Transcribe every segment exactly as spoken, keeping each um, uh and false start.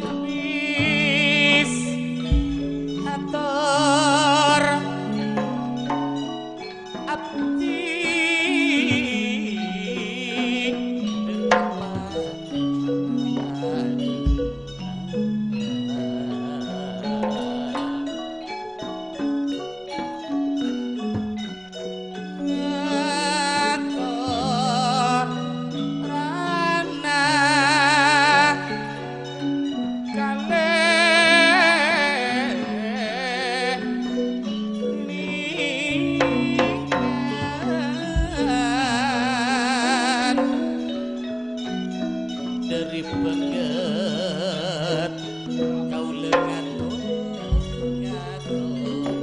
Ngabis ator abdi. Ngatorana kalè nèkan dhâri bângghât kaulâ ngator, ngator.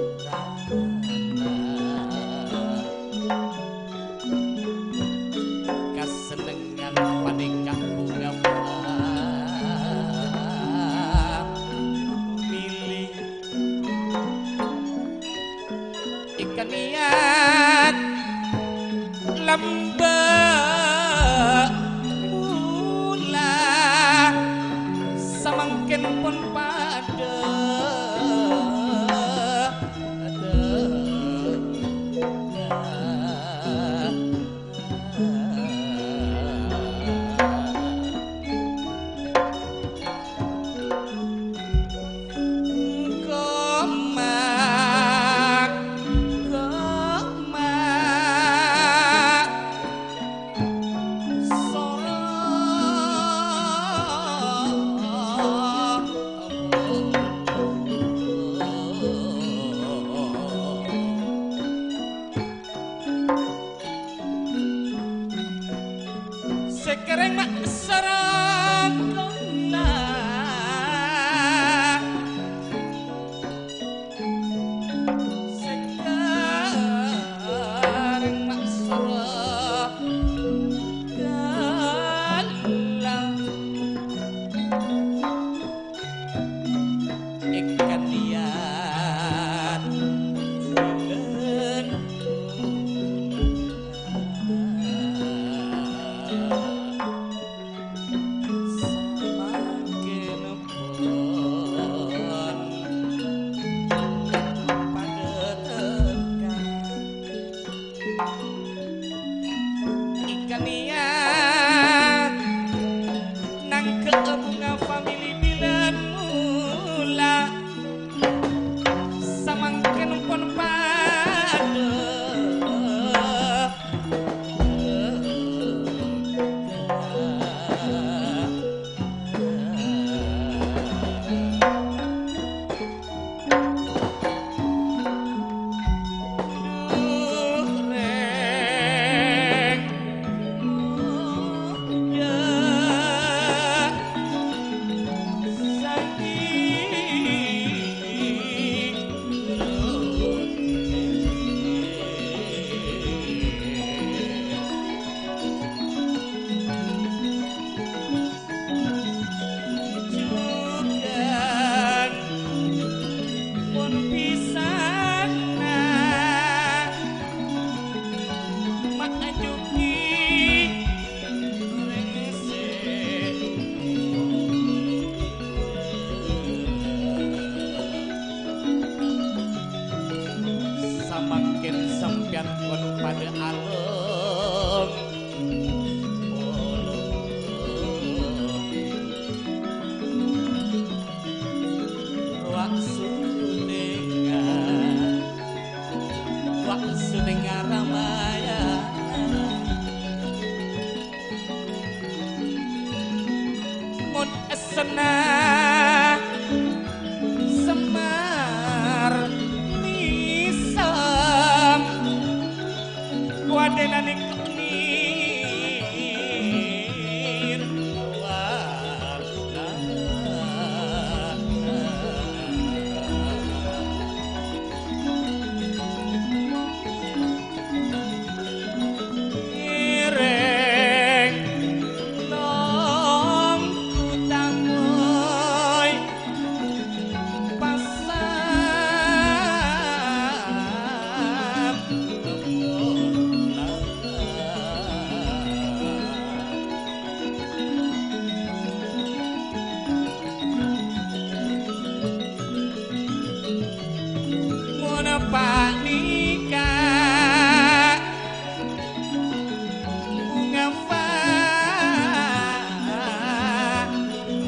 Kasennengngan panèka bhunga famili. Èkaniyat lambâ' mula samangkèn pon padâ. Koma, koma. Soro. Sè kèrèng ma' soro kola. Sè kèrèng ma' soro kola. Èkaniyat bilân samangkèn pon padâ tèka. Èkaniyat nangghâ'â bhunga famili bilân mula. Samangkèn pon padâ.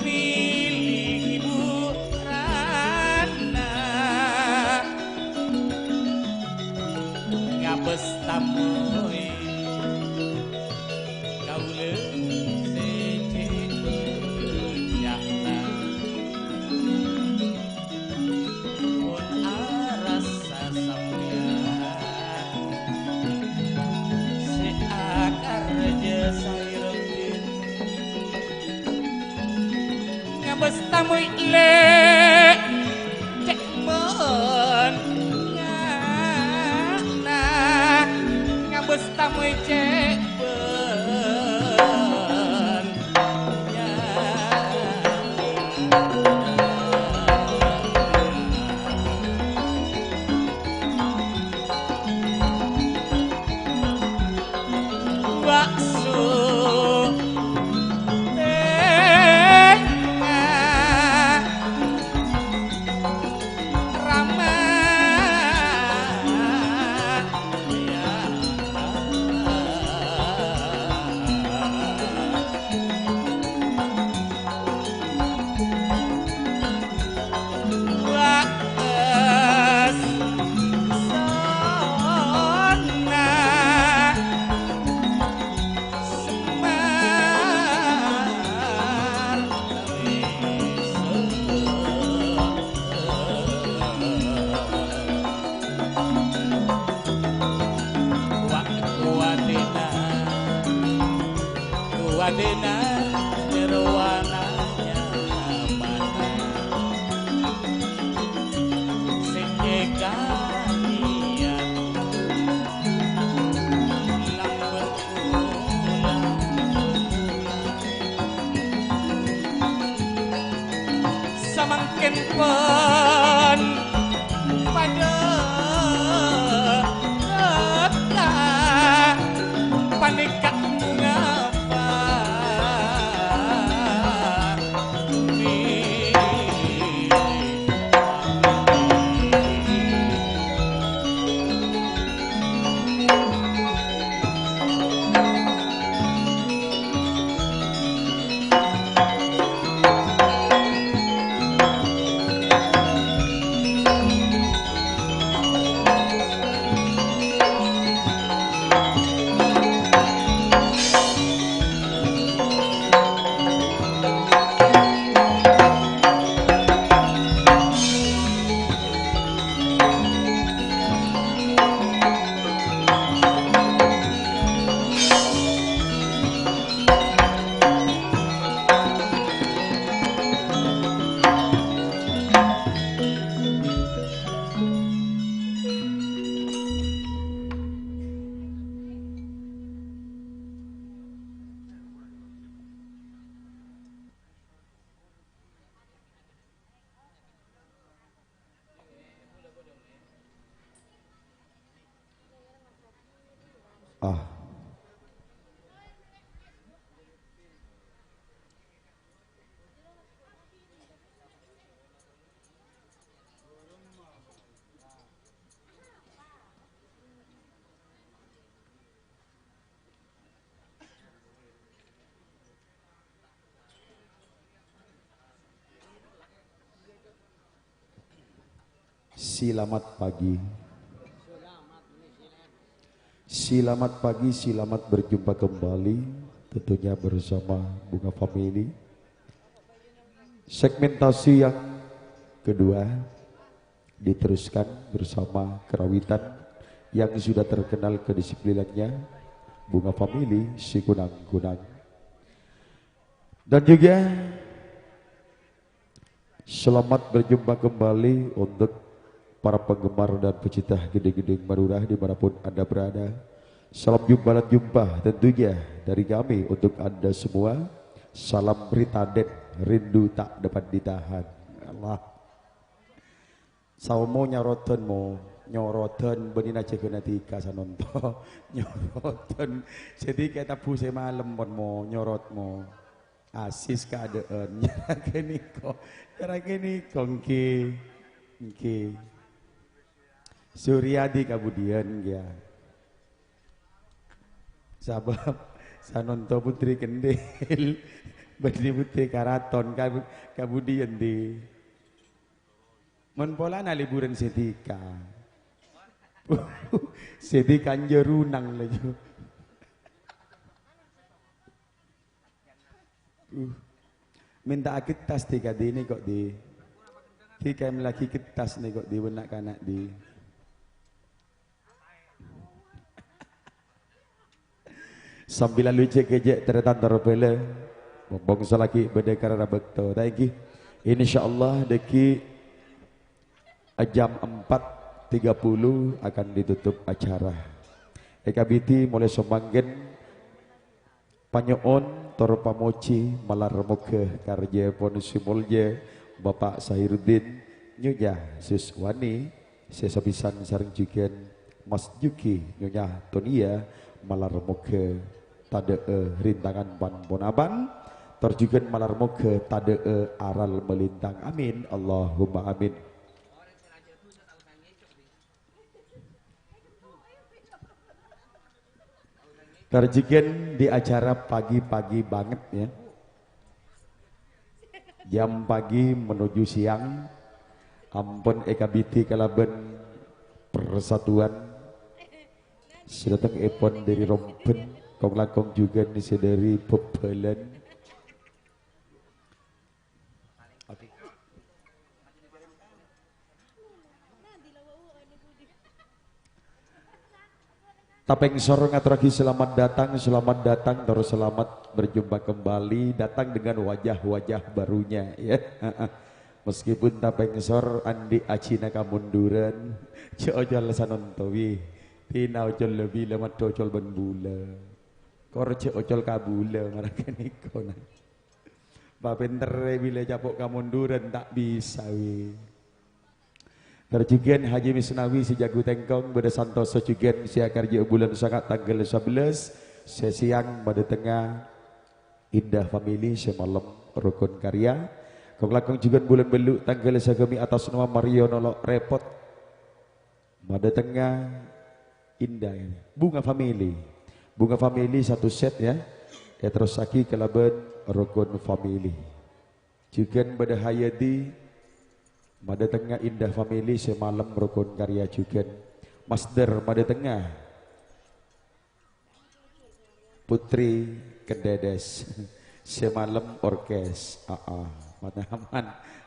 Milih hiburanna. Ngabâs tamoy kaulâ sè cè' bânnya'na. Pon arassa sampèyan sè akarjâ saèrèngin. Ngabâs tamoy lè' cè' bânnya'na. Ngabâs tamoy cè' bân Bakso tènga rama. Wa-, kuwatina, kuwatina nirwana nyamana. Sè èkaniya lambâ' Samangkèn pon padâ teka, panèka mongapa? Ah. Selamat pagi. Selamat pagi, selamat berjumpa kembali, tentunya bersama Bunga Family. Segmentasi yang kedua diteruskan bersama karawitan yang sudah terkenal kedisiplinan-nya, Bunga Family si kunang-kunang. Dan juga selamat berjumpa kembali untuk para penggemar dan pecinta gending-gending Madura dimanapun Anda berada. Salam jumpa dan jumpa tentunya dari kami untuk Anda semua. Salam Ritaden, rindu tak dapat ditahan. Allah. Saomo nyorodan, mo. Nyorodan, bânnè najâgâna dhika sanonto. Nyorodan. Jadi kayak tabu sè malem, pon, mo. Nyorot, mo. Asis kaadâ'ân. Nyaraghi niko. Nyaraghi niko. Ngghi. Ngghi. Suryadi kabudiyân, ya. Sabâb Sanonto Putri Kendel. Bâdhi Putri Karaton. Ka-, kabudiyân, Di? Mon polana liburan sè dhika. Sè dhika anjârunang laju. Uh. Mènta'a gettas dhika, Di, nèko, Di. Dhika èmellèaghi gettas nèko, Di, bân na'-kana', Di. Sambilan lojhâ kèjè' tarètan toro' bhâlâ. Mompong salaghi bâdâ karana bâkto. Ta' ènggi. Insyaallah dhâggi' jam empat tiga puluh akan ditutup acara. Èkabidhi molaè samangkèn panyo'on tor pamojhi malar moghâ karjâèpon sè molja Bapa' Sahiruddin, Nyonya Suswani, sè sapisan sareng jhughân Mas Juki, Nyonya Tonia, malar moghâ tadhâ'â rintangan pan-ponapan, tor jhughân malar moghâ tadhâ'â aral malintang. Amin, Allahumma amin. Tor jhughân di acara pagi-pagi banget, ya. Jam pagi menuju siang, ampon èkabidhi kalabân persatuan sè dâtengngèpon dâri Romben, kong-langkong jhughân sè dâri Bhâbhâlân. Tapèngsor ngatorraghi selamat datang, selamat datang, terus selamat berjumpa kembali, datang dengan wajah-wajah barunya, ya. Heeh. Meskipun tapèngsor andi' ajina kamunduran, jhâ' ocol sanonto, wi. Tina ocol lebbi la madhu ocol bân bulâ. Kor jhâ' ocol ka bulâ, mara ghânèka, nah. Papènterrè bilâ capo' kamunduran ta' bisa, wi. Tor jhughân Haji Misnawi sè jhâghu tèngkong, bâdâ santosa jhughân sè akarjâ'â bulân sanga' tangghâl sabellâs, sè sèyang madâtengnga Indah Family, sè malem Rukun Karya. Kong-langkong jhughân bulân bellu' tangghâl sagâmè' atas nama Mario Nolo' Repot. Madâtengnga Indah ini. Bunga Family. Bunga Family satu set, ya. Èterrossaghi kalabân Rukun Family. Jhughân bâdâ Hayadi, madâtengnga Indah Family sè malem Rukun Karya jhughân. Masder madâtengnga Putri Kendedes. Sè malem orkes. Aa, panyaman.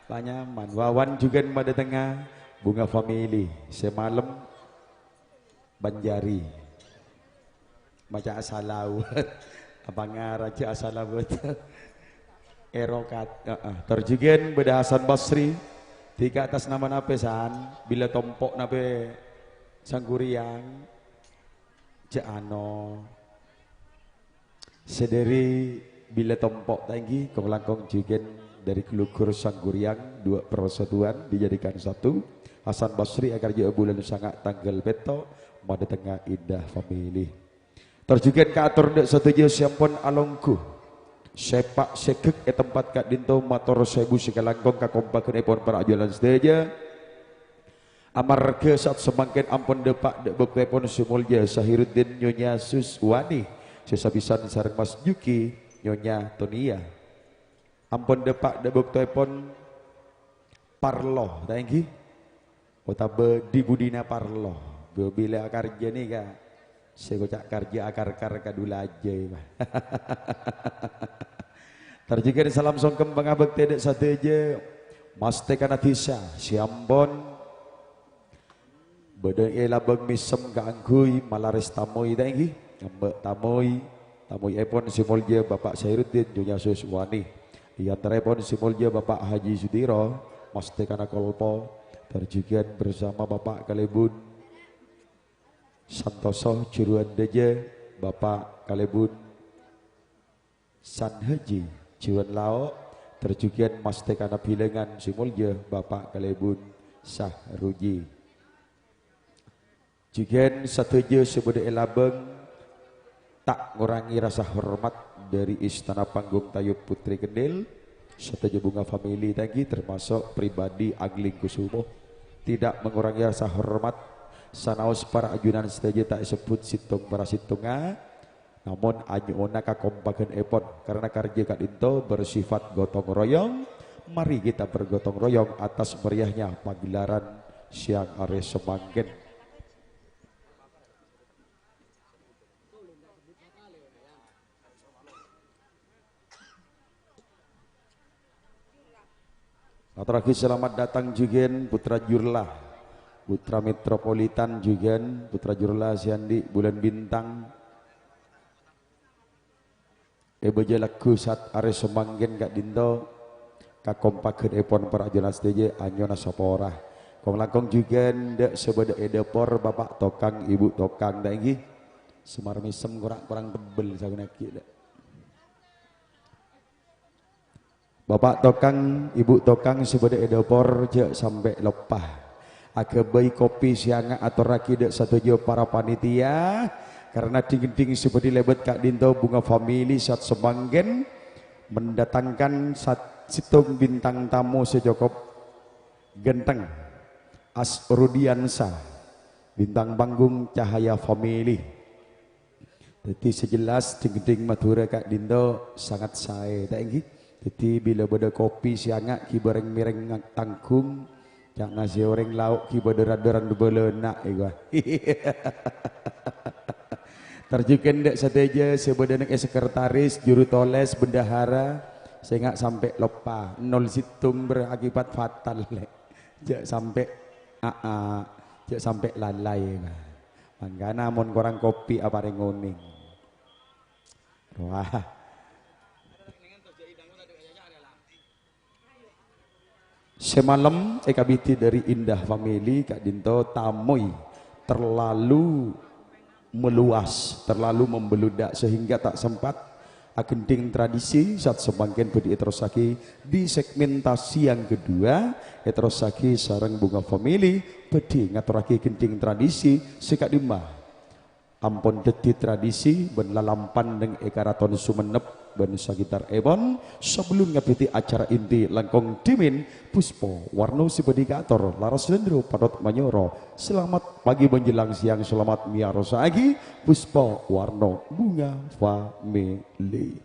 Panyaman. Wawan jhughân madâtengnga Bunga Family. Sè malem Banjari. Maca asalawat. Apa ngara jhâ' asalawat? Erokat. Heeh. Tor jhughân bâdâ Hasan Basri. Dhika atas nama napè, San? Bilâ tompo' napè Sangguriang? Jhâ' ano. Sè dâri bilâ tompo' ta' ènggi, kong-langkong jhughân dâri Glugur Sangguriang, dua persatuan dijadikan satu. Hasan Basri akarjâ'â bulân sanga' tangghâl pètto', madâtengnga Indah Family. Tor jhughân kaator dâ' sadhâjâ sè ampon alongghu. Sèpa' sèghek è tempat ka'dinto, mator sèbu sakalangkong kakompaghânèpon para ajunan sadhâjâ. Amarghâ sa'at samangkèn ampon dâpa' dâ' bâktoèpon sè molja Sahiruddin Nyonya Suswani, sè sapisan sareng Mas Juki Nyonya Tonia. Ampon dâpa' dâ' bâktoèpon parlo, ta' ènggi? Otabâ dhi-budhina parlo. Bilâ akarjâ nèka, sè koca' karjâ akar-kar kadulâjâ, Pak. Tor jhughân salam songkem pangabhâktè dâ' sadhâjâ, masthèkana dhisa sè ampon bâdâ è Labâng Mèsem kaangghuy malarès tamoy, ta' ènggi? Ngambâ' tamoy, tamoyèpon sè molja Bapak Sairuddin Nyonya Suswani. È antaraèpon sè molja Bapak Haji Sudiro, masthèkana kolpo, tor jhughân bersama Bapak Kalèbun Santoso, jhuruwân dhâjâ Bapak Kalèbun San Haji, jhuwân lao', tor jhughân masthèkana bilângan sè molja Bapak Kalèbun Sahruji. Jhughân sadhâjâ sè bâdâ è Labâng, ta' ngorangè rasa hormat dâri Istana Panggung Tayub Putri Kendil, sadhâjâ Bunga Family ta' ènggi, termasuk pribadi Angling Kusumo. Tidak mengurangi rasa hormat, sanaos para ajunan sadhâjâ ta' èsebbhut sèttong para sèttonga, Namun, anyo'ona kakompaghânèpon, karena karjâ ka'dinto bersifat gotong royong. Mari kita bergotong royong atas meriahnya pagelaran siang arè samangkèn. Atorraghi selamat datang jhughân Putra Jurla, Putra Metropolitan jhughân, Putra Jurla sè andi' Bulan Bintang. È bâjâ lagghu sat arè samangkèn ka'dinto, kakompaghânèpon para ajunan sadhâjâ anyo'ona sapora. Kong-langkong jhughân dâ' sè bâdâ è dâpor, Bapak Tokang, Ibu Tokang, ta' ènggi? Semar mèsem kora-, korang tebbel sakonè' ghi', dâ'. Bapak Tokang, Ibu Tokang sè bâdâ è dâpor, jhâ' sampè' loppa aghâbây kopi sè anget atorraghi dâ' sadhâjâ para panitia, karena dhing-ghândhing sè bâdhi lèbât ka'dinto Bunga Family sat samangkèn mendatangkan sat-, sèttong bintang tamu sè cokop ghântheng, Asrudiansa, bintang panggung Cahaya Family. Dhâddhi sè jelas, dhing-ghândhing Madhurâ ka'dinto sangat saè, ta' ènggi? Dhâddhi bilâ bâdâ kopi sè anget ghi' bâreng-mèreng nga-, tangghung, ca' ngasè orèng lao' ghi' bâdâ rad-dârân bâlâna, èwa. Tor jhughân dâ' sadhâjâ sè bâdâ neng è sekretaris, juru tolès, bendahara, sènga' sampè' loppa, nol sèttong berakibat fatal, lè'. Jhâ' sampè', aa, jhâ' sampè' lalai, èwa. Mangkana mon korang kopi aparèng onèng. Wah. Sè malem èkabidhi dâri Indah Family ka'dinto tamoy terlalu meluas, terlalu membeludak sehingga tak sempat aghândhing tradisi sat samangkèn bâdhi èterrossaghi di segmentasi yang kedua, èterrossaghi sareng Bunga Family bâdhi ngatorraghi ghândhing tradisi sè ka'dimma ampon dhâddhi tradisi bân lalampan neng è Karaton Sumenep bân sakitarèpon. Sabellun ngabidhi acara inti langkong dhimèn, Puspa Warna sè bâdhi kaator, Laras Lendro Patot Manyoro. Selamat pagi menjelang siang, selamat mèyarossa'aghi Puspa Warna Bunga Family.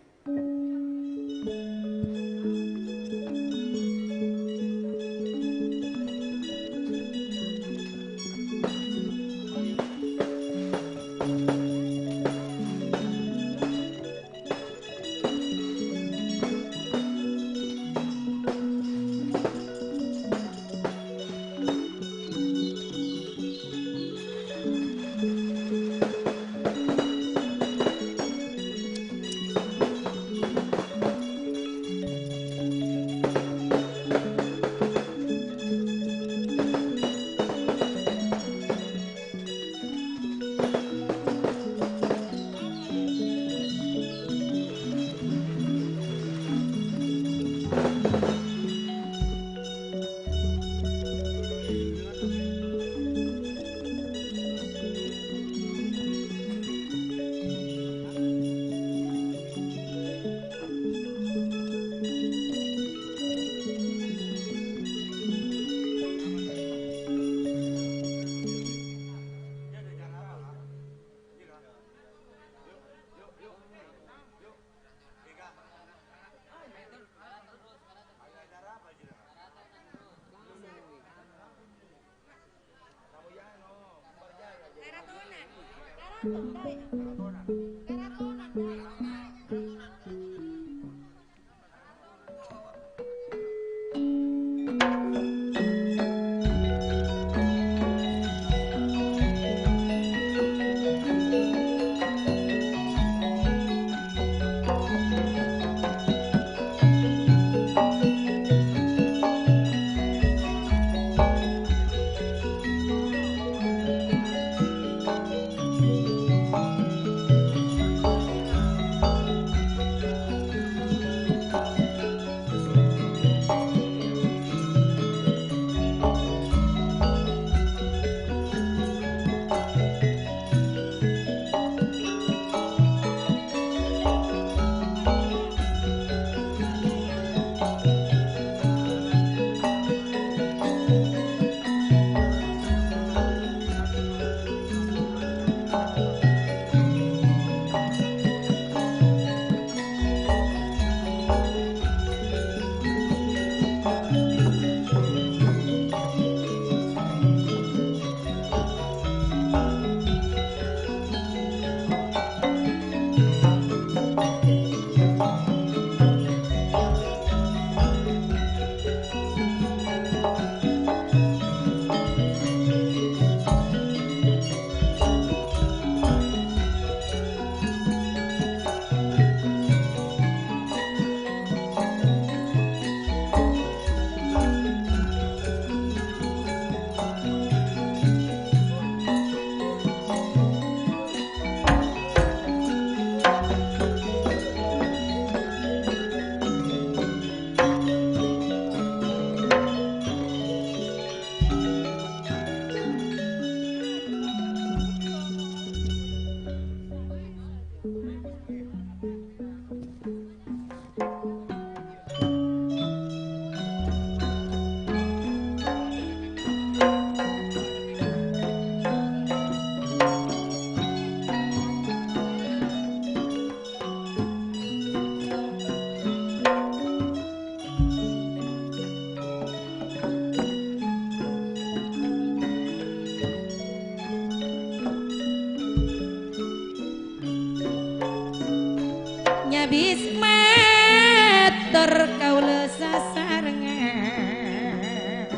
Nyabis mator kaulâ sasarengngan.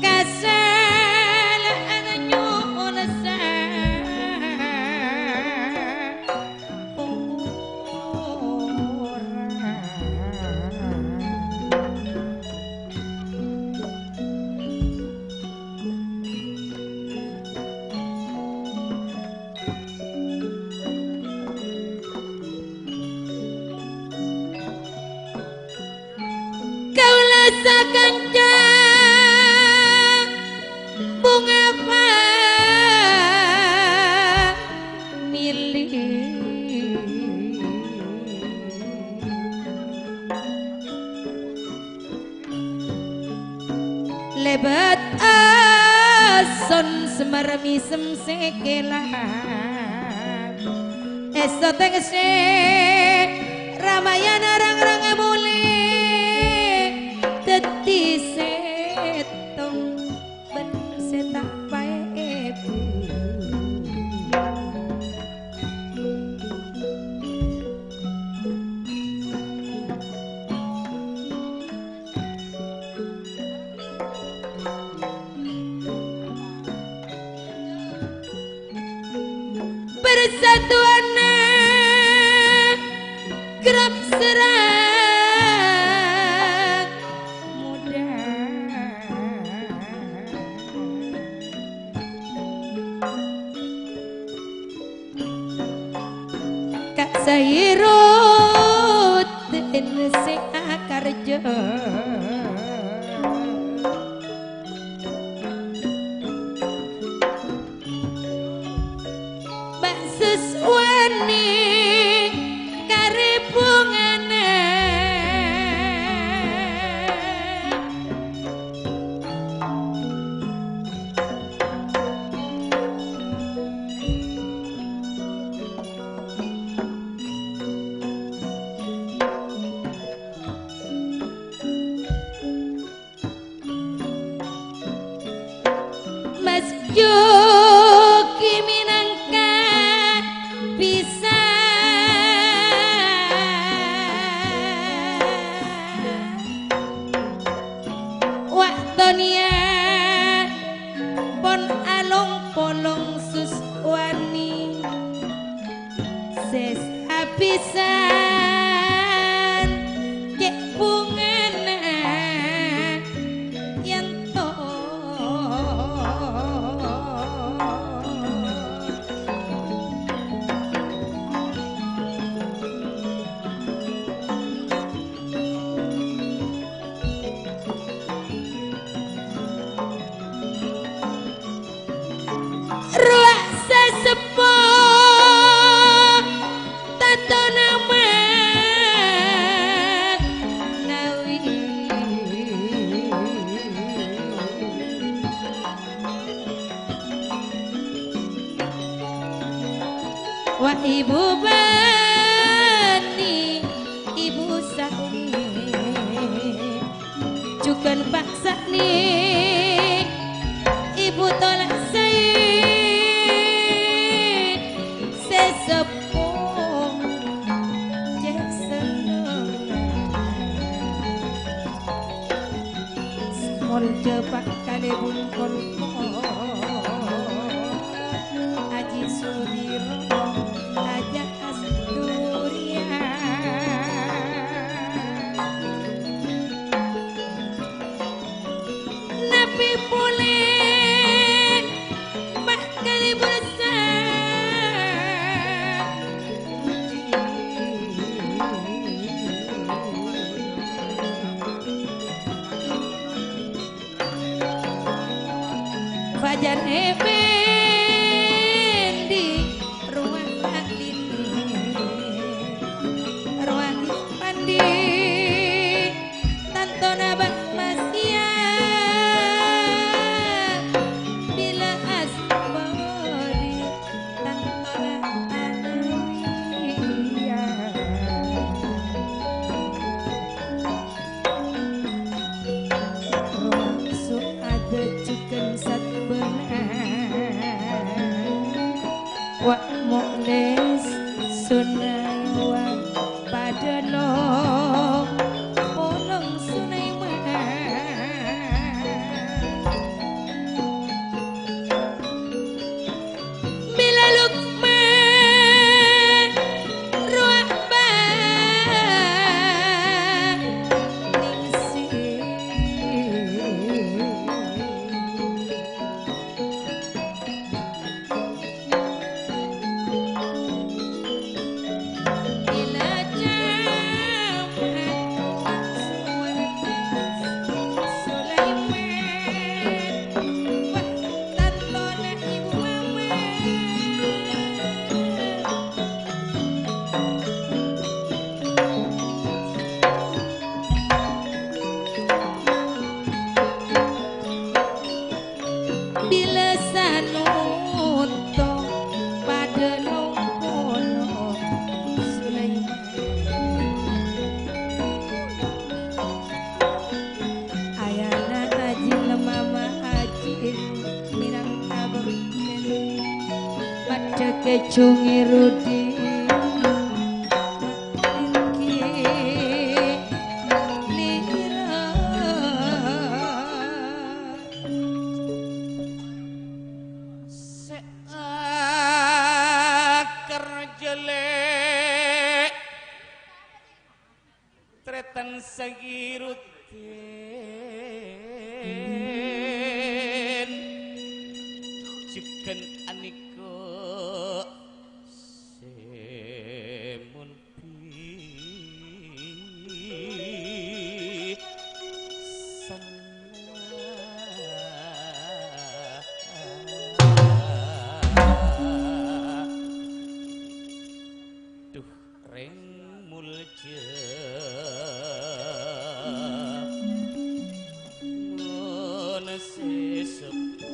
Kasala'an nyo'on sapora. Kaulâ sakanca bhunga famili. Lèbât ason semar mèsem sè kèla. Èsto tèngsè ramayana rang-rang molè dhâddhi sèttong bân sè ta' paèbu. Persatuanna grap serang muda. Ka' saèrot sè akarja. Baksus wani karè bhungana. Mas Juki mènangka bisa. Wa' dhunnya pon along-polong sus wani. Sè sabisan cè' bhungana yanto. Rowa sè seppo tanto nama nawi. Wa' ibu bâni, ibu sa'ni, jhughân paksa'ni, ibu tola' saè sè seppo cè' sennengnga. Molja pa' kalèbun kolko Aji Sudiro Aja Asturiya. Nabi polè ma' kalèbun sa Fajar Effendi, Ruwang Lini, Ruwang Pandi, Tantona Bang Masya, Bila Asbodi, Tantona Anawiya. Rowa su ada jhughân satbâna. Sunaiwa padha long-polong Sunaiwa. Mila Lukman rowa ningsi. Bilâ sanonto padâ long-polong Sulaiman. Ayana ajin mama ajin mirang abâ' padâ kècungè Rudi. Èngghi lèra. Sè akar jhâlè', trètan sagirutin, jhughân anèka sè mon Duh, rèng molja, mon sè seppo.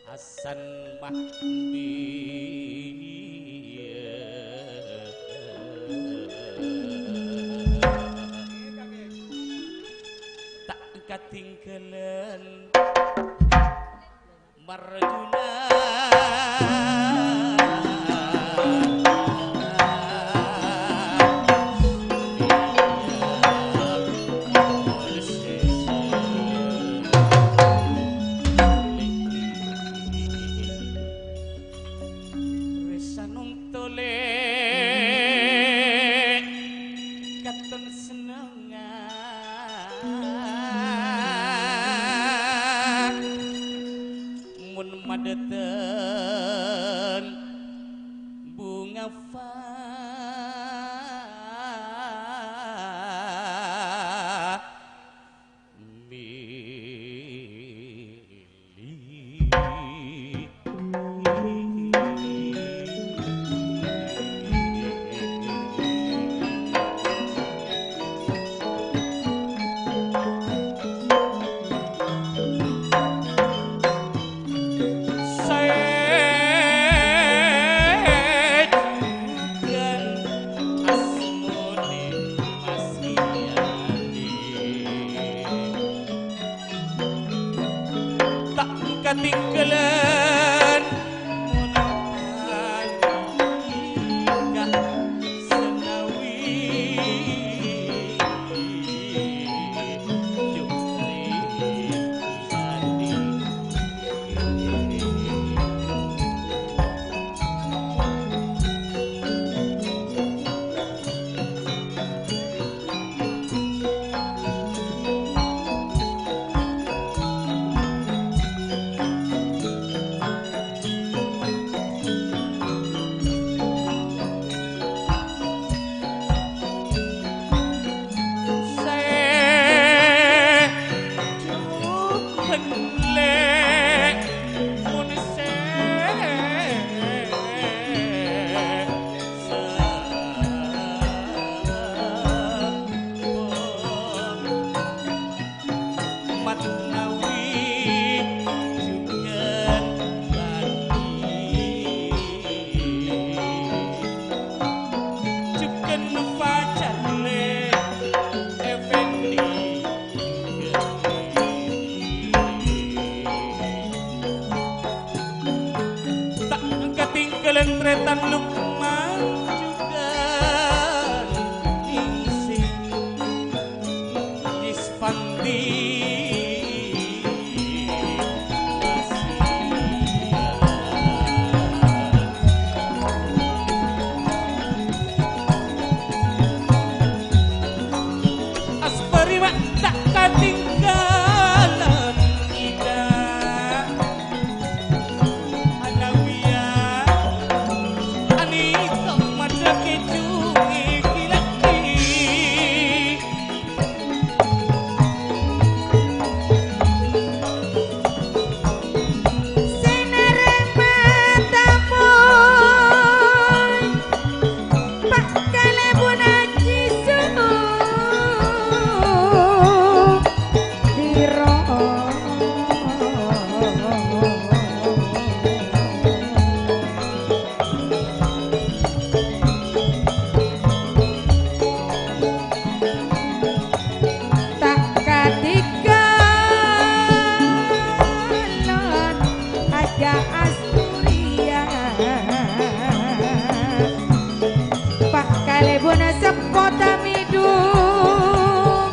Hasan Mahmud. Ta' katinggalan Marjuna. Sanonto lè' katon sennengnga. Mon madâteng bhunga fa Trètan Lukman jhughân ngèsè Dispandi. Aspariman ta' katinggalan Ida Alawiyah, anèka maddhâ kèjhu èkila'è. Sè narèma tamoy, Pa' Kalèbun Ajji Sudiro. Ta' katinggalan Haja Asturia, Pa' Kalèbun Seppo Tamidung.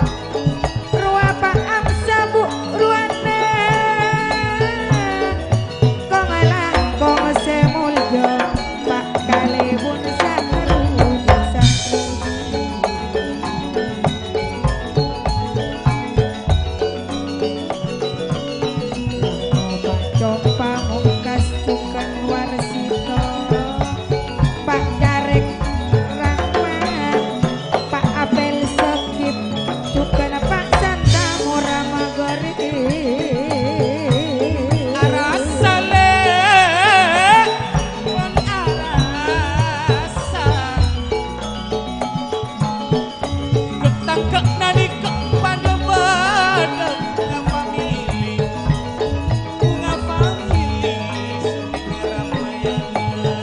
Rowa pa'am sabu' rowana, kong langkong sè molja, Pa' Kalèbun saterro-terro. Compa mongkas jhughân Warsito, Pa' Carèk Rama, Pa' Apel Segip, jhughân Pa' Santa Mora Magori. Arassa lè' mon arassa. Ghettang ghettang nèka padâ-padâ ngapamili, ngapamili sè Ramayana.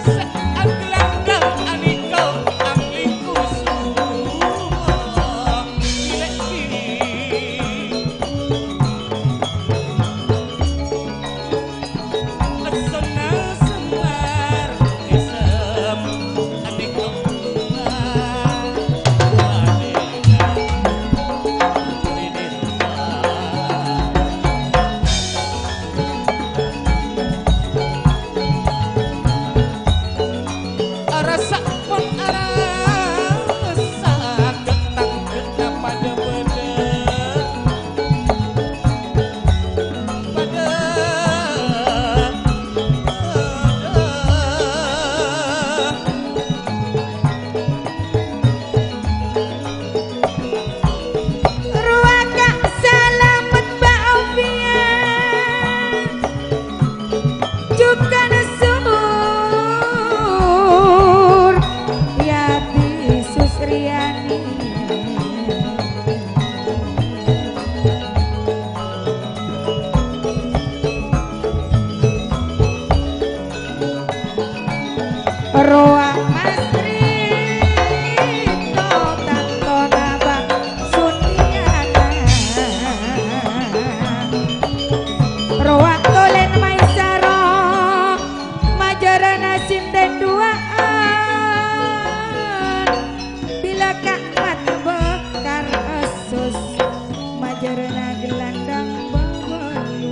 Sa'at langkong anèka angling kusuma ilè'è. Lessona Semar Isem anèka bunga, bunga dèna. Arassa pon arassa ghettang ghettang padâ-padâ. Padâ-padâ. Rowa ka' salamet, Mbak Ovia. Jhughân Suryati Susriyani. Rowa Mas Rito tantona Bang Suniana. Rowa Tolen Maisaro, majârâna sinten duwâ'ân. Bilâ ka'mat bâkar essos, majârâna gelandang bâbâllu.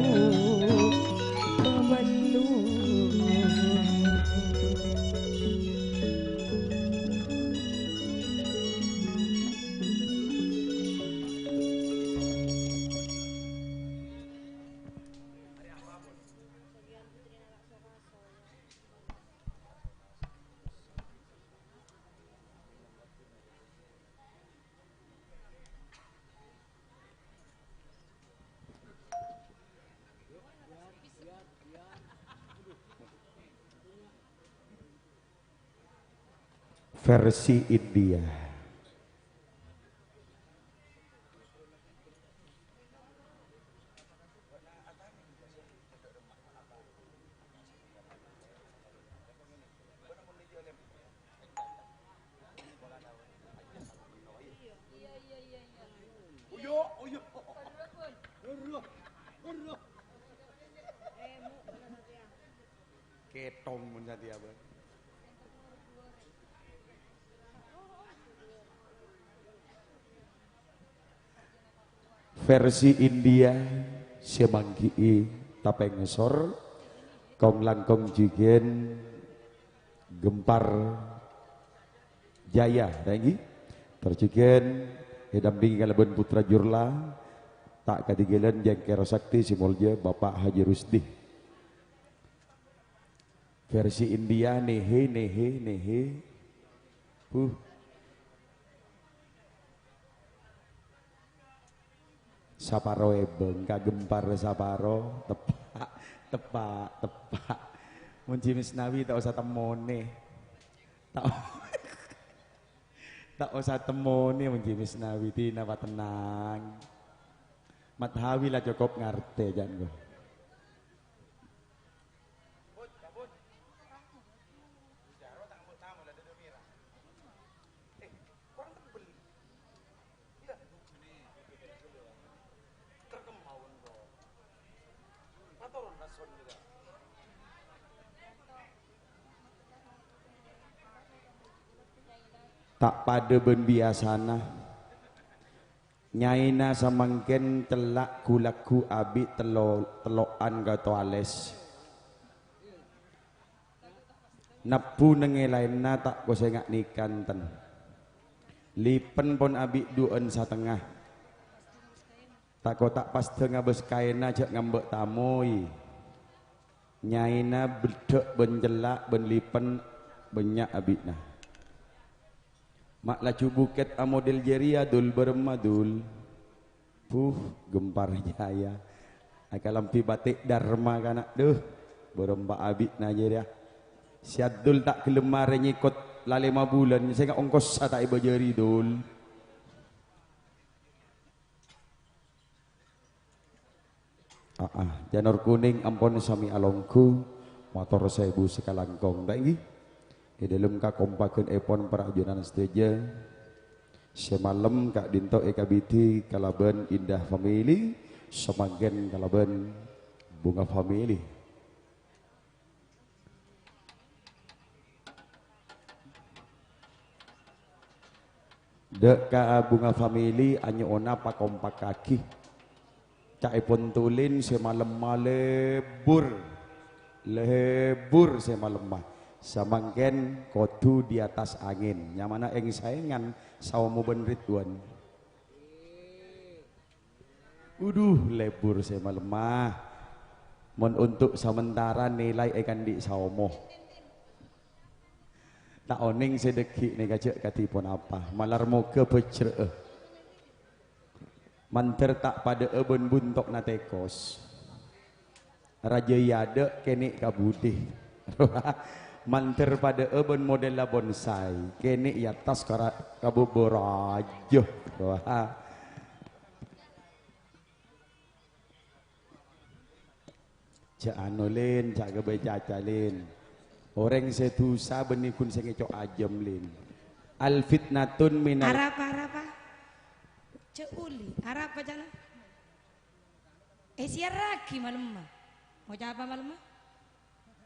Versi India. Kètong mon satèya, Bang. Versi India sè mangghi'i tapèng sor, kong-langkong jhughân Gempar Jaya, ta' ènggi? Tor jhughân èdampèngè kalabân Putra Jurla, ta' kadhingghâlân Jhângkèra Sakti sè molja Bapak Haji Rusdi. Versi India, nehe, nehe, nehe. Huh. Saparo èbâng, ka Gempar saparo, teppa', teppa', teppa'. Mon Ji Misnawi ta' osa temmonè. Ta', ta' osa temmonè mon Ji Misnawi, dinah patennang. Mat Hawi la cokop ngartè, jhân, ghu. Ta' padâ bân biyasana. Nyaèna samangkèn cella' ghu-lagghu abi' tello-, tello'an ka Toalès. Nebbhu neng è laènna ta' kosènga nèka enten. Lipen pon abi' du'ân satengnga. Tako' ta' pas dâ ngabâs kaènna jhâ' ngambâ' tamoy. Nyaèna beddhâ' bân cella' bân lipen bânnya' abi'na. Ma' laju bukèt amodel jârèya, Dul, bârâmma, Dul? Buh, Gempar Jaya. Akalambhi batik Dharma kana', dhu, bârâmma abi'na jârèya. Sè Abdul ta' ghellem marè nyèkot la lèma bulân, sènga' ongkossa ta' èbâjâri, Dul. Aa, Janur Kuning ampon sami alongghu, mator sèbu sakalangkong, ta' ènggi? È dhâlem kakompaghânèpon para ajunan sadhâjâ, sè malem ka'dinto èkabidhi kalabân Indah Family, samangkèn kalabân Bunga Family. Dâ' ka Bunga Family anyo'ona pakompakaghi. Ca'èpon tulin sè malemma lebur. Lebur sè malemma. Samangkèn kodhu di atas angin. Nyamana èng-saèngan Saomo bân Ridwan. Udhu, lebur sè malemma. Mon untuk sementara nilai èkandi' Saomo. Ta' onèng sè dhâggi' nèka jhâ' kadhi ponapa. Malar moghâ bhâjrâ'â. Mandhâr ta' padâ'â bân bunto'na tèkos. Rajâ è adâ' kènè' ka budi. Mandhâr padâ'â bân modella bonsai. Kènè' è attas ka ra-, ka bubur rajâ. Wah. Jhâ' ano, Lin, jhâ' ghâbây caca, Lin. Orèng sè dhusa bânnè ghun sè ngèco' ajâm, Lin. Al fitnatun minal Arapa, arapa? Jhâ' uli. Arapa, ca'na? Èsèyarraghi malemma. Ngoca' apa malemma?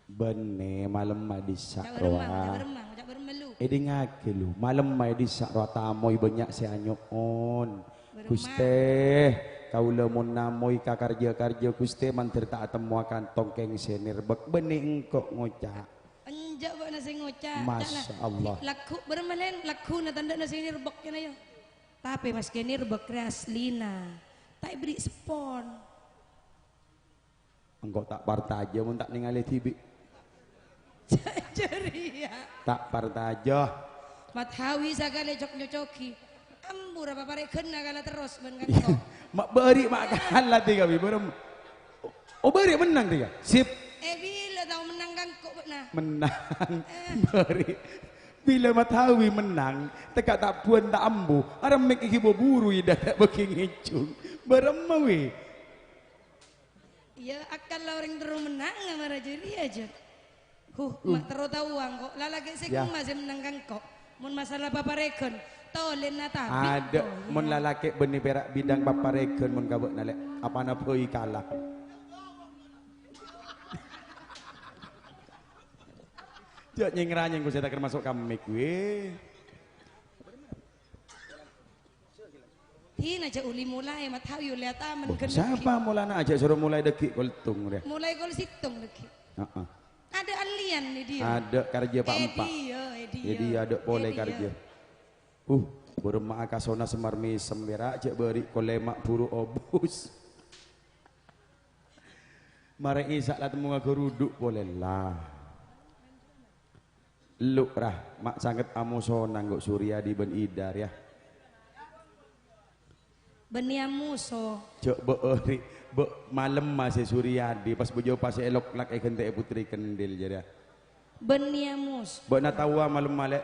Bânnè malemma è dissa' rowa. Ngoca' bâremma, ngoca' bâremma lu. Èdingngaghi, lu. Malemma è dissa' rowa tamoy bânnya' sè anyo'on. Bâremma. Ghustè, kaulâ mon namoy ka karjâ-karjâ, Ghustè, mandhâr ta' atemmowa kantong kèng sè nèrbâk. Bânnè engko' ngoca'. Enjâ' bâ'na sè ngoca'. Masya Allah. Lagghu' bâremma, Lèn, lagghuna tandhâna sè nèrbâk kèna, yâ. Tapè, Mas, kè nèrbâk rè aslina. Ta' èberri' seppon. Engko' ta' parcajâ mon ta' nèngalè dhibi'. Jârèya. Ta' parcajâ. Mat Hawi sakalè cok-nyocoghi. Ambu ra paparèghânna kala terros bân engko'. Ma' bâri' ma' kala tèka bi' bârem. Oh, bâri' mennang tèka. Sip. Eh, bilâ tao mennang ka engko' bâ'na? Mennang. Eh. Bâri'. Bilâ Mat Hawi mennang, tèka ta' buwân ta' ambu, aremmèk ghi' buburu è dâdâ' bâgi ngèjung. Bâremma, wi? Iyâ, akkalla orèng terro mennang mara jârèya, jâ. Huh, ma' terro taowa engko'. Lalakè sè kemma sè mennang ka engko'. Mon masalah paparèghân, Tolèna tabi'. Adâ', oh, mon lalakè' bânnè pèra' bidhâng paparèghân mon ka bâ'na, Lè'. Apana bhâi kala. Jhâ' nyèng-ranyèng, Gus, ta' termasuk ka mik, wè. Dina jhâ' uli molaè, matau yolè atamen. Bo, ghân sapa dhâggi'. Molana ajhâ' soro molaè dhâggi' kol sèttong, rè? Molaè kol sèttong dhâggi'. Heeh. Adâ' alliyan è dhiyâ. Adâ' karjâ pa'-empa'. È dhiyâ, è dhiyâ. È dhiyâ adâ' polè karjâ. Uh, bârâmma'a kasona semmar mèsem, pèra' jhâ' bâri' kolè ma' buru obus. Marè Isa la temmo ngaghârudu' polè, la. Ellu', ra, ma' sanget amosona ngghu Suryadi bân Ida, rèya. Bânnè amoso. Jhâ' bâ' ori, bâ' malemma sè Suryadi, pas bâjâ pas èloklak èghântè'è Putri Kendil, jârèya. Bânnè amoso. Bâ'na taowa malemma, Lè'?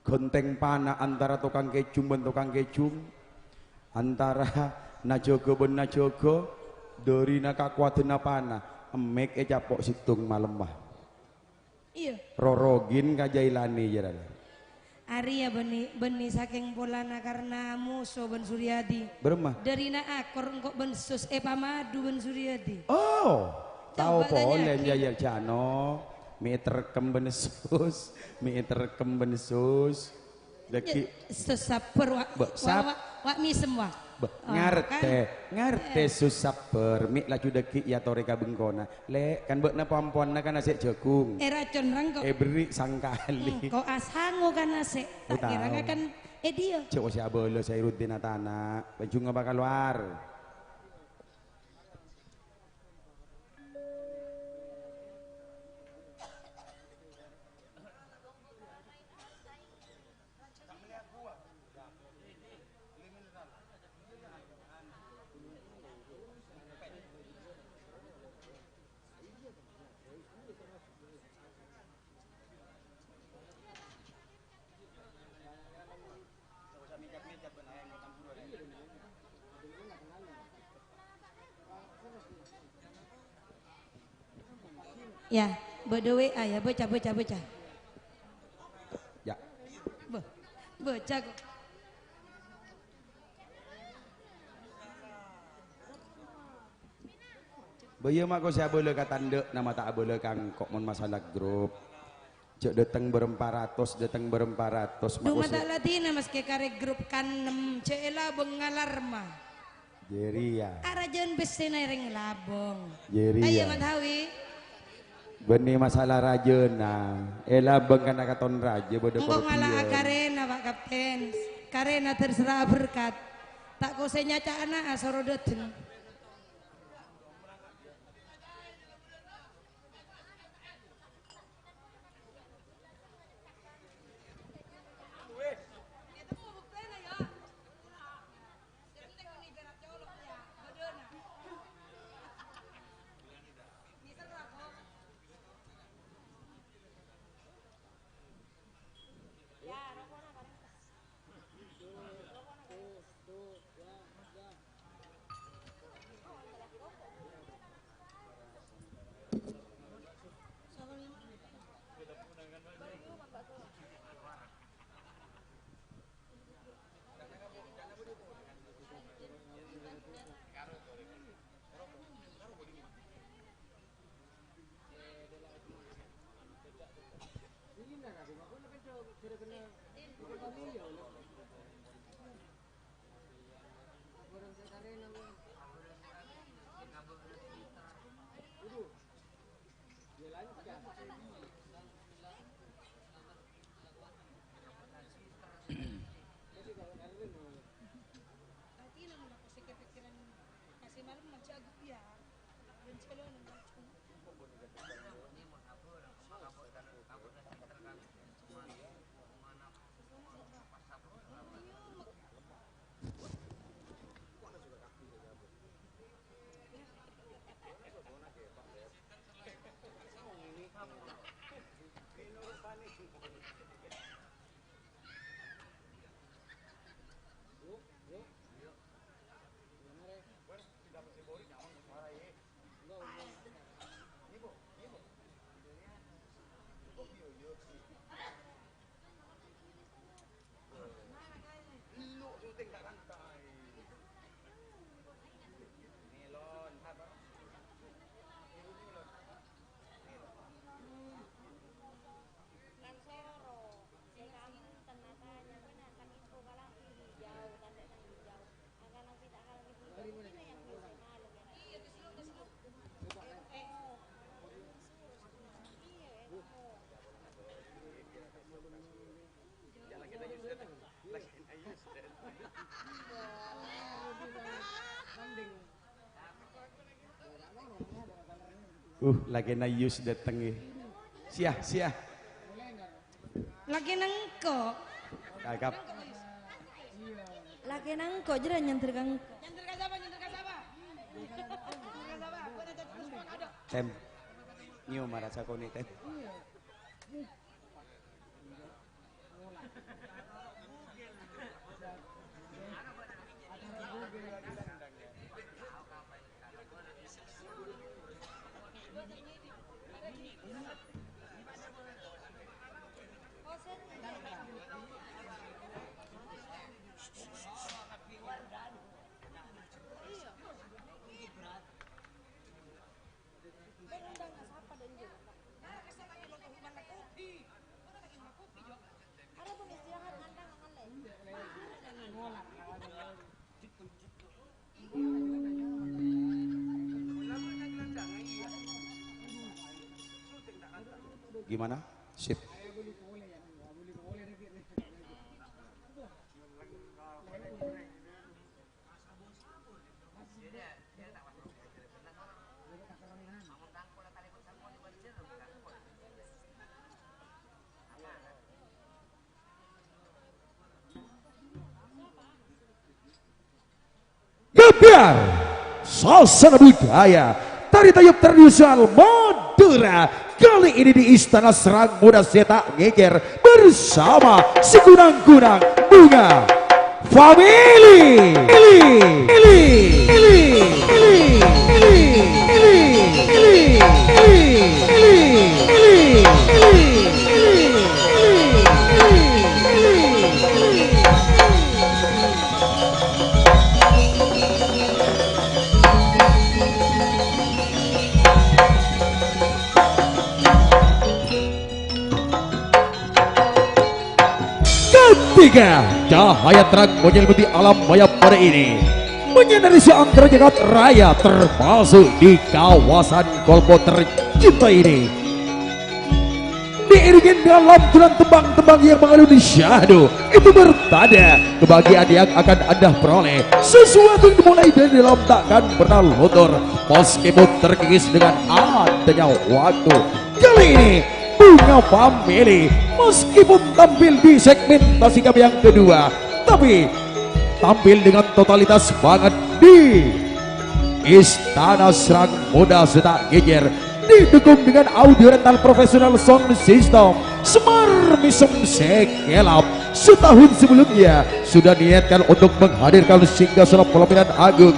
Ghântèng pana antara tokang kèjung bân tokang kèjung, antara najâgâ bân najâgâ, dârina kakowadhânna pana, emmèk ècapo' sèttong malemma. Iyâ. Rorogin ka Jailani, jârèya. Arèya bânnè, bânnè sakèng polana karna moso bân Suryadi. Bârâmma? Dârina akor engko' bân Sus èpamadu bân Suryadi. Oh, tao polè, tanya, Ki. Jâ, jâ, jhâ' no. Mè' èterkem bân Sus, mè' èterkem bân Sus. Dhâggi'. Sus sabbhâr, wa', wa', wa', wa' mèsem, wa'. Bâh, oh, ngartè, kan? Ngartè, eh. Sus sabbhâr, mè' laju dhâggi' èyatorè ka bengkona. Lè', kan bâ'na pon-ponna kan nasè' jhâghung. Eh, racon rèng ko'. Eh, bherri' sangkali. Hmm, ko' asango kan nasè'. Ta' kèra kan è dhiyâ. Jhâ' sè abâlâ Sairuddin atana'. Bâjungnga bâkal lowar. Ya, bâdâ W A ya, baca, baca, baca. Ya. Bâ-, baca kok. Bâ iyâ, ma' ko sè abâlâ ka tandhâ', nama ta' abâlâ ka engko' mon masalah grup. Jhâ' dâteng bârâmpa ratos, dâteng bârâmpa ratos, ma' ko sè. Duma ta' ladina maskè karè grup kaennem, jhâ' èlabâng ngalarma. Jârèya. Arajâ'ân bessèna èrèng labâng. Jârèya. Ayo, Mat Hawi. Bânnè masalah rajâna, èlabâng kana katon rajâ bâdâ. Engko' ngala'a karèna, Pak Kapten. Karèna terserah berkat. Ta' kosè nyaca'ana, asoro dâteng. Uh, lakèna Yus dâteng, eh. Siah, siah. Lakèna engko'. Kakap. Lakèna engko' jârèya nyandher ka engko'. Nyandher ka sapa? Nyandher ka sapa? Nyandher ka sapa? Tem. Nyo marasa kone, Tem. Gimana? Sip. Gebyar, sasana budaya, tari tayub tradisional Madura, kali ini di Istana Serang Muda Seta Ngeger bersama Segunang-gunang Bunga Family. Ketika cahaya terang menyelimuti alam maya pada ini, menyinari seantero jagat raya, termasuk di kawasan Kolpo tercinta ini, diiringi dengan lantunan tembang-tembang yang mengalun syahdu, itu bertanda kebahagiaan yang akan Anda peroleh. Sesuatu yang dimulai dari dalam takkan pernah luntur, meskipun terkikis dengan adanya waktu. Kali ini, Bunga Family, meskipun tampil di segmentasi kami yang kedua, tapi tampil dengan totalitas banget di Istana Serang Muda Seta Ngeger, didukung dengan audio rental profesional sound system Semar Misem Sekelap. Setahun sebelumnya sudah niatkan untuk menghadirkan singgasana pelaminan agung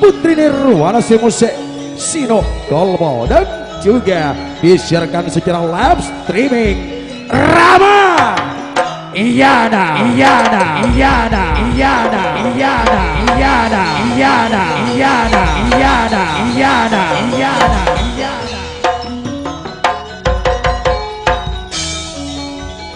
Putri Nirwana Semose Sino Kolmo, dan juga disiarkan secara live streaming. Rama Iyana, Iyana, Iyana, Iyana.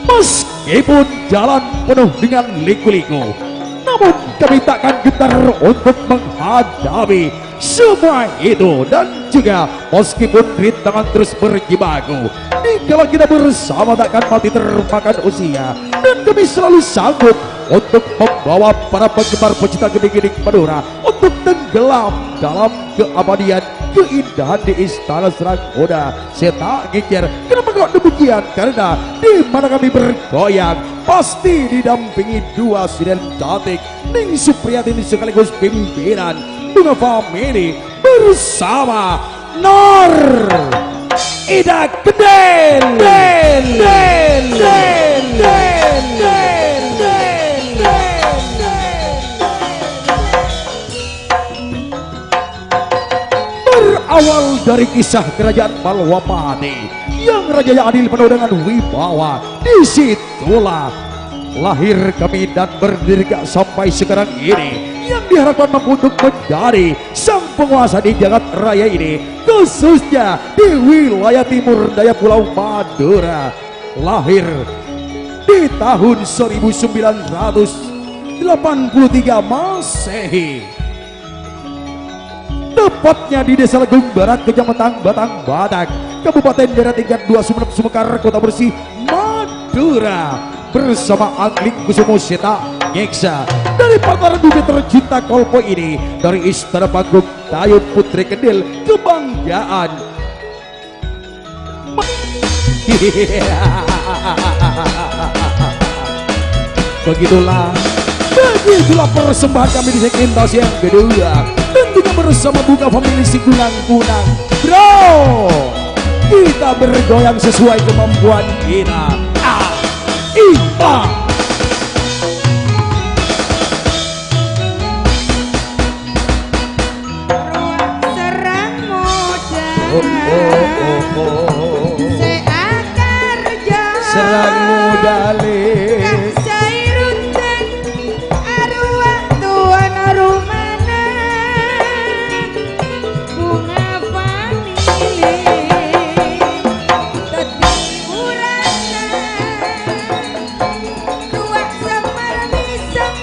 Meskipun jalan penuh dengan liku-liku, namun kami takkan gentar untuk menghadapi semua itu, dan juga meskipun rintangan terus berjibaku, dikala kita bersama takkan mati termakan usia, dan kami selalu sanggup untuk membawa para penggemar pecinta gending-gending Madura untuk tenggelam dalam keabadian keindahan di Istana Serang Muda Seta Ngeger. Kenapa kok demikian? Karena di mana kami bergoyang, pasti didampingi dua sinden cantik, Ning Supriyatini sekaligus pimpinan Bunga Family bersama Nor Ida Kedel. Berawal dari kisah kerajaan Palwapati yang rajanya adil penuh dengan wibawa, di situlah lahir kami dan berdiri sampai sekarang ini, yang diharapkan mampu untuk menjadi sang penguasa di jagat raya ini, khususnya di wilayah timur daya Pulau Madura. Lahir di tahun seribu sembilan ratus delapan puluh tiga Masehi. Tepatnya di Desa Legung Barat, Kecamatan Batang Batak, Kabupaten Daerah Tingkat dua Sumenep Sumekar, Kota Bersih, Madura. Bersama Angling Kusumo sè ta' nyèksa dari pelataran bumi tercinta Kolpo ini, dari Istana Panggung Tayub Putri Kendil, kebanggaan. Begitulah, begitulah persembahan kami di segmen tas yang kedua. Tentunya bersama Bunga Family Sikunang-Kunang. Bro, kita bergoyang sesuai kemampuan kita. Ah, ipa. Rowa serrang modal. Oh, oh, oh, oh. Sè akarja. Serrang modalè. Kang Sairuddin, arowa tuan rumana. Bunga Family. Tadi urasa. Rowa Semar Misem.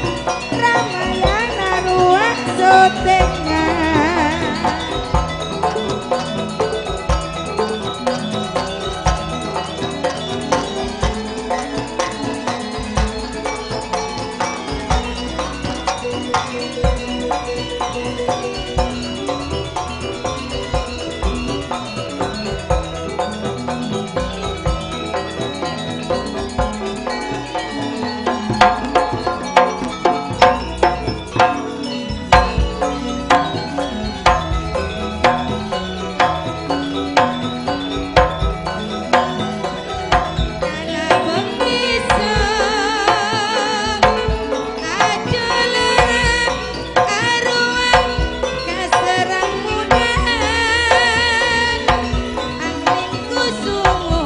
Ramayana rowa sotengan. Arowa ka Serrang Modal, Angling Kusumo,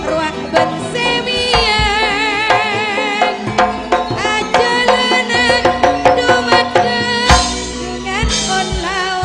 rowa bân sè mèyan, ajhâlânan dumaddhâ ngan on-laon.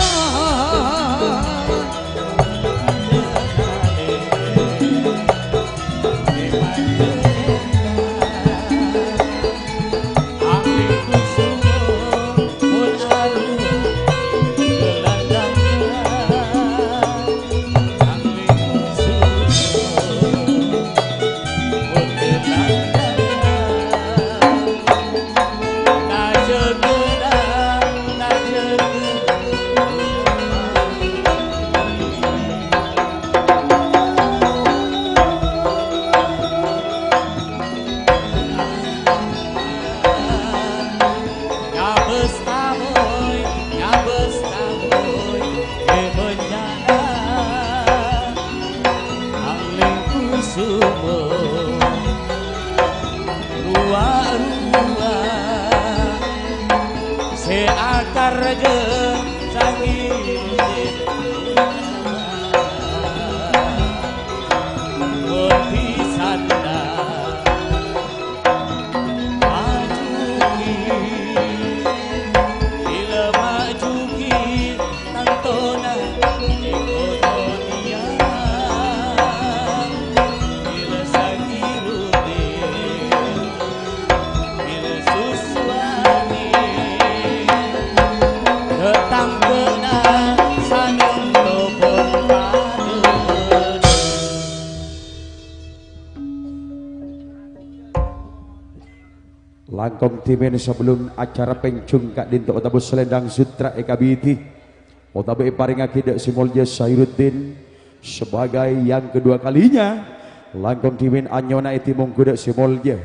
Nyabes tamoy, nyabes tamoy, è bânnya'na Angling Kusumo. Rowa-rowa sè akarja sangèng Majuki, bilâ majuki tantona ekonomian, bilâ sakirudin, bilâ susuwani, tetangghâna sanonto pon padâ. Langkong dhimèn sabellun acara pènjhung ka'dinto otabâ selendang sutra èkabidi otabâ èparèngaghi dâ' Sè Molja Sairuddin sebagai yang kedua kalinya. Langkong dhimèn anyona'è dhimong dâ' Sè Molja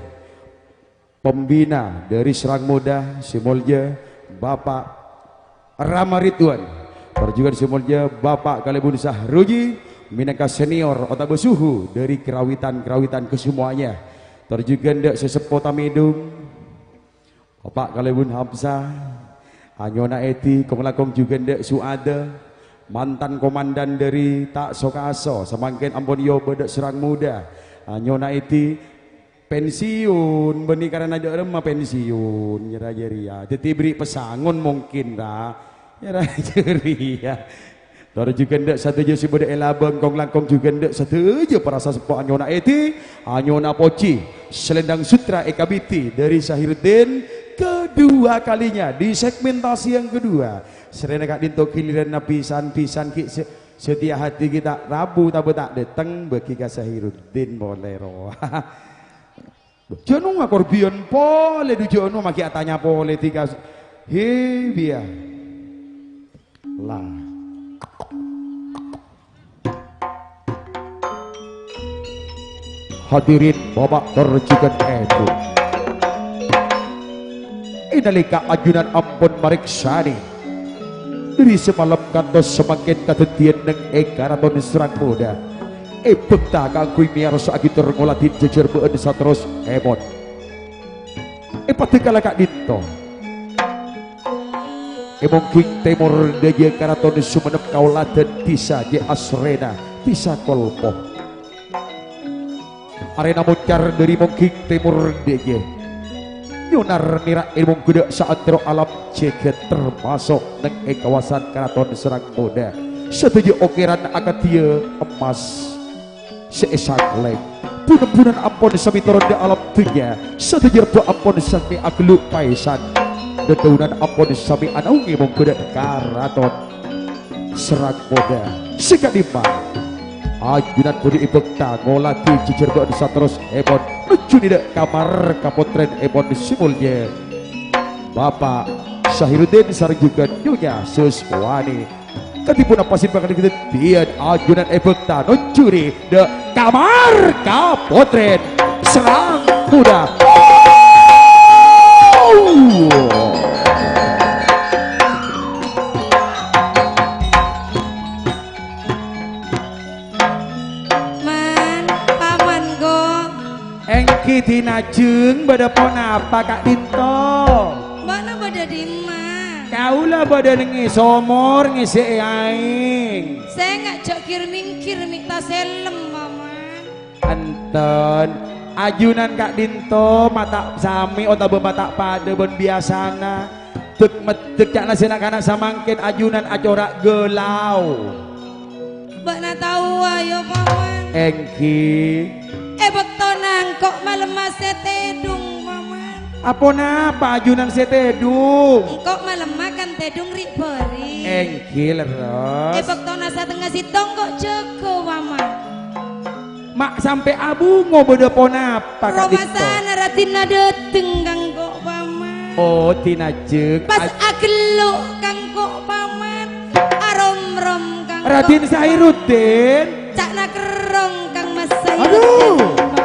pembina dâri Serrang Modal, Sè Molja Bapak Rama Ridwan. Tor jhughân Sè Molja Bapak Kalèbun Sahruji mènangka senior otabâ suhu dâri karawitan-karawitan kasemuanya. Tor jhughân dâ' Sè Seppo Tamèdung, Bapak Kalèbun Hamzah. Anyona'è dhimong langkong jhughân dâ' Su'ada, mantan komandan dâri Ta' So-Kaso, samangkèn ampon èobâ dâ' Serrang Modal. Anyona'è dhimong pensiun, bânnè karana dâ' remma pensiun, nyèra jârèya. Dhâddhi bherri' pesangon mungkin, ta'? Nyèra jârèya. Tor jhughân dâ' sadhâjâ sè bâdâ è labâng, kong-langkong jhughân dâ' sadhâjâ para saseppo anyona'è dhimong, anyona pojhi, selendang sutra èkabidi dâri Sairuddin kedua kalinya di segmentasi yang kedua. Sarèna ka'dinto giliranna bhisan-bhisan ghi' sè Satèya hati ghi' ta' rabu, tabâ ta' dâteng, bâgi ka Sahiruddin polè rowa. Jhâ' nonga korbiyân polè, du jhâ' nonga maghi atanya polè dhika. He, biya. La. Hadirin Bapak tor jhughân Èbhu. È nalèka ajunan ampon marèksanè dhâri samalem kantos samangkèn kadhâddhiyân neng è Karaton Serang Muda, èbhâkta kaangghuy mèyarsa'aghi tor ngoladhi jhâjhârbâ'ân saterros èpon. È paddhâ kala ka'dinto, è mongghing tèmor dhâjâ Karaton Sumenep kaoladhân dhisa Jè Asrena, dhisa Kolpo. Arèna mocar dhâri mongghing tèmor dhâjâ. Nyonar nèra' è mongghâdhâ' saantero alam jhâghât, termasok neng è kawasan Karaton Serang Muda. Sadhâjâ okèran akadhiyâ emmas sè èsanglèng. Bun-embunan ampon samè toron dhâ' alam dhunnya. Sadhâjâ rebbhâ ampon samè aghelluk paèsan. Dhâdhâunan ampon samè anaongè mongghâdhâ' Karaton Serang Muda. Sè ka'dimma, ajunan budi èbhâkta ngoladhi jhâjhârbâ'ân saterros èpon nojjhuni dhâ' kamar kapottrèn èpon sè molja Bapak Sahiruddin sareng jhughân Nyonya Suswani. Kadhi ponapa sè bhâkal kadhâddhiyân? Ajunan èbhâkta nojjhuni dhâ' kamar kapottrèn Serang Muda. Man, Paman, Gong. Èngghi dinajeng bâdâ ponapa ka'dinto? Bâ'na bâdâ dimma? Kaulâ bâdâ neng è somor ngèsè'è aèng. Sènga' jhâ' gir-mènggir mè' tasellem, Paman. Enten, ajunan ka'dinto ma' ta' samè otabâ ma' ta' padâ bân biyasana. Dek-meddek ca'na sè na'-kana' samangkèn ajunan acora' ghâlao. Bâ'na taowa, ya, Paman? Èngghi. È bâktona engko' malemma sè tèdung, Paman. Aponapa ajunan sè tèdung? Engko' malemma kan tèdung ri'-bâri'. Èngghi, lerres. È bâktona satengnga sèttong engko' jâgâ, Paman. Ma' sampè' abungo bâdâ ponapa ka'dinto? Romasana Radinna dâteng ka engko', Paman. Oh, dinajeng. Pas aj- aghelluk ka engko', Paman. Aromrom ka engko'. Radin Sairuddin. Ca'na kerrong Kang Mas Sairuddin, Paman.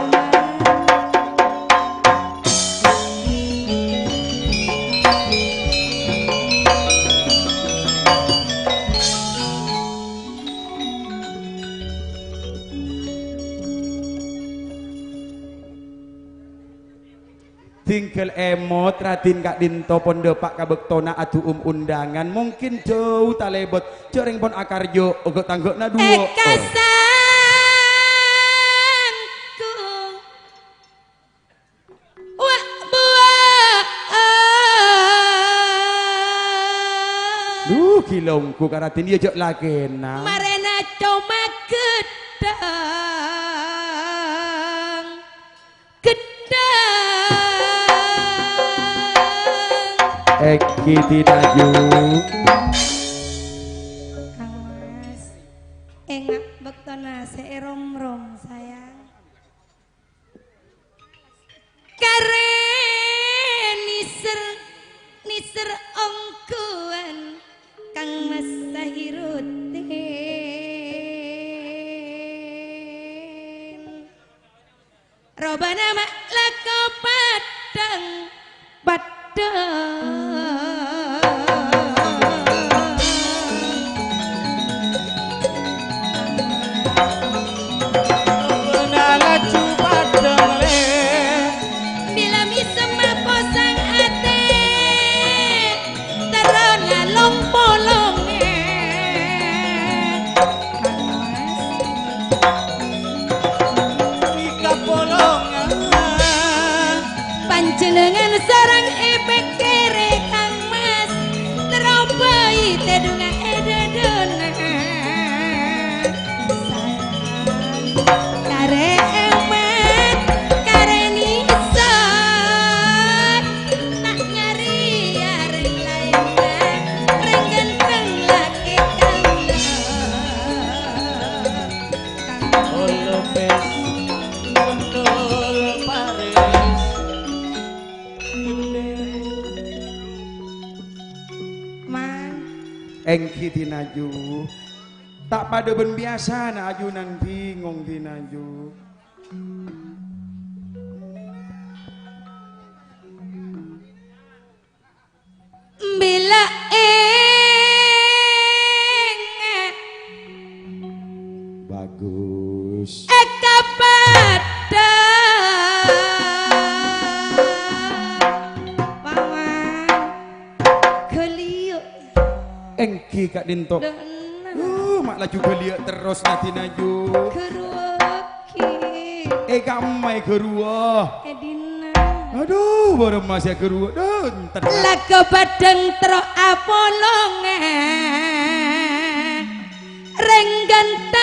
Tinggal èmot, Radin, ka'dinto pon dâpa' ka bâktona adu'um undangan. Mungkin jhâu talèbât, jhâ' rèng pon akarjo, oghâ-tanggâna duwâ'. Èkasangku. Wah, buwâ. Duh, ghi' longghu ka Radin, iyâ jhâ' lakèna. Marèna coma ghedhâng. Ghedhâng. Èngghi dinajeng. Kang Mas, enga' bâktona sè èromrom, sayang. Karè nèser, nèser ongghuwân Kang Mas Sahiruddin. Robâna ma' lako paddhâng, paddhâng. Robâna laju paddhâng, lè. Bilâ mèsem posang atè, terro ngalong-polongè. Mika polongan. Panjhennengngan sareng èpèkkèrè, Kang Mas, terro bhâi tèdungnga è dhâdhâna. Sayang, karè èmèt, karè nèser, ta' nyarè rèng laènna, rèng ghântheng lakè kaulâ. Èngghi, Dinaju. Ta' padâ bân biyasana ajunan bingong, Dinaju. Bilâ ènga'. Bagus. Èkapadâ. Paman. Ghâliyâ'. Èngghi ka'dinto. Dâ' enna'. Uh, ma' laju ghâliyâ' terros, Dinaju. Ghâruwâghi. È kamma è ghâruwâ. È dinna'. Adhu, bârâmma sè ghâruwâ. Dâ' enten. Laga bâdhâng terro apolonga rèng ghânteng.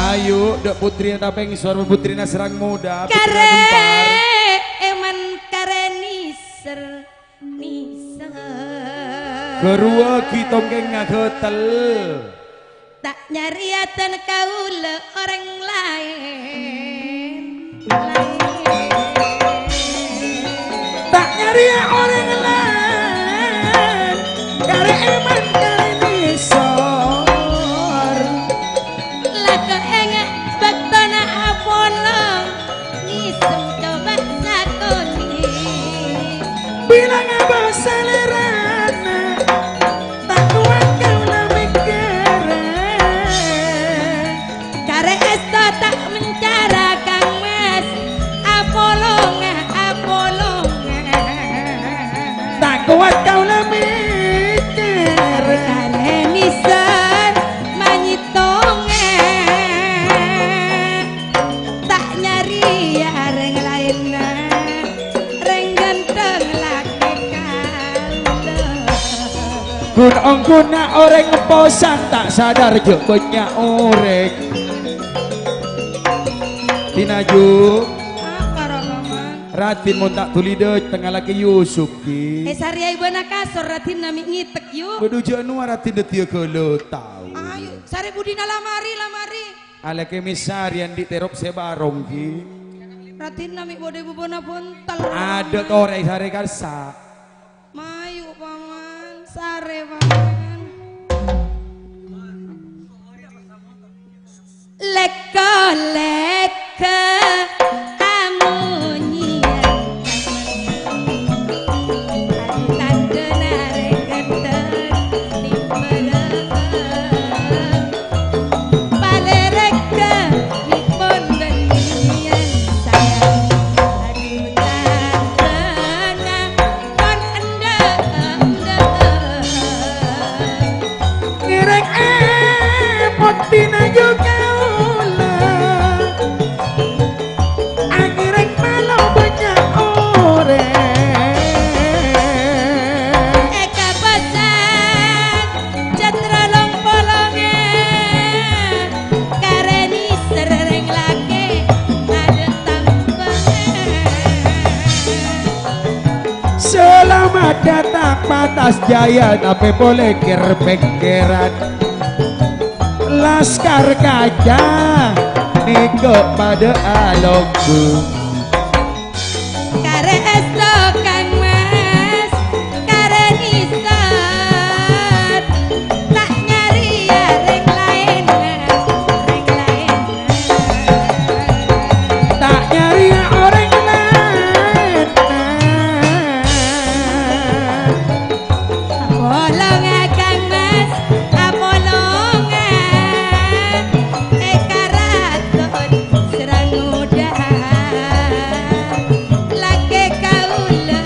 Ayo, dâ' putrina Tapèngsor, putrina Serang Muda, putrina Karè Gempar. Èman karè nèser. Nèser. Ghâruwâghi tongkèngnga ghâtel. Ta' nyarèya dân kaulâ orèng laèn. Laèn. Ta' nyarèya orèng laèn. Karè èman karè nèser. Laga ènga' bâktona apolong, ngèsem coba sakonè'. Bilâ ngabâs salèrana, ta' kowat kaulâ mèkkèrè. Karè èsto ta' mencara, Kang Mas, apolonga, apolonga. Ta' kowat kaulâ mèkkèrè. Karè nèser manyèttonga. Ta' nyarèya rèng laènna, rèng ghânteng lakè kaulâ. Ghun-ongghunna orèng posang ta' sadar jhâ' bânnya' orèng. Dinaju. Apa, Roh Paman? Radin mon ta' dhuli dâteng alakè Yusuf, Ki. È sarè aèbâna kasor, Radinna mè' ngètek, yu. Bâdâ jhâ' nowa Radin dâddhiyâ ghâlâ tao. Ayo, sarè budina lamari, lamari. Alakè mè' sarè andi' terop sè barong, Ki. Radinna mè' bâdâ è bubuna buntel. Adâ' torè sarè kassa'. Mayu, Paman, sarè, Paman. Lèkko-lèkko amonyèyan. Tandhâna rèng ghânteng nimbâlâ. Palèrèk ghâ' mèpon bânnèyan sayang. Adu tandhâna kon endâ'-endâ'. Ngèrèng èpon dinaju kaulâ. Angèrèng malo bânnya' orèng. Èkabâsa jhât ralong-polonga, karè nèser rèng lakè adâ' tambangan. Salamat dâteng Patas Jaya, tapè polè kèr-pèngkèran. Laskar Kaca nèko padâ alongghu. Karè èsto Kang Mas, karè nèser, ta' nyarèya rèng laènna, rèng laènna. Ta' nyarèya orèng laènna. Apolonga Kang Mas, apolonga è karaton Serang Muda. Lakè kaulâ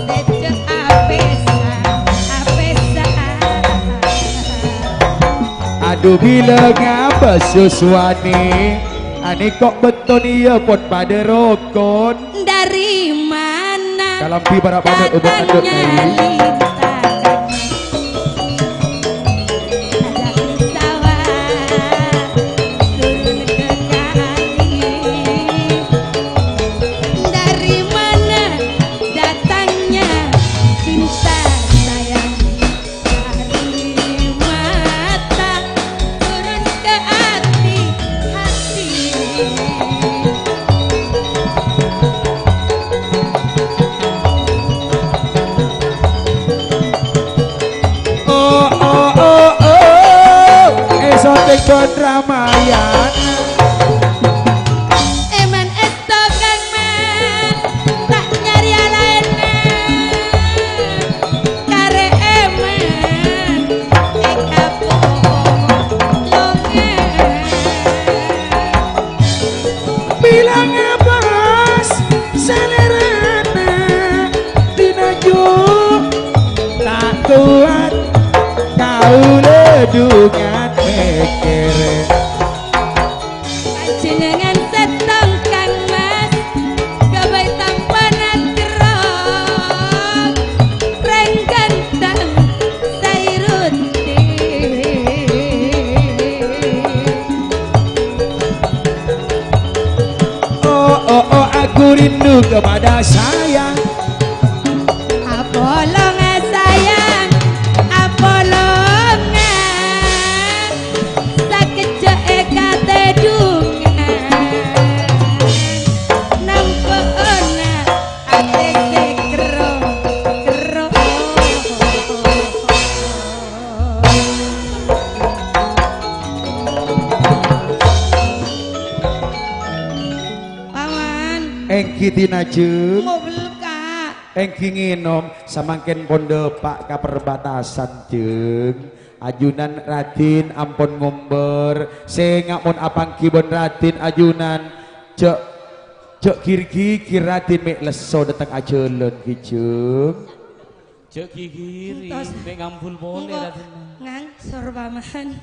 sèjjhâ' apèsa, apèsa. Adu bilâ ngabâs yuswanè, anè ko' bâktona iyâ pon padâ rokon. Dari mana Kalambhi para' padâ, obat adâ' datangnya lintang? Dari sawah turun ke kali. Dari mana datangnya cinta sayang? Dari mata turun ke hati, hati. Bân Ramayana. Èman èsto Kang Mas, ta' nyarèya laènna. Karè èman è kampong longan. Bilâng abâs salèrana dinaju ta' kowat kaulâ dhungan mèkkèrè. Panjhennengngan sèttong Kang Mas, ghâbây tampana terro, rèng ghântheng Sairuddin. Oh, oh, oh, aku rindu kepada sayang. Apolonga sayang, apolonga. Sakejjhâ' è katèdhungan. Nampo'ona atè sè kerro-kerro. Paman. Èngghi dinajeng. Ngobrol, Kak. Èngghi ngènom, samangkèn pon dâpa' ka perbatasan, Jeng. Ajunan Radèn ampon ngombâr. Sènga' mon apangghi bân Radèn ajunan. Jhâ', jhâ' gir-ghigir Radèn mè' lesso dâteng ajhâlân, ghi, Jeng. Jhâ' gigiri, Entos. Mè' ngambul polè, Engko' Radèn. Ngangsor, Paman.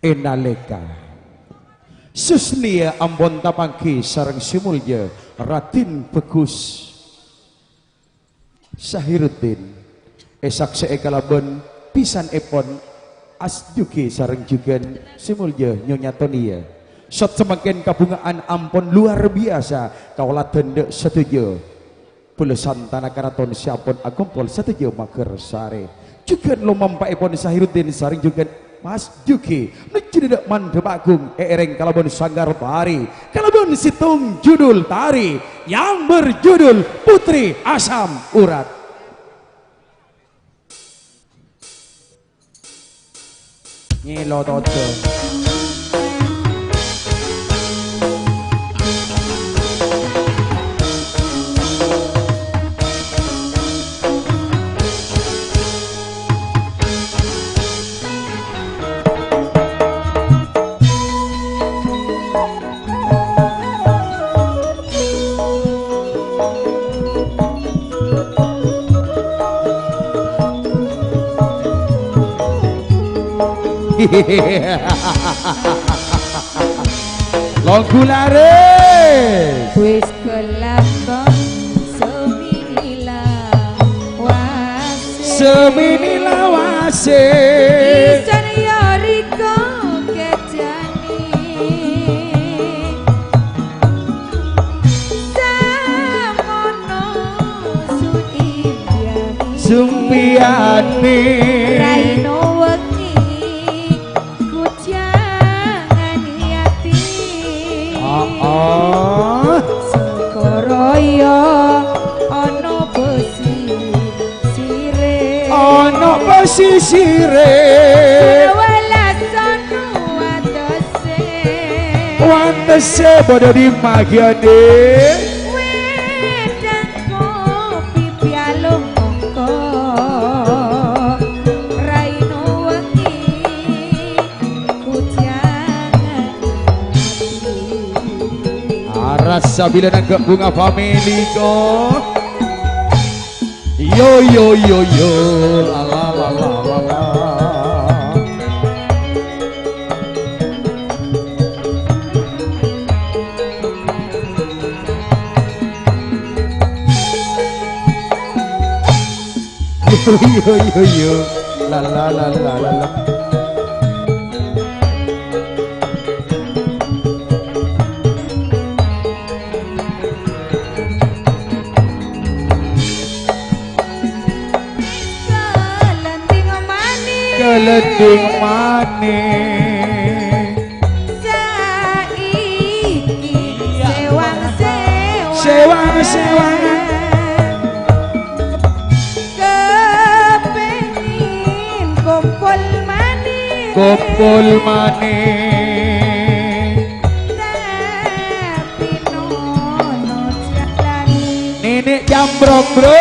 È nalèka Susnèya ampon tapangghi sareng sè molja Radèn Bagus Sahiruddin, èsaksè'è kalabân bhisanèpon As Jugi sareng jhughân sè molja Nyonya Tonia. Sot samangkèn kabhunga'an ampon lowar biyasa, kaulâ dhândhâ sadhâjâ. Bâlâssan tana karaton sè ampon akompol sadhâjâ maghârsarè. Jhughân lomampa'èpon Sahiruddin sareng jhughân Mas Jugi. Nuju dâ' mandhâp agung èèrèng kalabân sanggar tari. Kalabân sèttong judul tari yang berjudul Putri Asam Urat. Ngèlo todhâ. Longgu laris. Wis kelakon semi lawase. Semi lawase. Isan yo riko kejane. Samono sumpiyane. Sumpiyane. Raino wengi ku jangan yati. Ah, ah. Sokoroyo ono besi sire. Ono besi sire. Welas ono watese. Watese padha dimagiane. Wedang kopi pialo mongko. Raino wengi. Arassa bilâ nangghâ' bhunga family ko. Yo, yo, yo, yo. La, la, la, la, la, la. Yo, yo, yo, yo. La, la, la, la, la, la. Kalending manis. Kalending manis. Saiki sewang-sewang. Sewang-sewang. Kepengin kumpul manis Kompol maning. Tapè nono jalani. Nènè' Cambrong, Bro.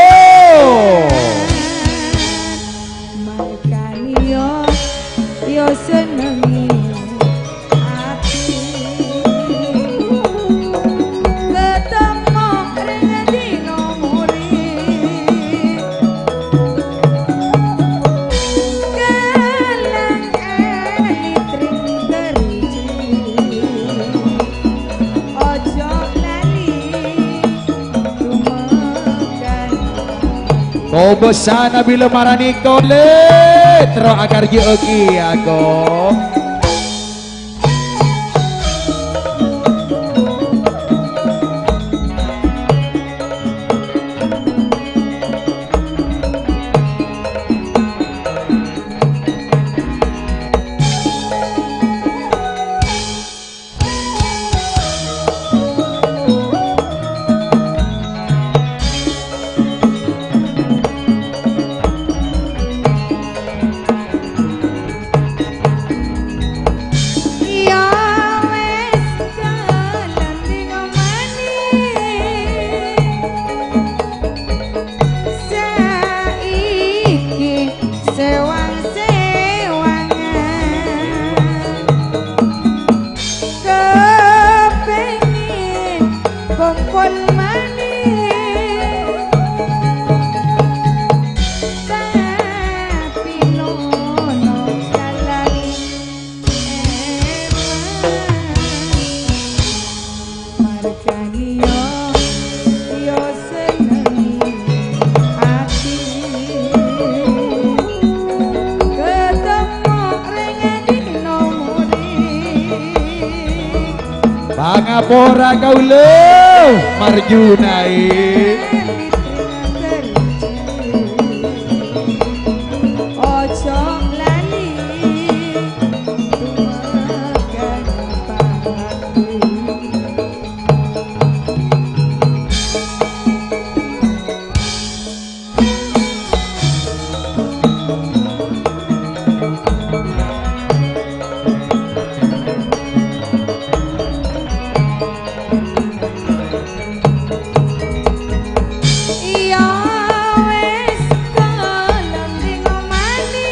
Mangkana yo, yo sennengngè ati. Ketemmo rèng dino mori. Kalang alit rèng terji. Ojo lali. Kobâsana bilâ marani kolè, terro akarjâ'âghi, Agung. Iyâ wis, kalambhi ngomani. Saiki sèwang-sèwangan. Kepengin kompol maning, tapi nono kalali emang. Margani yo, yo senneng ati. Ketemmo rèng dino mori. Pangapora kaulâ, Marjunaè. Ojo lali dumakan pangakun. Iyâ wis, kalambhi ngomani.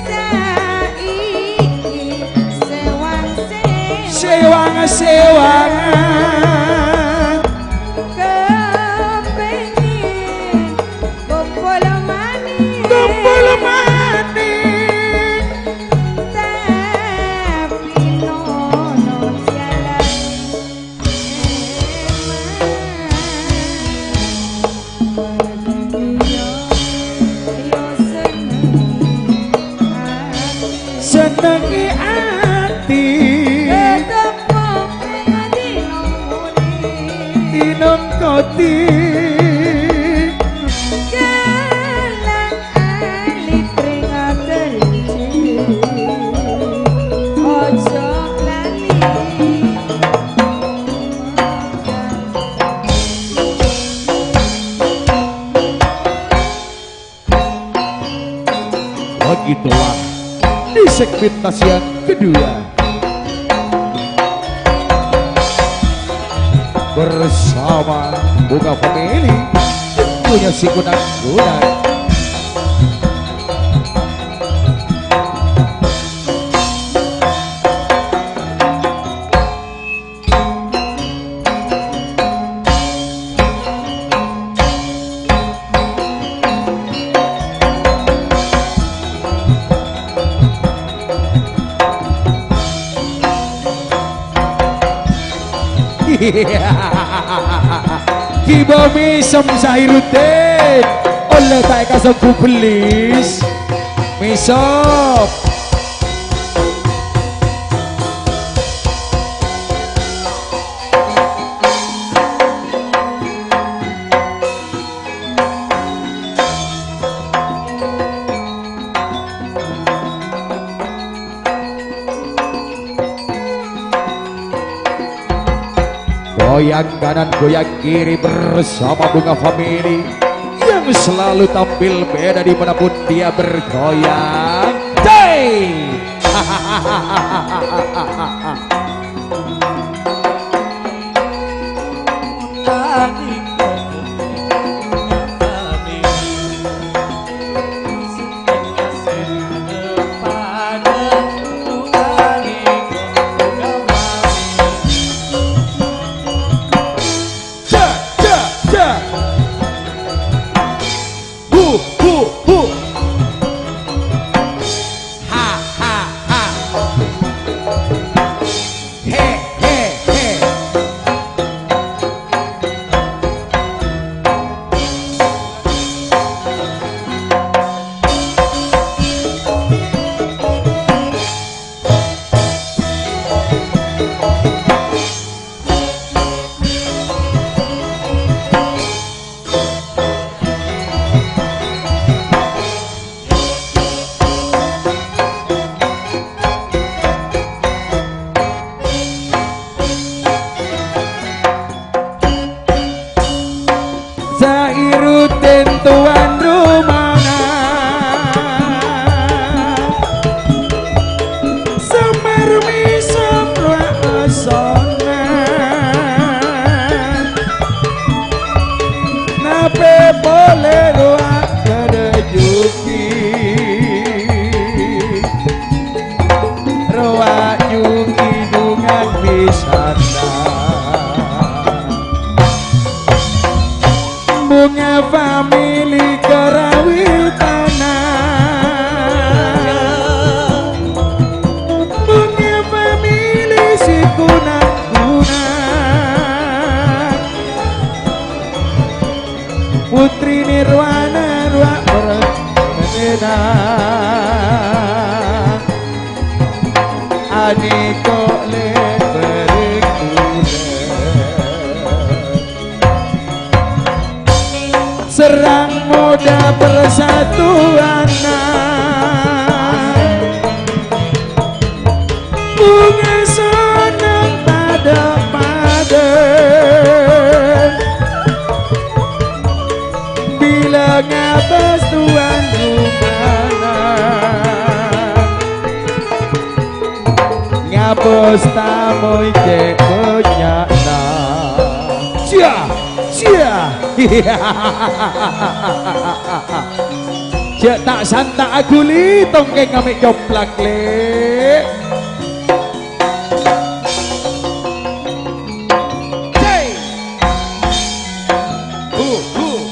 Saiki sèwang-sèwangan. Sèwang-sèwangan. Kepengin kompol maning. Kompol maning. Tapi nono jalan. Sennengngè ati. Inong kodi. Alit ring atelje, ojo lali. Begitulah di segmentasi yang kedua. Bersama Bunga Family, tentunya si kunang-kunang. Kiba Mesem Sairuddin, olle ta' ekasebbu bellis. Mesem. Goyang kanan, goyang kiri bersama Bunga Family yang Selalu tampil beda di mana pun dia bergoyang. Hey! Ja, ja, ja. Hu, hu, hu. Ha, ha, ha. He, he, he. Sairutin tuan rumana, semar mesem rowa osona. Nape pole rowa kada juki, rowa juki dungan bisana. Bunga famili karawil tana. Bunga famili si kunang-kunang. Putri Nirwana rowa pertena. Aniko lebbeng bulan. Serang moda persatuanna. Bunga sonang pada-pada. Bila ngabas tuan rumana. Ngabas tamoy cè' bânnya'na. Sia, sia. Jhâ' ta' santa' aghuli tongkèngnga mè' coplak, Lè'. Hey. Hu, hu.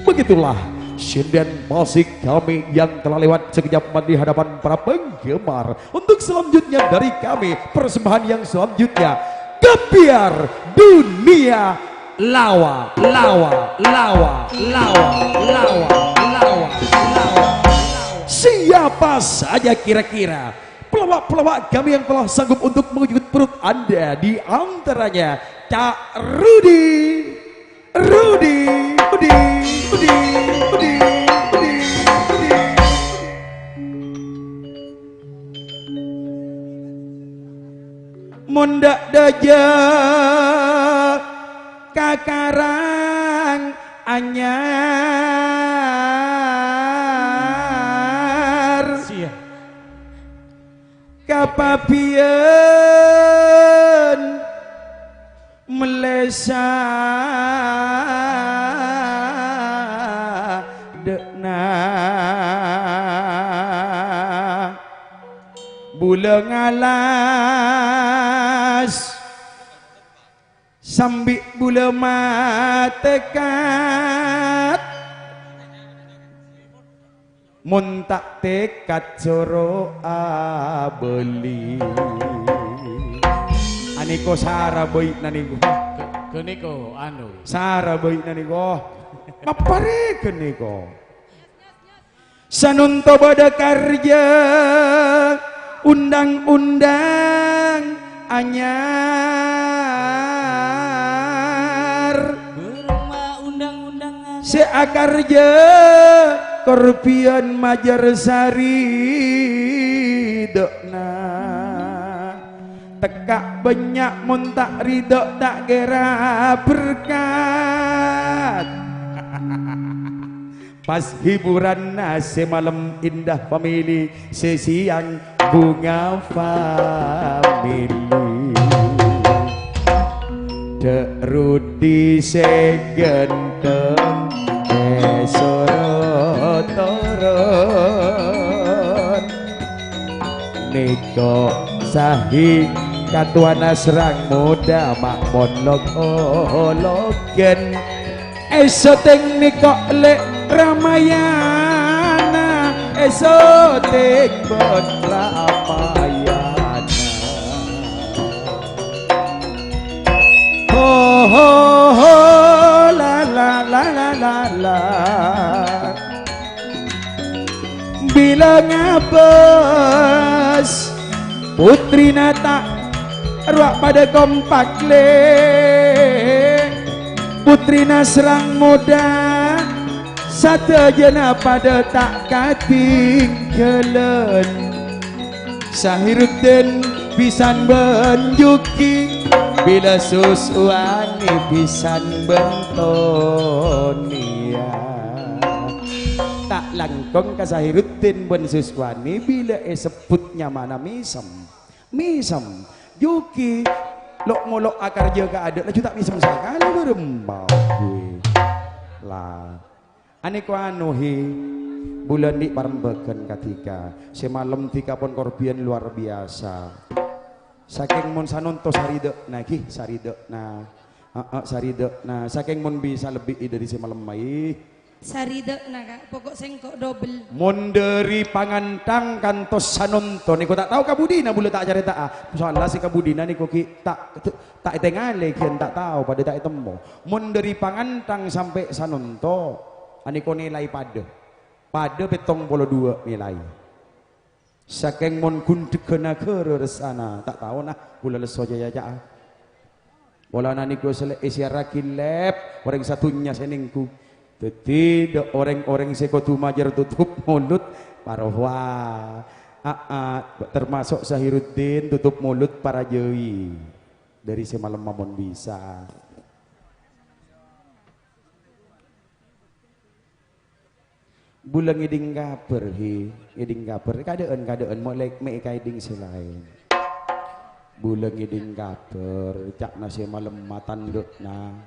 Begitulah sinden musik kami yang telah lewat sekejap di hadapan para penggemar. Untuk selanjutnya dari kami, persembahan yang selanjutnya, Gebyar Dunia Lawa, lawa, lawa, lawa. Siapa saja kira-kira pelawak-pelawak kami yang telah sanggup untuk mengejut perut Anda, di antaranya Cak Rudi. Rudi, Rudi, Rudi. Mon dâ' dâjâ ka Karang Anyar. Sia. Kapabiyân mellè sadhâ'na bulâ ngalas. Sambi' bulâ matèkat, mon ta' tèkat soro abâli. Anèko sara bâi'na nèko. Ghânèko, anu. Sara bâi'na nèko. Maparè ghânèko. Sanonto bâdâ karjâ undang-undang anyar. Bârâmma undang-undang anyar? Sè akarjâ Korbiyan majâr saridâ'na. Tekka' bânnya' mon ta' ridâ' ta' kèra berkat. Pas hiburanna sè malem indah family, sè sèyang bhunga family. Dâ' Rudi sè ghântheng èsoro toron. Nèko sahi katowana sareng modâ ma' mon lok-ologhân. Èsoting nèko lè' Ramayana, èsoting bân Ramayana. Ho, ho, ho, la, la, la. Bilâ ngabâs, putrina ta' rowa padâ kompak, lè'. Putrina sareng modâ, sadhâjâna padâ ta' katinggalan. Sahiruddin bhisan bân Juki, bilâ Suswani bhisan bân Tonia. Ta' langkong ka Sahiruddin bân Suswani bilâ èsebbhut nyamana mèsem. Mèsem. Juki, lo'-molo' akarjâ ka adâ', laju ta' mèsem sakalè, bârâmma ghuwè. La. Anèko anu, Hi, bulân dhi' parembhâghân kadhika. Sè malem dhika pon korbiyan luar biasa. Sakèng mon sanonto saridâ'na, ghi, saridâ'na. Heeh, saridâ'na. Sakèng mon bisa lebbi'i dâri sè malem, Hi. Saridâ'na, Ka'. Poko' sèngko' dobel. Mon dâri pangantang kantos sanonto, nèko ta' tao kabudina bulâ ta' carèta'a. Soalla sè kabudina nèko ghi' ta', ta' ètengalè, ghi' ta' tao, padâ ta' ètemmo. Mon dâri pangantang sampè' sanonto, anèko nilai padâ. Padâ pèttong polo duwâ' nilai. Sakèng mon ghundhegghâ naghârâ ressana, ta' tao, na, bulâ lesso jâ-, jâ-, jâ-, polana nèko sè lè-, èsiarraghi lèp orèng sadhunnya sè nèngghu. Dhâddhi, dâ-, orèng-orèng sè kodhu majâr tutup molod, parowa. Aa, termasuk Sahiruddin tutup molod parajâi. Dâri sè malem mon bisa. Bulâ ngèdhing kabhâr, Hi, ngèdhing kabhâr. Kadhâ'ân-kadhâ'ân mo' lè-, mè' èkaèdhing sè laèn. Bulâ ngèdhing kabhâr, ca'na sè malem matandhâ'na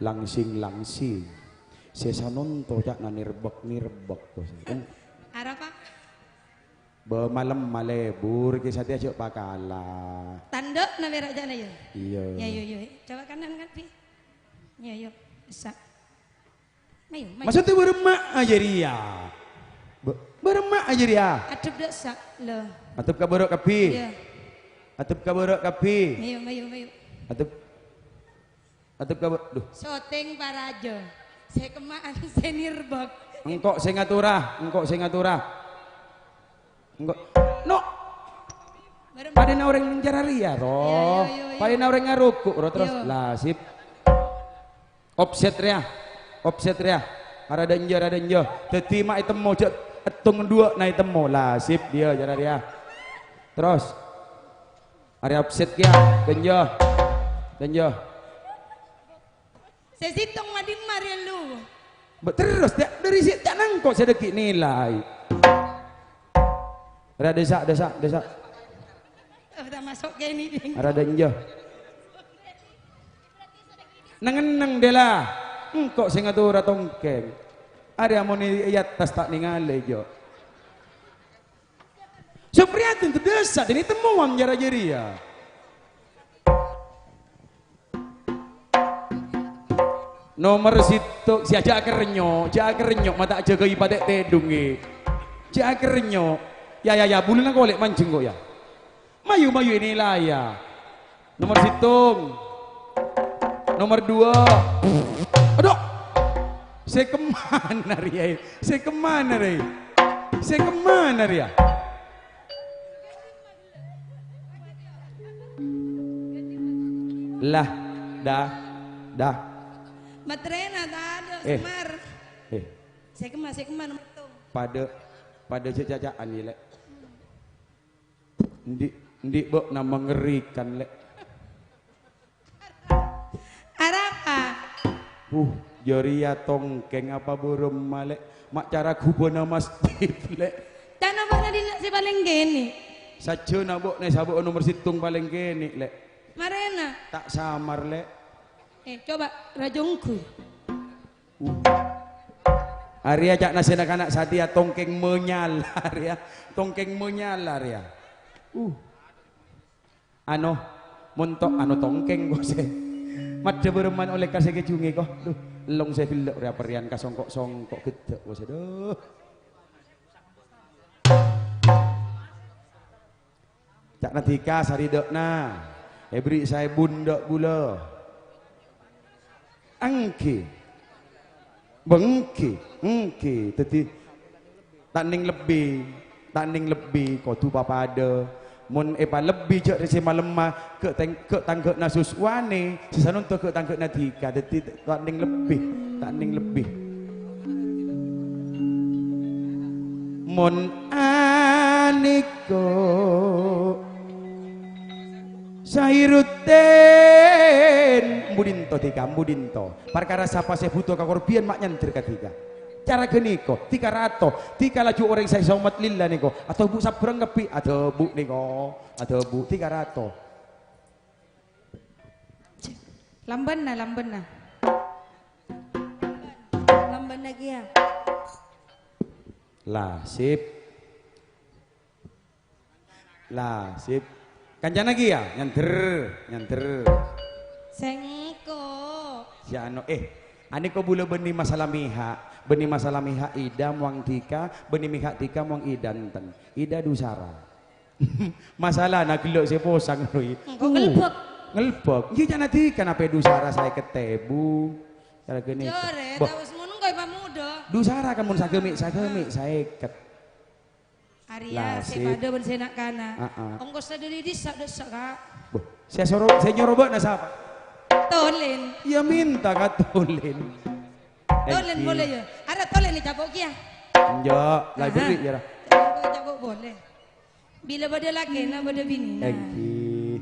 langsing-langsing. Sè sanonto ca'na nèrbâk-nèrbâk, Bos. Arapa? Bâ malem malebur, kè satèya jhâ' pakala. Tandhâ'na pèra' ca'na, yâ? Iyâ. Yâ, yâ, yâ. Coba kanan, kan, Pi? Yâ, yâ. Bisa. Mayu, mayu. Maksudnya bârâmma'a jârèya? Bâ-, bârâmma'a jârèya? Adhep dâ' sa-, lho. Adhep ka bârâ' kabbhi? Iyâ. Adhep ka bârâ' kabbhi? Mayu, mayu, mayu. Adhep, adhep ka bâ-, duh. Syuting parajâ. Sè kemma'an sè nèrbâk. Engko' sè ngatora, engko' sè ngatora. Engko', no. Bârâmma'a. Padâna orèng jârèya, ro. Iyâ, iyâ, iyâ, iyâ. Padâna orèng ngaroko', ro, terros. Iyâ. Lah, sip. Offset rèya. Offset rèya. Arè dâ' enjâ, arè dâ' enjâ. Dhâddhi ma' ètemmo, jhâ' èttong duwâ'na ètemmo. Lah, sip, iyâ, jârèya. Terros. Arè offset kèya. Dâ' enjâ. Dâ' enjâ. Sè sèttong ma' dimma rèya lu. Bâ-, terros, dâ-, dâri sè, ca'na engko' sè dâgghi' nilai. Ra, dâsa', dâsa', dâsa'. Oh, ta' maso' kènè', Ding. Ra, dâ' enjâ. Neng-enneng, Dela. Engko' sè ngatora tongkèng. Arè amon è, è attas ta' nèngalè, Jo. Supriyadin tadâsa', dâri temmowan jârèya. Nomer sèttong, sè jhâ' akerrenyo', jhâ' akerrenyo', ma' ta' jâgâi patè' tèdhungngè. Jhâ' akerrenyo'. Ya, ya, ya, bulâna kolè' manjheng ko', ya. Mayu, mayu, ènilai, ya. Nomer sèttong. Nomer duwâ'. Adhu. Sè kemma'an rèya, è? Sè kemma'an rèya? Sè kemma'an rèya? Lah, dah, dah. Matrèna tadâ', eh, Semar. Eh. Sè kemma, sè kemma, nomer Padâ, padâ caca'an, yâ, Lè'. Endi', endi' bâ'na mangèrrikan, Lè'? Arapa? Uh, jârèya tongkèng apa bârâmma, Lè'? Ma' cara ghubâna masjid, Lè'. Ca'na bâ'na dinna' sè palèng kènè'. Sajjhâna bâ'na sè bâ'na nomer sèttong palèng kènè', Lè'. Marèna. Ta' samar, Lè'. Eh, coba rajungku. Uh. Arèya ca'na sè na'-kana' satèya tongkèng manyala rèya. Tongkèng manyala rèya. Uh. Ano, montok ano tongkèng, kosè. Maddhâ bârâmman ollè ka sè kèjungè, ko. Duh, ellong sè ghellâ' rèya perrèyan ka songko'-songko' ghedda', kosè. Duh. Ca'na dhika saridhâ'na, èberri' saèbun dâ' bulâ. Èngghi. Bâ èngghi, èngghi. Dhâddhi, ta' nèng lebbi, ta' nèng lebbi, kodhu papadâ. Mon èpalebbi jâ' rè sè malemma, ghâ' teng-, ghâ' tangghâ'na Suswanè, sè sanonto ghâ' tangghâ'na dhika. Dhâddhi, ta' nèng lebbi, ta' nèng lebbi. Mon anèko Sairuddin, mbu dinto dhika, mbu dinto. Parkara sapa sè bhuto kakorbhiyân ma' nyandher ka dhika. Cara ghânèko, dhika rato, dhika laju orèng sè somat lilla nèko. Adhâbu sabbhârâng kabbhi, adhâbu nèko, adhâbu dhika rato. Lambânna, lambânna. Lambânna kèya. La, sip. La, sip. Kancana kèya, nyandher, nyandher. Sèngko'. Si ano, eh, anèko bulâ bânnè masalah mèha', bânnè masalah mèha' Ida mowang dhika, bânnè mèha' dhika mowang Ida enten. Ida dusara. Masalana ghellâ' sè posang, Roy. Engko' ngelbek. Ngelbek. Ngghi, ca'na dhika napè dusara sèket èbu. Cara ghânèko. Jârè, bâh, tao semono engko' èpamodâ. Dusara kan mon sagâmè', sagâmè' sèket. Arèya sè padâ bân sè na'-kana'. Heeh. Ongkossa dâri dissa'-dissa', Ka'. Bâh, sè soro, sè nyoro bâ'na sapa? Tolèn. Iyâ, minta ka Tolèn. Tolèn polè, yâ. Arèya Tolèn ècapo' kèya. Enjâ', la èberri', yâ, ra. Ècapo' polè. Bilâ bâdâ lakèna, bâdâ binèna. Èngghi.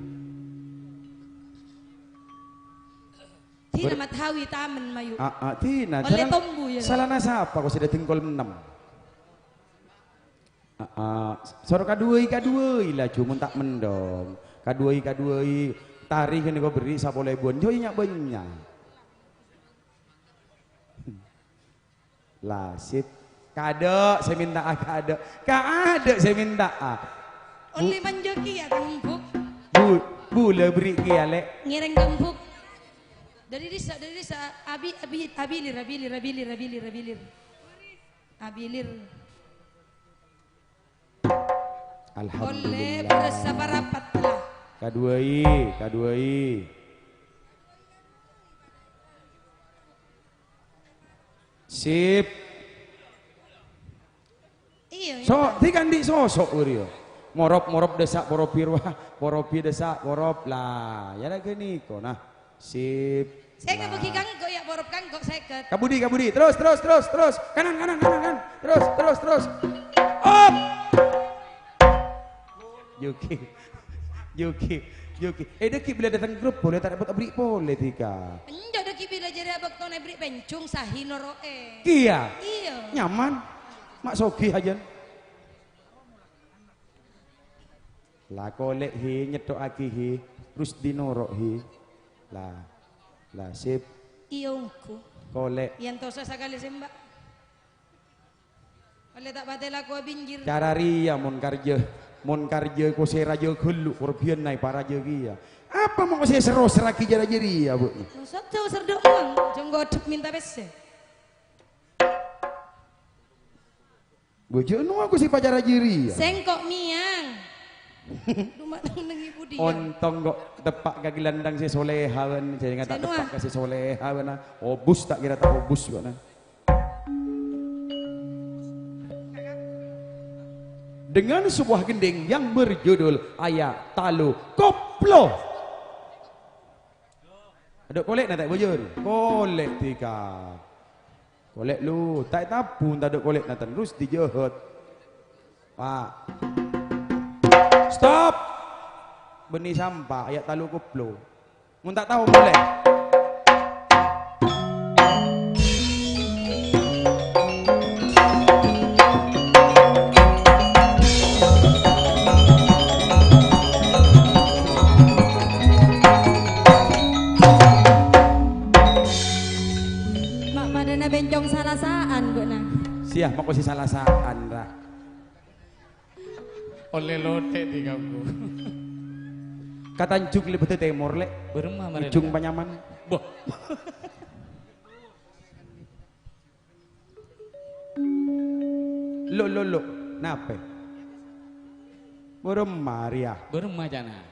Dhina mat hawi tamen mayu. Ah, ah, dhina. Ollè tombu, yâ. Salana sapa kok sè dâteng kol ennem? Ah, ah, soro kaduwâi, kaduwâi laju mon ta' mendhâng. Kaduwâi, kaduwâi. Tari kènè kok berri' sapolo èbuwân. Jâ' nya'-bânnya'. La, sip. Kaadâ' sè mènta'a, kaadâ'. Kaadâ' sè mènta'a. Ollè manjâ kèya, Kang Embuk. Bu-, bulâ berri' kèya, Lè'. Ngèrèng, Kang Embuk. Dâri dissa', dâri dissa'. Abi, abi, abilir, abilir, abilir, abilir, abilir. Abilir. Alhamdulillah. Ollè bherrâs saparapat la. Kaduwâi, kaduwâi. Sip. Iyâ, iyâ. So, dhika andi' soso' wâriyâ. Morop-morop dâssa' porobi rowa, porobi dâssa' porop. La, yâ la ghânèko, nah. Sip. Sè kabâghi kangko', yâ, porop kangko' sèket. Kabudi, kabudi. Terus, terus, terus, terus. Kanan, kanan, kanan, kanan. Terus, terus, terus. Op. Yuki. Yuki. Yuki. Eh, dâgghi' bilâ dâteng grup polè, ta' repot aberri' polè, dhika. Enjâ' dâgghi' bilâ jârèya bâktona aberri' pèncung, sahi noro'è. Kèya? Iyâ. Nyaman. Ma' soghi, hajân. La, kolè', hi, nyetto'aghi, hi. Rusdi noro', hi. La, la, sip. Iyâ, ongghu. Kolè'. Yâ, entosa sakalè sè, Mbak. Ollè ta' patè lako abinjir. Cara rèya mon karjâ, mon karjâ kosè rajâ ghâllu, korbhiyânna èparajâ kèya. Apa mon kosè serro serraghi jârèya, Bu? Maksud jhâu serdok mong, jhâ' ngodhep minta pèssè. Bojâno aku sè pacara jârèya. Sèngko' mèyang. Dumma neng-neng ibu dia. Ontong kok teppa' ka gelandang sè soleha bân, jârèya ta' teppa' ka sè soleha bân, ah. Obus ta' kèra ta' obus kok, nah. Dengan sebuah gending yang berjudul Aya Talo Koplo. Adhu, kolè' na ta' bojâr? Kolè' dhika. Kolè' lu, ta' ètabung, tadâ' kolè'na terros dijâhât. Pak. Stop! Bânnè sampa, aya' talu koplo. Mon ta' tao molè. Ma' padâna bèncong salasa'an, bâ'na. Siya, mako sè salasa'an, ra. Ollè lotè' di kampung. Ka Tanjung Lebada Tèmor, Lè'. Bârâmma marè, Ujung Lè'? Panyaman. Boh. Lo, lo, lo. Napè? Bârâmma rèya? Bârâmma ca'na?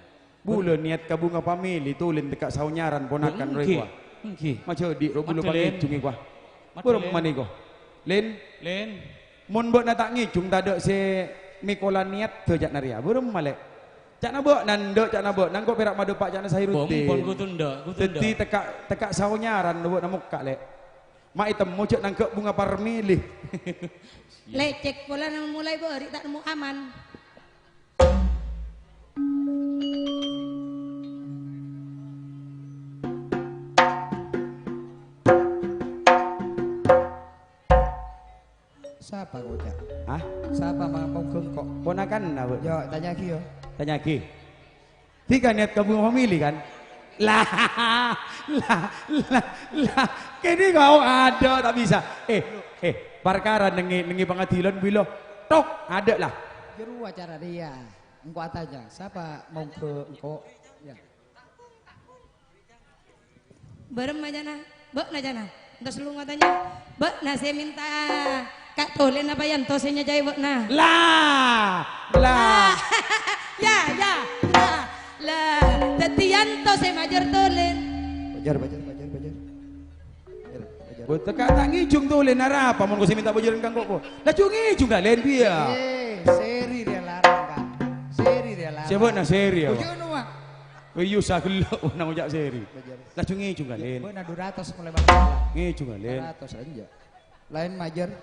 Bulâ niyat ka Bunga Family, tolèn tekka' saonyaran ponakan rowa. Ènggi, ènggi. Majâdi' ro bulâ Madhâlèn. Pangèjhungè, kwa. Madhâlèn. Bârâmma nèko? Lèn? Lèn. Mon bâ'na ta' ngèjhung, tadâ' sè mèkola niyat, dâ ca'na rèya. Bârâmma, Lè'? Ca'na bâ'na endâ', ca'na bâ'na engko' pèra' madâpa' ca'na Sairuddin. Bâ, mon kodhu endâ', kodhu endâ'. Dâddhi tekka', tekka' saonyaran bâ'na mokka', Lè'. Ma' ètemmo jhâ' nangghâ' Bunga Family. Lècèk polana molaè bâri' ta' nemmo aman. Sapa koca'? Hah? Sapa ma-, mongghâ engko'? Ponakanna, Bu. Yo, tanya'aghi, yo. Tanya'aghi. Dhika niyat ka Bunga Family, kan? Lah, lah, lah, lah. Kènè kok adâ' ta' bisa. Eh, eh, parkara nèngè, nèngè pangadilan bilâ. Tok, adâ' lah. Jârowa cara rèya. Engko' atanya, sapa mongghâ engko'? Ya. Bârâmma ca'na? Bâ'na ca'na? Entos lu ngatanya. Bâ'na sè mènta Ka' Tolèn apa Yanto sè nyajâi bâ'na? Lah, lah. Lah. Ya, ya. Lah, lah. Dâddhi Yanto sè majâr Tolèn. Bâjâr, bâjâr, bâjâr, bâjâr. Bâjâr, bâjâr. Bhunten, Ka', ta' ngèjhung Tolèn, arapa mon engko' sè mènta bâjârân ka engko'? Laju ngèjhung Tolèn, biyâ. Eh, seri dia larang, Ka'. Seri dia larang. Sè bâ'na seri, ya, Pak? Bujur, Wak. Oh, iyâ, sagellâ', nang oca' seri. Bâjâr. Laju ngèjhung, Ka', Lèn. Bâ'na dua ratus molaè bângkèla. Ngèjhung, Ka', Lèn. Dua ratus aja. Laèn majâr.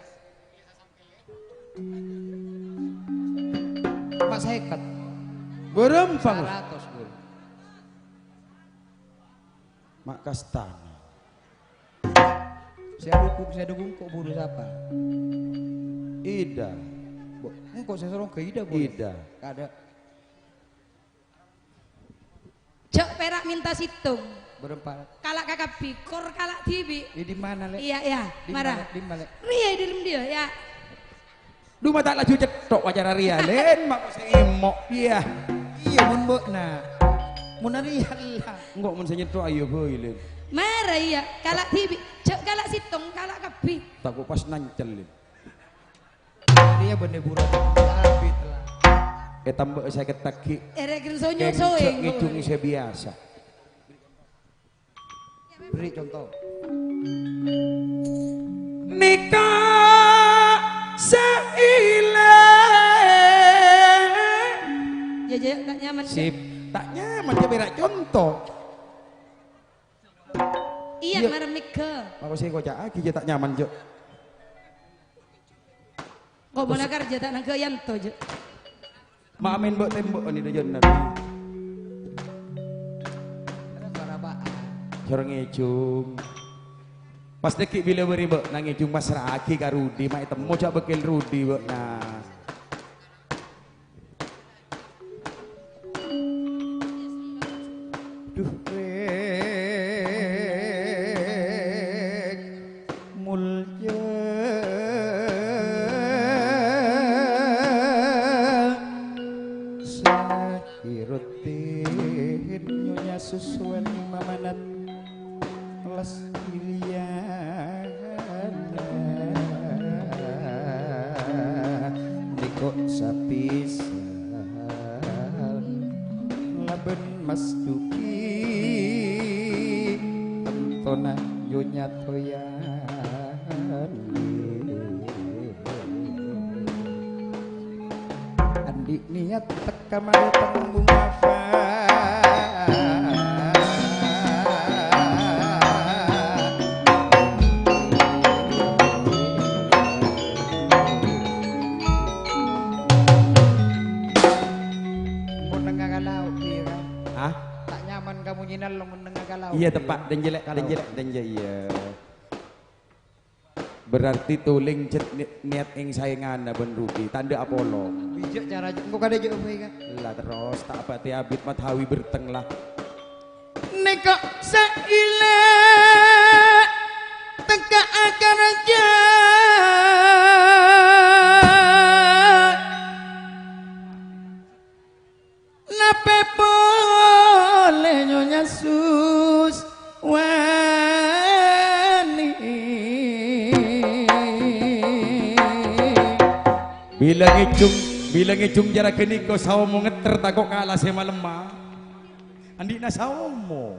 Ma' sèket. Bârâmpa? Saratos, Bu. Ma' kastana. Sè dukung, sè dukung engko' buru sapa? Ida. Bu, engko' sè soro engko' Ida, Bu. Ida. Kada. Jhâ' pèra' mènta sèttong. Berempat. Kala' kakabbhi, kor kala' dhibi'. Di, di mana, Lè'? Iyâ, iyâ, mara. Di mana, di mana, Lè'? Rèya è dâlem dhiyâ, yâ. Dhu ma' ta' laju cètthok acara rèya, Lèn, ma' sè èmo'. Iyâ. Iyâ, mon bâ'na. Mon arèya la. Engko' mon sè nyètthok, ayo bhâi, Lèn. Mara, iyâ. Kala' dhibi'. Jhâ' kala' sèttong, kala' kabbhi. Tako' pas nancel, Lèn. Iyâ, bânnè buron. Abit la. Ètambâ sèket taghi'. Èrè ghen sonyo soè. Ngèjhung sè biyasa. Beri contoh. Nèka sè ilèng. Ya, ya, ta' nyaman. Sip. Ta' nyaman, ya, beri contoh. Iyâ, iyâ. Marem nèka. Mako sè koca'aghi jhâ' ta' nyaman, jhâ'. Kok mona kerja ta' nangghâ Yanto, jhâ'. Ma' amèn bâ' tembok ni dâjâna. Soro ngèjhung. Pas dhâggi' bilâ bâri' bâ' nangèjhung, pasra'aghi ka Rudi, ma' ètemmo jhâ' bâkkèl Rudi bâ'na. Duh, rèng mulja Sakiruddin Nyonya Susuwan Mamanat. Las Iliana niko sapisan laban Mas Duki entona yo nyatoyan. Andi' niat teka madhateng Bunga Fa. Iyâ, teppa', dânjâ, Lè', dânjâ, Lè', dânjâ, iyâ. Berarti tolèng jhât ni-, niat èngsaèngana bân Rudi, tandhâ apolong. Bijâ cara jhâ', engko' kadhâ jhâ' bhâi, Ka'. Lah, terros, ta' pati abit mathawi berteng, lah. Nèko' sa'ila tekka' akarja. Napè polè Nyonya Suswani? Bilâ ngèjhung, bilâ ngèjhung jârâ ghânèka saomo ngetter tako' kala sè malemma. Andi'na saomo.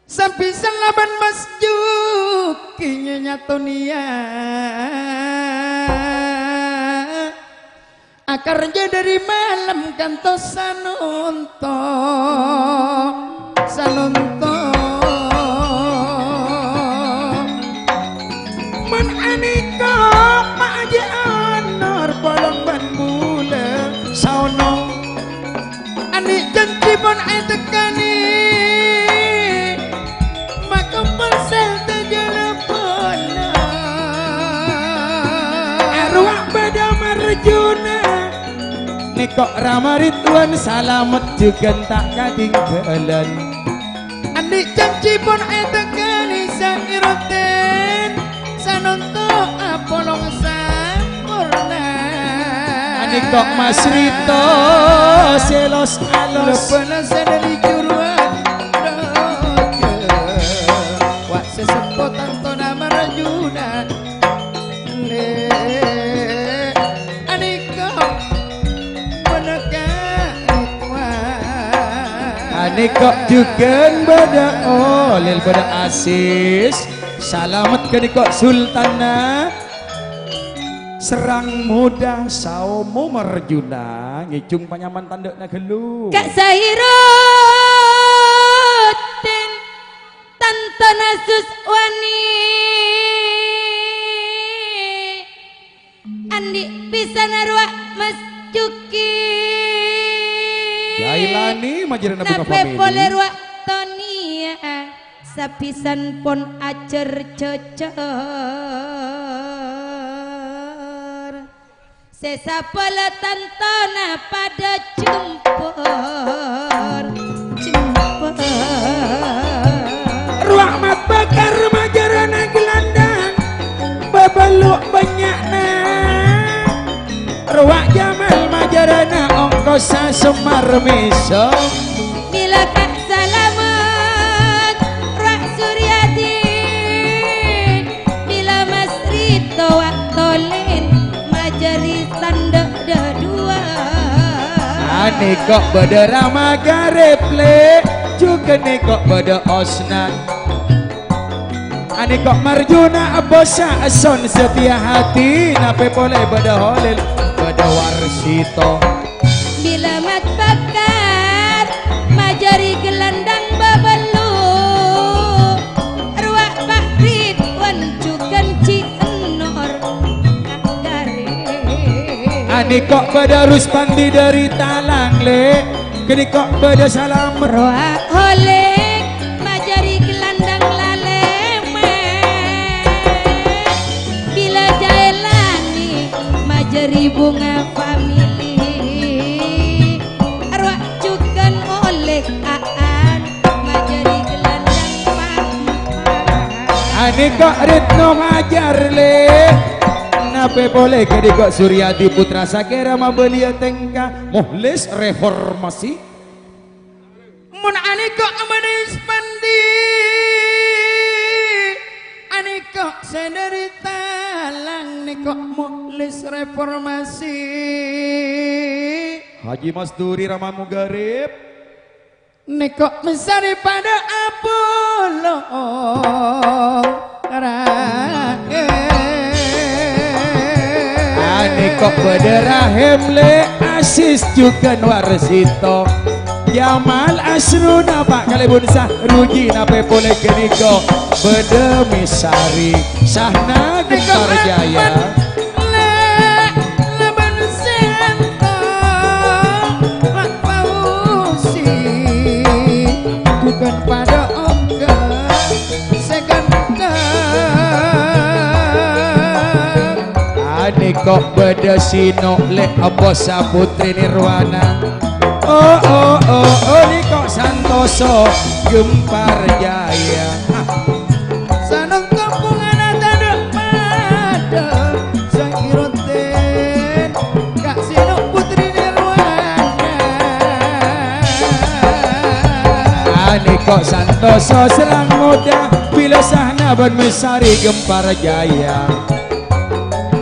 Sabisana bân Mas Juki Nyonya Tonia. Akarja dhâri malem kantos sanonto, sanonto. Mon anèka ma' ajâ' onor polong bân bulâ saono. Anè' janji pon ètekkanè, makompol sèl tèjhâlâ polong. Arowa bâdâ Marjuna, nèko' Rama Ridwan salamet jhughân ta' katinggalan. Anè' janji pon ètekkanè saèrotèn, sanonto apolong samporna. Anèko' Mas Rito sè los-alos. Lebbhâna sè dhâri juruan raja. Wa' sè seppo tantona Marjuna. Lè', anèko' bâdâ Ka' Ridwan. Anèko' jhughân bâdâ Olèl, bâdâ Asis. Salamet ghânèko' Sultanna. Serang Muda saomo Marjuna. Ngèjhung panyaman tandhâna ghâllu. Ka' Sairuddin. Tantona Suswani. Andi' pisana rowa Mas Juki. Jailani majârâna Bunga Napè Family. Polè rowa Tonia. Sapisan pon ajâr jhâjhâr. Sè sapolo tantona padâ jempor, jempor. Rowa Mat Bakar majârâna Gelandang, bâbâllu' bânnya'na. Rowa Jamal majârâna ongkosa Semar Mèso. Bilâ Ka' Salamet, rowa Suryadi. Bilâ Mas Rito wa' Tolèn majâri sandhâ' dhâduwâ. Anèko' bâdâ Rama Garep, Lè', jhughân nèko' bâdâ Osnan. Anèko' Marjuna Abbosa Son Setia Hati, napè polè bâdâ Holil, bâdâ Warsito. Bilâ Mat Bakar majâri gelandang bâbâllu', rowa Pa' Ridwan jhughân Ci Enor Akare. Anèko' bâdâ Ruspandi dâri Talang, Lè'. Ghânèko' bâdâ Salam. Rowa Holil majâri gelandang lalèmè. Bilâ Jaelani majâri Bunga Family. Rowa jhughân Olèh Aan majâri gelandang pampa. Anèko' Retno Fajar, Lè'. Napè polè ghânèko' Suryadi Putra Sakera mabâliyâ tèngka Muhlis Reformasi. Mon anèko' Amanis Pandi, anèko' sè dâri Talang, nèko' Muhlis Reformasi. Haji Masturi Rama Mugarib. Nèko' mèsarè padâ apolong. Rahim. Anèko' bâdâ Rahim, Lè', Asis jhughân Warsito. Jamal Asruna, Pa' Kalèbun Sahruji, napè polè ghânèko' bâdâ Misari, Sahna Gentar Jaya. Lè', Laban Sento, Pak Fauzi, jhughân padâ Nèko' bâdâ sè nolè' abâsa Putri Nirwana. Oh, oh, oh, oh, nèko' santoso Gempar Jaya. Sanongko bungana tadâ' padâ, sairoten ka sè no Putri Nirwana. Ah, nèko' santoso Serang Moda, bilâ Sahna bân Mesari Gempar Jaya.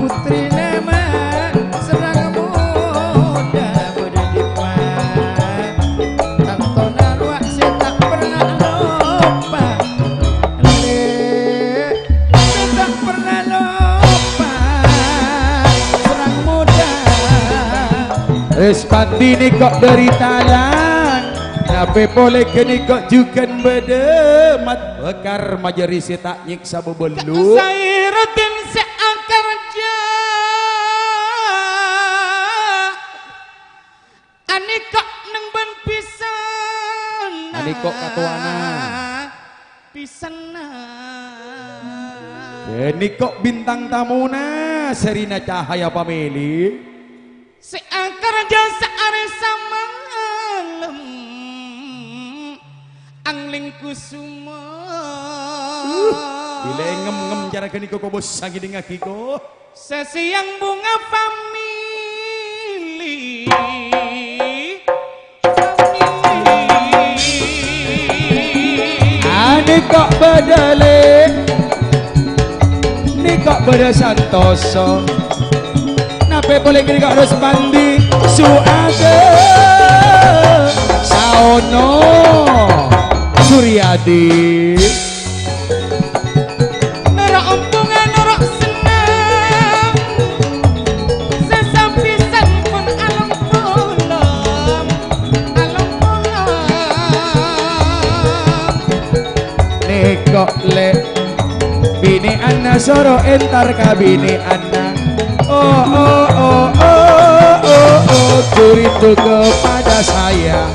Putrina ma' Serang Moda bâdâ dimma. Tantona rowa sè ta' perna loppa. Lè', sè ta' perna loppa. Serang Moda. Respandi nèko' dâri Talang. Napè polè ghânèko' jhughân bâdâ Mat Bakar Majâri sè ta' nyèksa bâbâllu. Sairuddin sè akarja. Anèko' neng bân pisan. Anèko' katowana. Pisanna. Anèko' bintang tamona, Serina Cahaya Pamèlè. Sè akarja saarè samalem, Angling Kusuma. Uh, bilâ ngem-ngem cara ghânèko kobâ sè ngèdingngaghi ko. Sasèyang bunga famili. Anèko' bâdâ lè', nèko' bâdâ santoso. Napè polè ghânèko' Respandi, Su'ada, Saono, Suryadi. Noro' ontongan, noro' sennang. Sasambi sampon along polong, along polong. Nèko' lè', binè'anna soro entar ka binè'anna. Oh, oh, oh, oh, oh, oh, oh, curitu kepada saya.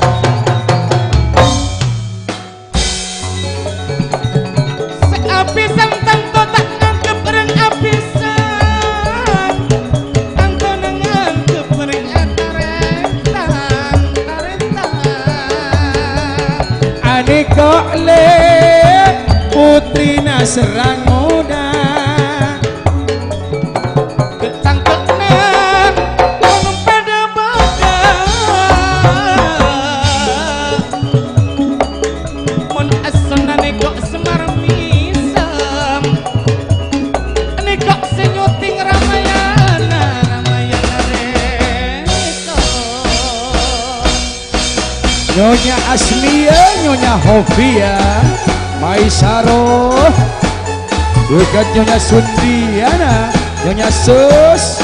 Sè abhisan tanto ta' nganggep rèng abhisan, tantona nganggep rèng atarètan, tarètan. Anèko' lè' putrina Serang Moda. Cangkokna kono padâ-padâ. Mon essona nèko' Semar Misem, nèko' sè nyuting Ramayana, Ramayana nèko'. Nyonya Asmia, Nyonya Hofia, Maisaro, bhughân Nyonya Sundiana, Nyonya Sus.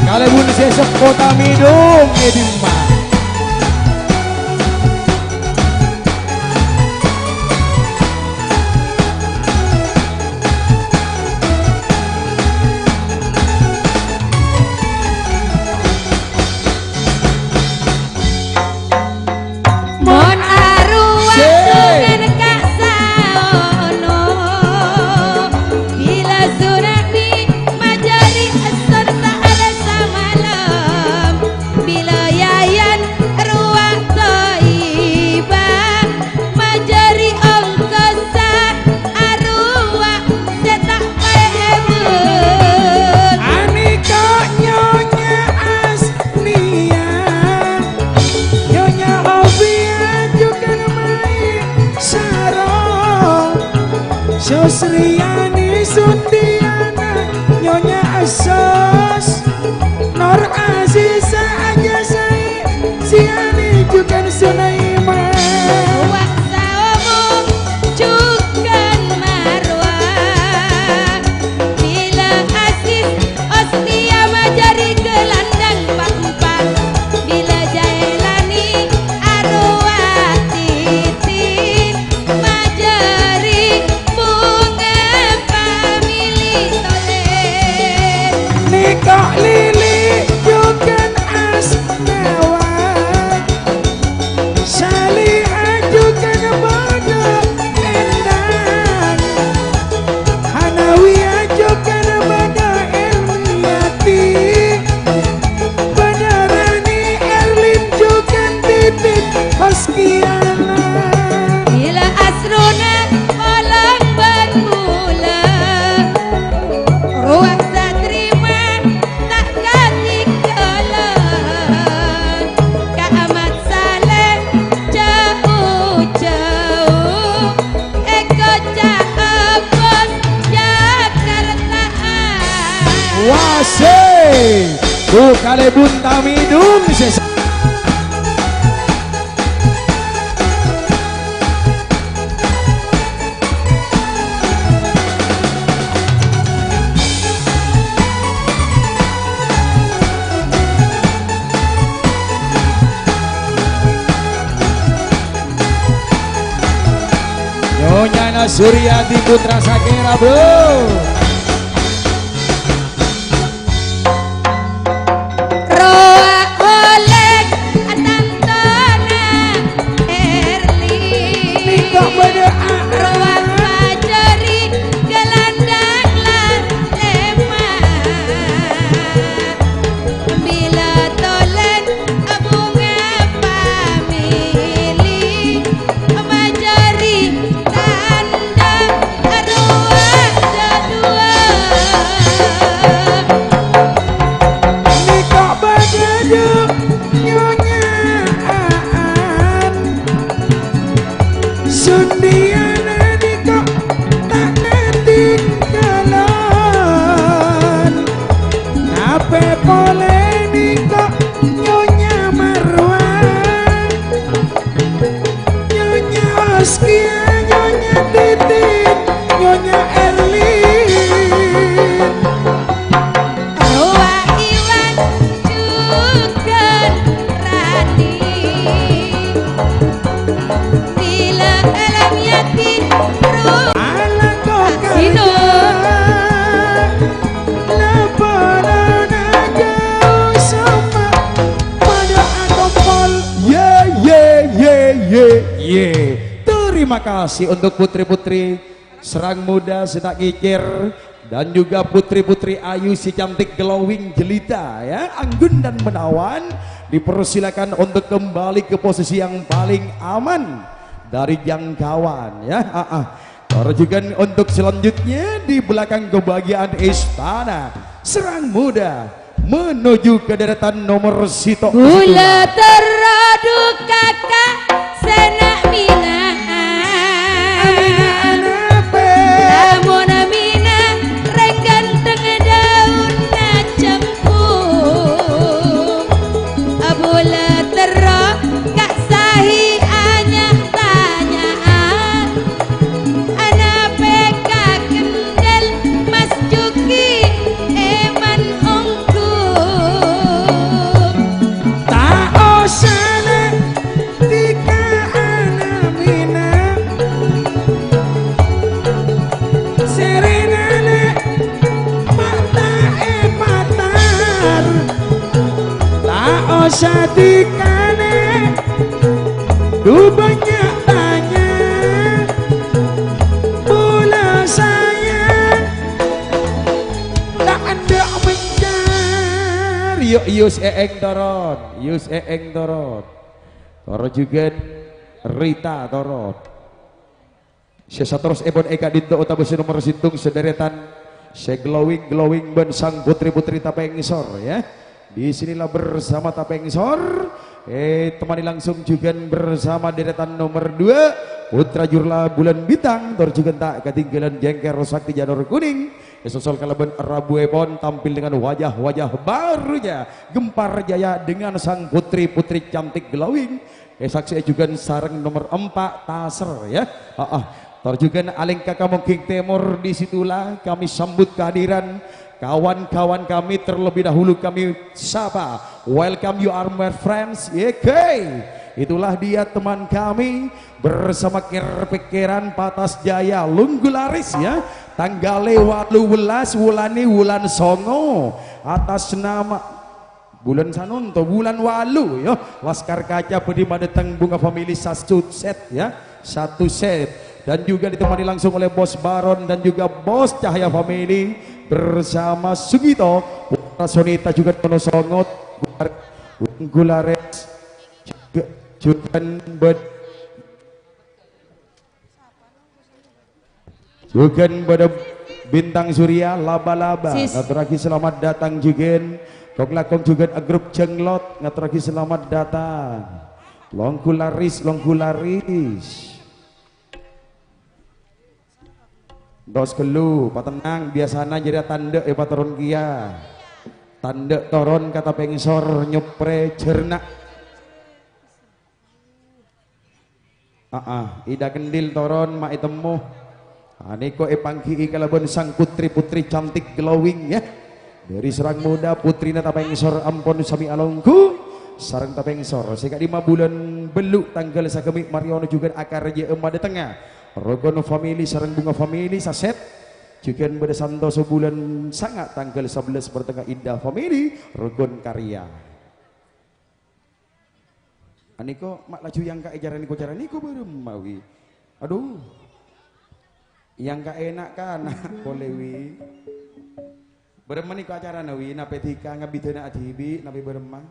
Kalèbun sè seppo tamèdung è dimma. Mon arowa Sik. Tongan ka' saono, bilâ Surani majâri essor ta' arè samalem, bilâ Yayan rowa Toibah majâri ongkosa arowa sè ta' paèbut. Anèko' Nyonya Asnia, Nyonya Ovia jhughân Maisaro, Susriyani Sundiana, Nyonya Esos, Nur Aziza Aja Sai, Siani jhughân Sulaiman. Wa saomo jhughân Marwa. Bilâ Aziz Ostia majâri gelandang pa'-empa'. Bilâ Jailani arowa Titi majâri bhunga Tuh, kalèbun tamidung sè sa-, Nyonyana Suryadi Putra Sakera, Bro. Rowa olèk tantona Erli. Nèko bâdâ a-, rowa pajâri gelandang lan lemat. Bilâ tolan bhunga pamèlè, pajâri tandhâ arowa jadwal. Nèko bâdâ Nyonya Aan. Sundiyana nèko ta' katinggalan. Napè polè nèko Nyonya Marwah. Nyonya Askia, Nyonya Titin, Nyonya Erlin. Rowa Iwan jhughân Rani. Bilâ alam yakin ro-, alako Sino. Karja. Laporan aja sama pada akompol. Ye, ye, ye, ye, ye. Terima kasih untuk putri-putri Serang Muda sè ta' kèkèr dan juga putri-putri ayu si cantik glowing jelita, ya, anggun dan menawan. Dipersilakan untuk kembali ke posisi yang paling aman dari jangkauan, ya. Ah, ah. Terjunkan untuk selanjutnya di belakang kebahagiaan istana. Serang Muda menuju ke deretan nomor sito. Kaulâ terro dhu kaka' sè na' Mina. Mina anapa? Lamon Mina rèng ghântengnga dâunna cempung. Abulâ terro ka' sahi anya-tanya'a. Anapè kakendel Mas Juki èman ongghu? Ta' osa la dika ana Mina. Sèrèna la mata èpatar. Ta' osa dika la dhu bânnya' tanya, pola sayang, ta' endâ' mencar. Yo, Yus Eeng toron, Yus Eeng toron. Toro jhughân Rita toron. Sè saterrossèpon è ka'dinto otabâ sè nomer sèttong sè dârètan sè glowing-glowing bân sang putri-putri tapèngsor, ya. Di sinilah bersama tapèngsor, eh, temani langsung jhughân bersama dârètan nomer dua, Putra Jurla Bulan Bintang, tor jhughân ta' katinggalan Jengker Sakti Janur Kuning, èsosol kalabân rabuèpon tampil dengan wajah-wajah barunya, Gempar Jaya dengan sang putri-putri cantik glowing. Èsaksè'è jhughân sareng nomer empa', Taser, ya. Heeh. Tor jhughân alèngka ka Mongging Tèmor, di situlah kami sambut kehadiran kawan-kawan kami, terlebih dahulu kami sapa. Welcome, you are my friends. Oke. Itulah dia teman kami bersama Kèr-Pèkkèran Patas Jaya, Longgolaris, ya. Tanggalè walu bellas, wulanè wulan songo. Atas nama Bulân sanonto, bulân walu, ya. Laskar Kaca bhâdhi madâteng Bunga Family satu set, ya. Satu set. Dan juga ditemani langsung oleh Bos Baron dan juga Bos Cahaya Family bersama Sugito, Putra Sonita juga Tono Songot, Gulares, juga, juga bed-, Jhughân bâdâ Bintang Surya, Laba-laba. Sis. Ngaturraghi selamat datang jhughân. Kong-langkong jhughân, grup Jenglot, ngaturraghi selamat datang. Longgolaris, Longgolaris. Dos ghâllu, patennang, biyasana jârèya tandhâ èpatoron kèya. Tandhâ toron ka tapèng sor nyoprè jhârna. Aa, Ida Kendil toron ma' ètemmo. Anèko èpangghi'i kalabân sang putri-putri cantik glowing, ya. Dhâri Serang Moda, putrina tapèng sor ampon samè alongghu. Sareng tapèng sor sè ka'dimma bulân Bellu' tangghâl sagâmè' marèona jhughân akarajâ'â madhâtengnga Rogon Family sareng Bunga Family sasèt. Jhughân bâdâ santosa bulân Sanga' tangghâl sabellâs madhâtengnga Indah Family Rogon Karya. Anèko ma' laju yang ka acara nèko, acara nèko bârâmma, wi? Adu. Yang ka èna'-kana' polè, wi. Bârâmma nèko acarana, wi? Napè dhika ngabidhâna adibi', napè bârâmma?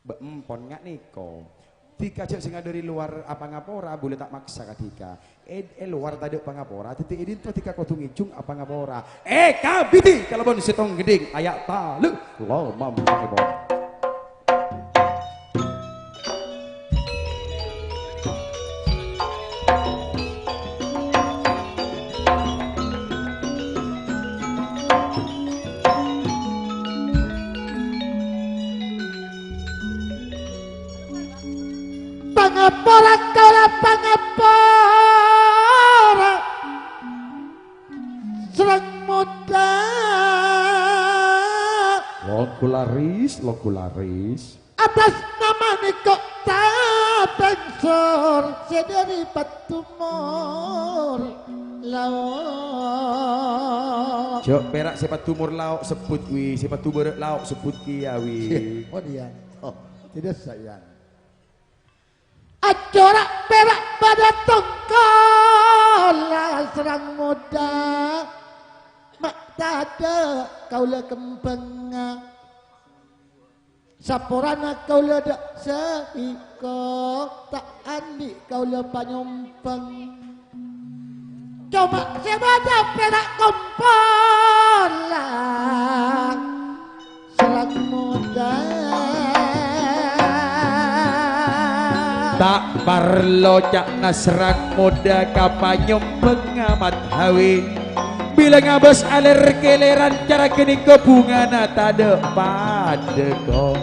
Bâ' empon nga' nèko. Dhika jhâ' sènga' dhâri lowar apangapora, bulâ ta' maksa ka dhika. È, è lowar tadâ' pangapora, dhâddhi è dinto dhika kodhu ngèjhung apangapora. Èkabidhi kalabân sèttong ghândhing, aya' talè, lomam pangapora. Pangapora kaulâ pangapora Serang Moda. Longgo laris, longgo laris. Atas nama nèko tapèng sor sè dhâri Paddhumor Lao'. Jhâ' pèra' sè Paddhumor Lao' sebbhut, wi, sè Paddhubârâ' Lao' sebbhut kèya, wi. Oh, iyâ. Oh, tidak sayang. Acora' pèra' padâ tongkolla Serang Moda, ma' tadâ' kaulâ kembhângnga. Saporana kaulâ dâ' saiko, ta' andi' kaulâ panyompeng. Coma sè bâdâ pèra' kompolla Serang Moda. Ta' parlo ca'na Serang Moda ka panyompeng Amat Hawi. Bilâ ngabâs alèr-kèlèran cara ghânèka bhungana tadâ' padâ, ko.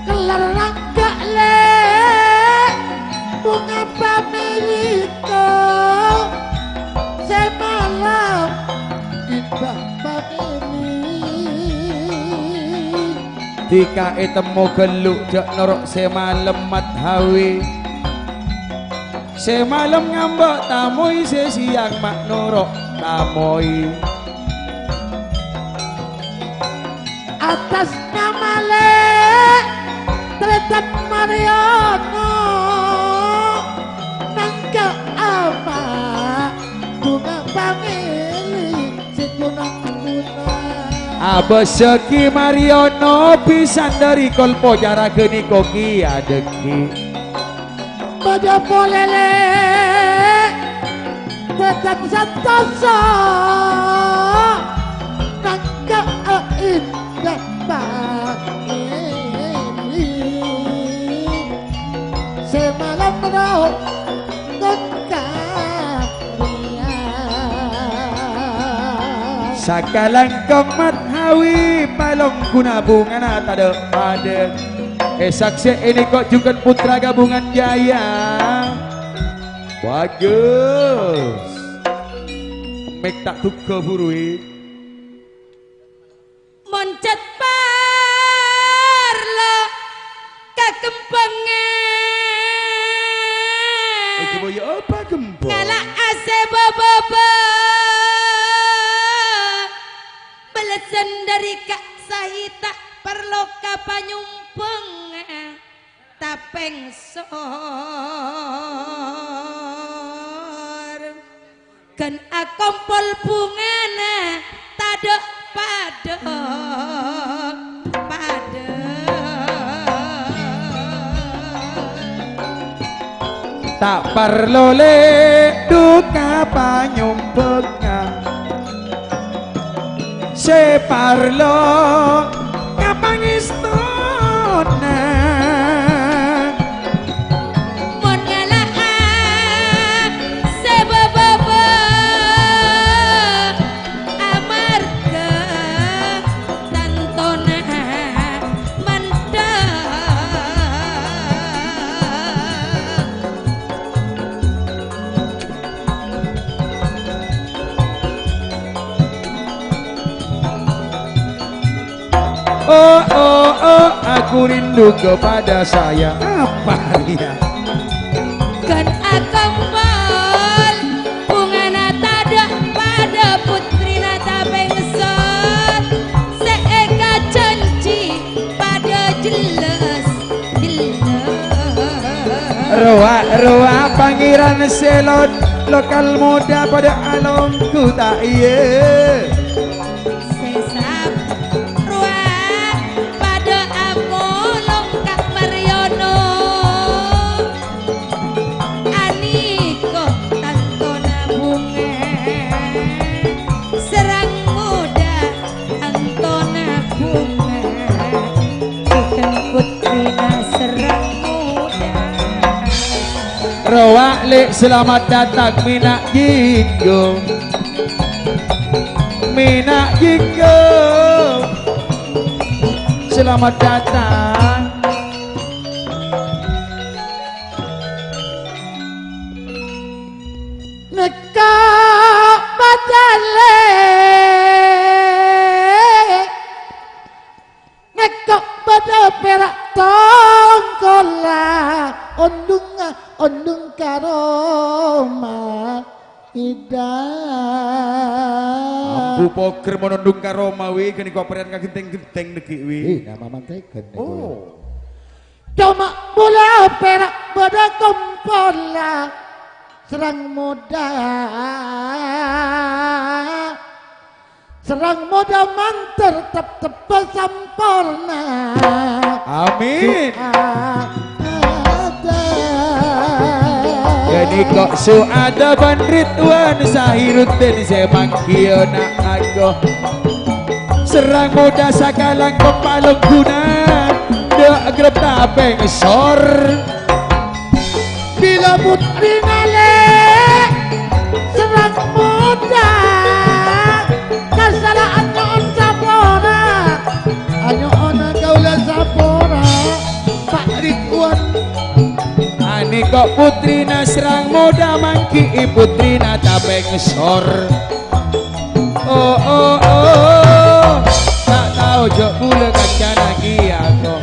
Kellar rangga', Lè', bhunga pamèlèko, sè malem indah pamèlè. Dhika ètemmo ghâllu jhâ' noro' sè malem Mat Hawi. Sè malem ngambâ' tamoy, sè sèyang ma' noro' tamoy. Atas nama Lè' Trètan Mariono, nangka ama' bhunga pamèlè sè kun-ongkuna. Abâssaghi Mariono bhisan dhâri kolpo cara ghânèka kèya dhâggi'. Padâ polè, Lè', dhâddhi santosa, nangka indah pamèlè. Sè malem rowa Sakalangkong Mat Hawi, palongguna bhungana tadâ' padâ. Èsaksè'è nèko jhughân putra Kabungan Jaya. Bagus. Mèk ta' dhugghâ bhuruwi. Mon jhât parlo kakembangan. Èghâbây apa kembang? Ngala' asè bâbâbâ. Bâlessan dhâri ka' saè ta' parlo ka panyombhângnga. Tapèng sor. Ghân akompol bhungana tadâ' padâ, padâ. Ta' parlo lè' duka panyombhângnga. Sè parlo ka pangèstona. Mon ngala'a sè bâbâbâ amarga Rindu kepada saya. Apa dia? Ghân akompol, bhungana tadâ' padâ, putrina tapèngsor. Sè èkajhânjhi padâ jellas-jellas. Rowa-rowa Pangèran sè lo-, lokal moda padâ alongghu ta' iyâ? Sè sab-, rowa padâ apolong ka' Mariono. Anèko tantona bhunga, sèrang moda tantona bhunga. Bhunten putrina sèrang moda. Rowa, Lè', selamat datang, Mèna' Jinggo. Mèna' Jinggo. Selamat datang. Nèko' bhâdhâ, Lè'. Nèko' bhâdhâ pèra' tongkolla, ondhungnga, ondhung ka roma, Ida. Ambu pogher mon ondhung ka roma, wi, ghânèko' parèyan ka ghentèng-ghentèng dhâggi', wi. Eh, nama mangkèn ghentèng, wi. Oh. Coma bulâ pèra' bhâdhâ kompolla, sèrang moda. Sèrang moda mandhâr tep-tebbhâ samporna. Amin. Su'ada. Ghânèko' Su'ada bân Ridwan Sahiruddin sè manggiyâ na' ago. Sèrang moda sakalangkong palongguna, dâ' ghrep tapèngsor. Bilâ putrina, Lè', sèrang moda, kasala'an nyo'on sapora, anyo'ona kaulâ sapora, Pa' Ridwan. Anèko' putrina sèrang moda, mangghi'i putrina tapèngsor. Oh, oh, oh, ta' tao jhâ' bulâ kancana kèya, ko.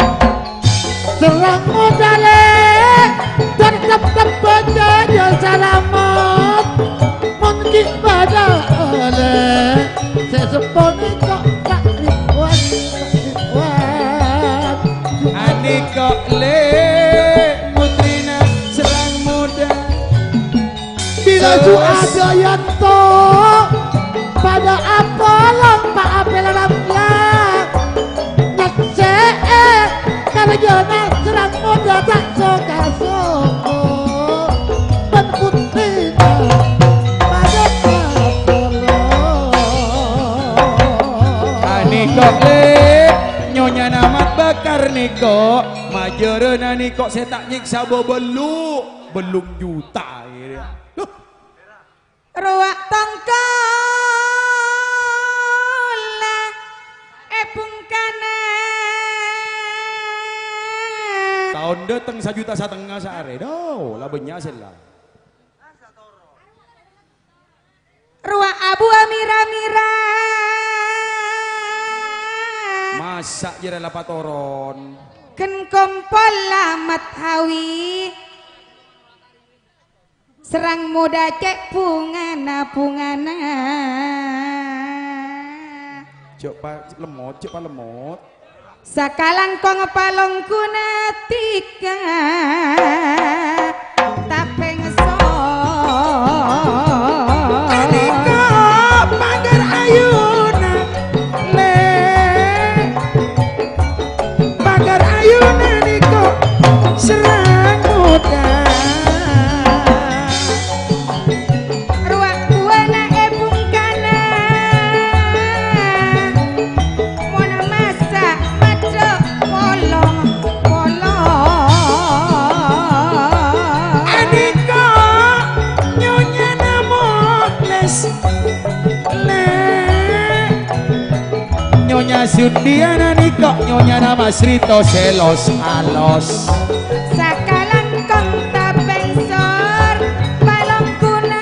Sèrang moda, Lè', tep-tebbhâ jâjâ salamet. Mon ghi' bâdâ, Lè', sè seppo nèko' Ka' Ridwan, Ka' Ridwan. Anèko', Lè', putrina sèrang moda. Bilâ Su'ada yanto padâ apolong, pa' apèl ramla. Nyaksè'è karjâna sèrang moda ta' so-kaso. Bân putrina padâ apolong. Anèko', Lè', nyonyana Mat Bakar nèko', majârâna nèko' sè ta' nyèksa bâbâllu', bâllung juta, iyâ. Loh. Rowa tongkolla è bhungkana. Taon dâteng sajuta satengnga saarè. Dâ', la bânnya' sè la. Rowa abu amira-mira. Masa' jârèya la patoron. Ghân kompolla Mat Hawi. Sèrang moda cè' bhungana-bhungana. Jhâ' pa-, lemmot, jhâ' palemmot. Sakalangkong palongguna dhika tapèngsor. Anèko' pagar ayuna, Lè'. Pagar ayuna nèko' sèrang moda. Rowa buwâna è bhungkana. Mon masa' maddhâ' polong-polong. Anèko' nyonyana Moles, Lè'. Nyonya Sundiana nèko' nyonyana Mas Rito sè los-alos. Sakalangkong tapèngsor palongguna.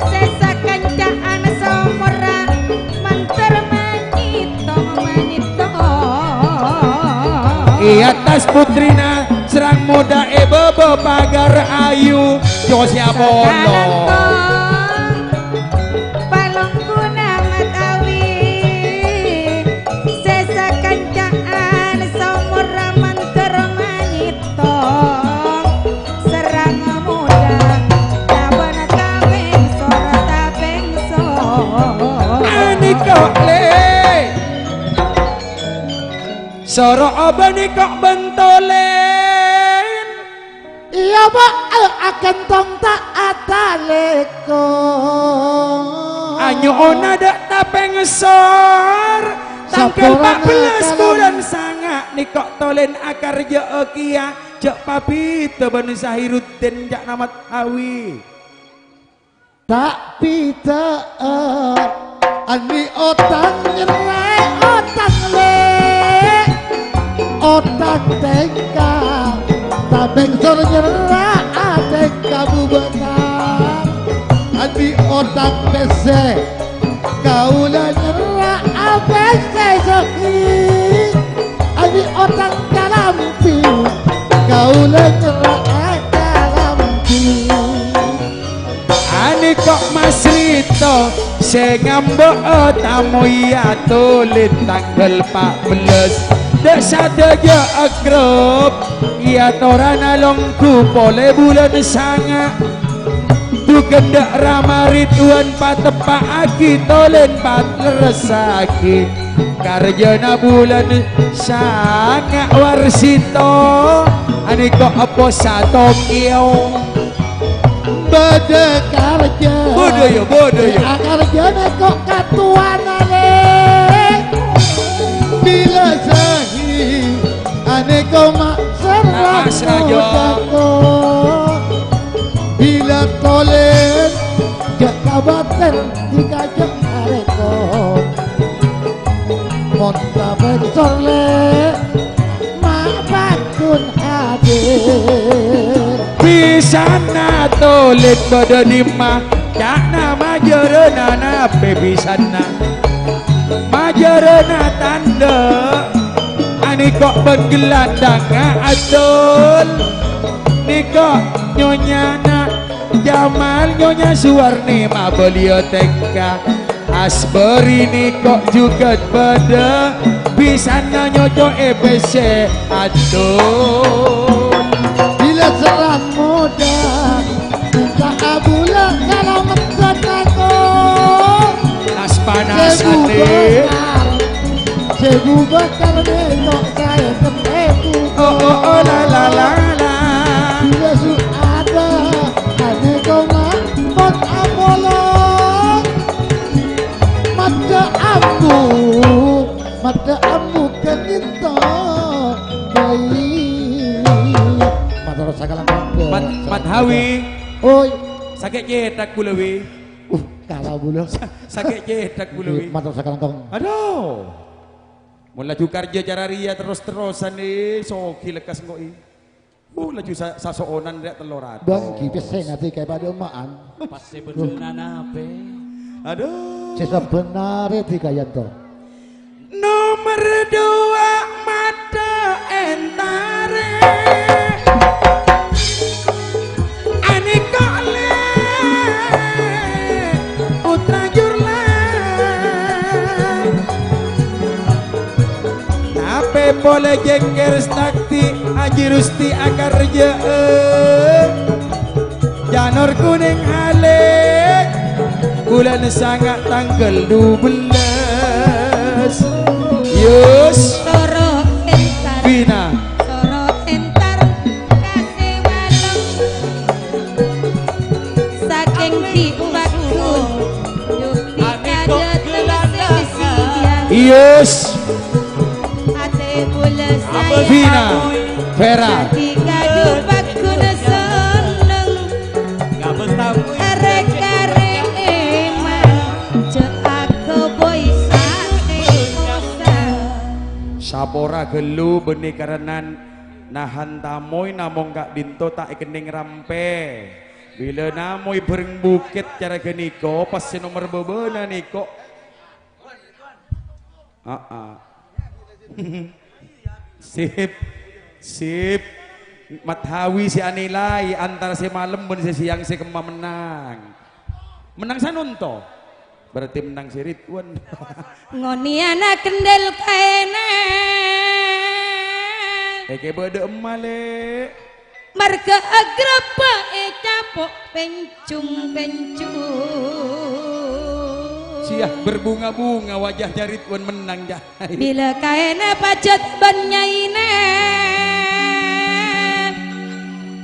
Sè sakanca'an somorra mandhâr manyètong-manyètong. È attas puttrina, srang moḍâ è bâbâ paghâr ayu. Yo, siapa lo? Sakalangkong, palongguna Mat Awi, sè sakanca'an saomorra mandhâr manyèttong, srang moḍâ, tabâna tabèngsor, tabèngsor. Anèko, Lè'. Soro abâ' nèko bân tolèn. Iyâ, Pak, aghântong ta' atalèko. Anyo'ona ḍâ' tapèngsor. Tangghâl empa' bellâs bulân sanga' nèko tolèn akarjâ'â kèya. Jhâ' pabidhâ bân Sahiruddin ca'na Mat Awi. Ta' bidhâ'â, anè' otang nyerra'è otang, Lè'. Otang tèngka, tabèngsor nyerra'a tèngka bubâkar. Anè' otang pèssè, kaulâ nyerra'a pèssè sogi. Anè' otang kalambhi, kaulâ nyerra'a kalambhi. Anèko Mas Rito sè ngambâ'â tamoy atolèn tangghâl empa' bellâs. Ḍâ' sadhâjâ agrep, iyâ torana longghu polè bulân sanga'. Dhugân ḍâ' Rama Ridwan pateppa'aghi tolèn paterressaghi. Karjâna bulân sanga' Warsito, anèko Eppo Satokèo. Bâḍâ karjâ. Bâḍâ, yâ, bâḍâ, yâ. Akarjâna ko' katowana, Lè'. Bilâ sahi, anèko ma' serrang Asra, yâ. Moḍâko. Bilâ tolèn, jhâ' kabâter, dikajâ arèko. Mon tabèngsor, Lè', ma' pagghun hadir. Bisanna tolèn bâḍâ ḍimma, ca'na majârâna napè bisanna. Majârâna tanḍhâ, anèko bân ghellanḍhângnga adol. Nèko nyonyana Jamal, Nyonya Suwarni mabâliyâ tèngka. Asbâri nèko jhughân bâḍâ, bisanna nyoco'è pèssè adol. Bilâ serrang moḍâ, ta' abulâ kalameddhân tako'. Nas-panas Sè atè. Bubâkar, sè bubâkar mènok saè ketemu. Oh, oh, oh, la, la, la, la. Bilâ su-, ada, anèko ma', mon apolong. Maddhâ ambu, maddhâ ambu kènèng to, Bayi. Mator sakalangkong. Mat, Mat Hawi. Oi. Sakè' cèthak bulâ, Wi. Uh, kala bulâ. Sakè' cèthak bulâ, Wi. Mator sakalangkong. Aduh. Mon laju karjâ cara rèya terros-terrosan, è, sogi lekkas engko', è. Uh, laju sa-, saso'onan rè' tello ratos. Bânggi pèssè ngatè kaè padâ ema'an. Pas sè bhendherrâ napè? Aduh. Sè sabhendherrâ dikayanto. Nomer dua maddhâ èntarè. Anèko Lè', putra Jurlang. Tapè polè jengker stakti, Aji Rusti akarjâ'â. Janur Kunèng alè, bulân sanga' tangghâl dubellâs. Yus. Soro entar. Bina. Soro entar. Kasih walong. Saking di Bakun. Yuk dikajâ terus sing siang. Yus. Atè bulâ sayang. Vina, Vera. Dadi kadu paguna seneng. Arè-karè emang jhâ' akoboy atè kosa. Sapora ghâllu bânnè karenan nahan tamoy namong ka'ḍinto ta' èkennèng rampè. Bilâ namoy bhâreng bukèt cara ghânèka, pas sè nomer bâbâna nèko. Aa. Sip, sip. Mathawi sè anilai antara sè malem bân sè sèyang sè kemma mennang. Mennang sanonto. Berarti mennang sè Ridwan. Ngonèyana kendel kaèna. Èkè bâdâ emma, Lè'. Marga agrabâ' ècapo' pencung-pencung. Siyah berbunga-bunga wajahnya Ridwan mennang, Cak. Bilâ kaèna pajhât bân nyaèna,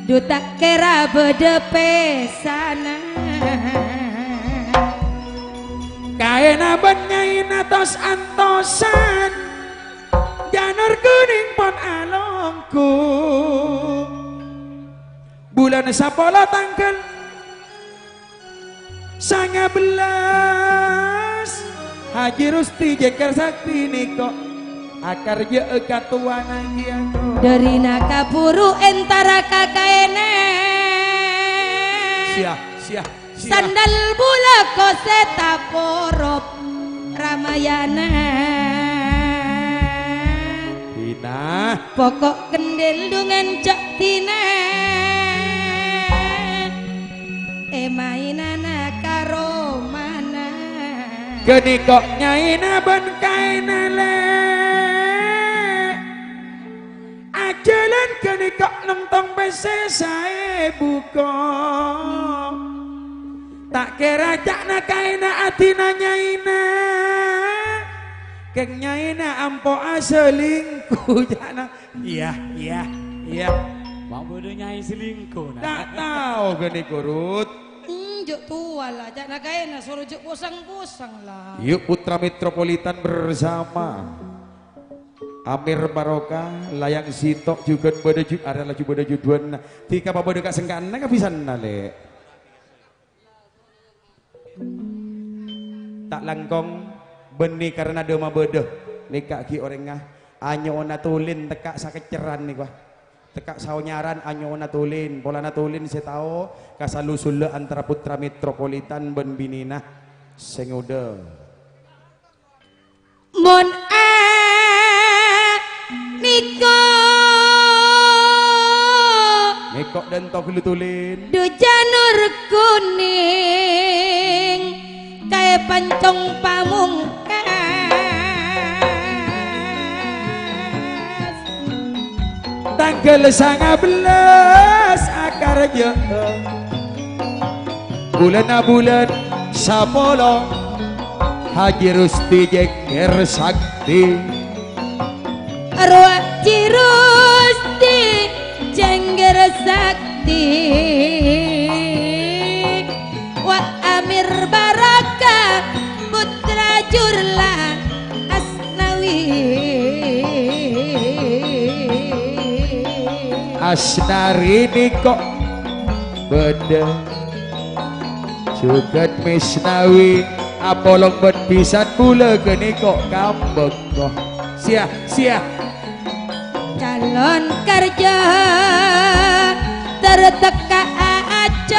dhu ta' kèra bâdâ pèssana. Kaèna bân nyaèna tos-antosan, janur kuning pon alongghu. Bulân sapolo tangghâl sanga bellas, Haji Rusti Jengker Sakti nèko akarjâ'â katowana kèya, ko. Dârina kabhuru entara ka kaèna. Siyah, siyah, siyah. Sandal bulâ kosè taporop Ramayana. Dina. Poko' kendel dhungan ca'dina. Èmaènana karomana. Ghânèko nyaèna bân kaèna, Lè'. Ajhâlân ghânèko nongtong pèssè saè bhuko. Ta' kèra ca'na kaèna adina nyaèna. Kèng nyaèna ampo aselingkuh ca'na. Iyâ, iyâ, iyâ. Ma' bâdâ nyaè selingkuh, nah. Ta' tao ghânèko, Rut. Hmm, jhâ' towa la, ca'na kaèna soro jhâ' posang-posang la. Yuk, Putra Metropolitan bersama Amir Barokah, Layang Sito, jhughân bâdâ ju-, arèya laju bâdâ judhuwânna. Dhika pabâdâ kasengka'anna kabisana, Lè'. Ta' langkong bânnè karana dâ' mabâdâ. Nèka ghi' orèngnga anyo'ona tulin tekka' sakeccerran nèko. Tekka' saonyaran anyo'ona tulin. Polana tulin sè tao kasalusulla antara Putra Metropolitan bân binèna sè ngodâ. Mon a nèko. Nèko dânto ghâllu tulin. Dhu janur kuning kaè pancong pamongkas. Tangghâl sanga bellas akarjâ'â. Bulânna bulân sapolo, Haji Rusti Jengger Sakti. Rowa Haji Rusti Jengger Sakti. Wa Amir Baraka Putra Jurla Asnawi. Asnari nèko bâdâ. Jhughân Misnawi apolong bân bhisan bulâ ghânèko kambhângko. Siyah, siyah. Calon karjâ tertekka ajât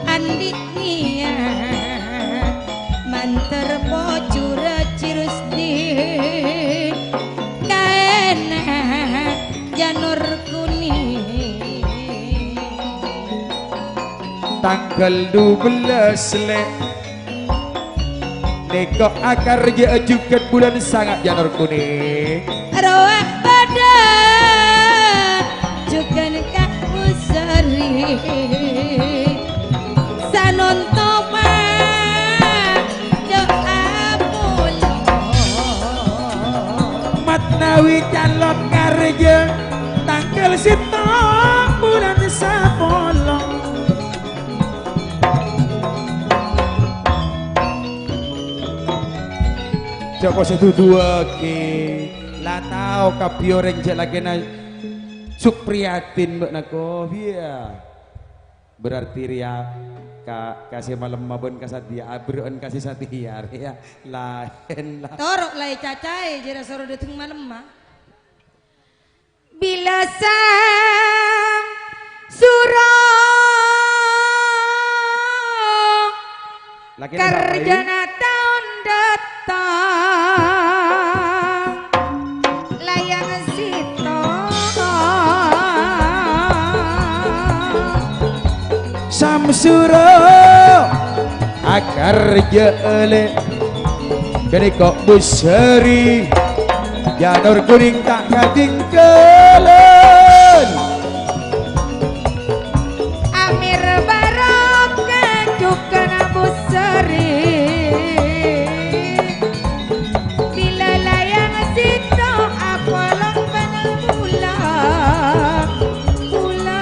andi' niyat manter pojhur Haji Rusti kaèna janur kuning. Tangghâl dubellâs, Lè'. Nèko akarjâ'â jhughân bulân sanga' janur kuning. Rowa bâdâ jhughân ka Busari. Sanonto maca apola. Matnawi calon karjâ tangghâl sèttong bulân sapolo. Jhâ' kosè duduwâghi. La tao kabbhi orèng jhâ' lakèna Supriyadin bâ'na ko, iyâ. Berarti rèya ka, ka sè malemma bân ka satèya, aberrâ'ân ka sè satèya rèya. Laèn la. Toro' la ècacaè, jârèya soro dâteng malemma. Bilâ sang suro Lagi ada Bapak Ibu. Karjana taon dâteng. Samsuro akarjâ lè', ghânèka Bu Sari, Janur Kuning ta' katinggalan. Amir Barokah jhughân Bu Sari. Bilâ layang sèttong apolong bân bulâ, bulâ.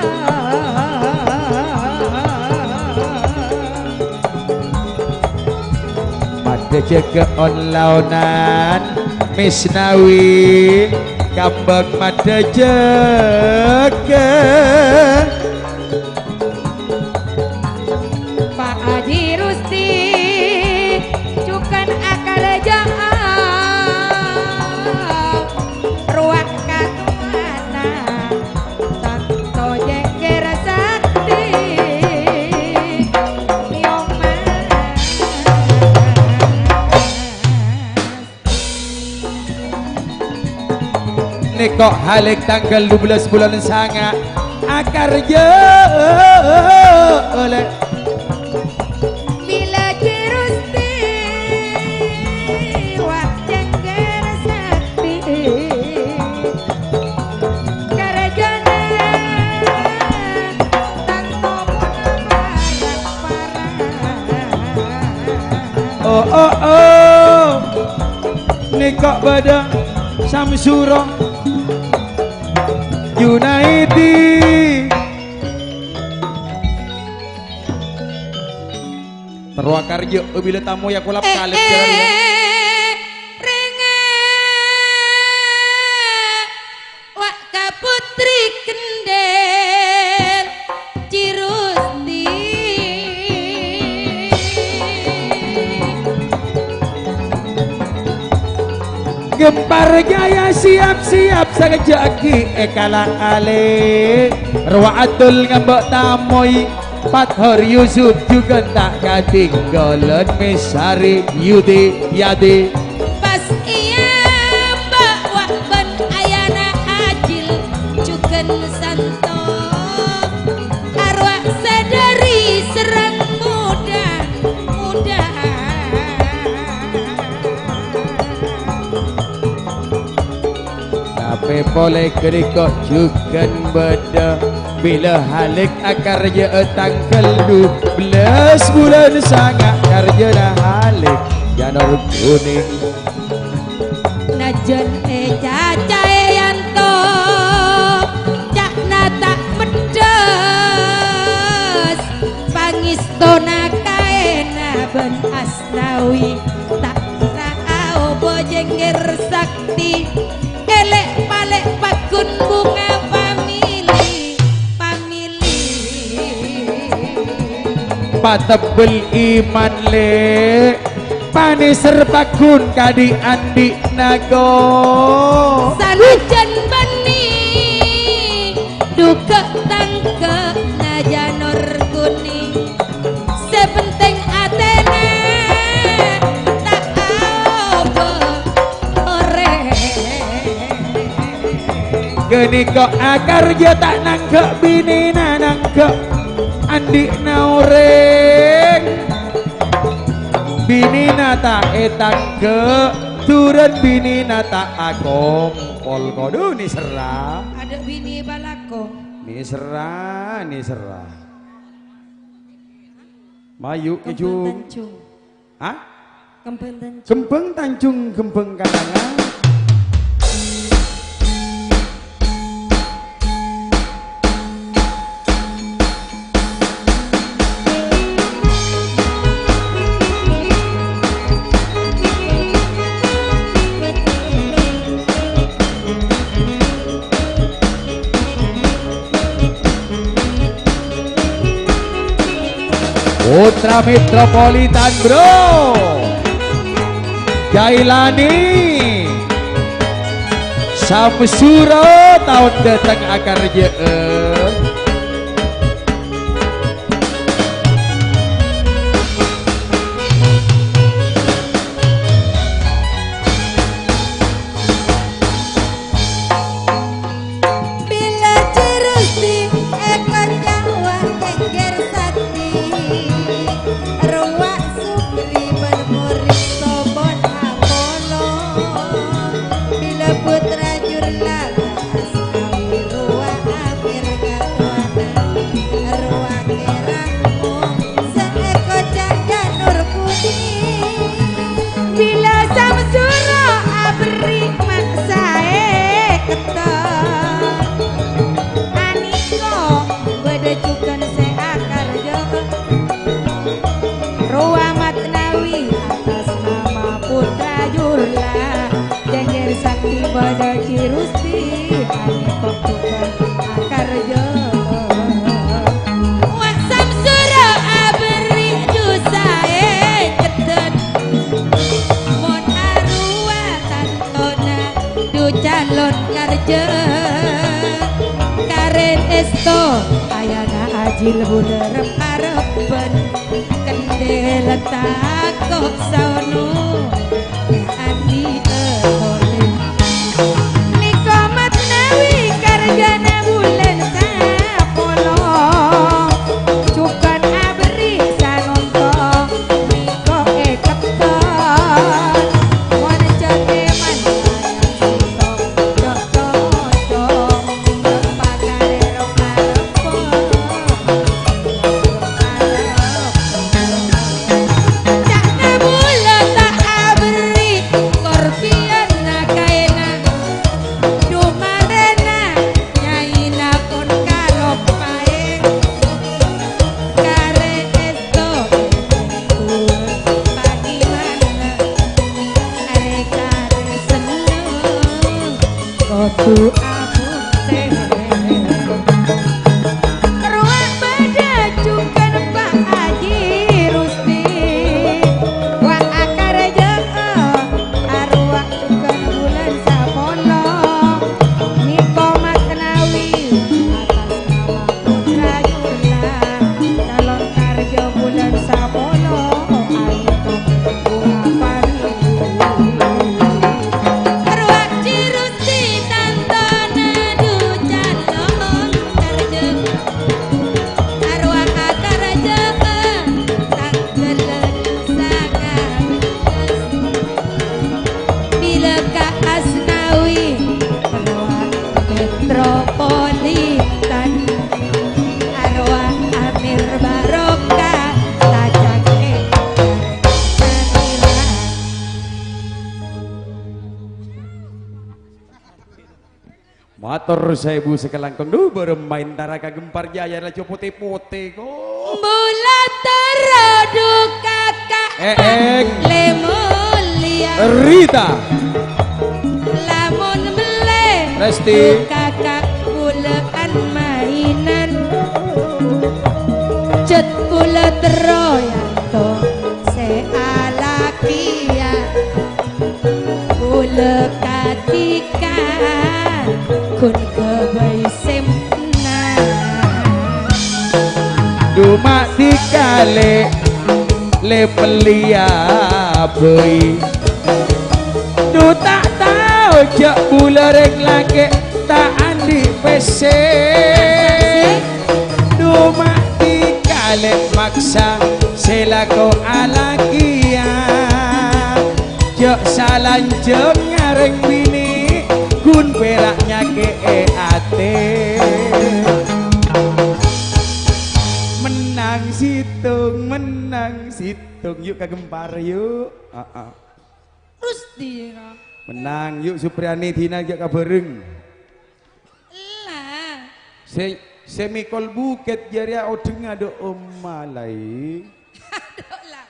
Maddhâ jâgâ on-laonan, Misnawi, kambâng maddhâ jâgâ. Pa' Aji Rusti, jhughân akarjâ'â, rowa katowana, tanto jengger sakti, yoman. Nèko' halèk tangghâl dubellâs bulân sanga', akarjâ lè'. Bilâ Ci Rusti wa' jengger sakti, karjâna tanto para-para. Oh, oh, oh. Nèko' bâdâ Samsuro Junaidi. Terro akarjâ bilâ tamoy akolap kalep jalan, ya. Rèng-, Wa' ka Putri Kendel, Ci Rusti. Gempar Jaya siap-siap sakejjhâ' aghi' èkala' alè. Rowa adul ngambâ' tamoy. Fathor Yusuf jhughân ta' katinggalan, Misari Yudi Yadi. Pas iyâ, Mbak Wak bân Ayana Ajil jhughân santo. Arwah sadari serrang muda-muda. Tapè polè ghânèka jhughân bâdâ bilâ Halèk akarjâ'â tangghâl dubellâs bulân sanga' karjâna Halèk Janur Kuning. Najjhân ècacaè yanto ca'na ta' meddhâs, pangèstona kaèna bân Asnawi ta' saobâ jengger sak ti, èlè'-palè' paggun bhunga pamili, pamili. Patebbel iman, Lè', panèser paggun kadhi' andhi'na, ko. Sanajjhân bânnè dhuka' tangka' na Janur Kuning. Sè penting atèna ta' aobâ orèng. Ghânèka akarjâ ta' nangghâ' binèna, nangghâ' andhi'na orèng. Binèna ta' ètangghâ', dhurân binèna ta' akompol. Kodhu nèserra. Adâ' binè balako. Nèserra, nèserra. Mayu, Kembang Ijung. Tanjung. Hah? Kembang Tanjung. Kembang Tanjung, Kembang Kandangan. Putra Metropolitan, Bro. Jailani. Samsura taon dâteng akarjâ'â. Bilâ Ci Rusti èkonca' wa' èngger sakti. Putra jurlana Asnawi rowa akhir katowana, rowa kèrang mong saèko cahya nur kuning. Bilâ Samsura aberri' maksaè ketton, anèko bâdâ jhughân sè akarjâ. Rowa Matnawi atas nama Putra Jurla, jhânjhâr sakti bâdâ Cirusti, anèko jhughân akarjâ. Wa' Samsura aberri' dusa ècèddhât, mon arowa tantona du calon karjâ. Karè èsto ayana ajil bulâ rep-arebbhân, kendhel tako' saono andi' ètolè. Nèko Matnawi karjâna bulân sapolo, jhughân aberri' sanonto nèko èketton. Mon jhâ' èman Kodu abukte. Rowa bâdâ jhughân Pa' Aji Rusti. Wa' akarjâ, arowa jhughân bulân sapolo. Nèko Matnawi atas nama Putra Jurla, calon karjâ bulân sapolo, ayo, bunga pari. Arwah Cirusti tantona du calon karjâ. Arwah akarjâ tangghâl sakabellas. Bilâ ka Asnawi, arwah metropolitan, arwah Amir Barokah, tajak e Manira. Mator saèbu sakalangkong. Duh, bârâmma èntara ka Gempar Jaya, la jhâ' potè-potè, ko. Bulâ terro du kaka' Eeng. Lè Molja. Rita. Lamon mellè Resti. Du kaka' bulâ'ân mainan. Jhât bulâ terro yanto sè alakèya. Bulâ katèka ghun ghâbây sèmna. Du ma' dikale le pelliya bhâi. Du ta' tao jhâ' bulâ rèng lakè' ta' andi' pèssè. Du ma' dikale maksa sè lako alakèya. Jhâ' salanjhângnga rèng binè', ghun pèra' nyakè'è atè. Mennang sèttong, mennang sèttong. Yu' ka Gempar, yu'. Aa. Terros dina. Mennang, yu' Supriyani dina jhâ' kabhâreng. Ella. Sè, sè mèkol bukèt jârèya odengnga dhu' omma laè. Adhu, la.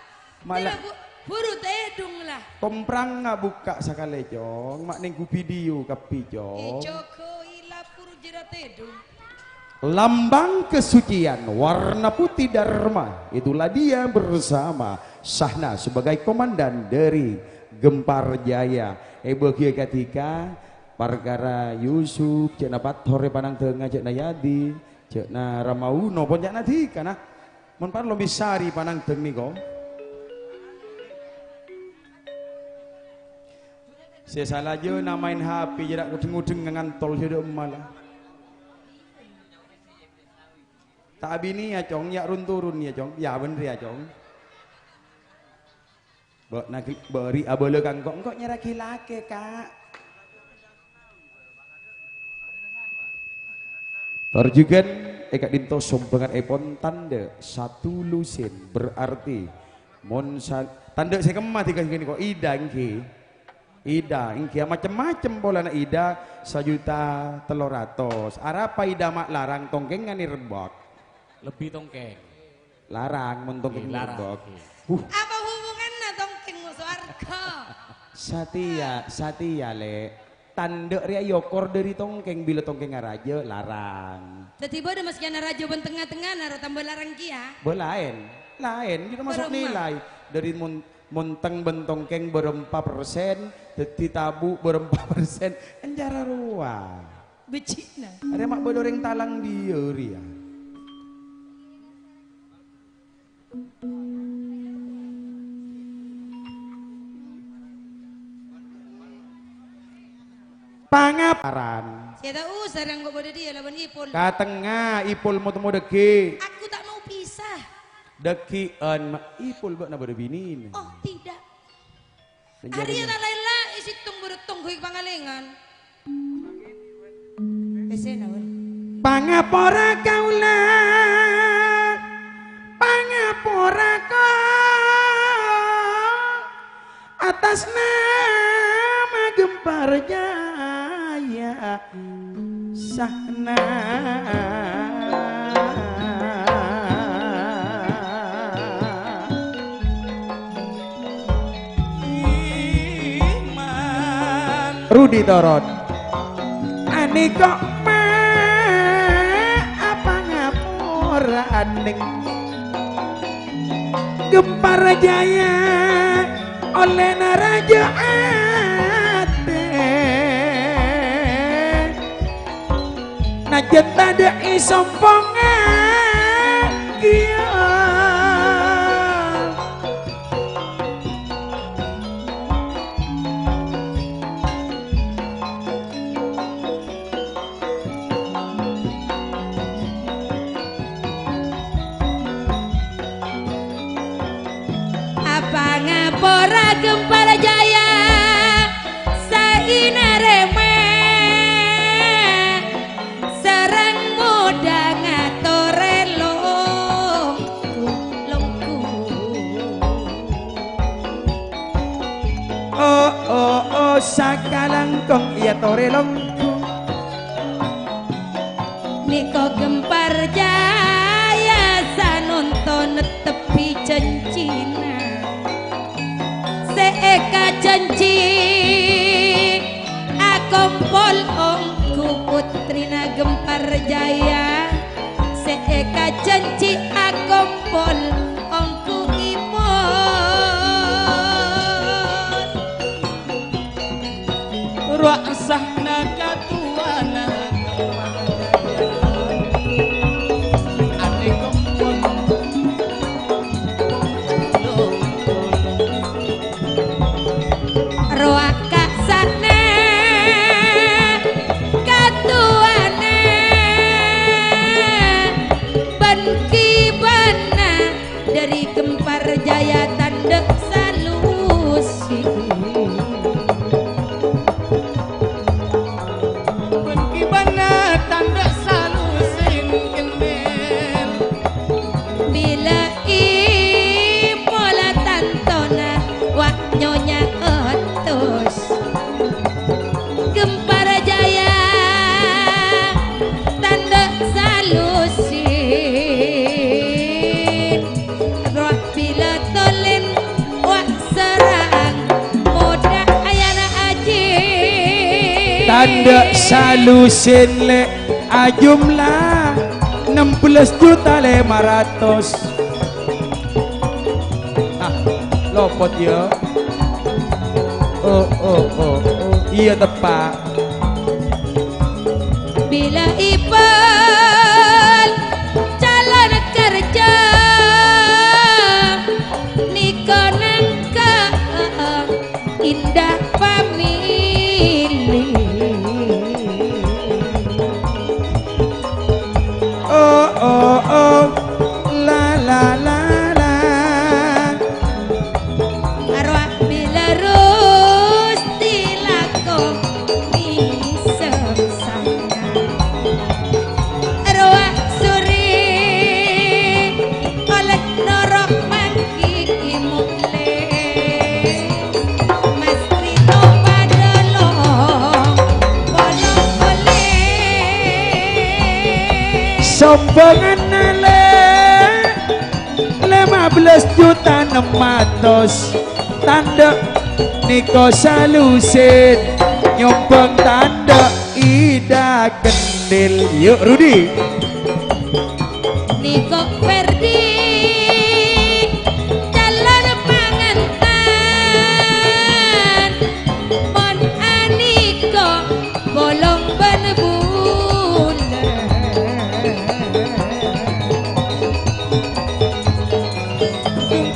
Mala. Dina bu-, buru tèdung, la. Komprangnga bukka' sakalè, Cong. Ma' nèngghu video kabbhi, Cong. Èjâgâi la buru jârèya tèdung. Lambang kesucian, warna putih Dharma, itulah dia bersama Sahna sebagai komandan dari Gempar Jaya. Èbâghiyâ kadhika parkara Yusuf, jhâ' na Pathor èpanangdhângnga, jhâ' na Yadi, jhâ' na Ramauno, pon jhâ' na dhika, na. Mon parlo mèsarè panangdhâng nèko. Sè sala jâ' na maèn H P, jârèya ngudheng-ngudheng ngantol sè dâ' emma la. Ta' abinèya, Cong, ya' run-turun, ya, Cong. Ya, bhender, ya, Cong. Bâ'na ghi-, bâri' abâlâ ka engko', engko' nyarèaghi lakè, Ka'. Tor jhughân è ka'dinto sombhângan èpon tandhâ satu lusin, berarti mon sa-, tandhâ sè kemma dikasih gini kok, Ida, èngghi. Ida, èngghi, macem-macem polana Ida, sajuta tello ratos. Arapa Ida ma' larang tongkèngan è rebbhâk? Lebbi tongkèng. Larang, mon tongkèng Ngghi, larang, rebbhâk. Ngghi. Huh. Apa hubunganna tongkèng mo sowarghâ? Satèya, satèya, Lè'. Tandhâ rèya èokor dhâri tongkèng, bilâ tongkèngnga rajâ, larang. Dhâddhi bâdâ masjidna rajâ bân tengnga-tengngana ro tambâ larang kèya? Bâ laèn, laèn, kita masuk nilai. Dhâri mon-, montèng bân tongkèng bârâmpa persen, dhâddhi tabu' bârâmpa persen, encara rowa. Becci'na. Arèya ma' bâdâ orèng talang dhiyâ rèya. Pangaparan. Sè ta' osa rèng kok bâdâ dhiyâ laban Ipul. Ka tengnga, Ipul mo-, temo dhâggi'. Aku tak mau pisah. Dhâggi'ân, ma-, Ipul bâ'na bâdâ binèna. Oh, tidak. Arèya ta' la-ella è sèttong bâdâ tongghâ è Pangalengan. Pèssèna, wèl. Pangapora kaulâ, pangapora ka atas nama Gempar Jaya. Sahna. Rudi Torot. Anèko ma' apa ngapora'anèng Gempar Jaya ollèna rajâ atè. Najjhân tadâ' èsompongngaghi. Apa ngapora Gempar Jaya sainarèma sareng modhâ ngatorè longku-longku. Oh, oh, oh, sakalangkong iyâ torè longku. Nèko Gempar Jaya sanonto nettebbi janjina. Sè èkajhânjhi akompol ongghu puttrina Gempar Jaya. Sè èkajhânjhi akompol ongghu Ipul. Rowa sahna katowana. Ati kompon. Rowa kasana katowana bân kibana dhâri Gempar Jaya tandhâ salusin. Bân kibana tandhâ salusin kennèng. Bilâ Ipul tantona wa' Nyonya Otos. Gempar Jaya tandhâ salusin. Rowa bilâ tolèn wa' serrang modhâ ayana ajhi. Tandhâ salusin lè' ajumlah enam belas juta lèma ratos. Ah, lopot, yâ. Oh, oh, oh, oh. Iyâ, teppa'. Bilâ Ipul calon kerja nèko nangka Indah Family. Oh, oh, oh, la, la, la, la. Arwah bilâ Rusti lakon miseksana. Rombonganna lè', lèma bellâs juta ennem atos. Tandhâ' nèko salusin, nyombhâng tandhâ' Ida Kendhil. Yu', Rudi. Nèko Ferdi, calon pangantan. Mon anèko bolong bân bulâ.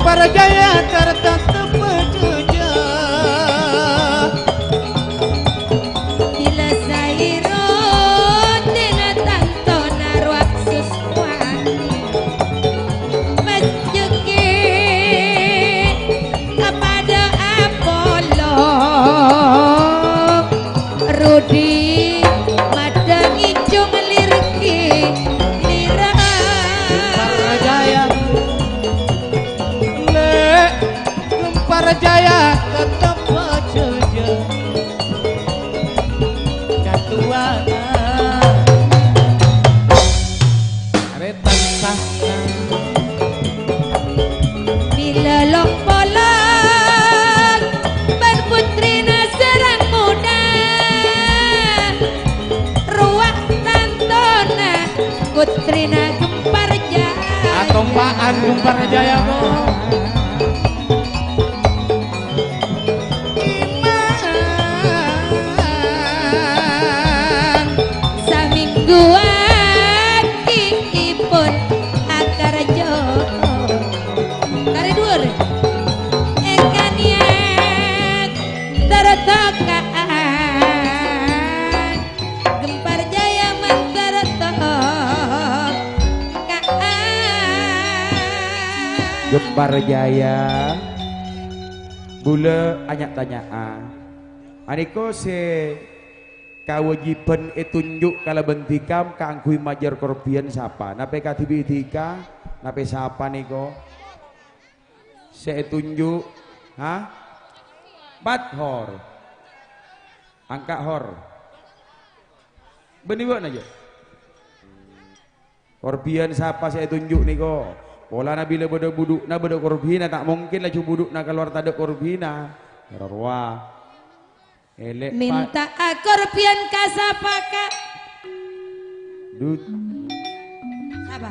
Parjaya carta tepajâjâ. Bilâ saèro dina tantona rowa sus wani. Pas jhughi kapadâ apolong. Rudi madhâ ngènjhung lirghi lira. Gempar Jaya. Lè', Gempar Jaya tetep jâjâ. Katuwana. Arè tansah. Bilâ long-polong bân putrina sareng modhâ. Rowa tantona putrina Gempar Jaya. Atompa'an Gempar Jaya, Bu. Samènggu aghi ipun akarjo. Karè dhuwâr. Èngkaniyan tertokaan. Gempar Jaya mantar tokaan. Gempar Jaya. Bulâ anya'-tanya'a. Anèko sè kawâjibhân ètonjhu' kalabân dhika kaangghuy majâr korbhiyân sapa? Napè kadhibi' dhika? Napè sapa nèko? Sè ètonjhu', ha? Empat hor. Angka' hor. Bânnè bâ'na, jâ'. Korbhiyân sapa sè ètonjhu' nèko? Polana bilâ bâdâ budhu'na bâdâ korbhina, ta' mongkèn laju budhu'na kalowar tadâ' korbhina. Rowa. Èlè' pa- Mènta'a korbhiyân ka sapa, Ka'? Dut. Sapa?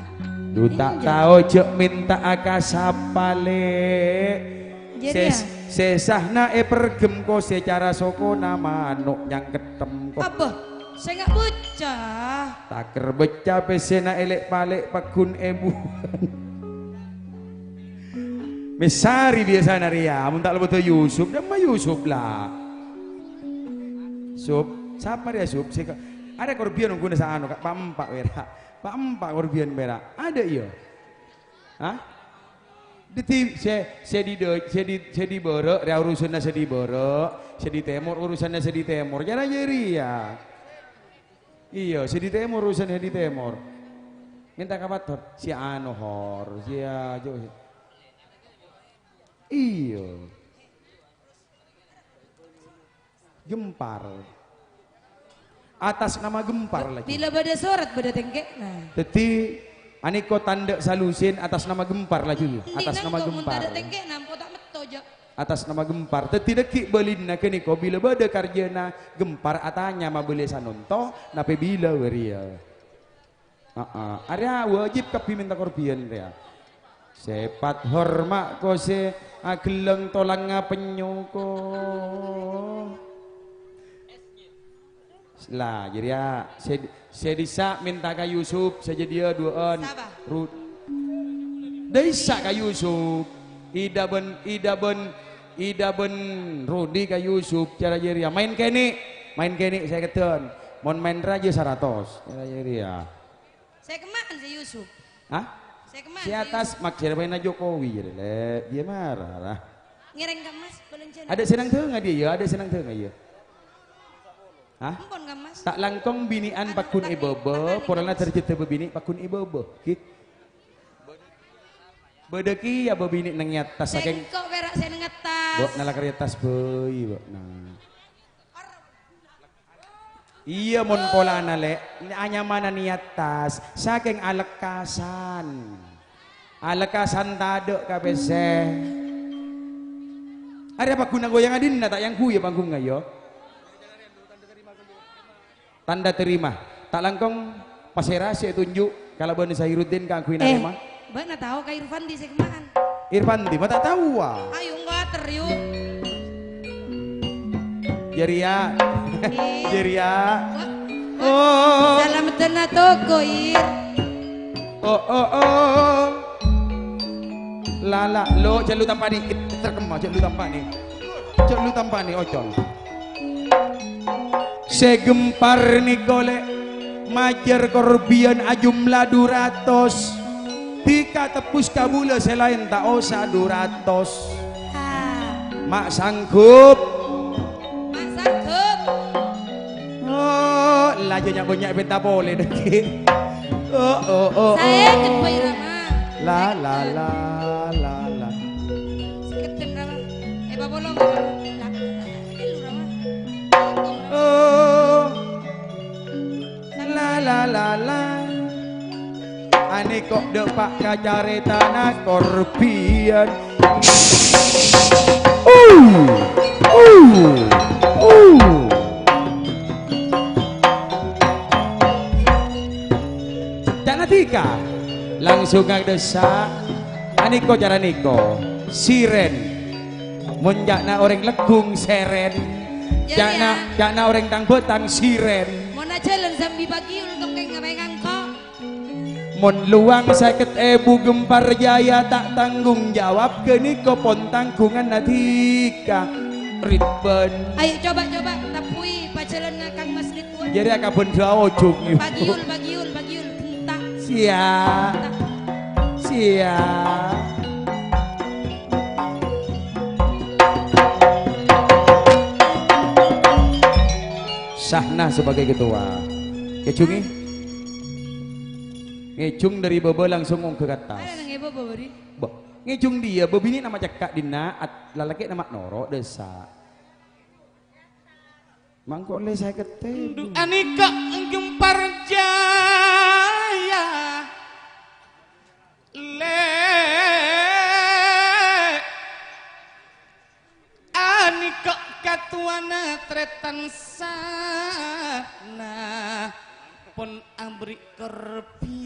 Dut, ta' tao jâ' mènta'a ka sapa, Lè'. Jârèya. Sè, sè sahna èperghem ko sè cara sokona mano' nyangkettem ko. Abâ, sènga' bâca. Takèr bâca pèssèna èlè'-palè' pagghun èbuwân. Mèsarè biyasana rèya, mon ta' lo bâdâ Yusuf, dâmma Yusuf la. Sup, sapa rèya Sup? Sè ka-, arè korbhiyân ongghuna saano, Ka', pa'-empa' pèra'. Pa'-empa' korbhiyân pèra'. Adâ' iyâ? Hah? Dhâddhi sè, sè dhi dâ-, sè dhi, sè dhi bârâ' rèya urusanna sè dhi bârâ', sè dhi tèmor urusanna sè dhi tèmor. Cara jârèya. Iyâ, sè dhi tèmor urusan sè dhi tèmor. Mènta ka Pator, sè ano hor, sè ajo. Iyâ. Gempar. Atas nama Gempar lagi. Bilâ bâdâ sorat bâdâ tèngkè'na. Dhâddhi, anèko tandhâ salusin atas nama Gempar lagi. Atas nama Gempar. Mon tadâ' tèngkè'na, empo' ta' metto, jâ'. Atas nama Gempar. Dhâddhi, dhâggi' bâlina ghânèko bilâ bâdâ karjâna Gempar atanya mabâli sanonto, napè bilâ wâriyâ. Aa, arèya wajib kabbhi mènta korbhiyân rèya. Sèpat horma' ko sè aghellâng tolangnga pennyo ko. La, jârèya sè, sè dhissa' mènta ka Yusuf, sè jâdiyâ duwâ'ân. Sapa? Ru-, dhissa' ka Yusuf. Ida bân, Ida bân, Ida bân Rudi ka Yusuf, cara jârèya. Maèn kènè', maèn kènè' sèkèddhân. Mon maèn rajâ saratos, cara jârèya. Sè kemman sè Yusuf. Hah? Sè kemman sè Yusuf. Sè atas, mak sè rèpèna Jokowi, jârèya, lè'. Dhiyâ mara, ra. Ngèrèng ka Mas, bâlânjhâna. Adâ' sè nang dhângnga dhiyâ, adâ' sè nang dhângnga, iyâ. Hah? Empon ka Mas. Ta' langkong binè'an pagghun è bâbâ, polana darajhâddhâ bâbinè' pagghun è bâbâ. Ghi. Bâdâ kèya bâbinè' neng è attas, sakèng. Sèngko' pèra' sè neng attas. Bâ'na la karè attas bhâi, bâ'na. Iyâ, mon polana, Lè'. Anyamana niyat tas, sakèng alekkasan. Alekkasan tadâ' ka pèssè. Arèya paghun angghuyâ ngadinna, ta' èangghuy pangghungnga, yâ? Tanda terima. Ta' langkong pasèra sè ètonjhu' kalabân Sairuddin kaangghuy Eh, narèma. Bâ'na tao ka Irfandi sè kemmaan? Irfandi, ma' ta' taowa. Ayo, engko' ater, yu. Jârèya. Ih. Jârèya. Wah, wah. Oh. Salameddhâna toko, Ir. Oh, oh, oh. Lala, lo, jhâ' lu tampani. Terkema, jhâ' lu tampani. Jhâ' lu tampani, ocol. Sè gempar nèko, Lè', majâr korbiyân ajumlah du ratos. Dhika tebbus kabulâ sè laèn ta' osa du ratos. Ah. Ma' sanggup? Ma' sanggup. Oh, la jâ' nya'-bânnya' pènta polè, Dèk. Oh, oh, oh, oh. Saèngghâ, Bhâi Rama. La, la, la, la, la. Saèngghâ, Rama. Eh, papolong, Rama. La, la, la, la, Rama. Oh. La, la, la, la. Anèko dâpa' ka carètana korbiyân. Uh, uh, uh. Ca'na dhika, langsung adhâsa'. Anèko cara nèko, sirèn. Mon ca'na orèng Leggung, sèrèn. Yâ, ca'na, yâ. Ca'na orèng Tang Bâtang, sirèn. Mon ajhâlân sambi pagiyul tongkèng ngabâ ngangko'. Mon lowang sèket èbu Gempar Jaya ta' tanggung jawab, ghânèka pon tanggunganna dhika. Ridwan. Ayo, coba, coba, tapui pajhâlânna Kang Mas Ridwan. Jârèya kabân dua ojung, Ibu. Pagiyul, pagiyul, pagiyul, genta'. Siap. Genta'. Siap. Sahna sebagai ketua. Ngèjhungè. Ngèjhung dâri bâbâ langsung ongghâ ka attas. Ada nang è bâbâ, Bari. Bo, ngèjhung dhiyâ, bâbinè'na ma' cekka' dinna', at-, lalakè'na ma' noro' dhâsa'. Mangkole sèket èbu. Ndu' anèka Gempar Jaya. Lè'. Anèka katowana tarètan sahna pon aberri' korbiyân.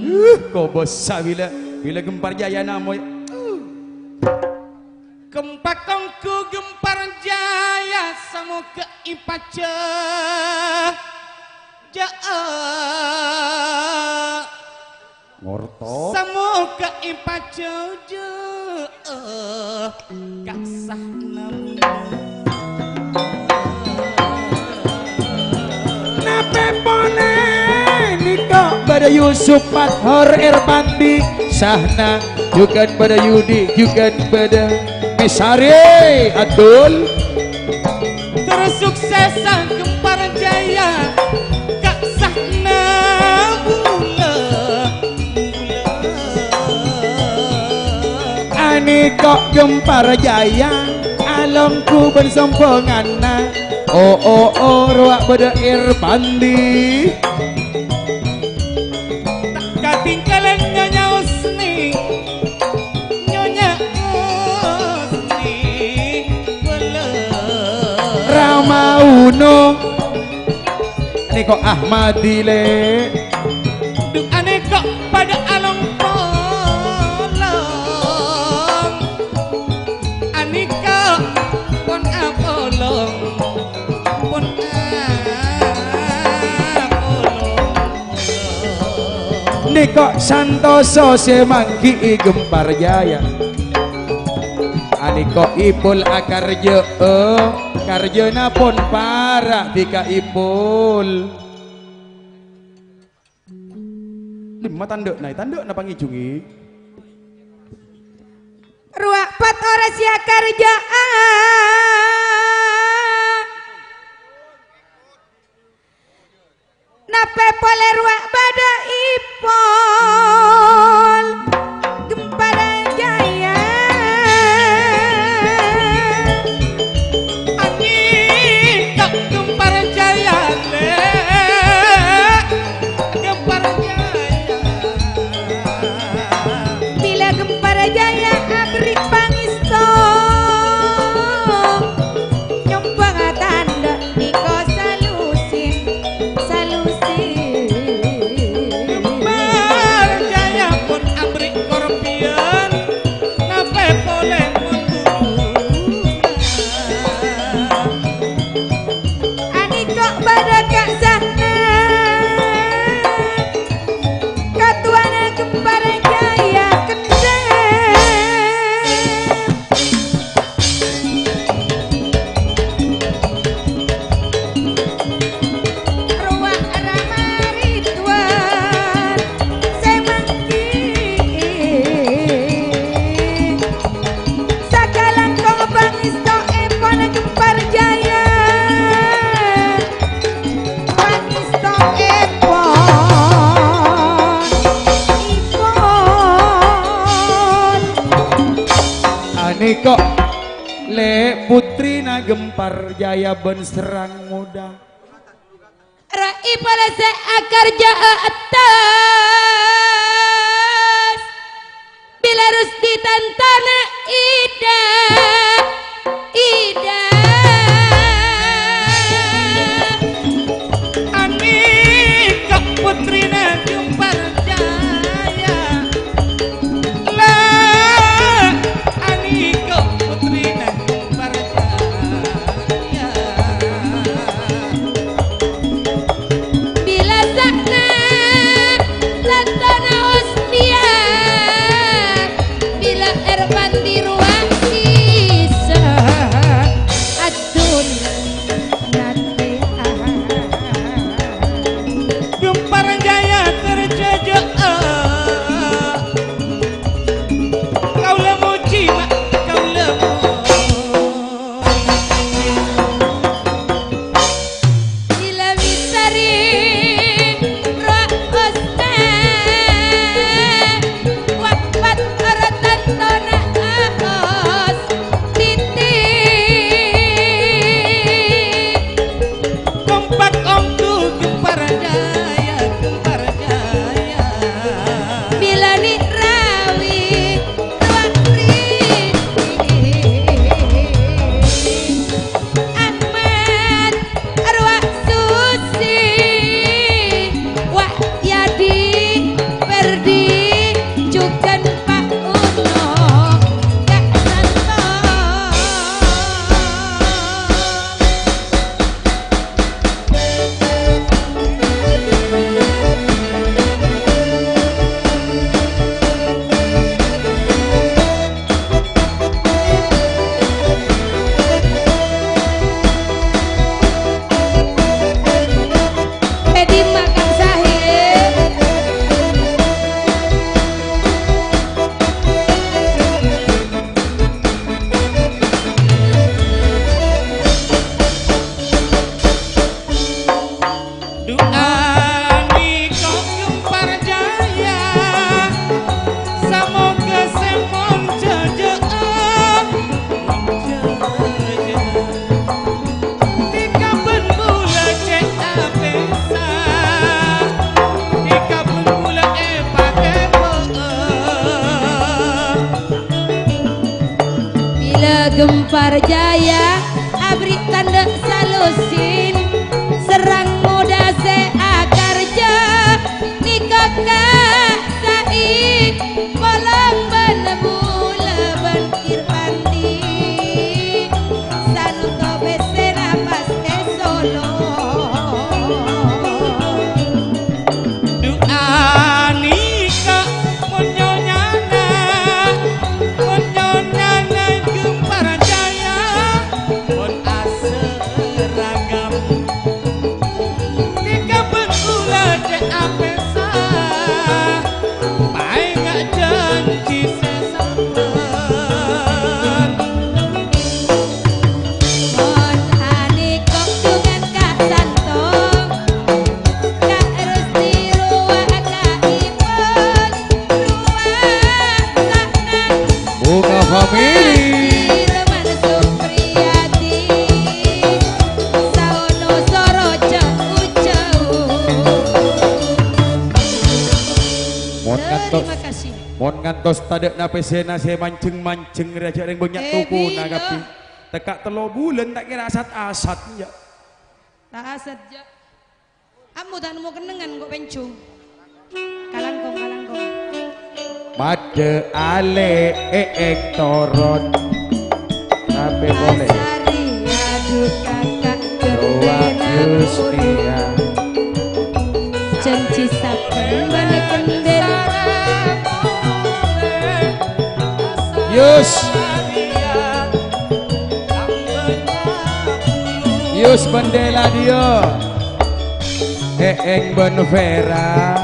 Uh, kobâsa bilâ, bilâ Gempar Jaya namoy. Uh. Kempak tonggu Gempar Jaya, samoga èpajhâjâ'â. Ngorto. Samoga èpajhâjâ'â ka sahna bulâ. Napè ponè nèka bâdâ Yusuf Fathor Erpandi, Sahna, jhughân bâdâ Yudi, jhughân bâdâ Mesare, Adul. Terros suksessa Gempar Jaya, ka sahna bulâ, bulâ. Anèka Gempar Jaya, alongghu bân sombhânganna. Oh, oh, oh, rowa bâdâ Erpandi. Ta' katinggalan Nyonya Husni, Nyonya Husni, bâlâ. Rama Uno, nèko Ahmadi, Lè'. Dhu anèka padâ along-polong. Anèka pon apolong, pon apolong. Nèka santosa sè mangghi'i Gempar Jaya. Anèka Ipul akarjâ'â, karjâna pon para' dhika Ipul. Dimma tandhâ'na, tandhâ'na pangèjhungè. Rowa pat ora sè akarjâ'â. Napè polè rowa bâdâ Ipul Gempar Jaya. Ani Ko', Lè', putrina Gempar Jaya bân Serrang Moda. Ra'i polè sè akarjâ'â attas. Bilâ Rusdi tantana Ida, Ida. Anèka putrina Gempar Jaya. La, anèka putrina Gempar Jaya. Bilâ sa'na lantona Husniyah, bilâ Erpandi rowa sisa adun nanti. Gempar Jaya terjejjhâ'. Kaulâ mojhi, Ma', kaulâ mojhi. Bilâ mèsarè rowa Husna, wafat ora tantona Aos Titi. Kompak ongghu Gempar Jaya, Gempar Jaya. Bilâ nè' rawi rowa Rizki. Ahmad, rowa Susi, Wa' Yadi, Ferdi, jhughân Pa' Uno, Ka' Santo. È dimma Kang Sahib? Du'â nèka Gempar Jaya, samoghâ sè mon jhâjâ, mon jhâjâ. Tèka bân bulâ cè' apèsa, tèka bân bulâ èpatèpo'â. Bilâ Gempar Jaya aberri' tandhâ salusin, Serrang Moda sè akarjâ nèka Ka' Sa'i, polong bân bulâ bân Irpandi, santo pèssèna pas è solo. Du'â nèka mon nyonyana, mon nyonyana Gempar Jaya, mon aseragam. Nèka bân bulâ cè' apèsa, paènga' jhânjhi sè sampèyan. Mon anèko dhungan Ka' Santo, Ka' Rusdi rowa Ka' Ipon, rowa Ka' Bunga Family. Irman Supriyadi, saono soro jhâu-jhâu. Mon ngantos, terima kasih. Mon ngantos tadhâ' napèsèna sè manjeng-manjeng rè jhâ' rèng bânnya' Eh, tokona bhidhâ. Kabbhi. Tèka tello bulân ta' kèra asat-asat, ya. Ta' asat, ya. Ambu ta' nemmo kennengngan ko' penjung. Kalangkong, kalangkong. Maddhâ alè' èèng toron. Tapè polè. Asari, aduh, kakak, rowa Yusnia. Janji sabbhân bâli kendel. Yus. Yus bân Dela Dio. Èèng bân Vera.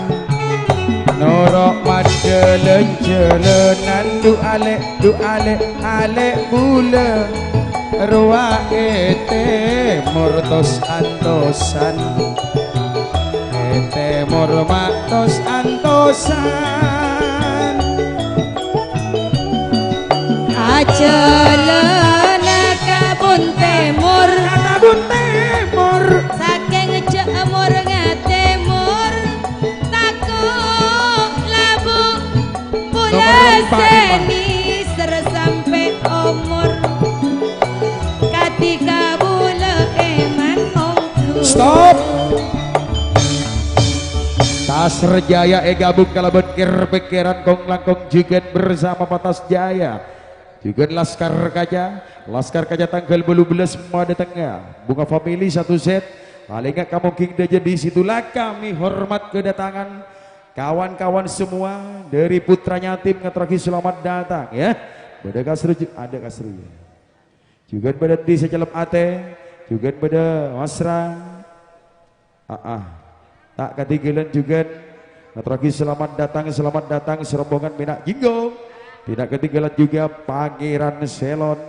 Noro' maddhâlân-jhâlânan du alè', du alè', alè' bulâ. Rowa è tèmor tos-antosan. È tèmor ma' tos-antosan. Jhâlâna ka Bun Tèmor. Ka Bun Tèmor. Sakèng jhâ' mor ngatemor, tako' labu. Nomor empat, Pak. Sè nèser sampè' omor, kadhi kabulâ èman ongghu. Stop. Tasrejaya èghâbung kalabân Kèr-Pèkkèran kong-langkong jhughân bersama Patas Jaya. Jhughân Laskar Kaca, Laskar Kaca tangghâl bâllu bellâs madâtengnga. Bunga Family satu set. Palèngnga ka Mongging Dâjâ, di situlah kami hormat kedatangan kawan-kawan semua dari Putranya Tim, ngatorraghi selamat datang, ya. Bâdâ Kasru ju-, adâ' Kasru, ya. Jhughân bâdâ Di Sacellep Atè, jhughân bâdâ Masra. Aa. Ta' katinggalan jhughân ngatorraghi selamat datang, selamat datang serombongan Mena' Jinggo. Tidak ketinggalan juga Pangeran Selon,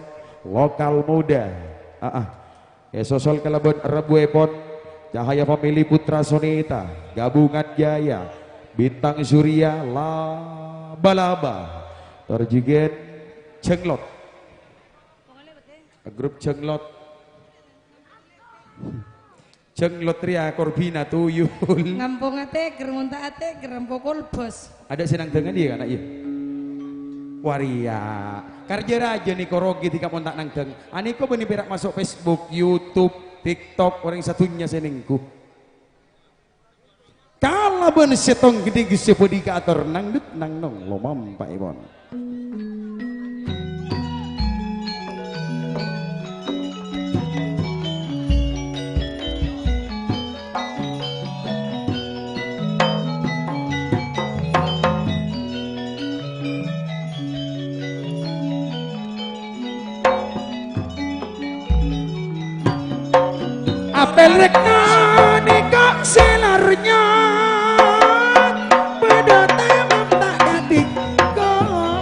Lokal Muda. Aa. Èsosol kalabân rebuèpon Cahaya Family, Putra Sonita, Gabungan Jaya, Bintang Surya, Laba-Laba. Tor jhughân Jenglot. Grup Jenglot. Jenglot rèya korbhina tuyul. Ngampong atèker, mon ta' atèker, ngampong kolbhâs. Adâ' sè nangdhâng iyâ, kana', iyâ? Warèya. Karjâ rajâ nèko rogi dhika mon ta' nangdhâng. Anèko bânnè pèra' maso' Facebook, YouTube, TikTok, orèng sadhunnya sè nèngghu. Kalabân sèttong ghâddhing sè bhâdhi kaator nangdut nangnong lomampa'èpon. Apel rèk nèka sè larnya, padâ tèmon ta' kadhi kolon.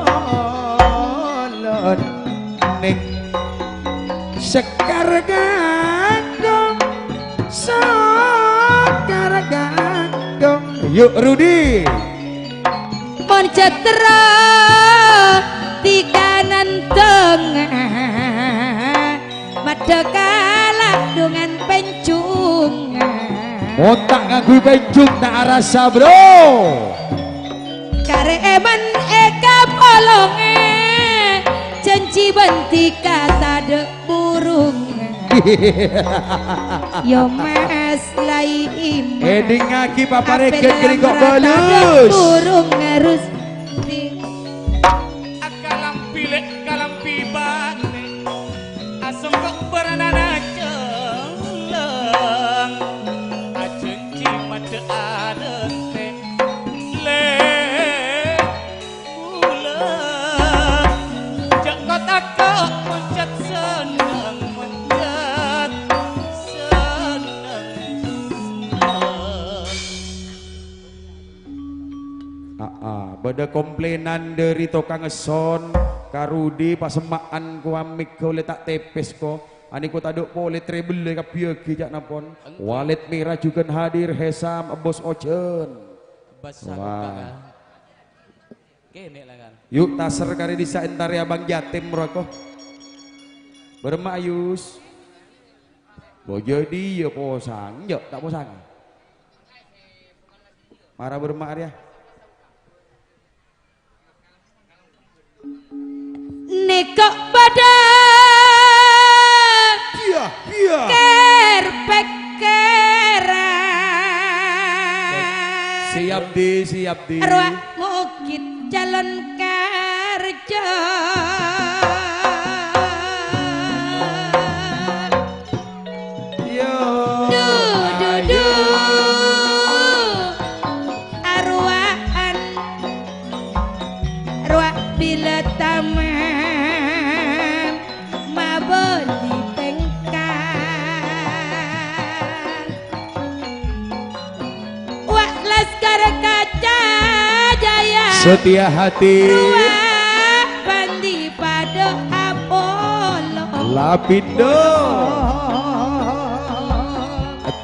Nèng Sekar Gandong, Sekar Gandong. Yuk, Rudi. Mon jhâtèra tikanan dângah, maddhâ kala dhungan pènjhungan. Mon ta' ngangghuy pènjhung, ta' arassa, Bro. Karè èman èkapolongè, janji bhândhi ka tadâ' burung. Yo Mas Laim. Èdingngaghi paparèghât kènè kok bâlus. Burung ngarus. Akalambi lè' kalambi bânnè. Asongko' bârnana celleng. Ajhânjhi maddhâ adântè. Lè'. Bulâ, jhâ' ko-tako', moncat senneng, moncat senneng. Aa, bâdâ komplènan dâri tokang son, ka Rudi, pasemma'an ko amèk ghâllu ta' tèpès ko. Anèko tadâ' polè treble kabbhiyâghi ca'na pon. Walet Mera jhughân hadir, Hesam, Bos Ojan. Bas sarung, Kak. Kènè' la, kan. Yu', tasèr karè dissa' èntarè Abang Jatim, roko. Bârâmma, Yus? Lo, jadi ya posang, ya ta' posang. Mara bârâmma arèya. Nèko padâ Iya, iya. Kèr-pèkkèran. Siap, Di, siap, Di. Rowa mokit calon karja. Yo, du, du, du. Ayo. Arwa'an. Rowa bilâ taman mabâli tèngkang. Wa' Laskar Kaca Jaya. Setia hati. Rowa bhândhi padâ apolong. Lapindo.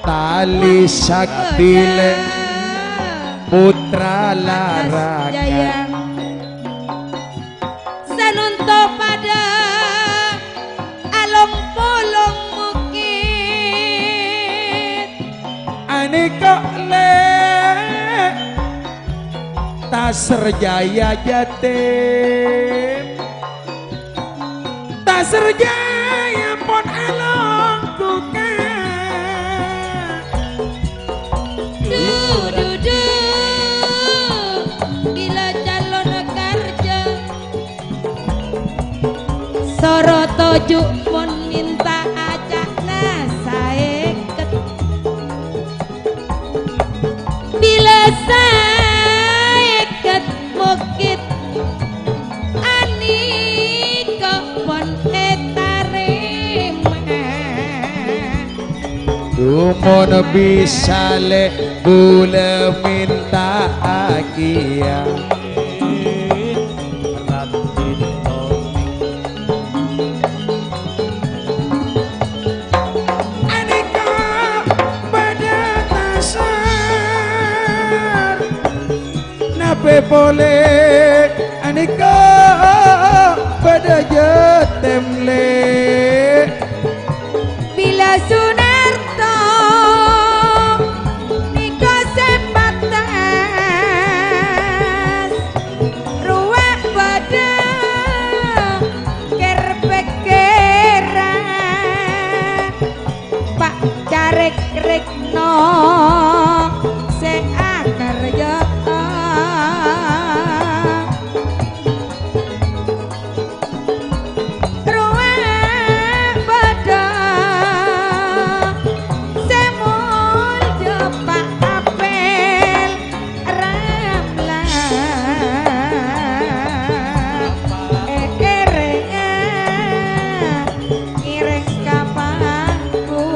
Tali sakti lè' putra larangan. Sanonto padâ Nèko lè' Tasrjaya Jatim. Tasrjaya pon alongghuka. Du, du, du, bilâ calon karja. Soro toju' mon minta aca'na saèket. Bilâ saèket mokit anèko pon ètarèma. Dumon bisa lè' bulâ minta'aghi, ya. Anèka padâ tasar. Napè polè anèka padâ Jatim lè'. Bilâ Sunarto nèko sè patas, rowa padâ kèr-pèkkèran. Pa' carèk-rèkno sè akarja. Rowa padâ sè molja Pa' Apel Ramla. Èkèrènga ngèrèng ka panggung.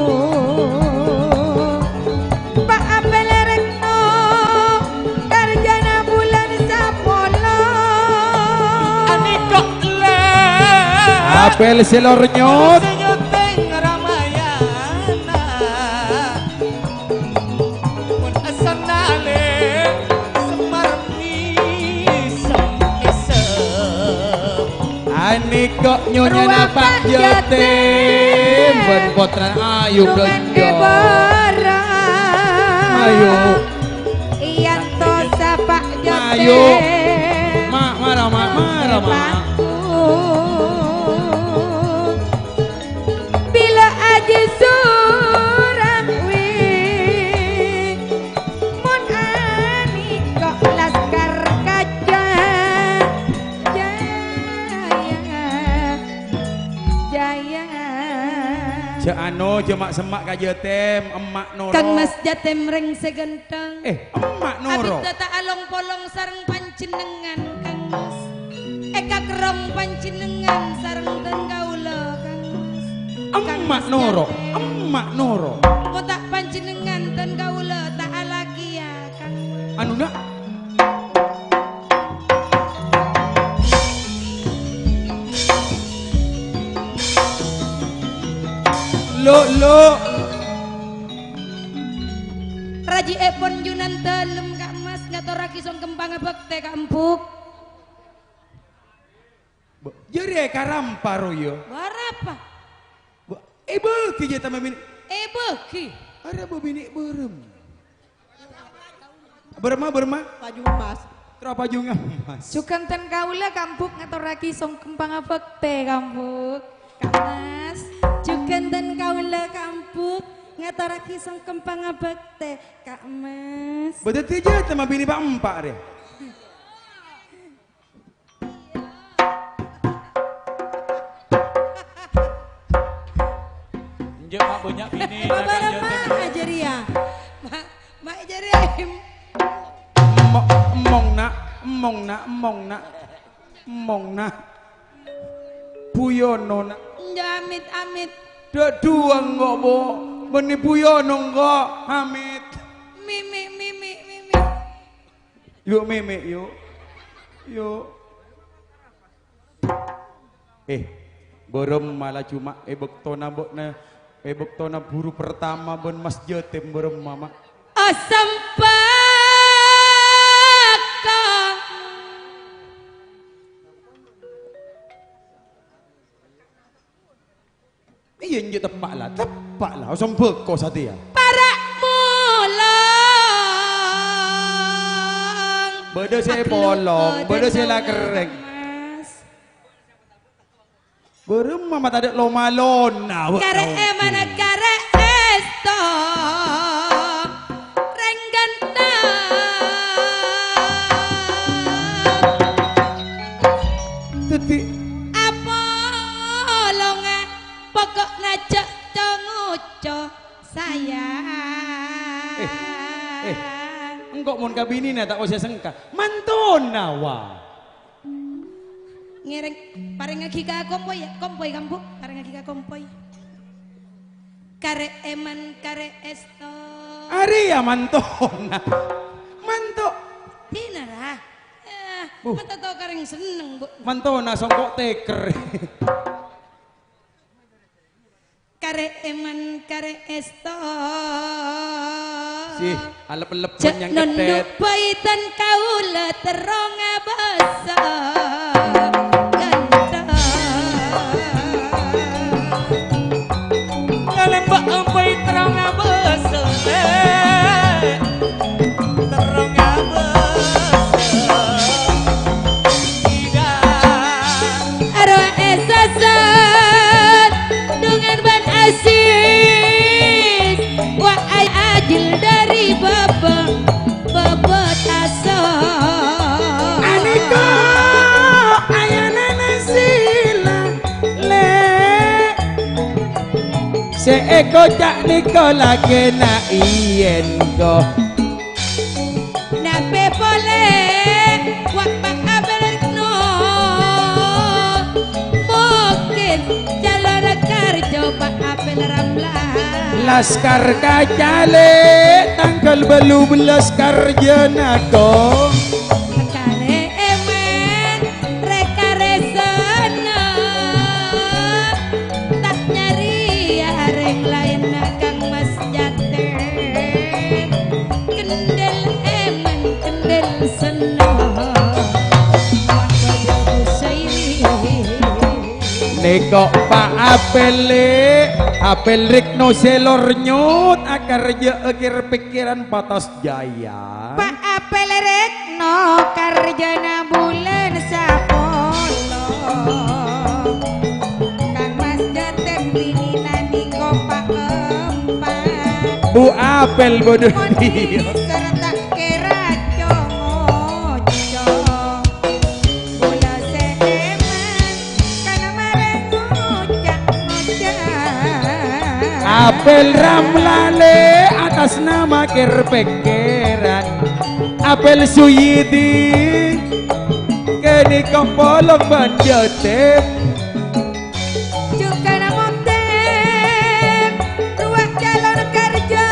Pa' Apel rèkno karjana bulân sapolo. Anèka lè'. Apel sè lor nyot. Sè nyotèng Ramayana. Mon asana lè' Semar misem-misem. Anèka nyonyana Pa' Jatim bân pottrana ayu Nungan ghânjhâ. Èbârâng. Ayo. Èyantos Pa' Jatim. Ayo. Ma', mara, Ma', mara, Ma'. Panggung. Bilâ Aji Surawi, mon anèka Laskar Kaca Jaya, Jaya. Jhâ' ano, jhâ' ma'-semma' ka Jatim, emma' noro'. Kang Mas Jatim rèng sè ghântheng. Eh, emma' noro'. Abdhina ta' along-polong sareng panjhennengngan, Kang Mas. Èkakerrong panjhennengngan sareng dân kaulâ, Kang Mas. Emma' noro', emma' noro'. Mon ta' panjhennengngan dân kaulâ ta' alakèya, Kang Mas. Anu, Na'. Lo', lo'. Rajhièpon Junandalem, Kang Mas, ngatorraghi songkem pangabhâktè ka Embu'. Bâ, jârèya karampa rowa. Bârâmpa? Bâ, èbâghi jâ' tama binè'. Èbâghi. Arapa binè' bârâmma? Bârâmma, bârâmma? Pajung emas. Terro pajung emas. Jhughân dân kaulâ ka Embu' ngatorraghi songkem pangabhâktè ka Embu'. Ka' Mas. Jhughân dân kaulâ ka Embu' ngatorraghi songkem pangabhâktè ka' Mas. Bâ, dhâddhi jâ' tama binè pa'-empa' rè. Enjâ' ma' bânnya' binè. Bâbârâmma jârèya. Ma', ma' jârèya. Emmo-, emmong, Na', emmong, Na', emmong, Na'. Emmong, Na'. Buyono, Na'. Enjâ', amit, amit. Dâ' duwâ engko', Bu. Bânnè buyono engko', amit. Mimi, mimi, mimi. Yu', Mimi, yu'. Yu'. Eh, bârâmma laju, Ma', è bâktona bâ'na, è bâktona buru pertama bân Mas Jatim bârâmma, Ma'. Asempaka. Iyâ, enjâ' teppa' la, teppa' la, sembhâko satèya. Para' mola Bâdâ sè polong, bâdâ sè la kerrèng. Bârâmma ma' tadâ' lo-malona, wâ', Karè èman, karè èsto, rèng ghântheng. Dhâddhi apolonga, pokokna jhâ' co-ngoco, sayang. Eh, eh, engko' mon ka binèna ta' osa sengka. Mantona, wâ'. Ngèrèng, parèngngaghi ka kompoy, yâ. Kompoy, Kambu, parèngngaghi ka kompoy. Karè èman, karè èsto. Arèya mantona. Manto. Dinara. Eh, Bu. Manto to karèng senneng, Bu. Mantona songko' tèkèr. Karè èman, karè èsto. Sih, alep-lep jhâ' nyang nondhu' kethèt. Bhâitan kaulâ terro ngabâsa ghântheng. Ngalèmba' bhâi terro ngabâsa, lè'. Terro ngabâsa. Arwah èsasan, dungan bân asis, wa' ay ajil dâri bâbâ, bâbâ tasa. Anèka ayana nasila, lè'. Sè èkoca' nèka lakèna iyèn ko. Napè polè, wa' Pa' Apèl Rèkno. Mungkin calon karjo Pa' Apèl Ramla. Laskar Kaca lè', tangghâl bâllu bellâs karjâna, Kong. Karè èman, rè-karè senneng. Ta' nyarèya rèng laènna Kang Mas Jatèm. Kendel èman, kendel senneng. Nèko Pa' Apèl, lè'. Apèl Rèkno sè lor nyot, akarjâ'â kèr-pèkkèran patas jâ, yâ. Pa' Apèl Rèkno karjâna bulân sapolo. Kang Mas Jatèm binèna nèko pa' empa'. Bu Apèl bâdâ. Mon iyâ. Serta kèra co-ngoco. Bulâ sè èman. Kana marè ngoca'-ngoca'. Apèl Ramla lè' atas nama kèr-pèkkèran. Apèl Suyidi, kènè' kapolong bân Jatèm. Jhughâna montèr, rowa calon karja.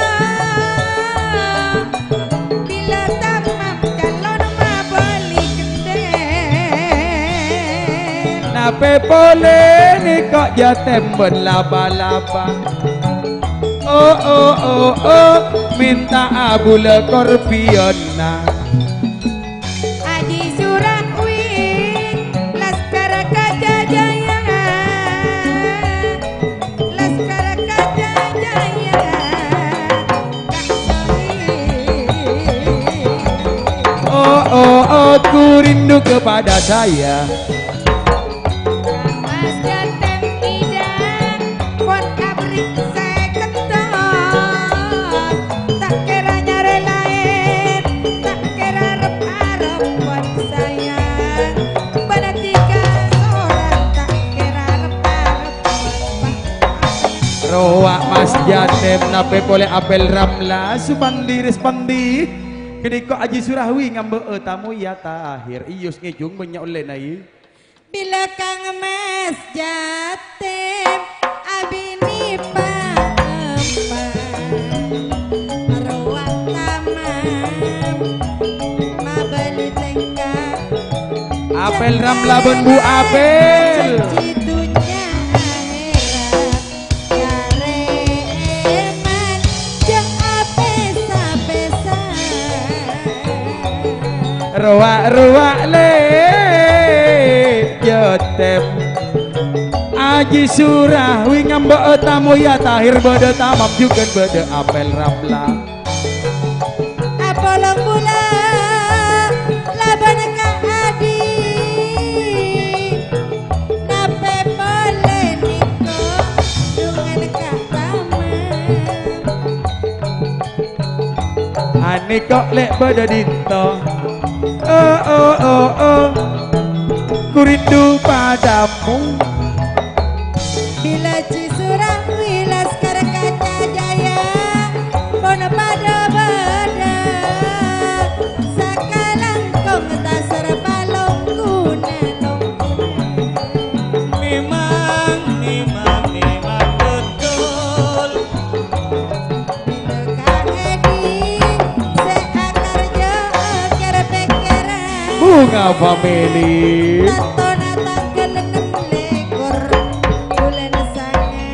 Bilâ tamam calon mabâli kendel. Napè polè nèko Jatèm bân laba-laba. Oh, oh, oh, oh, mènta'a bulâ korbiyânna. Aji Surawi, Laskar Kaca Jaya. Laskar Kaca Jaya, Kang Sohib. Oh, oh, oh, ku rindu kepada saya. Mas Jatèm Ida, pon abri sèketton. Ta' kèra nyarè laèn, ta' kèra rep-arep buat saya. Bâdâ tiga orang, ta' kèra rep-arep. Rowa Mas Jatèm, napè polè Apèl Ramla, Supandi Respandi. Kènè' ko Aji Surawi ngambâ'â tamoy Yatahir. Iyâ, ngèjung bânnya' ollèna, yâ. Bilâ Kang Mas Jatèm abinè pa'-empa', rowa tamam mabâli tèngka. Apèl Ramla bân Bu Apèl. Jhânjhi dhunnya akhèrat. Karè èman jhâ' apèsa-pèsa. Rowa'-rowa' lè' Jatèm. Aji Surawi ngambâ'â tamoy Yatahir, bâdâ tamam jhughân bâdâ Apèl Ramla. Apolong bulâ, Nèko lè' bâdâ dinto. Oh, oh, oh, oh. Ku rindu padamu. Bilâ Cisurah wi Laskar Kaca Jaya, pon padâ bâdâ. Sakalangkong tasèr palongguna. Memang, memang, memang betul. Bilâ Kang Edi sè akarjâ kèr-pèkkèran. Bunga Family. Tantona tangghâl ennem lèkor bulân sanga,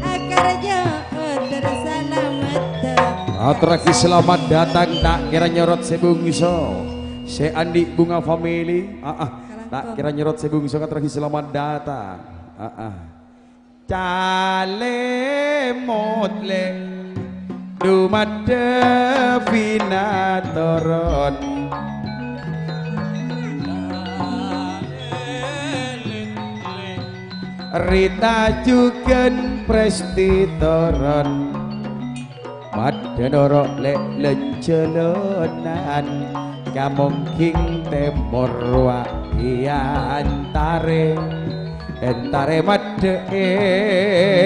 akarjâ oter salamet. Atorraghi selamat datang, ta' kèra nyorot sè bungso. Sè andi' Bunga Family. Ah, ah. Ta' kèra nyorot sè bungso, atorraghi selamat datang. Ah, ah. Calè motlè, du maddhâ pinatoron. Rita jhughân Presti toron. Maddhâ noro' lè' lèn-jhâlânan, ka mongging tèmor wa' è antarè. Entarè maddhâ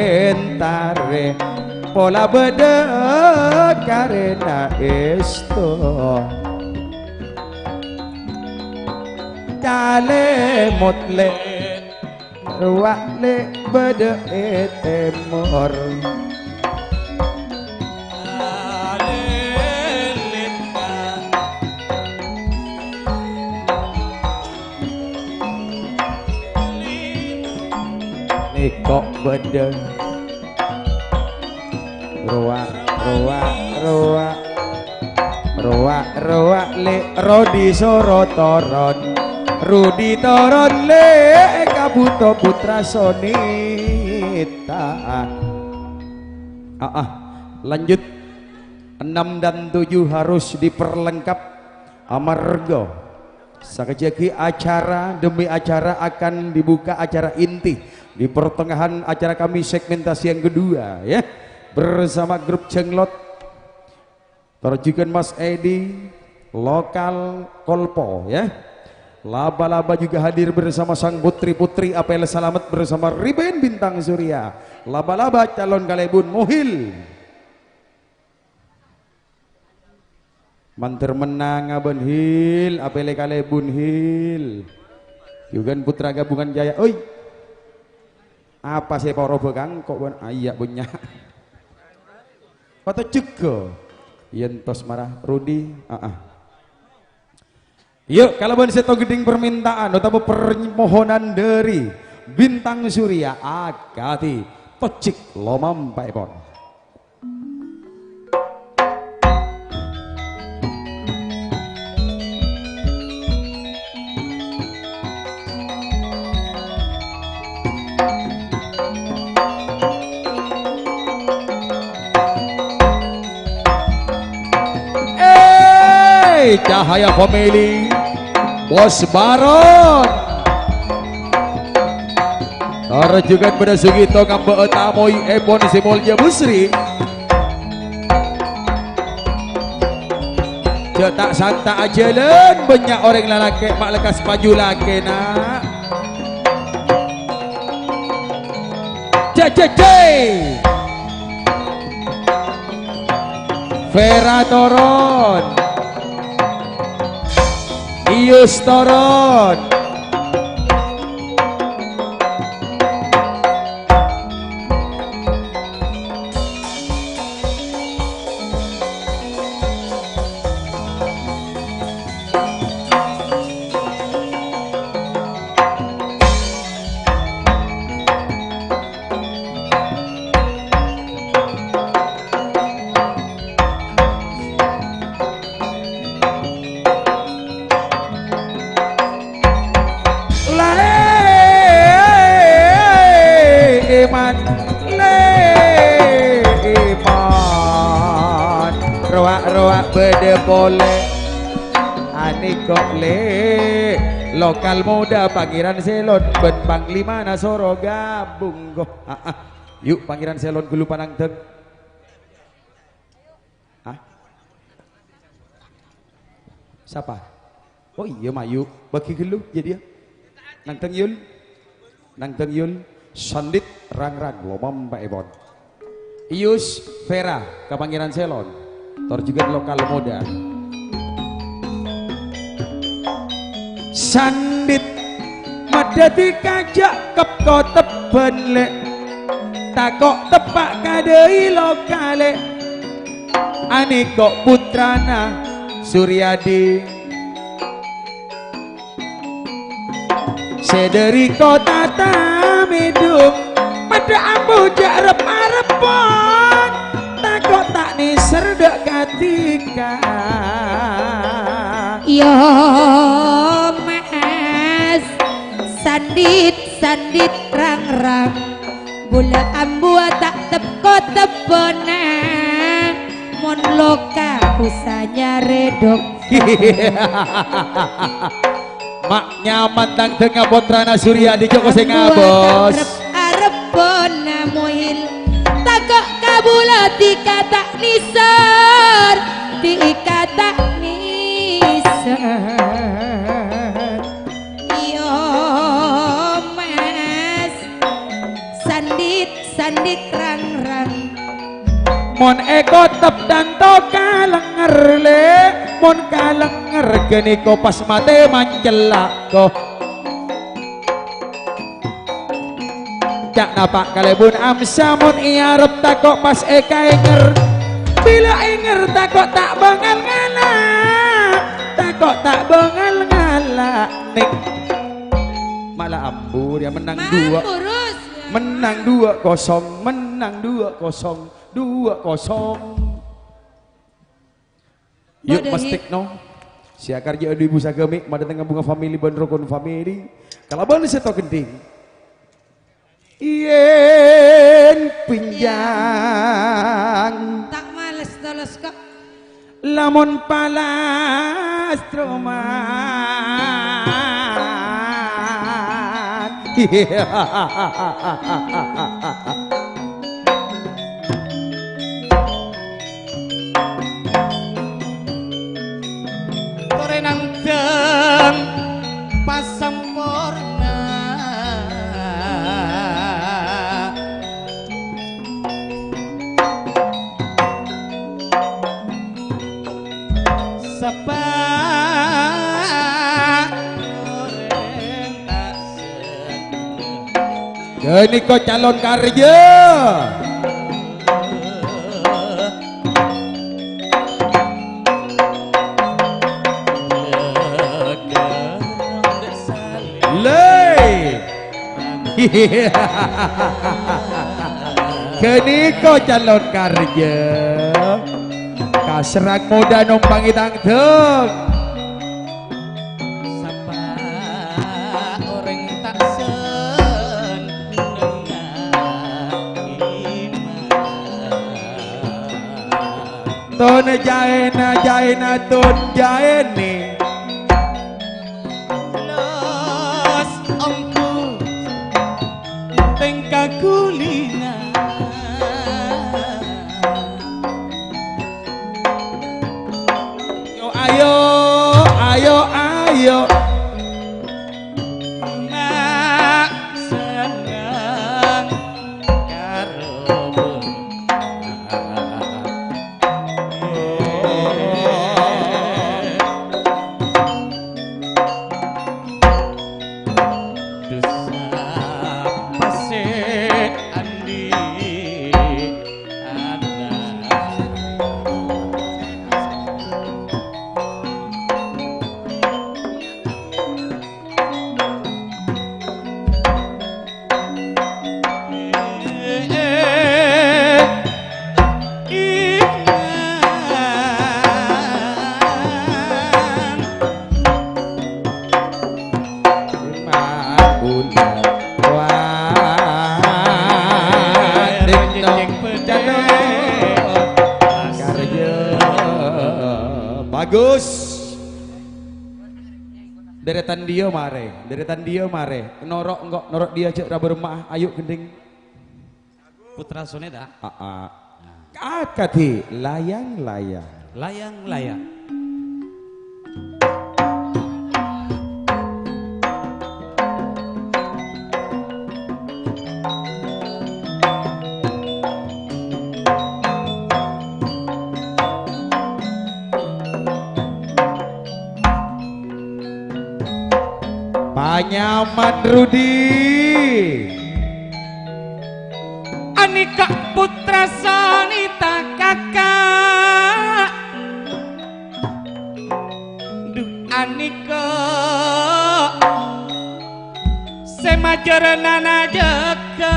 entarè, pola bâdâ karèna èsto. Calè motlè, rowa lè' bâdâ è tèmor. Nèko bâdâ. Rowa, rowa, rowa. Rowa, rowa, lè' Rodi soro toron. Rudi toron lè' Kabuto Putra Sonita. Ah, ah. Lanjut. Enam dan tujuh harus diperlengkap. Amarga sakejjhâ' aghi' acara demi acara akan dibuka acara inti di pertengahan acara kami segmentasi yang kedua, ya. Bersama grup Jenglot. Tor jhughân Mas Edi, lokal Kolpo, ya. Laba-laba juga hadir bersama sang putri-putri, apel salamet bersama Riben Bintang Surya. Laba-laba calon kalèbun Muhil. Mandhâr mennang abân Hil, apèlè kalèbun Hil. Jhughân Putra Gabungan Jaya, oi. Apa sè poro bâkang kok bân-, ah, iyâ, bunnya. Kata jega. Yen tos mara Rudi, ah, ah. Yuk, kalabân sèttong ghedhing permintaan otabâ permohonan dhâri Bintang Surya, akadhi tojjhek lomampa'èpon. Eh, Cahaya Family, Bos Baron. Tor jhughân bâdâ Sugito ngamba'a tamoy èpon sè molja Busri. Jhâ' ta' santa' ajhâlân, bânnya' orèng lalakè' ma' lekkas paju lakèna. Jajajai. Vera toron. Iyus toron. Lè' Iman, Lè' Iman, rowa'-rowa' bâdâ polè. Anèko lè', lokal muda Pangèran Selon bân Panglimana Soro gabung, go. Ah, ah. Yuk, Pangèran Selon ghulu panangdhâng. Hah? Sapa? Oh iyâ, mayu. Bâgi ghâllu, jâ' dhiyâ. Nangdhâng, Yul. Nangdhâng, Yul. Sandhit rangrang lomampa'èpon. Iyus Vera ka Pangèran Selon. Tor jhughân lokal moda. Sandhit madhâddhi kajâ' kep-kotebbhân, Lè'. Tako' teppa' kadâi lokalè. Anèko' puttrana Suryadi. Sè dhâri kottha Tamèdung, padhâ ambu jhâ' rep-arebbhân, tako' ta' nèser dâ' ghâtèka. Iyâ, Mas, sandhit-sandhit rangrang. Bulâ ambu ta' tep-kotebbhâna, mon loka usa nyarè dhok. Ma' nyaman tang dhengnga pottrana Suryadi, jhâ' kosènga, Bos. Ambu ta' rep-arebbhâna muhil, tako' kabulâ dhika ta' nèser, dhika ta' nèser. Iyâ, Mas. Sandhit-sandhit rangrang. Mon èkotep tanto kalènger, Lè', mon kalènger ghânèka pas matè mancella', ko. Ca' napa' kalèbun amsa mon èarep tako' pas èkaènger. Bilâ ènger tako' ta' bângal ngala', tako' ta' bângal ngala', Nèng. Mala ambu, ya, mennang dua. Mennang dua kosong, mennang dua kosong, dua kosong. Yu', Mas Tekno. Sè akarjâ adu ibu sagâmè', madâteng Bunga Family bân Rokon Family. Kalabân sèttong gendhing. Yen pinjang. Ta' males tolos, kok. Lamon palas troman. Torè nangdhâng pasamporna. Sapa orèng ta' senneng. Ghânèka calon karjâ. Lè. Ghânèka calon karjâ. Kaserrang moda nompangè tangdhâng. Sapa orèng ta' sennengnga iman. Ton jaèna, jaèna, ton jaènè. Los ongghu tèngka ghulina. Ayo, ayo, ayo, ayo. Ma' senneng karo bâ'na. Dhusa pasè andi' ana'. Bagus. Dârètan dhiyâ marè, dârètan dhiyâ marè. Noro' engko', noro' dhiyâ jhâ' ra-bârâmma'a. Ayo, gendhing. Putra Soneta. Aa. Akadhi layang-layang. Layang-layang. Nyaman, Rudi. Anèka pottra sanèta kaka'. Dhu, anèka sè majârâna jâgâ.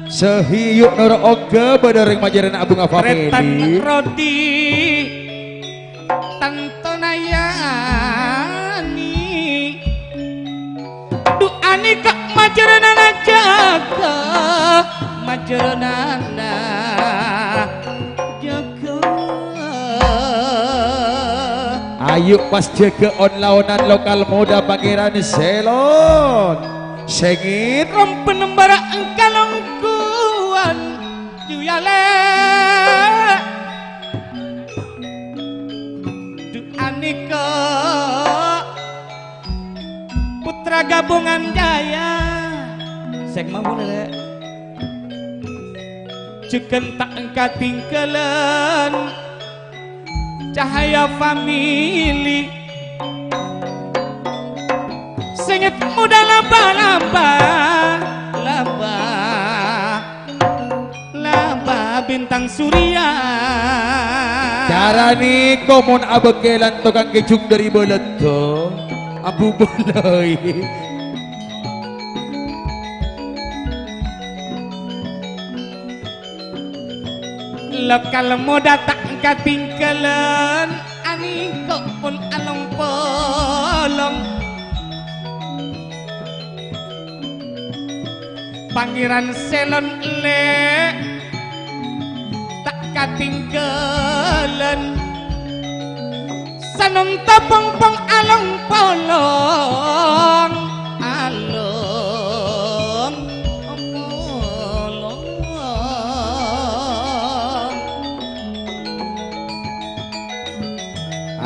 Sèhiyu noro' oghâ bâdâ rèng majârâna Abunga Family. Rètan Rodi. Tantona Yani. Dhu, anèka majârâna jâgâ, majârâna jâgâ. Ayo pas jâgâ on-laonan lokal muda Pangèran Selon. Sèngèt. Rompen bara kalongguwan. Juyalè. Dhu, anèka pottra gabungan jaya. Sèng mampu, Lè'. Jhughân ta' engka tinggalan Cahaya Family. Sèngèt muda laba-laba, laba. Laba bintang surya. Carana komon abâkkèlan tokang kèjhuk dâri Baladda, Abu Boloi. Lokal muda ta' katinggalan, anèka pon along-polong. Pangèran Selon Lè' ta' katinggalan. Sanonta pongpong along-polong, along-polong.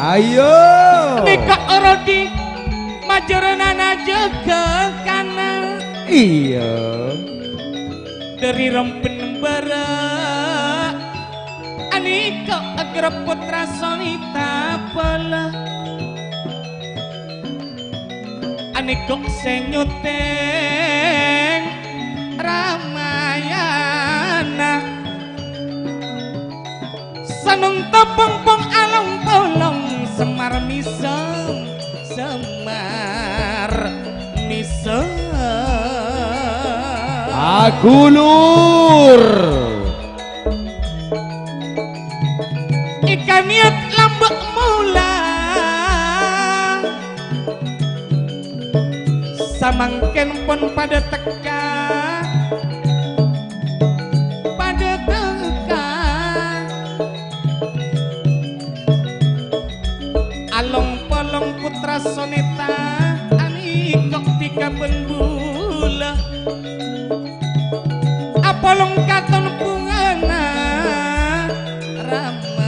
Ayo. Nèka Rodi, majârâna jâgâ kana. Iyâ. Dâri rompen bara, anèka agra pottra sanèta bâlâ. Anèka sè nyotèng Ramayana. Sanonta pongpong along-polong Semar Misem, Semar Misem. Agulur. Èkanèyat lambâ' mola. Samangkèn pon padâ tekka. Padâ tekka. Along-polong pottra sanèta, anèka dhika bân bulâ. Apolong katon bhungana Ramayana.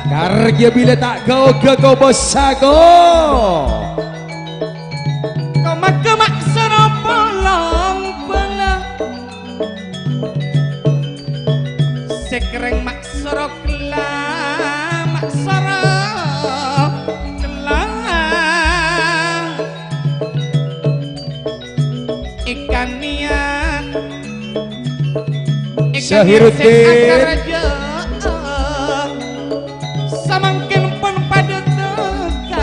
Karya bilâ ta' ghâ-oghâ kobâsa ko. Komagghâ maksara polong bâlâ. Sè kerrèng maksara kella, maksara kella. Èkanèyat, èkanèyat sè Sahiruddin. Akaraja. Samangkèn pon padâ tekka.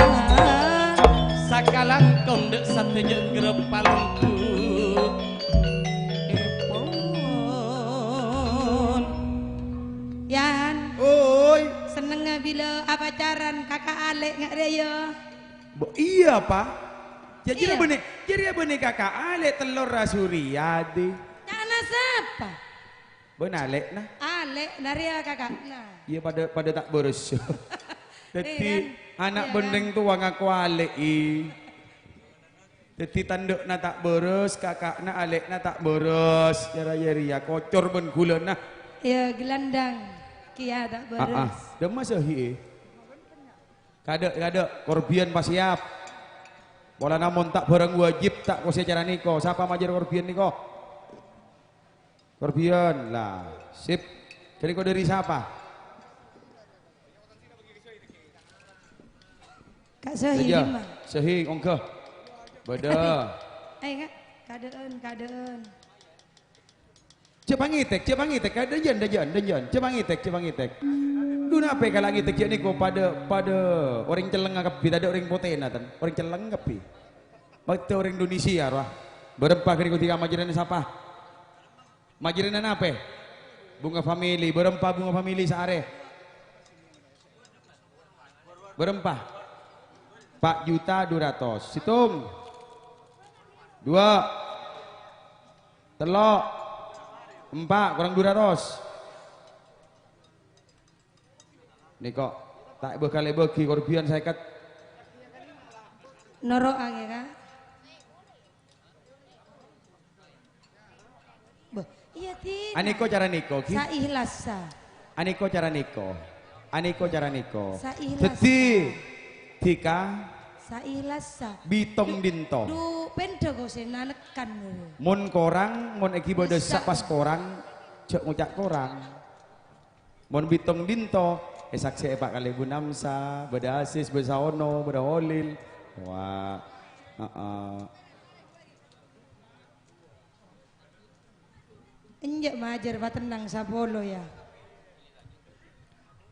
Sakalangkong dâ' sadhâjâ ghârâp palonggu. Èpon. Yan. Oi. Sennengnga bilâ apacaran kaka' Alè' nga' rèya? Bo, iyâ, Pa. Jâ-, jârèya Iyâ. Bânnè, jârèya bânnè kaka' Alè' tellorra Suriyadi. Ca'na sapa? Bân Alè'na. Alè'na rèya kaka'na. Iyâ, padâ, padâ ta' bârâs. Dhâddhi, Iyâ, kan? Ana' Iyâ, bhândheng kan? Towa ngako Alè', i. Dhâddhi tandhâ'na ta' bârâs, kaka'na Alè'na ta' bârâs. Yâ ra, yâ rèya, kocor bân ghulâna. Iyâ, gelandang kèya ta' bârâs. Aa, dâmma sahi'è. Kadâ', kadâ', korbiyân pas siap. Polana mon ta' bhârâng wajib, ta' kosè cara nèko. Sapa majâr korbiyân nèko? Korbiyân, la, sip. Jadi kau dari sapa? Kak Sohi, Iyâ, dimma? Sohi, ongghâ. Bâdâ. Ayo, Kak. Kaadâ'ân, kaadâ'ân. Jhâ' pangètèk, jhâ' pangètèk, Kak. Dânjân, dânjân, dânjân. Jhâ' pangètèk, jhâ' pangètèk. Dhu, napè kala' ngètèk jhâ' nèko padâ, padâ orèng Celleng kabbhi, tadâ' orèng Potèna, ten. Orèng Celleng kabbhi. Bâdâ orèng Indonesia, rowa. Bârâmpa ghânèko dhika majârâna sapa? Majârâna napè? Bunga Family. Bârâmpa Bunga Family saarè? Bârâmpa? Empat juta dua ratus. Sèttong. Dua. Tello'. Empa', korang dua ratus. Nèko, ta' bâkal èbâgi, korbhiyân sèket. Noro'a, yâ, Kak. Bâh, iyâ, Dik. Anèko cara nèko, ghi. Saihlassa. Anèko cara nèko. Anèko cara nèko. Saihlassa. Dhâddhi, dhika. Saihlassa. Bitong dinto. Dhu, pendhâ kok sè nanekan, lho. Mon korang, mon èghi bâdâ Bisa. Sapa korang, jhâ' ngoca' korang. Mon bitong dinto, èsaksè'è Pa' Kalèbun Amsa, bâdâ Asis, bâdâ Saono, bâdâ Holil. Wah, heeh. Enjâ' majâr patennang sapolo, yâ.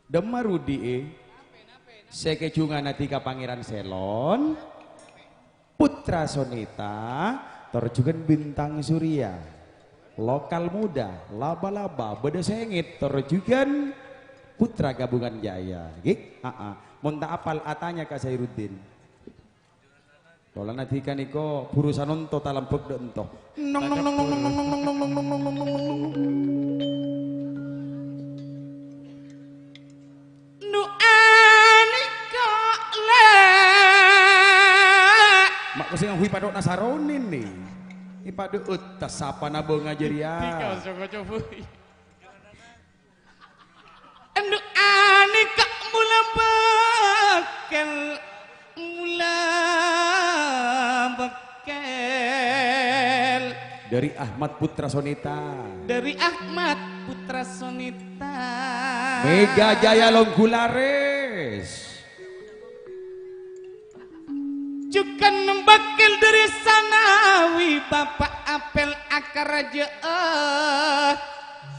Dâmma Rudi'è, sè kèjhunganna dhika Pangèran Selon. Putra Sonita, tor jhughân Bintang Surya. Lokal Muda, Laba-laba, bâdâ Sèngèt, tor jhughân Putra Gabungan Jaya. Ghi? Aa. Mon ta' apal, atanya ka Sairuddin. Polana dhika nèko buru sanonto talambâk dâ' ento. Nong, nong, nong, nong. Nu anèko lè'. Ma' ko sè ngangghuy padhâ'na saronèn, nè. È padhâ' uttas sapana bânga jârèya. Dhika soko coba. Nu anèko mula bâkkèl, mula bâkkèl. Dari Ahmad Putra Sonita. Dari Ahmad Putra Sonita. Mega Jaya Longgularis. Jhughân bâkkèl dari sanawi Bapa' Apel akaraja'a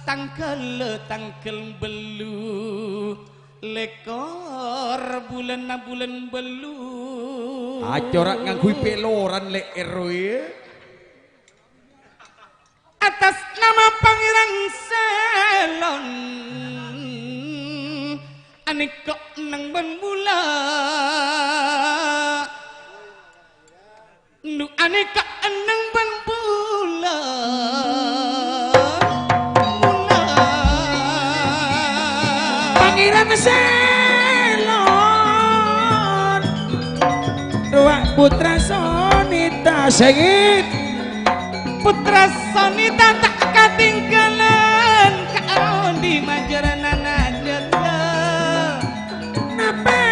tangghâl, tangghâl bâllu lèkor bulânna bulân bâllu. Acora' ngangghuy pèloran lè' èrroy. Atas nama Pangèran Selon, anèko enneng bân bulâ. Nu anèko enneng bân bulâ. Bulâ. Pangèran Selon. Rowa Putra Sonita Sèngèt. Putra Sonita ta' katèngghâlân, Kak Rodi majârâna jâgâ. Napè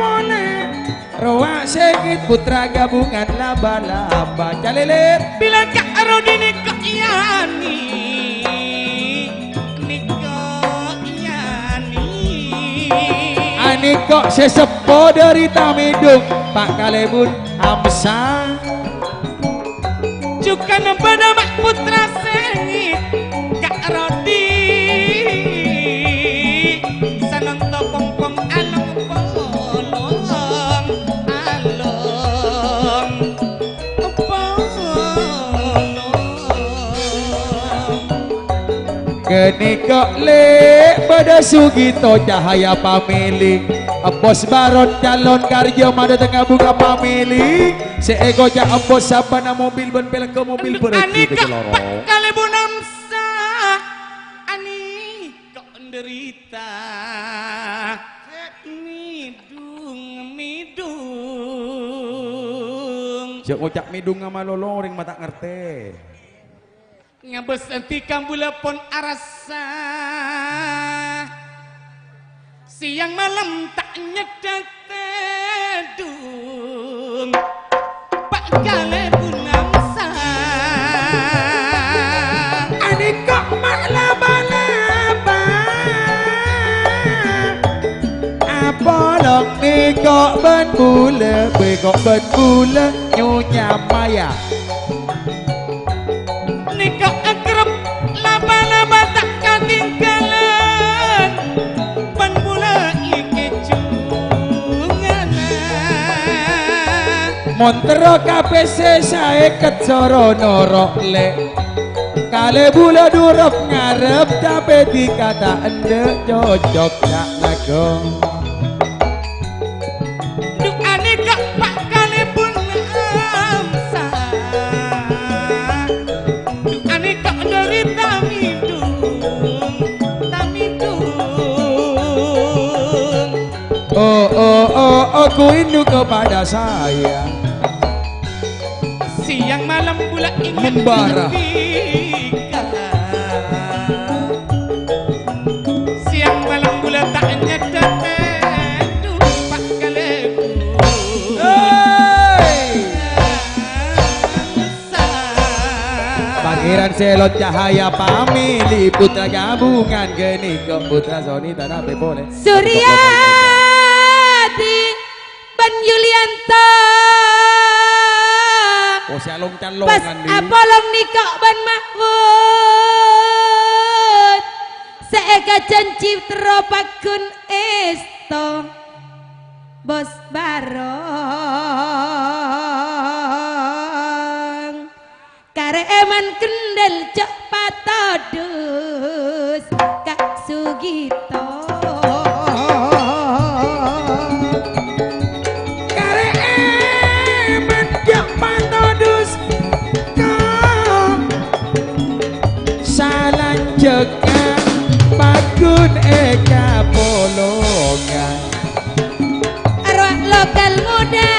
polè rowa Sèngèt Putra Gabungan Laba-laba. Calèlèr. Bilâ Kak Rodi nèko yani. Nèko yani. Anèko sè seppo dâri Tamèdung, Pa' Kalèbun Amsa. Jhughân bâdâ Mak Putra Sèngèt, Kak Rodi. Sanonto pongpong along polong along. Ghânèka lè' bâdâ Sugito Cahaya Family, Bos Baron calon karja madâtengnga Bunga Family, sè èkoca' Bos sabbhânna mobil bân pèlègghâ mobil berhenti. Anèka, Pak, kalèbun Amsa, anèka nderita. Midung, midung. Jhâ' ngoca' midung malolo, orèng ma' ta' ngartè. Ngabâs èntika bulâ pon arassa. Sèyang malem ta' nyeddhâ tèdung. Pa' kalèbun Amsa. Anèka ma' laba-laba. Apolong Bulâ, bengko bân bulâ, Nyonya Maya. Nèka akrab, laba-laba ta' katinggalan, bân bulâ èkè jhungana. Mon terro kabisè saèket soro noro', Lè'. Kalè bulâ durop ngarep, tapè dhika ta' endâ' cocok, ta' lagghu. Du'ane ka' pa' kalèbun amsa. Du'ane ka' dhâri Tamidung, Tamidung. Oh, oh, oh, oh, ku rindu kepada saya. Siang malam bulâ inget Membara. Siang malam bulâ ta' nyèdhâ, dupa' kalèbun. Hei! Pangeran Selon Cahaya Pamili Putra Gabungan ghânèka Putra Soni Tanah Pepole. Suryadi. Bân Yulianto. Oh, sè along-calongan, Pas Wi. Apolong nèka bân Mahfud. Sè èkajhânjhi terro paggun èsto. Bos Barong. Karè èman kendel jhâ' patodus ka Sugito. Karè èman jhâ' patodus ka salanjhângnga paggun è kapolongan. Arwah lokal muda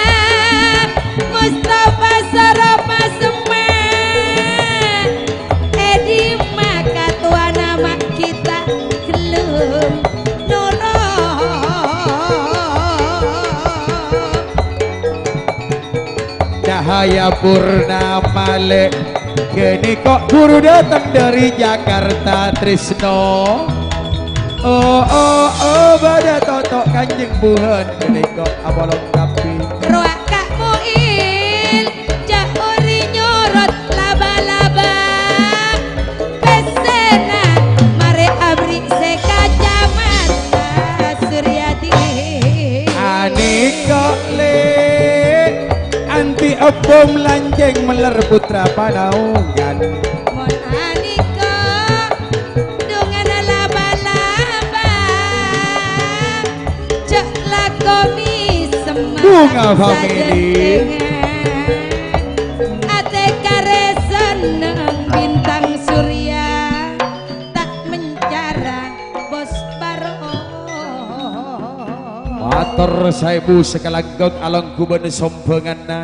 Mustafa Soropa Semma. È dimma katowana ma' kita gelem noro'. Cahaya Purnama, Lè'. Ghânèka buru dâteng dhâri Jakarta, Trisno. Oh, oh, oh, bâdâ toto' kanjeng buhân ghânèka apolong kabbhi. Rowa Ka' Mu'il, jhâ' ori nyorot laba-laba. Pèssèna marè aberri' sè Kacamata Suryadi. Anèka, Lè', anti ebbhum lanjhâng meller putra panaongan. Mon anèka, dhungana laba-laba, jhâ' lakomi semma. Bunga Family. Atè karè senneng bintang surya, ta' mencara bos baro. Mator saèbu sakalangkong alongghu bân sombhânganna.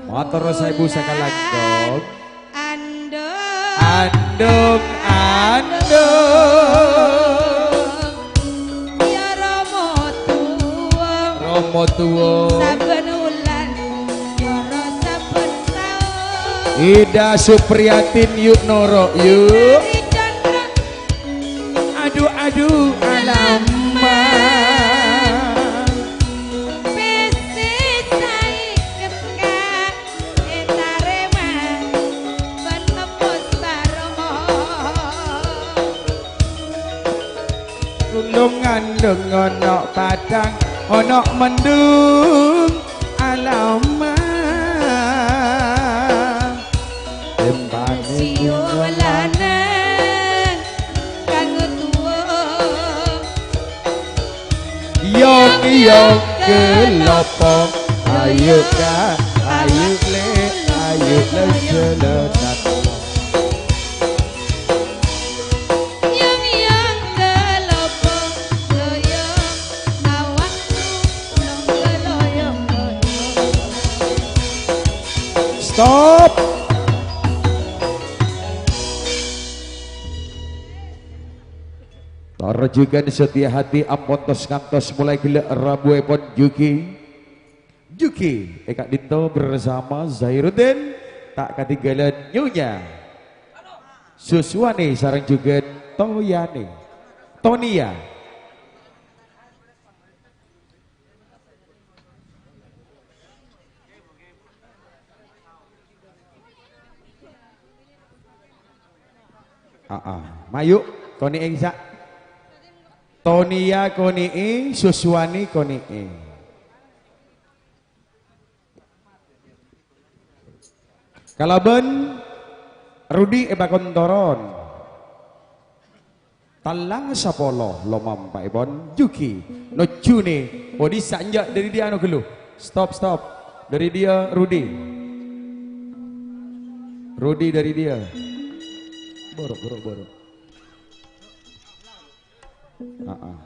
Mator saèbu sakalangkong. Andung. Andung, andung. Ya Rama tuwa. Rama tuwa. Saben wulan, yara saben taun. Ida Supriyatin, yu' noro', yu'. Dari candra. Adu, adu, alamak. Pèssè saèket ka' ètarèma bân Embos Saromo. Tulung ngandung ana' padang, ana' mendung, alamak. Tèmpane sio lanang kanggo tuwa. Yong-yong kelopo, ayo ka, ayo le, ayo le jalanan. Yong-yong kelopo, loyong awakku, nong loyong-loyong. Stop. Tor jhughân Setia Hati ampon tos ngantos molaè ghellâ' rabuèpon jhughân. Jhughân è ka'dinto bersama Zairuddin, ta' katinggalan Nyonya Suswani sareng jhughân Toyani. Tonia. Aa, mayu, konè'è, Sa'. Tonia konè'è, Suswani konè'è. Kalabân Rudi èpakontoron. Tallang sapolo lomampa'èpon Juki. Nojjhunè. Oh, dissa' enja' dâri diyâ anu ghâllu. Stop, stop. Dâri diyâ Rudi. Rudi dâri diyâ. Buru, buru, buru. Heeh.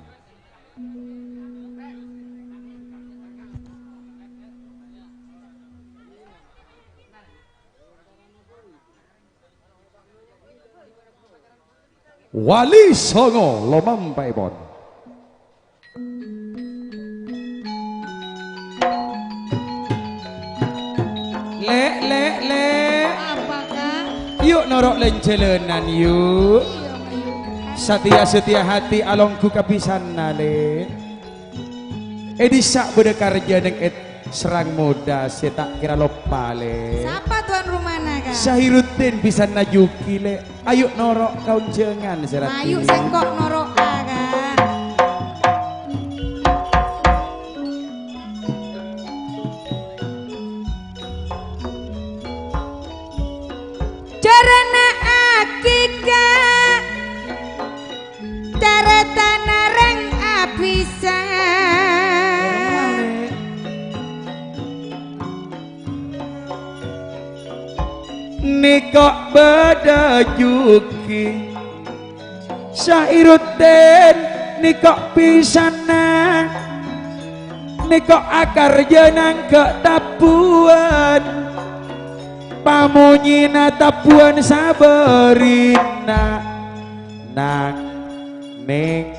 Wali Songo lomampa'èpon. Lè', Lè', Lè'. Apa, Kak? Yu' noro' lan-jhâlânan, yu'. Iyâ, Kak, yu'. Satèya-satèya hati alongghu kabisana, Lè'. È dissa' bâdâ karjâ neng è Serang Moda sè ta' kèra loppa, Lè'. Sapa tuan rumahna, Kak? Sahiruddin bisanna Juki, Lè'. Ayu noro' kaonjhângan, Sè Rati. Ayu sengko' noro'a, Kak. Carana akikah, caretana rèng abhisan. Nèko bâdâ Juki, Sahiruddin nèko bisanna, nèko akarjâ nangghâ tabbhuwân. Pamonyèna tabbhuwân sabârinna, nang nèng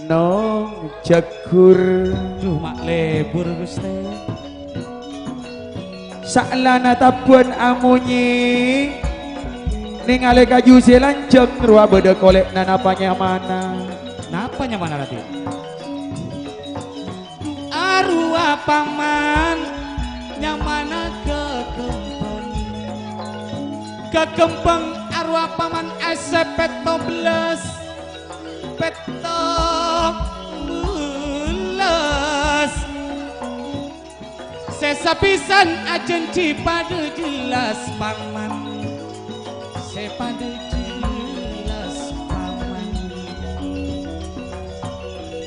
nong jhâghur. Duh, ma' lebur, Ghustè. Saellana tabbhuwân amonyè, nèngalè kaju sè lanjhâng rowa bâdâ kolè'na napa nyamana. Napa nyamana, Rati? Arowa paman nyamana Ghâghembhâng. Ghâghembhâng arowa paman èssè pètto bellâs. Pètto bellâs. Sè sabhisan ajhânjhi padâ jellas, Paman. Sè padâ jellas, Paman.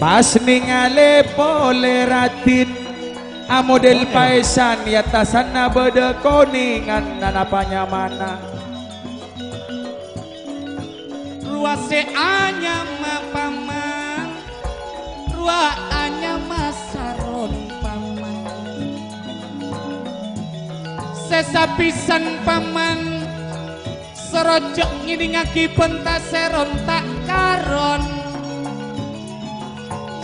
Pas nèngalè polè Radin, amodel paèsan è attasanna bâdâ konèngan, napa nyamana? Rowa sè anyama Paman, rowa anyama Saron Paman. Sè sabhisan Paman, soro jhâ' ngèdingngaghi bhânta Saron ta' karon.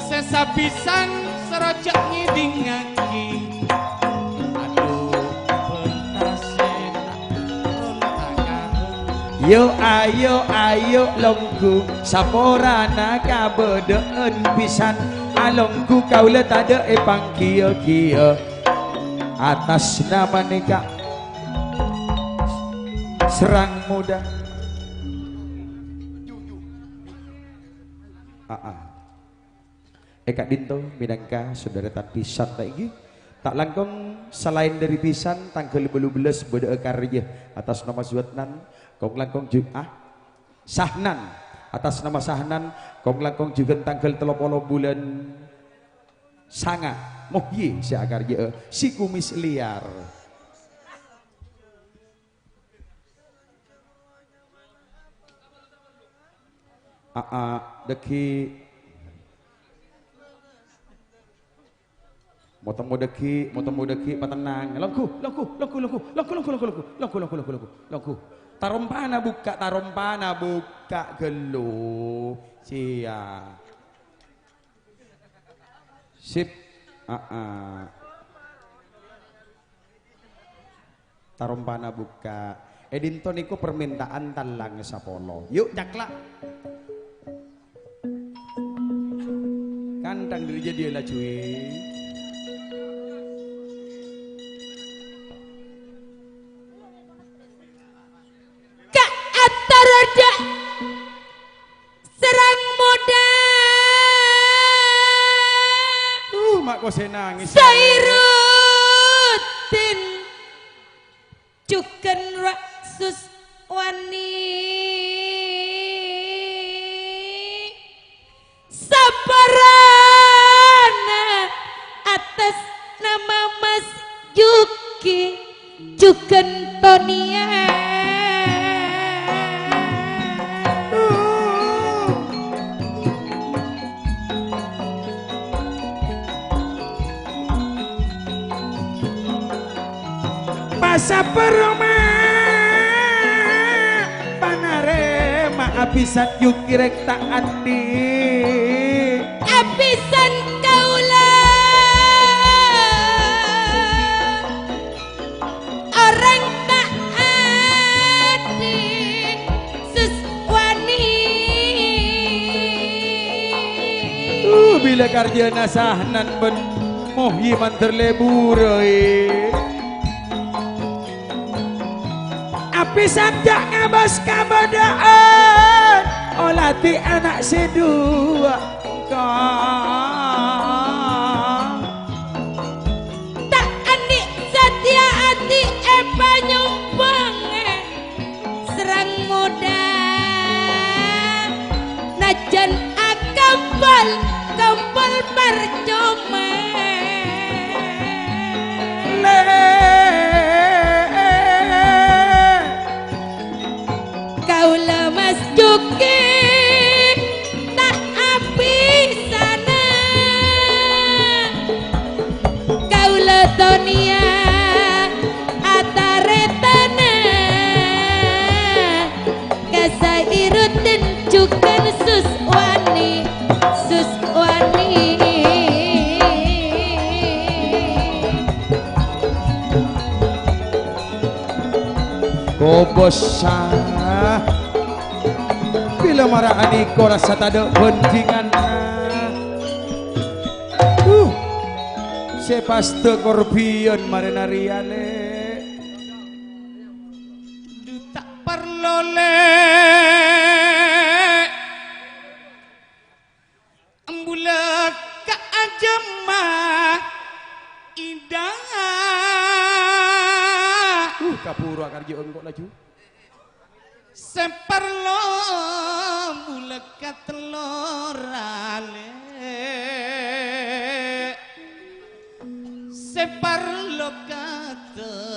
Sè sabhisan soro jhâ' ngèdingngaghi. Adu, bhânta sè ta' ronta' karep. Yo, ayo, ayo, longghu, saporana kabâdâ'ân bhisan. Alongghu kaulâ tadâ' èpangghiyâ-ghiyâ. Atas nama nèka, Serang Moda. Aa. È ka'dinto mènangka saudara tan bhisan ta' ènggi? Ta' langkong salaèn dâri bhisan, tangghâl bâllu bellâs bâdâ'â karjâ atas nama Zuwatnan, kong-langkong ju-, ah, Sahnan, atas nama Sahnan, kong-langkong jhughân tangghâl tello polo bulân sanga', Muhyi sè akarjâ'â, si kumis liar. Aa, dâggi'. Mo-temmo dâggi', mo-temmo dâggi', patennang. Longghu, longghu, longghu, longghu. Tarompana bukka', tarompana bukka' ghâllu. Siap. Sip. Aa. Tarompana bukka'. È dinto nèko permintaan tallang sapolo. Yu', cakla'. Kantang dâri jâdiyâ laju, è. Ka' atar aja. Sairuddin jhughân Wa' Suswani. Saparaanna atas nama Mas Juki jhughân Tonia. Pasapa roma panarema abisan Yuki rek ta' andi'. Abisan kaula orang ta' andi'. Suswani. Uh, bilâ karjâna Sahnan bân Muhyi mandhâr lebur, oi. Abisan jhâ' ngabâs kabâdâ'ân, oladhi ana' sè duwâ'. Ka. Ta' andi' satèya ati èpanyombhângnga. Srang modâ, najjhân akompol, kompol parcoma. Lè. Kaula Mas Juki ta' abisana. Kaula Tonia ataretana. Ka Sairuddin jhughân Suswani, Suswani. Kobâsa. Bilâ mara anèko rassa tadâ' bhândhinganna. Uh, sè pastè korbhiyân marèna rèya, Lè'. Dhu ta' parlo, Lè'. Embula ka ajâmma indah. Uh, kabhuru akarjâ engko' laju. Sè parlo bulâ ka tello rale. Sè parlo ka tello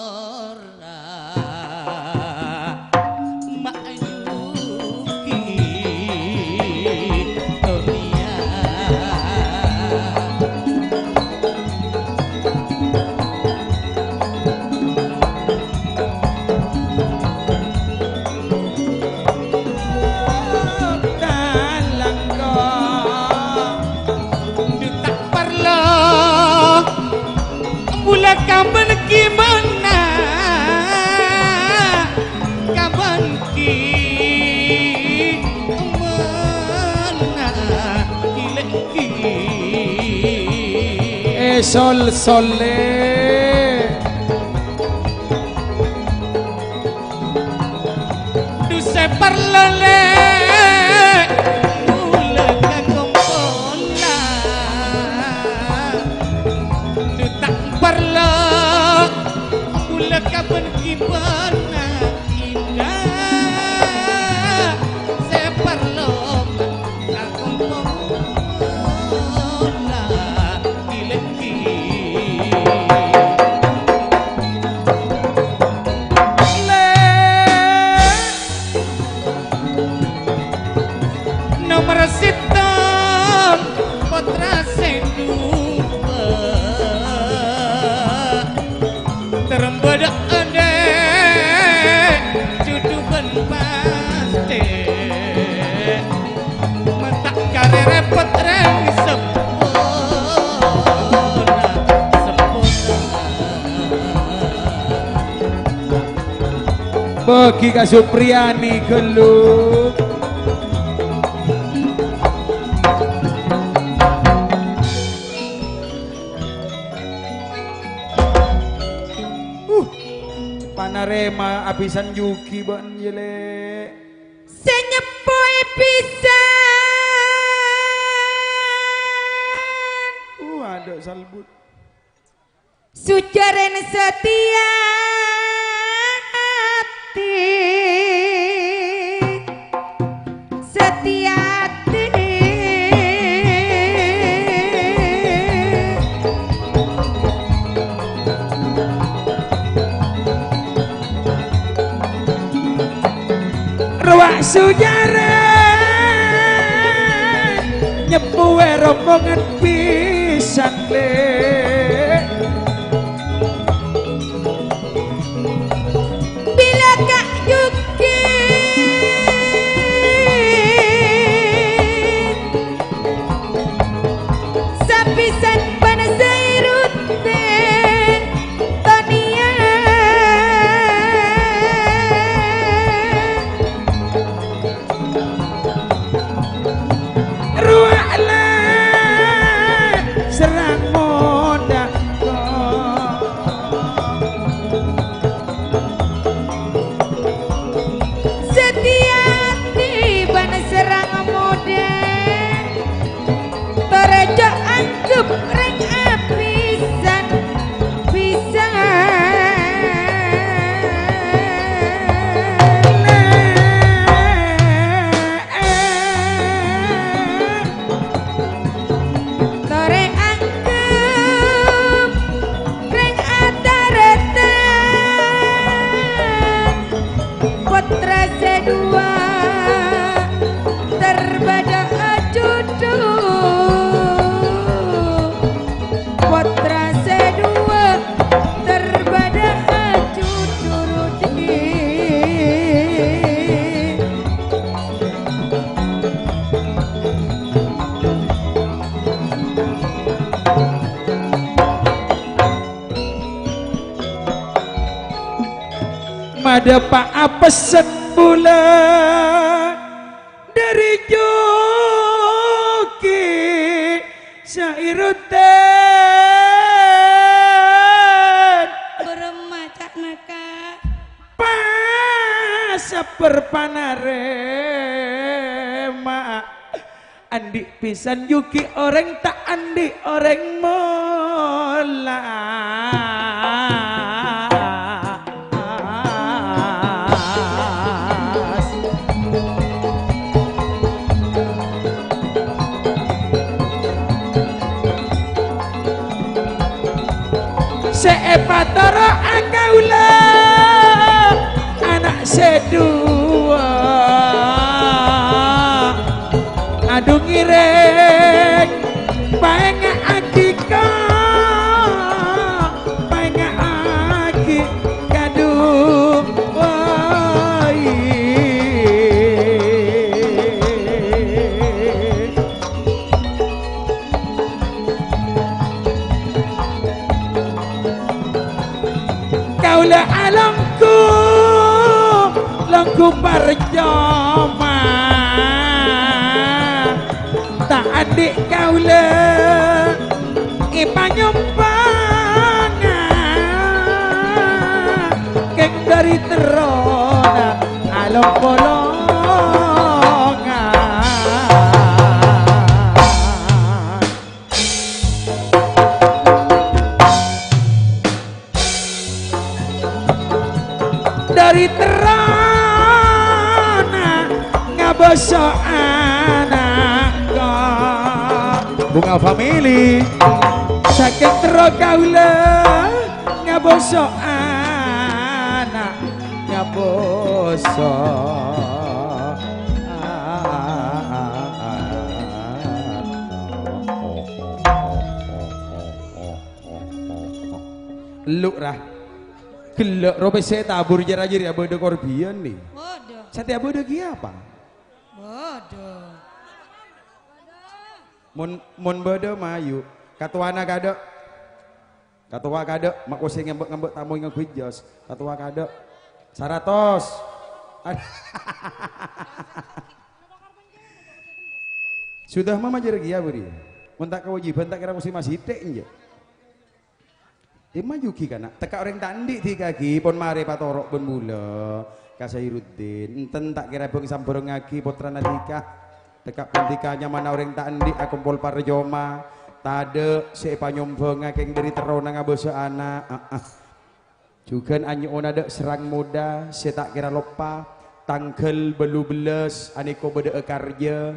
Lora ma'yugi dunia. Dalang kok. Dhu ta' parlo bulâ ka bân ki mènna, ka bân ki mènna, ki lè' ki. Eh, Sol, Sole. Dhu sè parlo lè', bulâ ka kompolan. Dhu ta' parlo, bulâ ka bân-kibânna indah. Sè parlo ka kompolan. Nomer sèttong, pottra sè duwâ'. Terembada andè', judhu bân pastè. Menta karè repot rèng seppona, seppona. Bagi ka Supriyani ghâllu. Uh, panarèma abhisan jugi bân, yâ, Lè'. Sè nyeppoè bisa. Dek Salbut. Sujarana Setia Ati. Setia Ati. Rowa' sojara nyeppuwè rombongan pisan, Lè'. Bilâ Ka' Juki sapisan bân Zairuddin Tania. Rowa' la serrang modâ. Setia Ati bân serrang modâ. Torè jhâ' anggep rèng apisan, pisan. Torè anggep rèng atarètan. Pottra sè duwâ' ter bâdâ ajudhu. Pottra sè duwâ' ter bâdâ ajudhu, Rudi. Madâpa'a pessen bulâ dâri Juki Sairuddin. Bârâmma ca'na, Ka'? Pas sabbhâr panarèma. Andi' pisan Juki orèng ta' andi' orèng molas. Sè èpatoro'a kaulâ ana' sè duwâ'. Adu ngèrèng, paènga'aghi ka-, paènga'aghi kadu, woi. Kaulâ alongghu, longghu parcoma. Ta' andi' kaulâ èpanyompanga, kèng dâri terrona along-polongan. Dâri terrona ngabâso ana'ka. Bunga Family. Sakèng terro kaulâ ngabâso ana', ngabâso. Lu', ra. Ghellâ' ro pèssè tabur jârâ jârèya bâdâ korbiyân, nè. Bâdâ. Satèya bâdâ kèya apa? Bâdâ. Mon, mon bâdâ, mayu. Katowana kadâ'. Katowa kadâ', ma' kosè ngambâ'-ngambâ' tamoy ngangghuy jas. Katowa kadâ'. Saratos. Ad-, Sudah mama jârèya kèya, bâri'. Mon ta' kawâjibhân, ta' kèra kosè masithè', enjâ'. Dimma jugi kana', tekka' orèng ta' andi' dhika ghi, pon marè patoro' bân bulâ ka Sairuddin. Enten ta' kèra bâng-sambhârângngaghi pottrana dhika. Tekka' bân dhika nyamana orèng ta' andi' akompol parjoma. Tadâ' sè èpanyombhângnga kèng dâri terrona ngabâsa ana'. Aa. Jhughân anyo'ona dâ' Serang Muda sè ta' kèra loppa, tangghâl bâllu bellâs anèko bâdâ'â karjâ.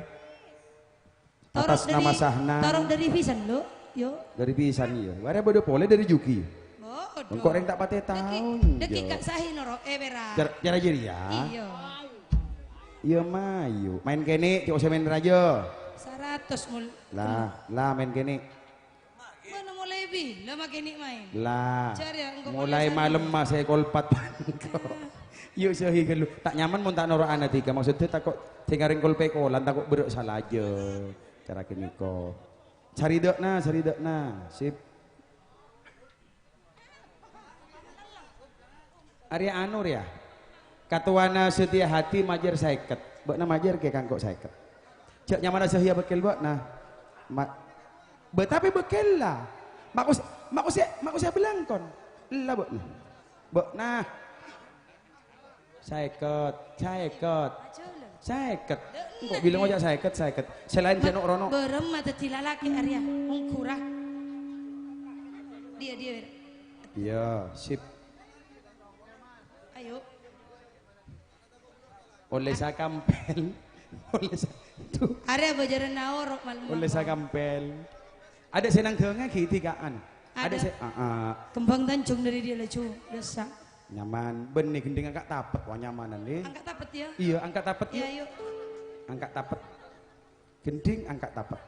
Atas nama Sahna. Toro' dâri pisan, Lo. Yo. Dâri pisan, iyâ. Arèya bâdâ polè dâri Juki. Oh, engko' rèng ta' patè taon, dâggi' Jo. Ka' sahi noro', eh, Wèra. Car-, cara jârèya. Iyâ. Iyâ, mayu. Maèn kènè', cè' osè maèn rajâ. Saratos mul-, lah, lah, maèn kènè'. Bâ'na molaè bilâ ma' kènè' maèn? Lah, jârèya engko' molaè malem, Mas, è kolpat. Yu, sahi ghâllu. Ta' nyaman mon ta' noro' ana' dhika. Maksodda tako' sè ngarèng kol-pèkolan, tako' berrâ' salajâ. Cara ghânèka. Saridâ'na, saridâ'na. Sip. Arèya anu rèya. Katowana Setia Hati majâr sèket. Bâ'na majâr kè kangko' sèket. Jhâ' nyamana Zahia bâkkèl bâ'na. Ma-, bâ-, tapè bâkkèlla. Makos-, makosè, makosè abâlangkon. Ella bâ'na. Bâ'na. Sèket, sèket. Sèket. Engko' bilâng ojâ sèket, sèket. Sè laèn jhâ' nok rono. Bârâmma dhâddhi lalakè arèya, ongghura. Dia, dia, Wèra. Iyâ, sip. Ayo. Ollè sakampèl. Ollè sa-, duh. Arèya bâjârânna oro' mal-, ollè sakampèl. Adâ' sè nang dângngaghi dhika'an. Adâ'. Adâ' sè, aa. Kembang Tanjung dâri dia laju, biasa. Nyaman. Bânnè gendhing angka' tapet, wah, nyamanan, lè. Angka' tapet, ya? Iyâ, angka' tapet, yu. Iya, yuk. Angka' tapet. Gendhing angka' tapet.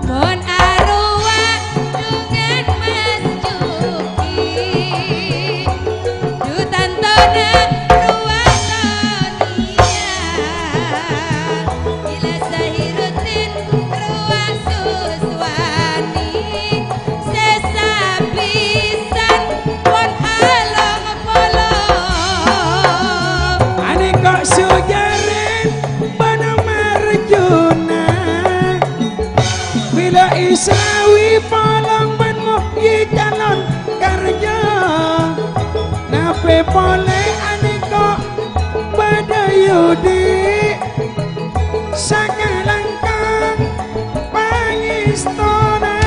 Mon arowa dhungan Mas Juki, dhu tantona rowa Sonia, gila Zahiruddin rowa Suswani, sè sapisan pon along polo. Anèka Sujarin bân Marjuna. Bilâ Israwi polong bân Muhyi Calon Karja. Napè polè anèka bâdâ Yudi. Sakalangkong pangèstona.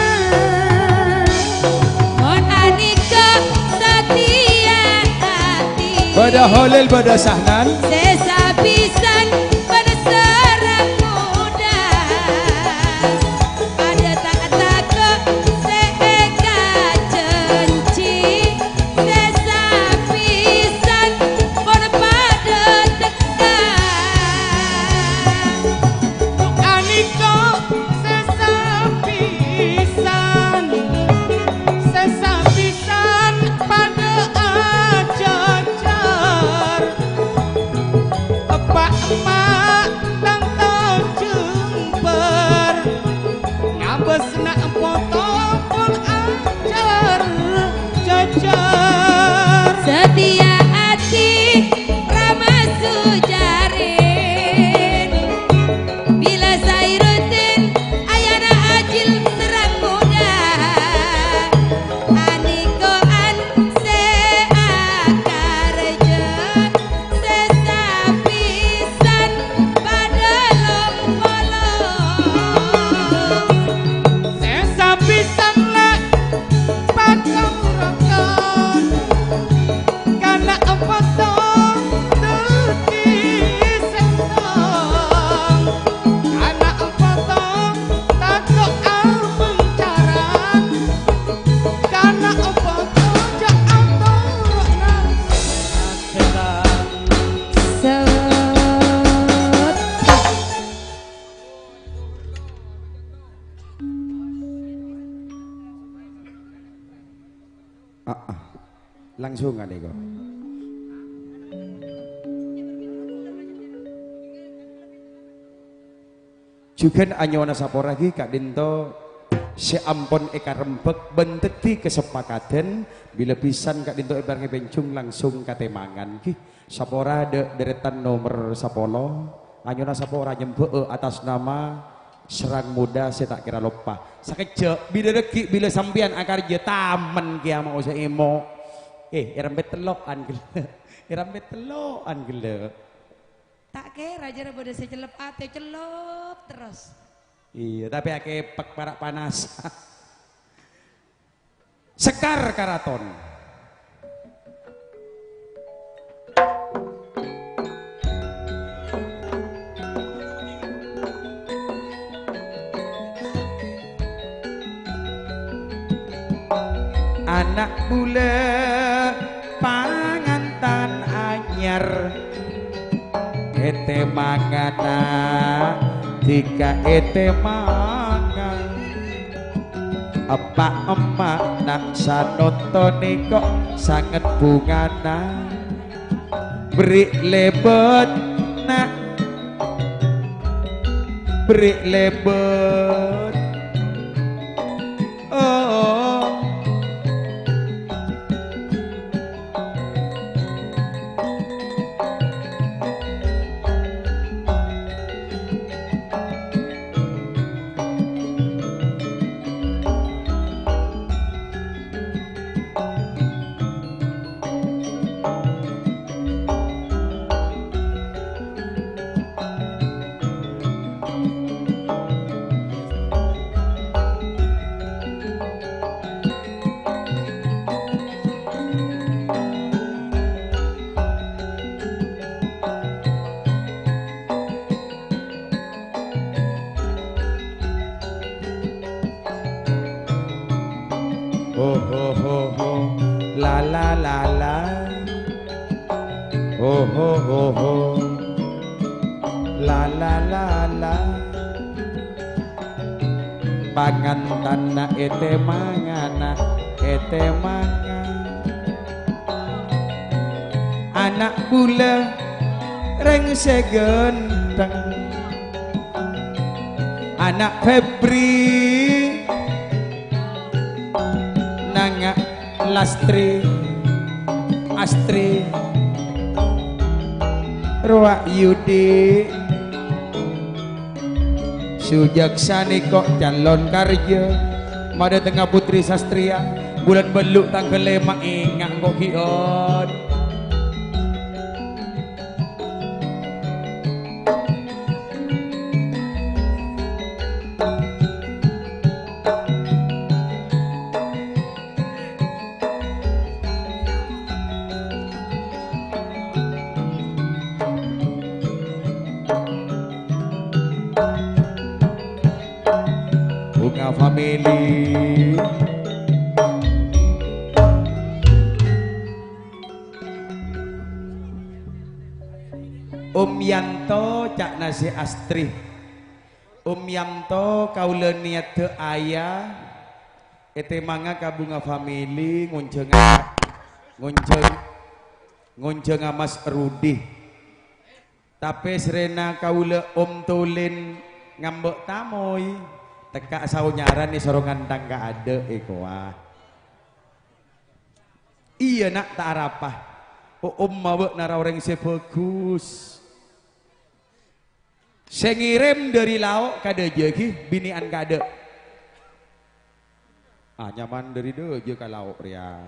Mon anèka satèya ati. Bâdâ Holil, bâdâ Sahnan. Sè sapisan bân Serang Muda. Padâ ta' tako' sè èkajhânjhi. Sè sapisan pon padâ teka. Anèka sè sapisan, sè sapisan padâ ajhâjhâr. Eppa'-eppa' tanto jembhâr. Ngabâsna poto pon ajhâr-jhâjhâr. Satèya ati Rama Sujarin. Bilâ Zairuddin ayana ajil Serang Muda. Anèko'an sè akarjâ. Sè sapisan padâ long polo. Sè sapisan la' pakon-rokon. Kan Langsung nèko. Jhughân anyo'ona sapora ghi ka'dinto sè ampon èkarembhâk bân dhâddhi kasepakadhân bilâ bhisan ka'dinto èparèngè pènjhung langsung ka tèmangan ghi. Sapora dâ'-, dârètan nomer sapolo, anyo'ona sapora nyembhâ'â atas nama Serang Muda sè ta' kèra loppa. Sakejjhâ', bilâ dhâggi' bilâ sampèyan akarjâ tamen kèya ma' osa èmo. Eh, èrambet tello'an ghellâ'. Èrambet tello'an ghellâ'. Ta' kèra jârèya bâdâ sè cellep atè, cellep terros. Iyâ, tapè akèpèk para' panas. Sekar Karaton. Ana' bulâ pangantan anyar, ètèmangana dhika ètèmangan. Eppa' emma' na' sanonto nèko sanget bhungana. Bri' lèbât, na'. Bri' lèbât. Oh. Ho, ho, ho, ho. La, la, la, la. Ho, ho, ho, ho. La, la, la, la. Pangantanna ètèmangana, ètèmangan. Ana' bulâ rèng sè ghântheng. Ana' Febri. Nanga' Lastri, Astri, rowa Yudi, Sujaksa nèko calon karjâ, madâtengnga Putri Sastria, bulân bâllu' tangghâl lèma' enga' engko' ghi' on. Bunga Family. Om Yanto, ca'na si Astri. Om Yanto, kaulâ niyaddhâ aya, ètèmanga ka Bunga Family, ngonjhânga, ngonjhâng-, ngonjhânga Mas Rudi. Tapè sèrèna kaulâ Om Tulin ngambâ' tamoy, tekka' saonyaran èsoro ngantang ka adâ' èkowa. Iyâ, Na', ta' arapa. O-, omma bâ'na ra orèng sè bhâghus. Sè ngèrèm dâri lao' ka dâjâ ghi, binè'an ka adâ'. Ah, nyaman dâri dâjâ ka lao' rèya.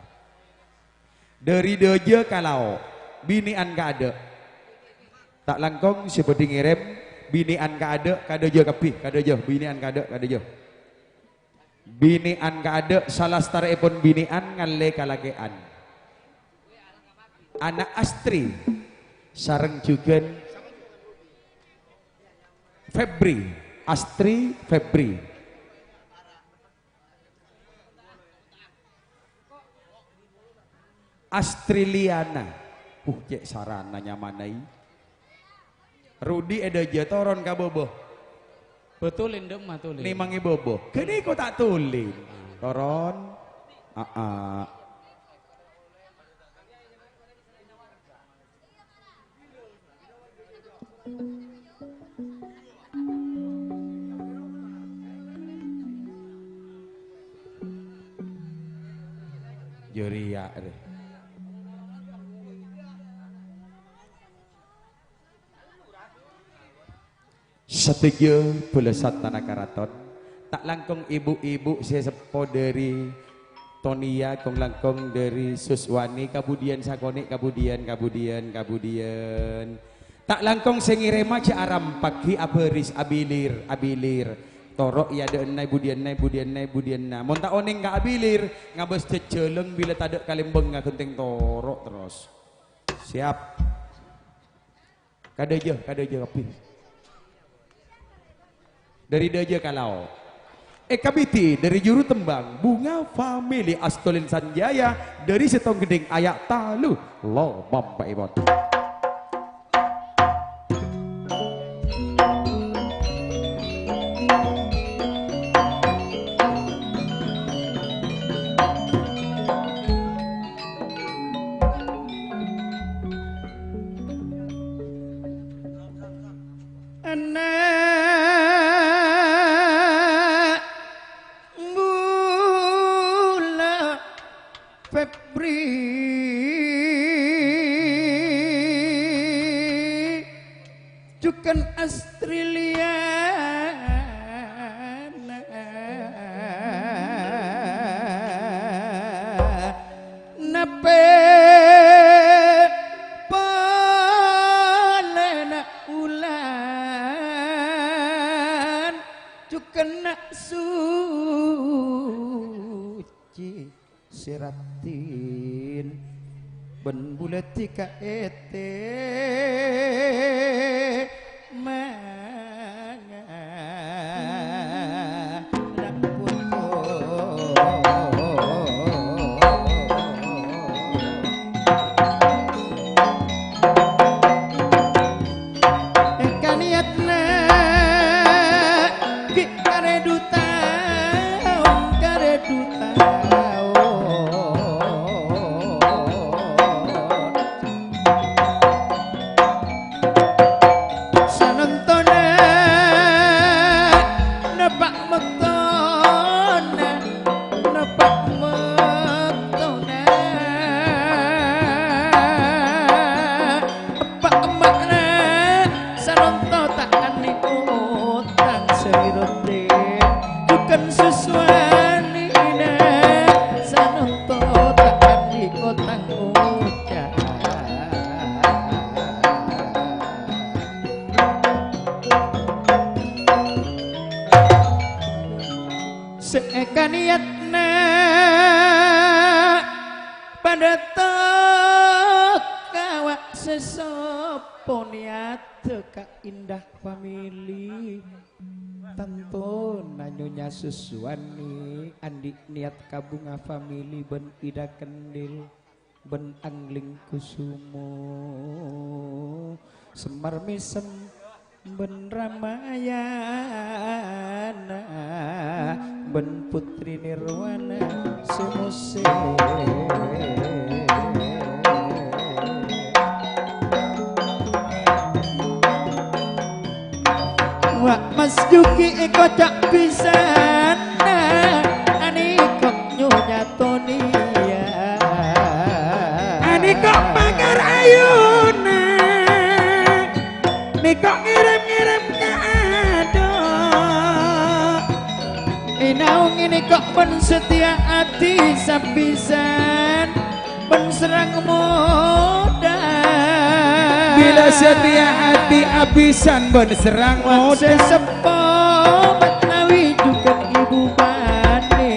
Dâri dâjâ ka lao', binè'an ka adâ'. Ta' langkong sè bhâdhi ngèrèm, binè'an ka adâ', ka dâjâ kabbhi, ka dâjâ, binè'an ka adâ', ka dâjâ. Binè'an ka adâ', salastarèpon binè'an ngallè kalakè'an. Ana' Astri sareng jhughân Febri. Astri, Febri. Astriliana. Uh, cè' sarana nyamana, i. Rudi è dâjâ toron ka bâbâ. Bâ Tulin, dâ' emma Tulin. Nèmangè bâbâ. Ghânèko ta' Tulin. Toron. Aa. Rèya, rè. Sadhâjâ bâlâsantana karaton. Ta' langkong ibu-ibu sè seppo dhâri Tonia, kong-langkong dhâri Suswani, kabudiyân sakonè', kabudiyân, kabudiyân, kabudiyân. Ta' langkong sè ngèrèma jhâ' arampaghi, abhâris, abilir, abilir. Toro' è adâ'na budiyânna, budiyânna, budiyânna. Mon ta' onèng ka abilir, ngabâs jhâjhâlâng bilâ tadâ' kalèmbâng ngaghântèng toro' terros. Siap. Kadhâjâ, kadhâjâ kabbhi. Dhâri dhâjâ ka lao'. Èkabidhi dhâri juru tembang Bunga Family Astolin Sanjaya dhâri Settong Gendhing aya' talu. Lo, mampa ibon. Ana' bulâ Febri jhughân Astriliana. Napè polana wulan jhughân na' suci sè raddhin bân bulâ dhika ètè manga. Èka niyatna ghi' karè du taon, karè du taon. Sanonto na' napa' mettona, napa' mettona. Eppa' emma'na sanonto ta' andhi' otang sarirotè. Jhughân Suswanina sanonto ta' andhi' otang oca'. Sè èka niyatna padâ tokawa sè soppo niyadda ka Indah Family. Tantona Nyonya Suswani andhi' niyat ka Bunga Family bân Ida Kendil. Bân Angling Kusumo, Semar Mesem, bân Ramayana, bân Putri Nirwana sè mosè. Wa' Mas Juki èkoca' bhisan, anèko Nyonya Tonia. Anèko mangkar ayuna, nèko ngèrèm-ngèrèm kaadâ'. Ènaong nèko bân satèya atè sabhisan. Bân serrang modâ. Bilâ satèya atè abhisan bân serrang modâ. Sè seppo manawi jhughân ibu bâ'na.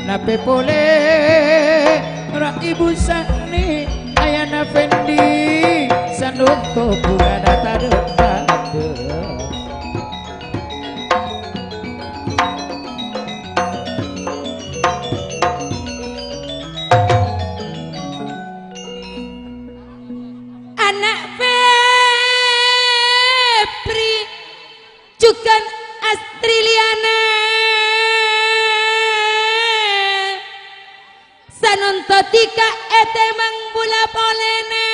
Napè polè ra ibu sanè ayana Fendi, sanonto bungana tadâ' padâ. Ana' Febri jhughân Astriliana, sanonto dhika ètèmang bulâ polèna.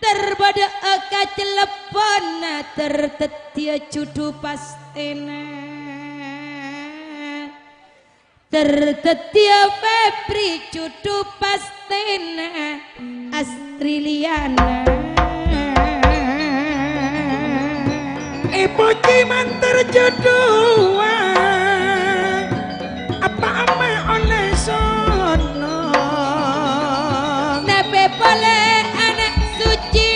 Ter bâdâ'â kacellèbbhâna, ter dhâddhiyâ jhudhu pastèna. Ter-, dhâddhiyâ Febri jhudhu pastèna Astri Liana. Èpojhi mandhâr jhudhuwâ, apa ama ollè sono. Napè polè ana' suci,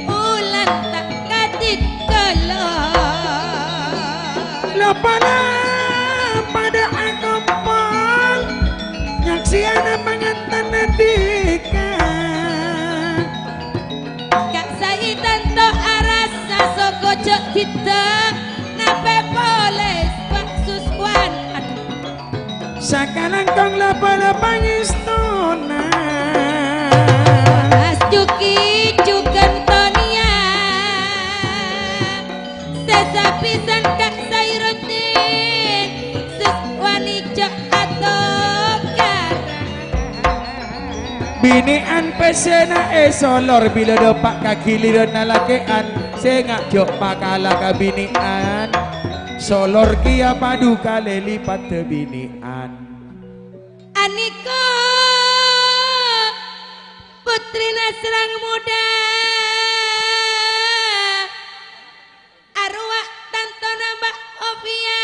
ulan ta' kadhi kala. Lopana padâ akompol, nyaksèana pangantanna dhika. Ka' saè tanto arassa soko jhâ' dhidhâ, napè polè wa' susuwan. Aduh. Sakalangkong la-bâlâ pangèstona. As Juki jhughân Tonia. Sè sapisan Ka' Sairuddin, sus wani jhâ' atokaran. Binè'an pèssèna èsolor bilâ dâpa' ka ghiliranna lakè'an, sènga' jhâ' pakala ka binè'an. Solor kèya padhu kalè lipaddhâ binè'an. Anèka puttrina Serang Modâ. Arowa tantona Mbak Ovia,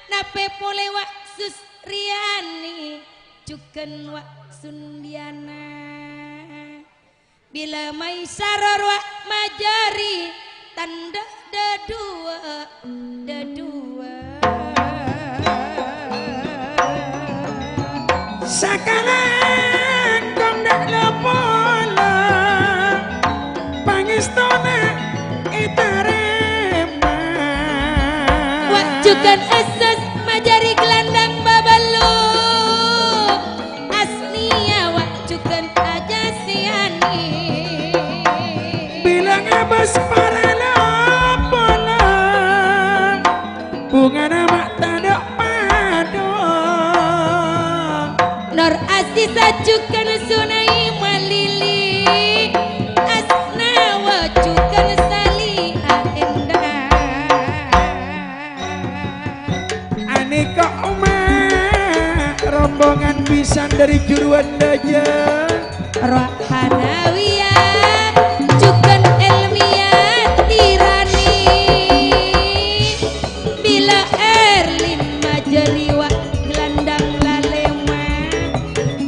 napè polè wa' Susriyani, jhughân wa' Sundiana. Bilâ maèsaror wa' majâri tandhâ dhâduwâ. Dhâduwâ. Sakalangkong dâ' la-pola, pangèstona ètarèma. Wa' jhughân Esus majâri gelandang baballu. Asniya wa' jhughân Aja Siyani. Bilâ ngabâs para la-pola, bhungana ma' tadâ' padâ. Nur Aziza jhughân Sunai Malili, Asna wa' jhughân Saliha Endah. Anèka omah rombongan bhisan dâri Juruwandâjâ. Rohanawiya jhughân Elmiya Tirani. Bilâ Erlin majâri wa' gelandang lalèma.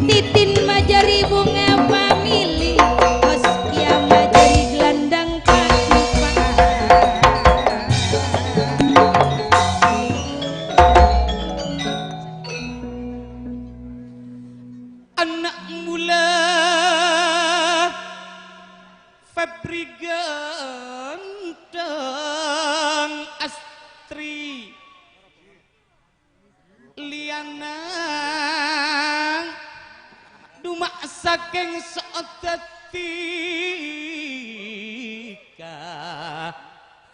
Titin majâri bhunga famili. Oskia majâri gelandang Anna' mola Febri ghântheng Astri Liana, duma' sakèng so'odadhi ka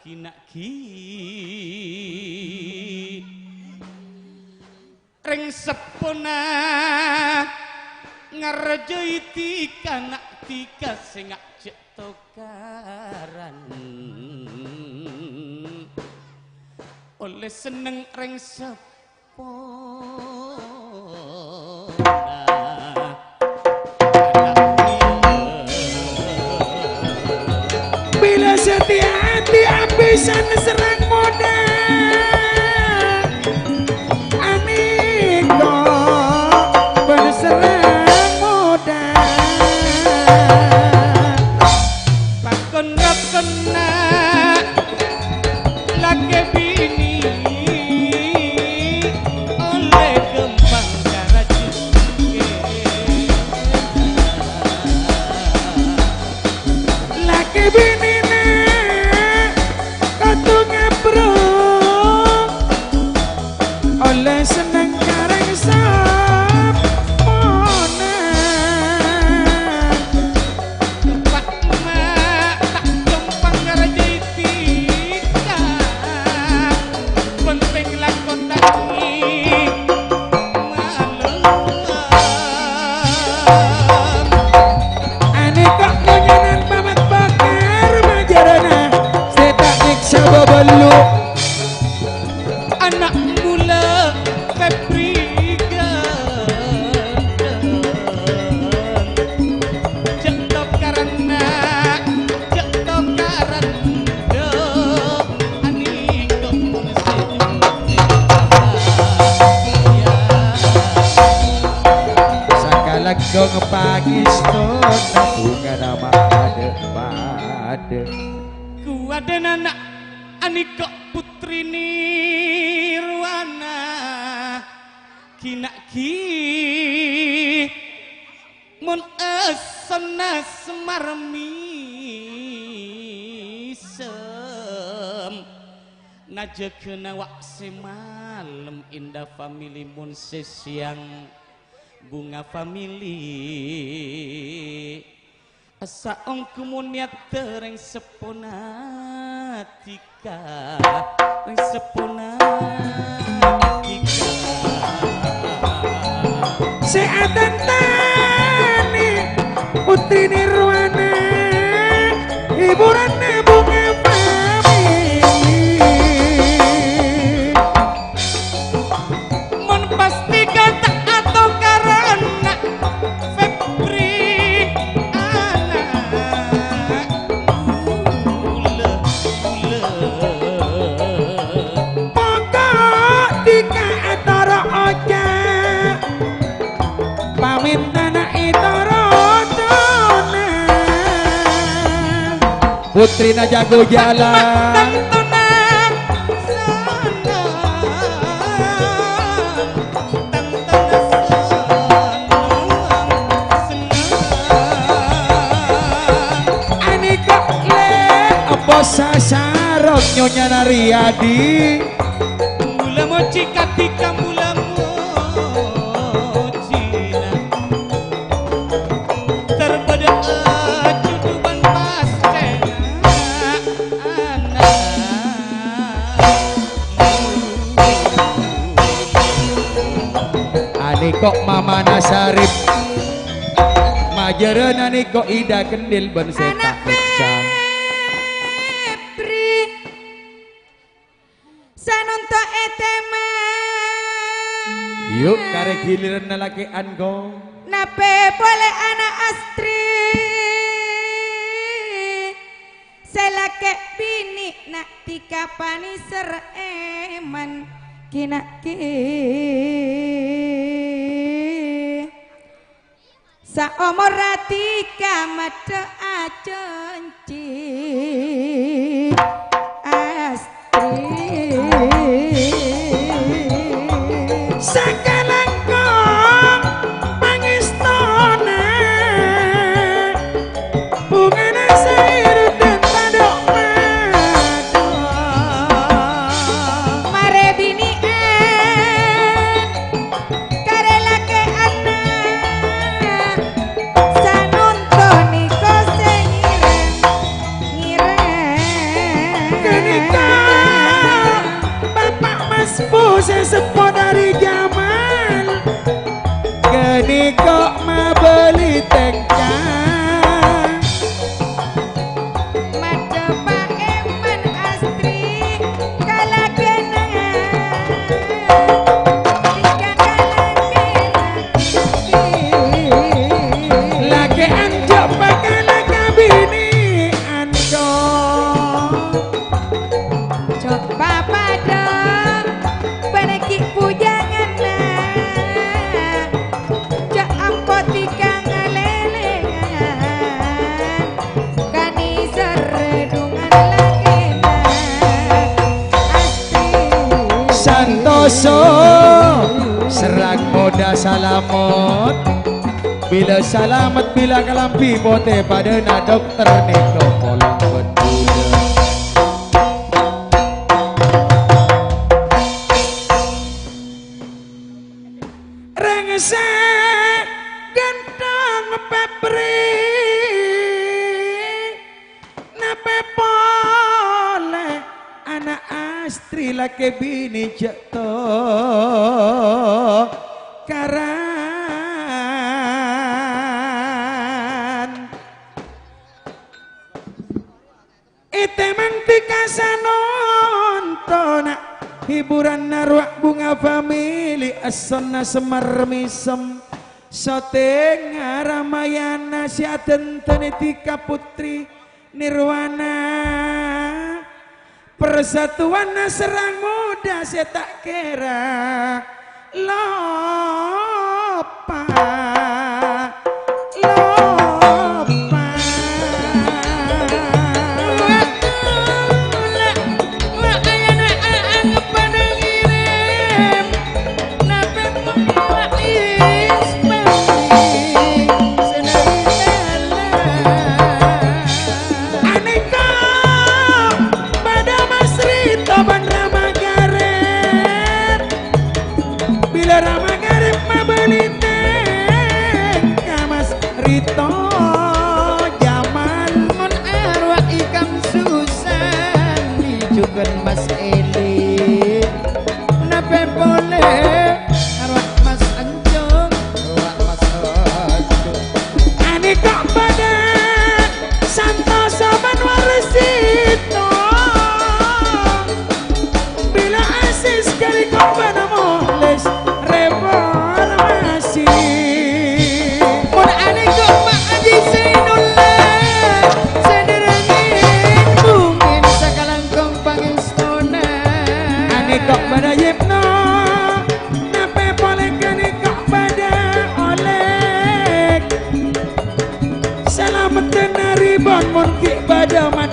ghi-naghi. Rèng seppona ngarjâi dhika na' dhika sènga' jhâ' tokaran. Ollè senneng rèng seppona. Bilâ satèya ati abhisan Serang Modâ, anèka bân Serang Modâ. Pakon-rakonanna lakè binè ollè ghâmpang karajhâkè. Lakè binèna kodhu Agung pangèstona bhungana ma' padâ-padâ. Kuwadan ana' anèka Putri Nirwana, ghi-, na', ghi. Mon essonna Semar mèsem, najâgâna wa' sè malem Indah Family, mon sè sèyang Bunga Family. Saongghu mon nèyaddhâ rèng seppona Dika, rèng seppona Dika. Sè atantanè Putri Nirwana, hiburanna Bunga Family. Mon pastè kanta' atokaranna Febri ana' bulâ-bulâ. Pokok Dika atoro' oca', pamèntana ètorotona. Putrina jago jalan. Anèka lè' apa sasarong Nyonyana Riyadi. Bulâ mojhi kadhi ka bulâ mojhina. Ter bâdâ judhuwân pastèna ana'. Anèko' mamana Sarip. Majârâna nèko' Ida Kendil bân sè Ana' ta' mècca. Febri. Sanonto ètèma. Yu', karè giliranna lakè'an, ko. Napè polè ana' Astri. Sè lakè' binè' na' Dika panèser èman kèna' kè. Saomor Dika maddhâ ajhânjhi Astri. Sakalangkong pangèstona bhungana saèrudhân tadhâ' madhâ. Marè binè'an karè lakè'anna, sanonto nèko sè ngèrèng-ngèrèng. Ghânèka Bapa' Masbu sè seppo dhâri Jamal, ghânèka mabâli tèngka. Maddhâ paèman Astri ka lakèna. Dika ka lakèna. Lakè'an jhâ' pakala ka binè'an, ko. Jhâ' papadâ bân ghi' bhujanganna. Jhâ' ampo Dika ngalèlèngan, kanèser dhungan lakèna Astri. Santoso, serrang modâ salamot. Bilâ salamet, bilâ kalambhi potè padâna dokter nèko polong bân bulâ. Rèngsè ghântheng Febri, napè polè ana' Astri lakè binè jhâ' tokaran. Ètèmang Dika sanontona hiburanna rowa Bunga Family, essonna Semar mèsem. Syuting Ramayana sè adhândhâni Dika Putri Nirwana. Persatuanna serrang modâ sè ta' kèra loppa.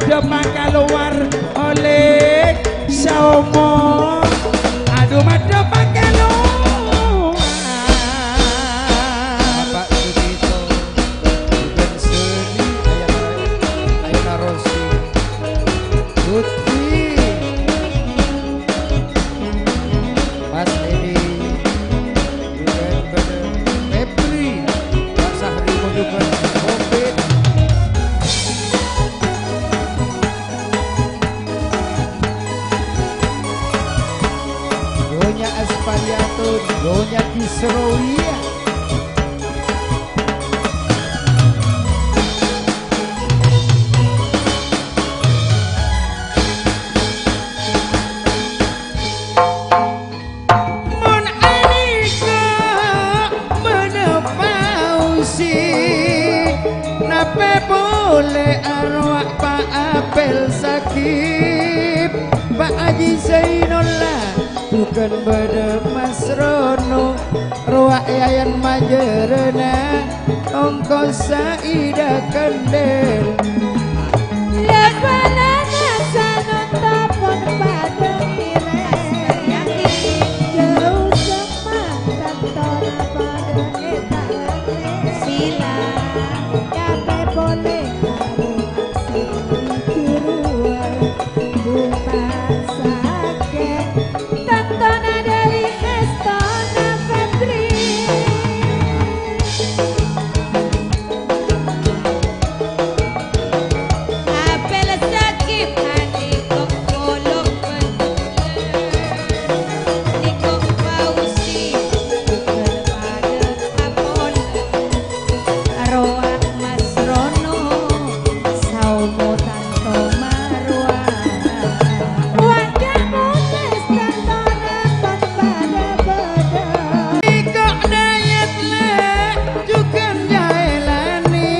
Madhep kalowar oleh saomo. Adu madhep kalowar. Bapak Sugito, Ibu Seni, Ayana, Ayana Rosi, Lutfi, Mas Edi, Jugan bâdâ Febri, Pak Sahri, Jugan Covid. Nyonya Aspariatun, Nyonya Kisrowiya. Mon anèka bâdâ Fauzi, napè polè arowa Pa' Apel Sagip, Pa' Haji Zainullah, jugan bâdâ Mas Rono, rowa è Yayan Manjârâna. Ongkosa Ida Kendel. Lebbana sanonta pon padâ ngèrèng. Jhâu semman tantona padâ ètarèng. Sila nyapè polè karo aksè juruwân. Buta sakèt. Tantona dâri èstona Febri. Apel Sagip anèka polong bân nèka Fauzi bân padâ apolong. Rowa Mas Rono, saomo tanto marowa. Wajah putih tantona pon padâ-padâ. Nèka dâyat lè, jugan Jailani.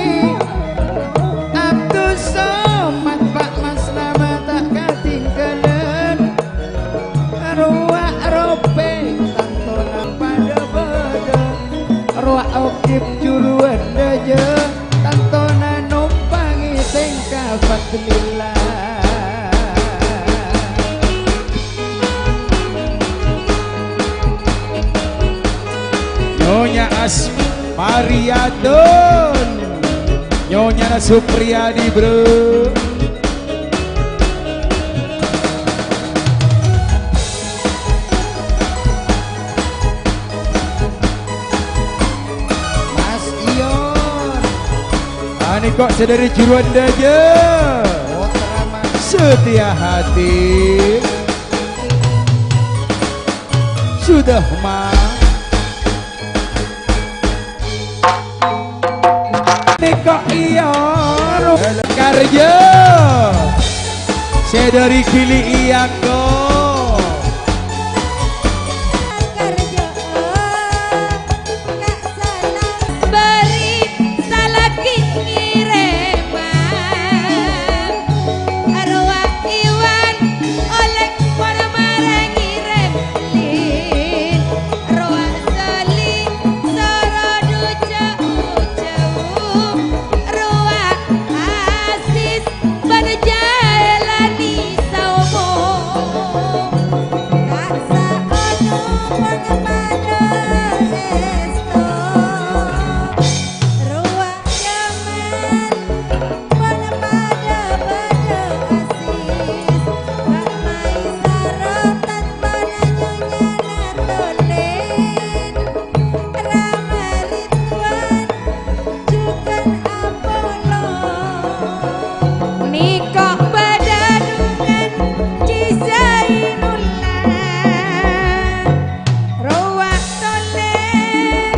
Abdus Somad, Pa' Mas Nama ta' katinggalan. Rowa Ropè, tantona padâ-padâ. Rowa Ogip juruwân dâjâ, tantona nompangè tèngka Fadlillah. Nyonya Aspariatun, Nyonyana Supriyadi, Bro. Mas Ion. Panèka sè dâri Juruwân dâjâ. Putra Mas. Setia Hati. Sudah, Ma. Nèka iyâ, Karja. Sè dâri Gili Iyâ, ko. Karja, Kak Salam. Bâri' salaghi ngèrèma. Arowa Iwan, Oleg, Mormara ngèrèm, Lin. Rowa Sali, Sorodu jhâu-jhâu, rowa Asis, bân Jailani saomo. Kasa ono pangpadâ èsto, rowa Jamal. Pon padâ bâdâ Asis, Pak Maisaro, tantona Nyonyana Tolèn, Rama Ridwan, jugan Apollo. Nèka bâdâ nungan Ci Zainullah. Rowa Tolèn,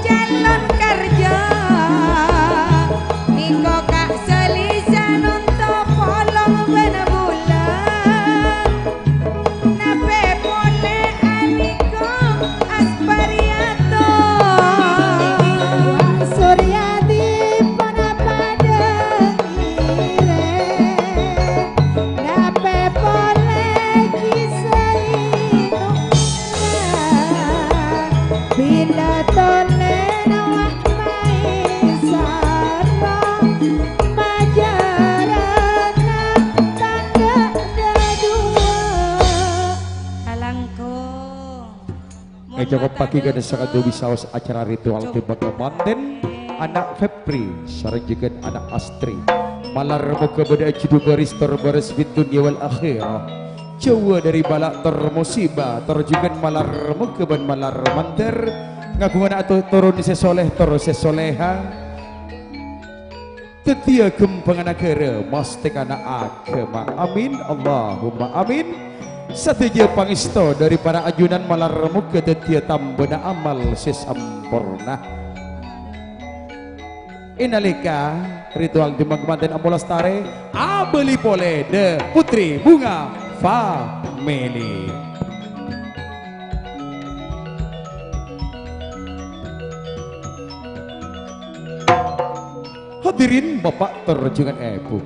calon Karja, nèka Kak Sali sanonta polong bân bulân. Napè polè anèka Aspariato. Suryadi pon padâ ngèrèng. Napè polè Ci Zainullah, bilâ tolèna Wa' Maisaro, majârâna Cokop pagi kènè' sakadhubi saos acara ritual tèmbhâng mantèn, ana' Febri sareng jhughân ana' Astri. Malar moghâ bâdâ ajudhu bâris tor bâris fid dunya wal akhirah. Jhâuwâ dhâri bâlâ' tor musibah, tor jhughân malar moghâ bân malar mandhâr. Ngaghungana atu-, toron sè soleh tor sè soleha. Dhâddhiyâ ghâmbhângnga naghârâ, mastèkana aghâma. Amin, Allahumma amin. Sadhâjâ pangèsto dhâri para ajunan malar moghâ dhâddhiyâ tambâna amal sè samporna. È nalèka ritual tèmbhâng mantèn ampon lastarè, abâli polè The Putri Bunga Family. Hadirin bapa' tor jhughân èbhu.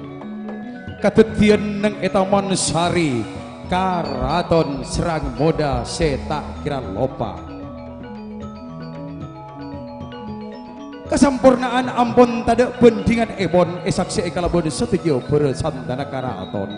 Kadhâddhiyân neng è Taman Sari, Karaton Serang Moda sè ta' kèra lopa. Kasamporna'an ampon tadâ' bhândhingan èpon èsaksè'è kalabân sadhâjâ bârâ santana karaton.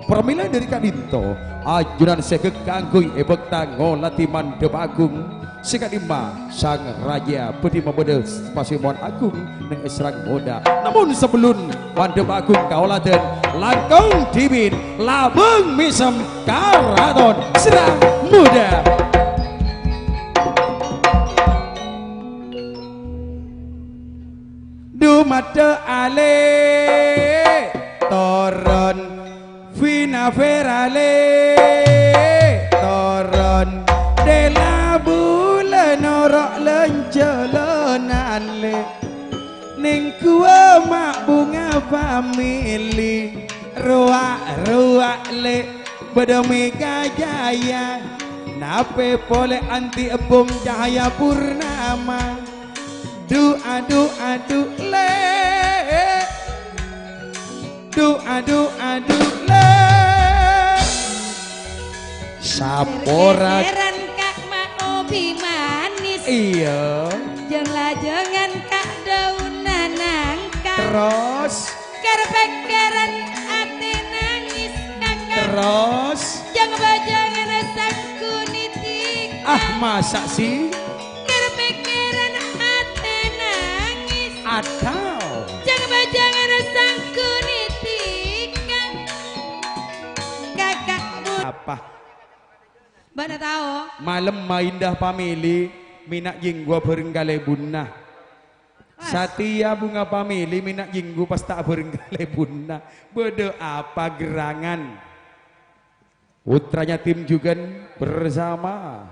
Pramèla dhâri ka'dinto, ajunan sè ghâk kaangghuy èbhâkta ngolatè mandhâp aghung. Sè ka'dimma, Sang Rajâ bhâdhi mabâdâ pasemowan aghung neng è Serang Moda. Namong sabellun mandhâp aghung kaoladhân, langkong dhibi' labâng mèsem Karaton Serang Moda. Dumadâ alè toron, Vina Ferale toron, Dela Bulan oro' lan-jhâlân alè. Neng ghuwâ ma' Bunga Family, rowa-rowa lè', bâdâ Mega Jaya, napè polè anti ebbung Cahaya Purnama. Du, adu, adu, lè'. Du, adu, adu, lè'. Sapora. Kèr-kèran Kak Mak Obi Manis. Iyâ. Jâng-lajângan Kak Dauna Nangka. Terros? Kèr-pèkkèran atè nangis, Kakak. Terros? Jâng-bâjângan sangkuni dhika. Ah, masa' sih? Kèr-pèkkèran atè nangis. Atau? Jâng-bâjângan sangkuni dhika. Kakak mu- Apa? Bâ'na tao? Malem Indah Family, mèna' jenggu bhâreng kalèbunna. Pas. Satèya Bunga Family, mèna' jenggu pas ta' bhâreng kalèbunna. Bâdâ apa gerangan? Putranya tim Jugan bersama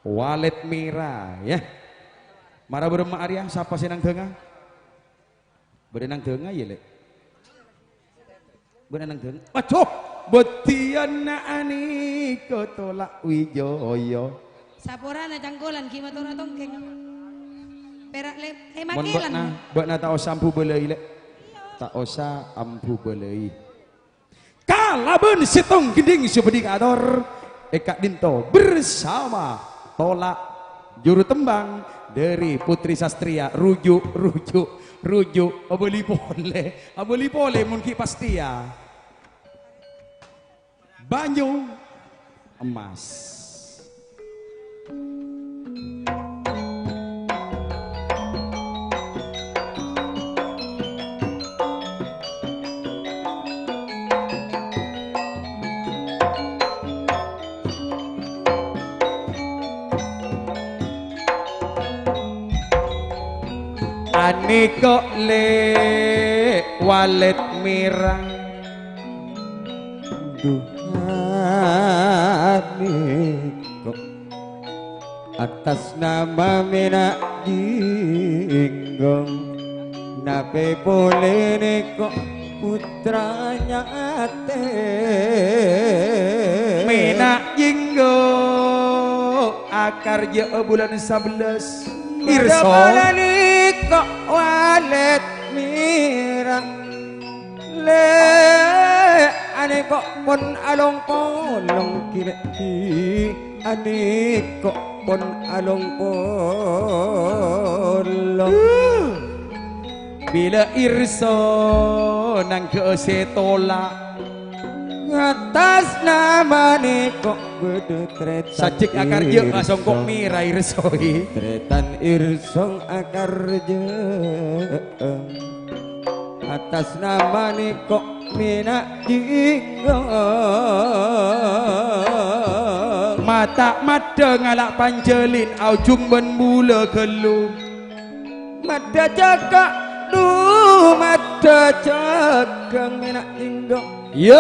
Walet Mira, ya. Mara bârâmma arèya, sapa sè nang dânga? Bâdâ nang dânga, ya, Lè'? Bâdâ nang dânga? Aduh, bâdhiyâna anèka Tola' Wijaya. Saporana cangkolan ghi' matora tongkèng. Pèra' lè-, lèma' Mon kèlan. Bâ'na, bâ'na ta' osa ambu bâlâi, Lè'. Ta' osa ambu bâlâi. Kalabân sèttong gendhing sè bhâdhi kator è ka'dinto bersama Tola' juru tembang dhâri Putri Sastria. Ruju', ruju', ruju'. Abâli polè, abâli polè mon ghi' pastèya. Banyu Emas. Anèka Lè' Walet Mira. Duh, anèka atas nama Mena' Jinggo. Napè polè nèka putranya atè. Mena' Jinggo akarjâ'â bulân sabellâs. Pirsa. Nèka Walet Mira. Lè', anèka pon along-polong ghi', Lè'. Anèka pon along-polong. Bilâ Irsa nangghâ'â sè tola'. Attas nama nèko bâdâ trètan Sajjhek akarjâ Irsong. Asongko' mèra Irsong. Trètan Irsong akarjâ. Attas nama nèko mèna' jinggo. Mata' maddhâ ngala' panjhâlin aojhung bân bulâ ghâllu. Maddhâ jâgâ, dhu, maddhâ jâgâ mèna' jinggo. Yo.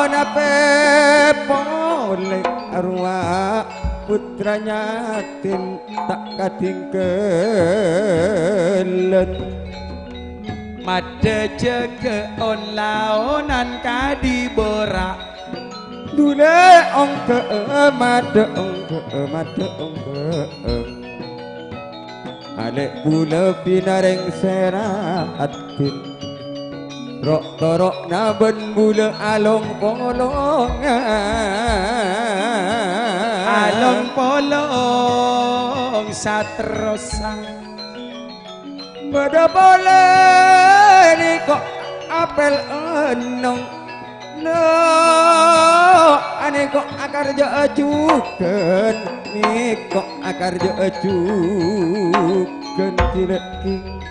Napè polè arowa putra yatim ta' kadhingghâlân. Maddhâ jâgâ on-laonan kadhi bârâ'. Dulè ongghâ'â, maddhâ ongghâ'â, maddhâ ongghâ'â. Alè' bulâ pinarèng sèra addhin. Ro'-toro'na bân bulâ along-polongan. Along-polong saterrossa. Bâdâ polè nèko apèl ennom. No, anèko akarjâ'â jhughân, nèko akarjâ'â jhughân, Cilèk King.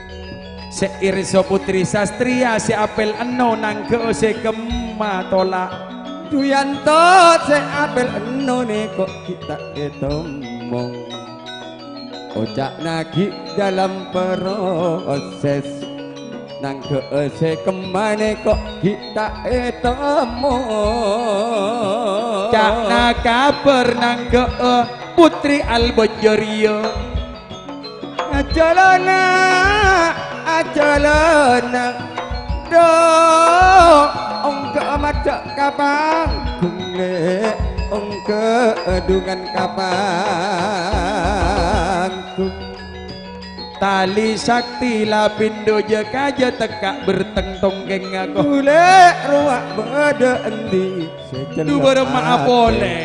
Sè Irsa Putri Sastriya sè apèl ennom nangghâ'â sè kemma tola'. Duyanto sè apèl ennom nèko ghi' ta' ètemmo. Oca'na ghi' dâlem proses. Nangghâ'â sè kemma nèko ghi' ta' ètemmo. Ca'na kabhâr nangghâ'â Putri Albanjariya. Ajhâlâna, ajhâlâna, dhu, ongghâ'â maddhâ ka panggung, Lè', ongghâ'â dhungan ka panggung. Tali sakti la pindho jâ-kajâ tekka' berteng tongkèngnga ko. Bulâ rowa bâdâ endi sè cellep Dubârâ ma'a atè. Polè.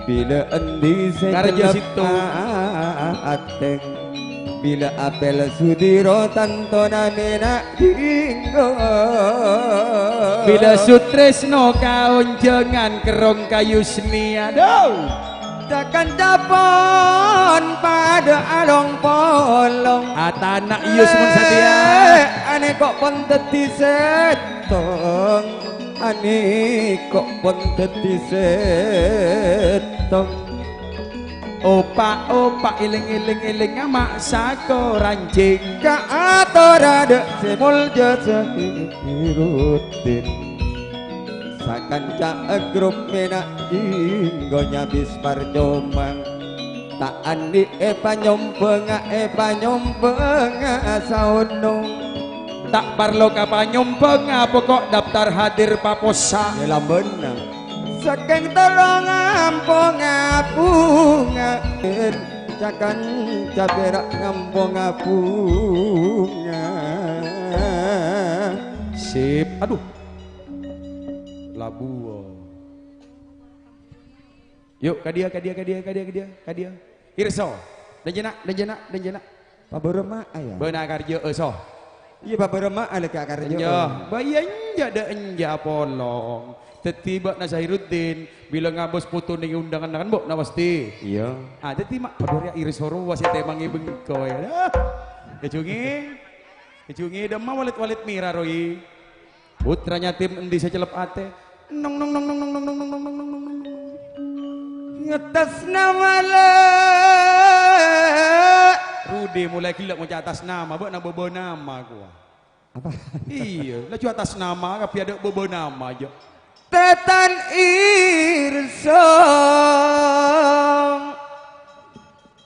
Bilâ endi sè Karja cellep Sito. Atè. Bilâ apèl sudiro tantona mèna' dinggo. Bilâ sutresno kaonjhângan kerrong kayu seni, adhu. Ca-kanca pon padâ along-polong. Atana' iyus mon satèya. Eh, anèko pon dhâddhi sèttong. Anèko pon dhâddhi sèttong. Opa'-opa' èlèng-èlèng èlèng ama' sakoranjhing. Ka atorra dâ' sè molja sahiruddin. Sakanca grup mèna' jinggo nyabis parcoma. Ta' andi' èpanyombhângnga, èpanyombhângnga saonong. Ta' parlo ka panyombhângnga, poko' daftar hadir papossa. Yâ, lambâna. Sakèng terro ngampongnga bhunga. Ca-kanca pèra' ngampongnga bhunga. Sip. Adhu. Labuwa. Yu', kadhiyâ, kadhiyâ, kadhiyâ, kadhiyâ, kadhiyâ, kadhiyâ. Pirsa. Dhânjhâna, dhânjhâna, dhânjhâna. Pabârâmma'a, yâ? Bâ'na akarjâ'â, so. Iyâ, pabârâmma'a lè ka akarjâ'â. Enjâ'. Bâ' iyâ enjâ', dâ' enjâ' apolong. Dhâddhi bâ'na Sahiruddin, bilâ ngabâs poto neng undangan kan bâ'na pastè. Iyâ. Ah, dhâddhi ma' padâ rèya Pirsa rowa sè tèmangè bengko, yâ. Dah. Kajhungè. Kajhungè, dâmma walèt-walèt mèra, roy. Pottra yatim endi sè cellep atè? Nong, nong, nong. Ngetes nama, Lè'. Rudi molaè ghellâ' ngoca' attas nama, bâ'na bâbâ nama, kowa. Apa? Iyâ, laju attas nama, kabbhi adâ' bâbâ nama, jâ'. Tètan Pirsa.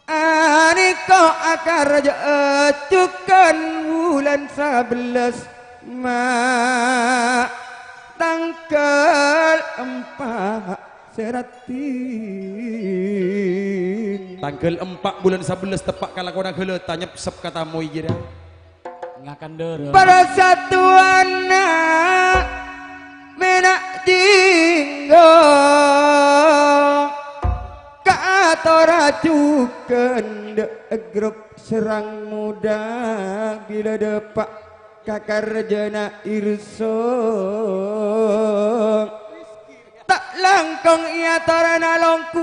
Anèka akarjâ'â jhughân bulân sabellâs, ma' tangghâl empa' sè raddhin. Tangghâl empa' bulân sabellâs teppa' kalakowan ghâlâta nyepsep ka tamoy jârèya. Ngakan dârâ. Parsatuanna mèna' jinggo kaatora jhughân dâ' grup Serang Muda bilâ dâpa'. Ka karjana irsa, ta' langkong èyatorana longku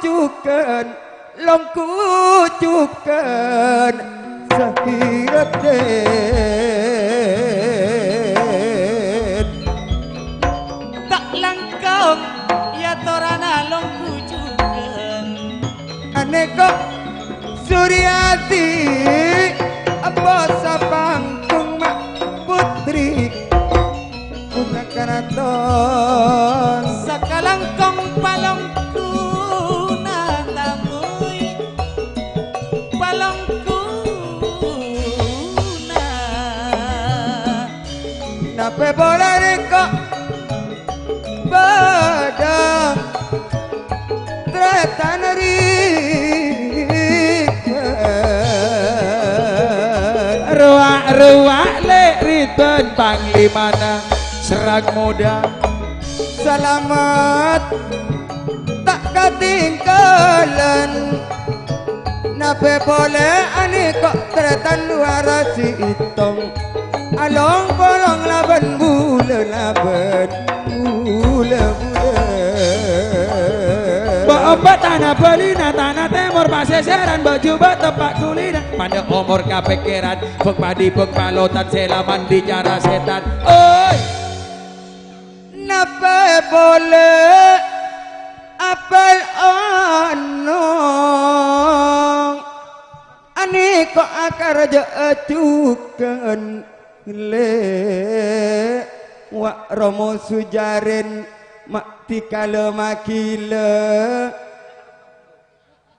jhughân, longku jhughân Sahiraddin. Ta' langkong èyatorana longku jhughân. Anèko Suryati, abbo sapangkung ma' putri, bunga karaton. Sakalangkong palongkuna tamoy, palongkuna. Napè polè rèko bâdâ tarètan rèbât. Rowa'-rowa' lè' Ridwan panglimana Serang Moda. Salamet ta' katèngghâlân. Napè polè anèko tarètan wara sèttong, along-polong labân bulâ, labân bulâ-bulâ. Bâ' emba' tana bâlina, tana tèmor pasèsèran, bâ' jhubâ' teppa' dhulina. Pandâ' omor kapèkkèran, bâng padi bâng palotan sè la mandi cara sètan. Oi! Napè polè apèl onong, anèko akarjâ'â jhughân lè'. Wa' Romo Sujarin ma' dikala magila.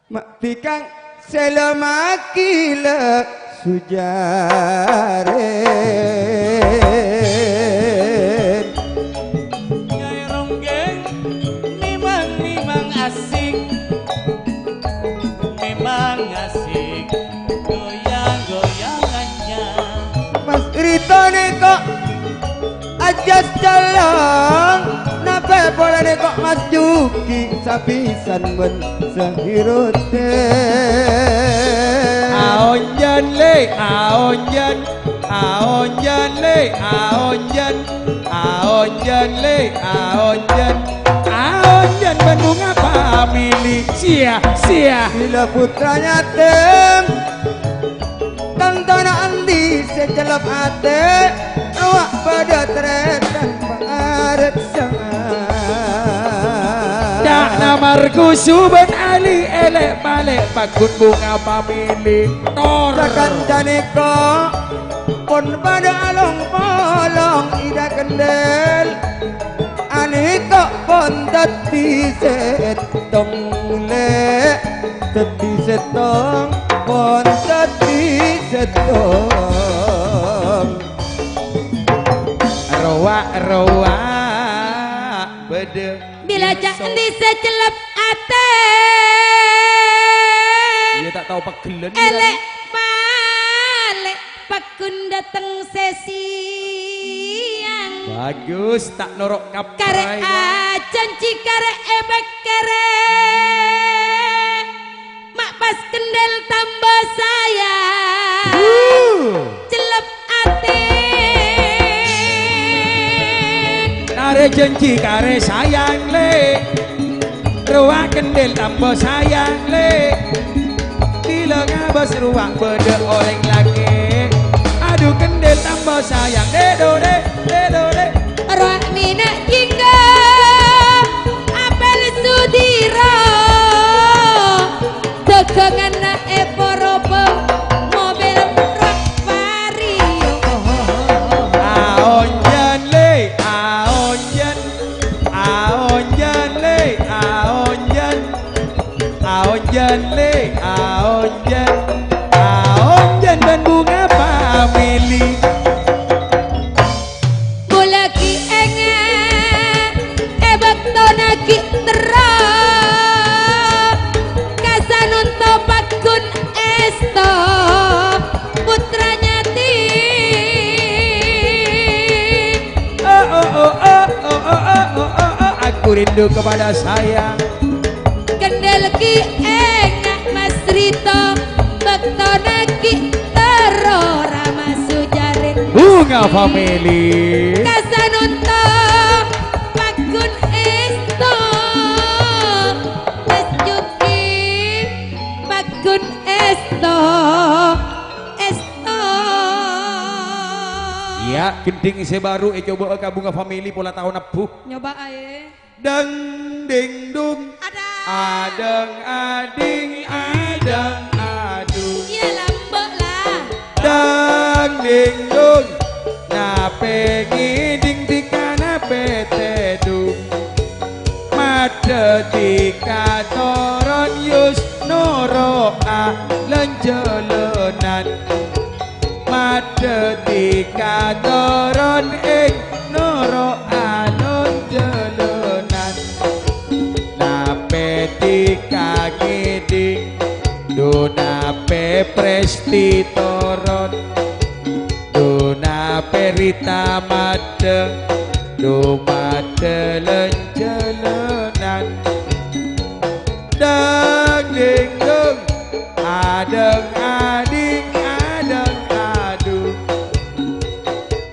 Ma' dikang sè la magila Sujarin. Nyai Ronggeng memang, memang asik, memang asik goyang-goyangannya. Mas Rito nèko ajas calong, napè polana kok Mas Juki sapisan bân Sahiruddin. Aonjhân, Lè', aonjhân, aonjhân, Lè', aonjhân, aonjhân, Lè', aonjhân, aonjhân bân Bunga Family. Sia, sia. Bilâ putra yatim, Tantona andi' sè cellep atè, rowa' padâ tarètan pareksangan. Ca'na Markusu bân Ali èlè-palè paggun Bunga Family. Tor. Sakanca nèko pon padâ along-polong Ida Kendel. Anèko pon dhâddhi sèttong, Lè', dhâddhi sèttong, pon dhâddhi sèttong. Rowa'-rowa' bâdâ. Bilâ ca' andi' sè cellep atè. Iyâ, ta' tao pegghellân, èlè-palè paggun dâteng sè siang. Bagus, ta' noro' kapra. Karè ajhânjhi, karè èpèkkèrè. Ma' pas Kendel tamba sayang. Wuh. Cellep atè. Karè jhânjhi, karè sayang, Lè'. Rowa' Kendel tamba sayang, Lè'. Bilâ ngabâs rowa' bâdâ orèng lakè'. Adu, Kendel tamba sayang, dè-dodè, dè-dodè. Rowa' mèna jingga apèl Sudiro. Dâgânganna èporoba mobil rowa' Vario. Aonjhân, Lè', aonjhân. Aonjhân, Lè', aonjhân. Aonjhân, Lè', aonjhân. Aonjhân bân Bunga Family. Bulâ ghi' enga' è bâktona ghi' terro, ka sanonto paggun èsto putra yatim. Oh, oh, oh, oh, oh, oh, oh, oh, oh, oh, aku rindu kepada sayang. Kendel ghi' enga' Mas Rito, bâktona ghi' terro Rama Sujarin. Nga family. Kasanonto paggun esto. Mas Juki paggun esto. Esto. Iyâ, gendhing sè bhâru ècobâ'â ka Bunga Family pola taon ebbhu. Nyoba aè. Dang ding dung. Adang. Adang ading, adang adung. Iyâ, lambâ' la. Dang ding dung. Napè ngèdhing dhika napè tèdung. Maddhâ dhika toron yus noro'a lan-jhâlânan. Maddhâ dhika toron eng noro'a lan-jhâlânan. Napè dhika ngèdhing, dhu napè Presti toron, dhu napè Rita maddhâ, dhu maddhâ lan-jhâlânan. Dang ding dung. Adang ading, adang adung.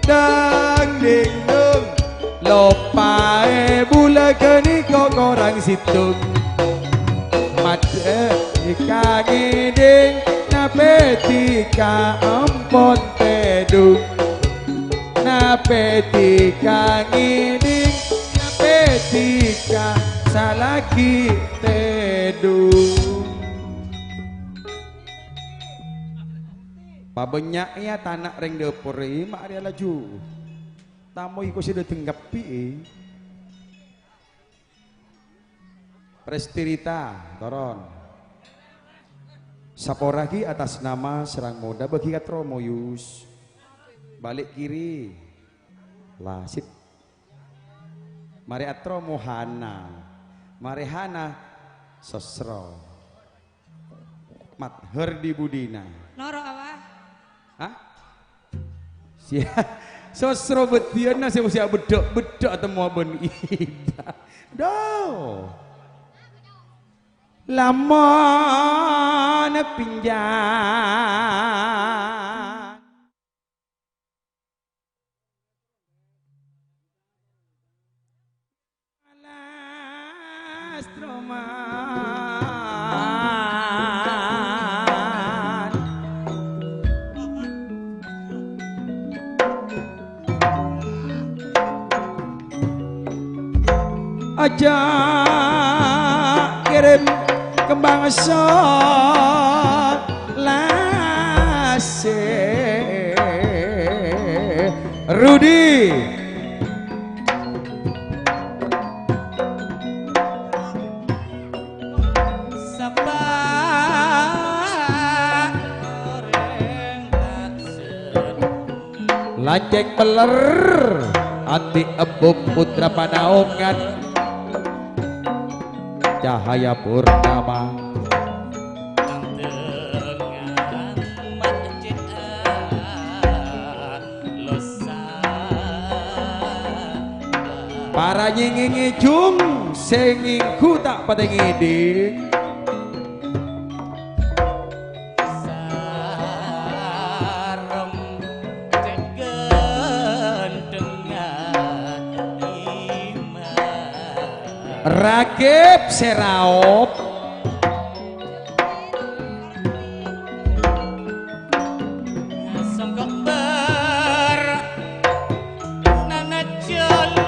Dang ding dung. Loppaè bulâ ghânèka korang sèttong. Maddhâ dhika ngèdhing, napè dhika ampon tèdung. Napè dhika ngèdhing, napè dhika salaghi tèdung. Pabânnya'è tana' rèng dâpor, è, ma' arèya laju. Tamoy ko sè dâteng kabbhi, è. Prestirita, toron. Saporaghi atas nama Serang Muda, bâgi ka Tromo, Yus. Balik kiri. Lasit. Marè Atromo Hana. Marè Hana, Sosro. Mathar di budina. Noro' apa? Hah? Sia-, Sosro bâdhiyânna sè mesti beddhâ'-beddhâ' atemmo bân Ida. Do. Lamon pinjam. Alas troman. Aja kirim kembang solasè. Rudi. Sapa orèng ta' seneng? Lancèng peller, andi' ebbum putra panaongan. Cahaya Purnama. Nang tengnga masjid Al-Aqsa. Para nyèngèngè jung sè ngèngghu ta' patè ngèdhing. Sarem cè' ghândhângnga iman. Ragib sè raop. Songko' ber nana jalan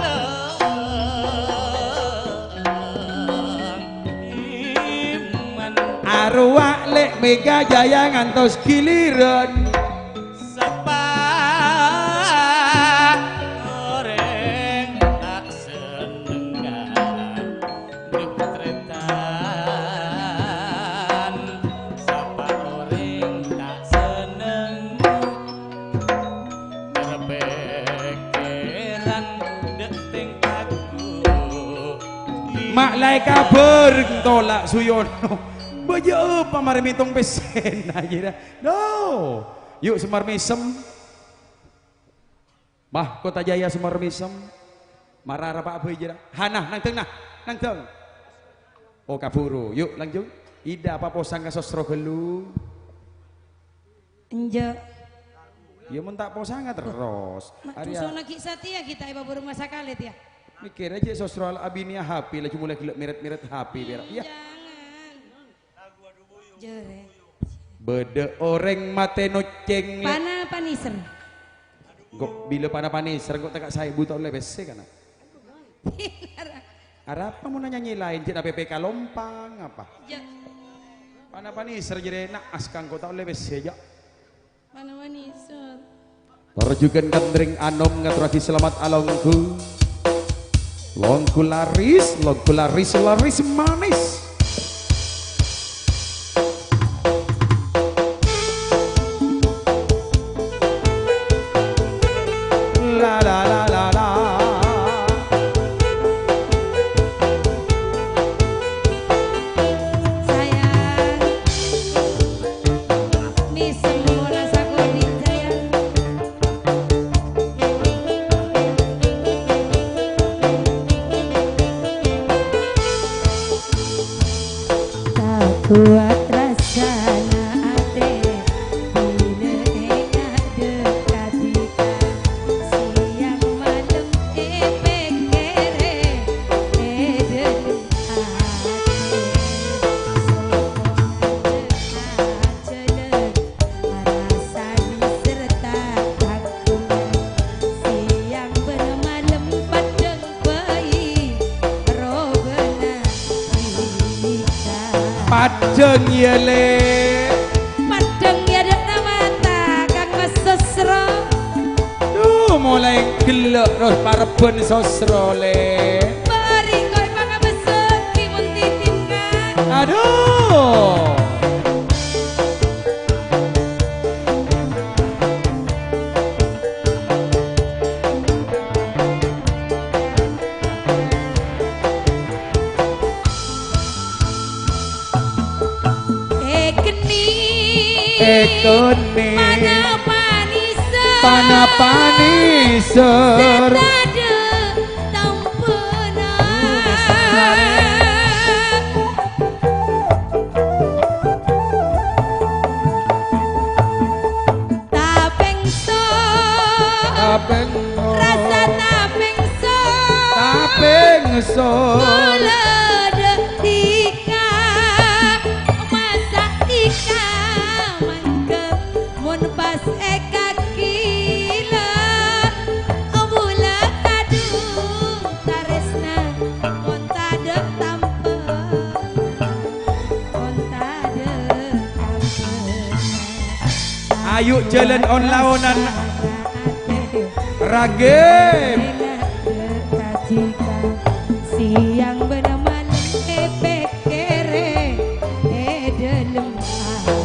iman. Arowa lè' Mega Jaya ngantos giliran. Sapa orèng ta' senengnga duk tretan? Sapa orèng ta' seneng berpèkkèran dâteng aku? Ma' laè kabhâr tola' Suyono. Bâjâ apa marè mètong pèssèna, jârèya? No. Yu', Semar Mèsem. Mahkota Jaya Semar Mèsem. Mara rapa' bhâi jârèya. Hana, nangdâng, nah. Nangdâng. Oh, kabhuru. Yu', lanjut. Ida apa posang ka Sosro ghâllu? Enjâ'. Iyâ, mon ta' posanga terros. Ma', arèya. Dusona ghi' satèya ghi' ta' èpaburung masakalè, tèya. Mèkkèrè jhâ' Sosro abinèa H P, laju molaè ghellâ' mèrèt-mèrèt H P, pèra'. Iyâ. Jangan. Jârèya. Bâdâ orèng matè nocèng, lè. Pana paniser. Engko' bilâ pana paniser, engko' tèka' saèbu ta' ollè pèssè, kana'. Arapa mon nyanyi laèn, jhâ' na P P K Lompang apa? Ya. Pana paniser jârèya, na' askang engko' ta' ollè pèssè, jâ'. Pana paniser. Parjughân Kandring Anom ngaturraghi salamet alongghu. Longghu laris, longghu laris, laris manis. La, la, la, la, la. Sayang. Mèsem mola sakonè', sayang. Ta' kowat rassana atè, bilâ ènga' dâ' kadhika, sèyang malem èpèkkèrè, è dâlem atè. Sokona dâ' ajhâlân, arasani sarta kagungan, sèyang bân malem paddhâng bhâi robâna dhika. Paddhâng, yâ, Lè'. Paddhâng, yâ, dâ' namata, Kang Mas Sosro. Dhu, molaè ghellâ' ros parebbhân Sosro, Lè'. Bâri' engko' èpangabâssaghi mon dhidhina. Adhu. Èkennè. Èkennè. Pana paniser. Pana paniser. Sè tadâ' tambhâna. Tapèngso. Tapèngso. Rasa tapèngso. Tapèngso. Mula dâ' dhika. Masa' dhika mangkèn mon pas èkakila. Mula kadhung tarèsna mon tadâ' tambhâna. Mon tadâ' tambhâna. Ayu jhâlân on-laonan, ragim. Sèyang bân malem èpèkkèrè è dâlem atè.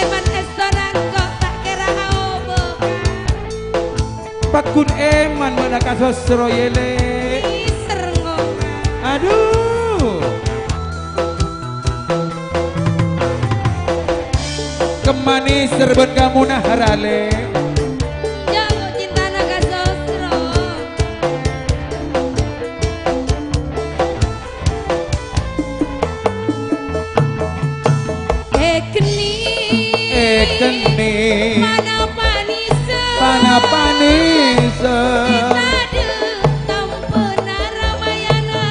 Èman èstorang kok ta' kèra aobâ. Paggun èman mènangka Sosro, yâ, Lè'. Miser ngomong. Adhu. Kemmani serbân kamuna harale. Jhâ' cintana ka Sosro. Èkennè. Èkennè. Pana-panisa. Pana-panisa. Tadâ' tambhâna Ramayana.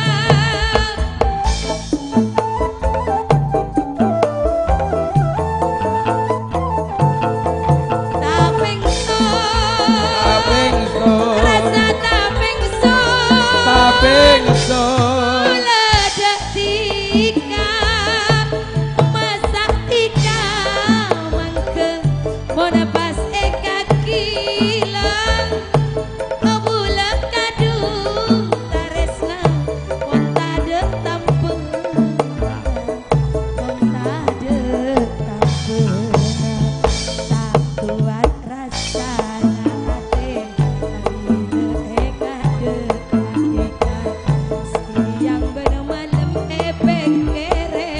Tapèngso. Tapèngso. Rasa tapèngso. Tapèngso. Mula dâ' dhika, masa' dhika mangkèn, mon pas èkakila, abula kadhung tarèsna, mon tadâ' tambhâna, mon tadâ' tambhâna, ta' kowat rassana atè, bilâ èkadâ' Sèyang bân malem èpèkkèrè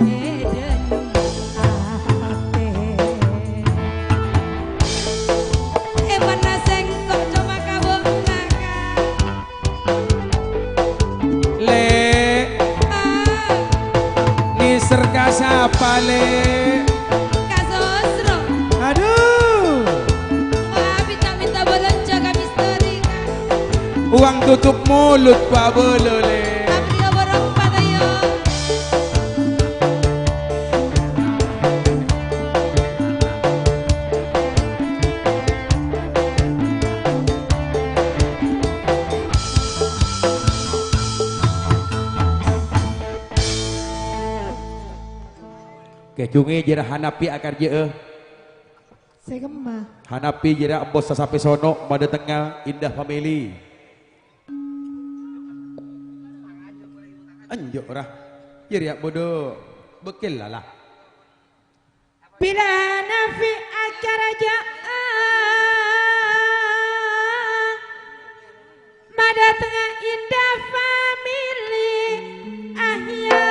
è dâlem atè. È, bâ'na sèngko' coma kabâ' naka. Lè'. Ah. Nèser ka sapa, Lè'? Ka Bâ'na tutup mulut, pabâlâ, lè. Abriya bârâng padâ, yâ. Kejunge jârèya Hanapi akarjâ'â. Sè kemma. Hanapi jârèya embo' sapè sono' madâtengnga Indah Family. Enjâ' ra. Jârèya bâdâ bâkkèl lala. Bilâ Hanapi akarjâ'â. Madâtengnga Indah Family, ahya.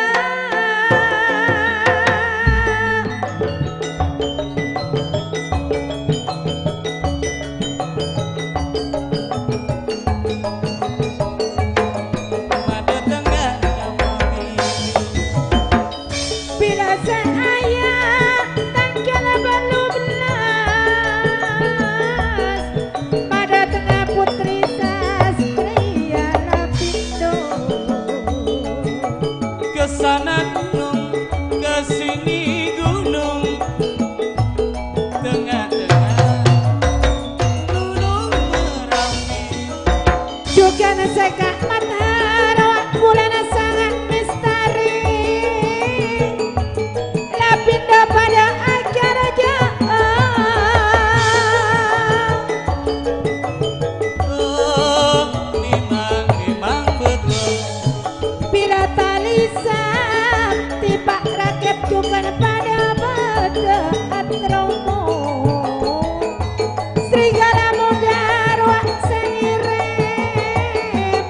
Madâtengnga Indah Family. Bilâ sè aya tangghâl bâllu bellas, madâtengnga Putri Sastriya Lapindo. Ka sana gunung, ka sini gunung, tengah-tengah gunung Merapi. Jhughân sè ka'mat harowa bulâna sangat misteri. Lapindo padâ akarjâ'â. Oh, memang, memang betul. Bilâ tali sakti, Pa' Rakèp jhughân padâ bâdâ atromo. Serigala moghâ rowa sè ngèrèm,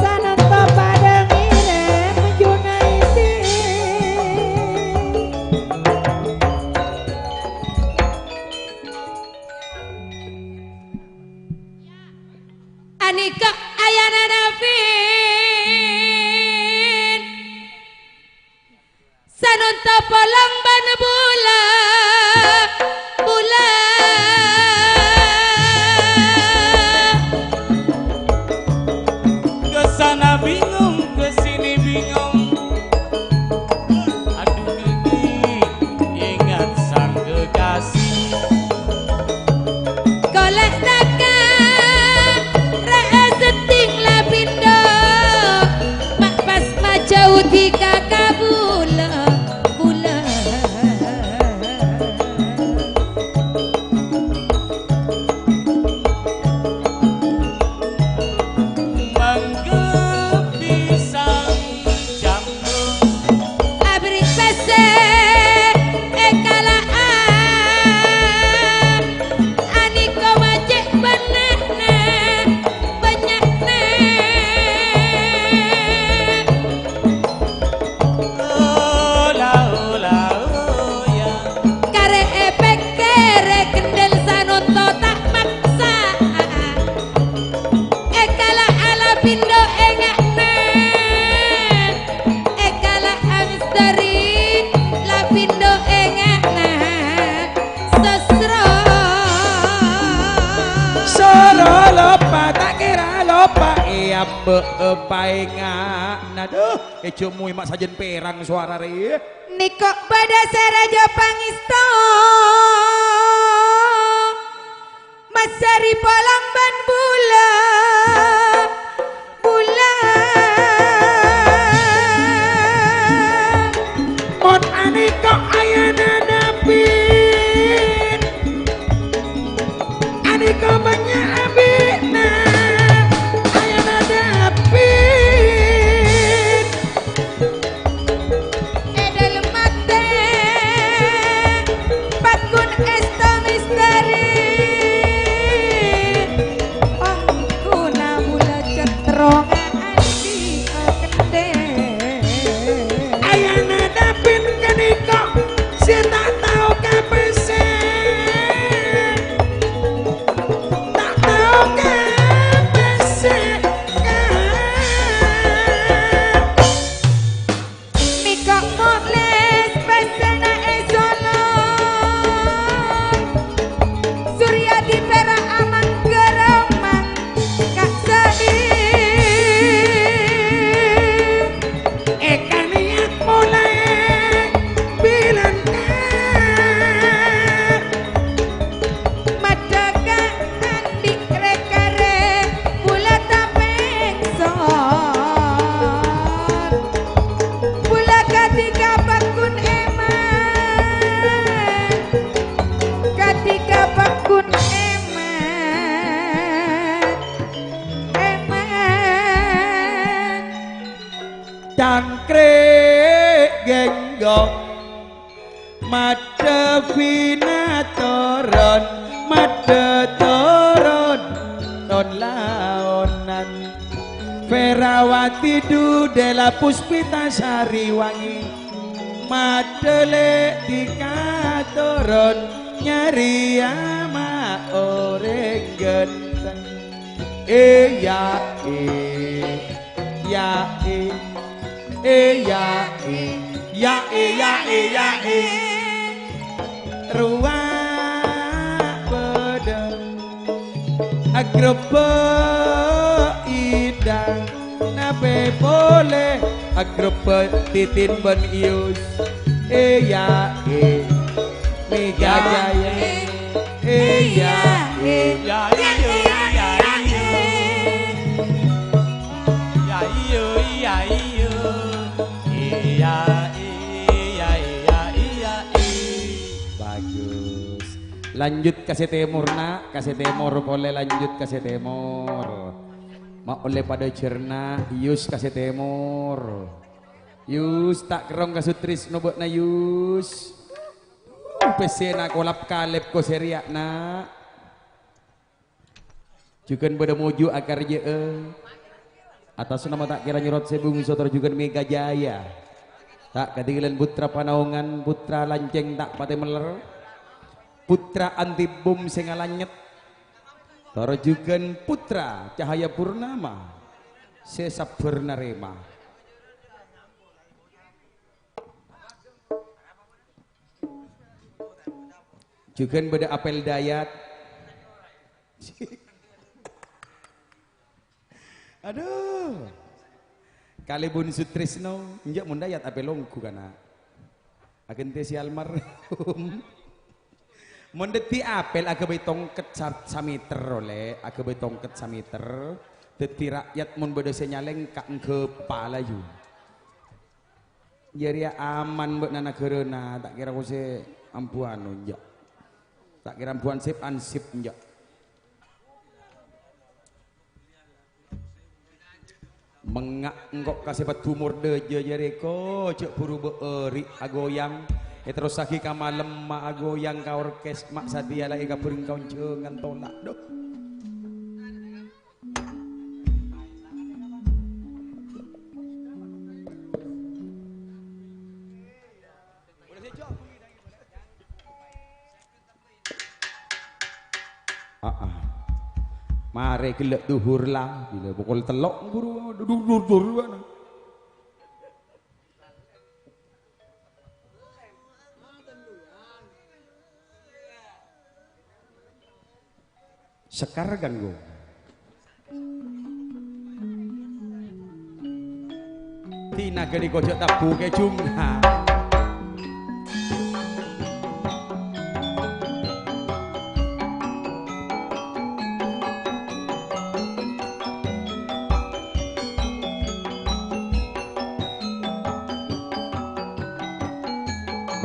sanonto padâ ngèrèm Junaidi. Anèka ayana Nabin. Sanonto polong bân bulâ, bulâ. Ka sana bingung, ka sini bingung. Aduh, Gusti, ingat sang kekasih. Kolè' taka, ra'a seddhing Lapindo, ma' pas majâudi ka kabulâ-bulâ. Mangga pisang Abri'na pèssè èkala'a, anèka ma' cè' bânnya'na, bânnya'na. Ola, ola, oya. Karè èpèkkèrè kendel sanonto ta' maksa. Èkala'a Lapindo ènga'na. Èkala'a misteri Lapindo ènga'na. Sosro. Soro loppa, ta' kèra loppa, èambâ' paènga'na. Duh, èjhâ' moy ma' sajân pèrang sowara rè. Nèko bâdâ sè rajâ pangèsto. Masari polong bân bulâ, bulâ. Mon anèka ayana Nabin, anèka bânnya' abina, ayana Nabin. È dâlem atè, paggun èsto misteri. Pangkuna bulâ cètronga andi' okendè. Ayana Nabin ghânèka sè Kadhi ka paggun èman, kadhi ka paggun èman, èman. Cangkrèk ghenggong, madhebbhi natoron, madhep toron, ton-laonan. Ferawati Dudela Puspita Sariwangi, madhelek dika toron nyarèya ma' orèng ghântheng. Eya, e, ya, e, e, ya, e, ya, e, ya, e, ya, e. Rowa padâ agrebbhâ' idhâng, napè polè agrebbhâ' titin bân Iyus. Eya, e, Mega Jaya. Eya, e. Ya, iyo, ya, iyo. Ya, iyo, ya, iyo. Eya, e, ya, e, ya, e, ya, e. Bagus. Lanjut ka sè tèmor, Na'. Ka sè tèmor polè, lanjut ka sè tèmor. Ma' ollè padâ jhârna, Yus ka sè tèmor. Yus, ta' kerrong ka Sutrisno bâ'na, Yus. Pèssèna kolap-kalèp ko sè rèya, Na'. Jhughân bâdâ moju akarjâ'â. Atas nama ta' kèra nyerot sè bungso tor jhughân Mega Jaya. Ta' kadhinggâlân Putra Panaongan, Putra Lancèng ta' patè mèller. Putra Antibum sè ngalanyet. Tor jhughân Putra Cahaya Purnama sè sabbhâr narèma. Jhughân bâdâ Apel Dayat. Adhu. Kalèbun Sutrisno, enjâ' mon Dayat Apel ongghu kana'. Aghântè sè almarhum. Mon dhâddhi Apel aghâbây tongket sa-, samèter, ollè, aghâbây tongket samèter. Dhâddhi ra'yat mon bâdâ sè nyalèngka' èngghâpa layu. Jârèya aman bâ'na naghârâna, ta' kèra kosè ambu anu, enjâ'. Ta' kèra ambu ansip-ansip, enjâ'. Mengnga' engko' ka sè paddhu mordhâjâ jârèya, ko, jâ' buru bâ'âri' agoyang. Èterrossaghi ka malem ma' agoyang ka orkes, ma' satèya la èkabhâreng ka onjhângan tola'. Dhu. Aa. Marè ghellâ' dhuhur la, bilâ pokol tello' buru dhuhur-dhuhur. Sekar ganggu. Dina ghânèka jhâ' tabbhu kèjhungnga.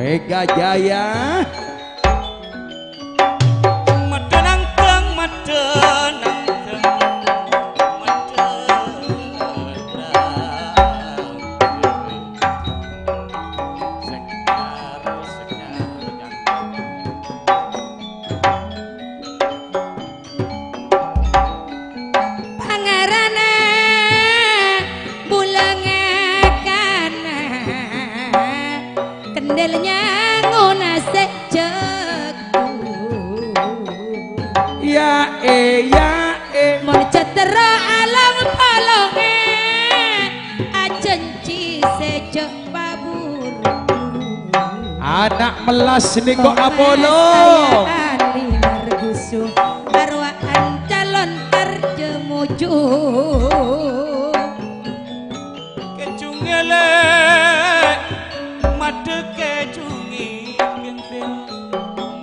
Mega Jaya. Maddhâ nangkèng, maddhâ nangkèng, maddhâ nangkèng. Sekar, sekar, Pangarana bulâ ngakana, kendel nyangona sè jhâghu. Ya, eh, ya, eh. Mon jhâ' terro along-polongè, ajhânjhi sè jhâ' paburu. Ana' mellas nèko apolong. Saya Ali Margusu, arwa'an calon tarjâ moju. Kèjhungnga lè', maddhâ kèjhungngè ghântèl.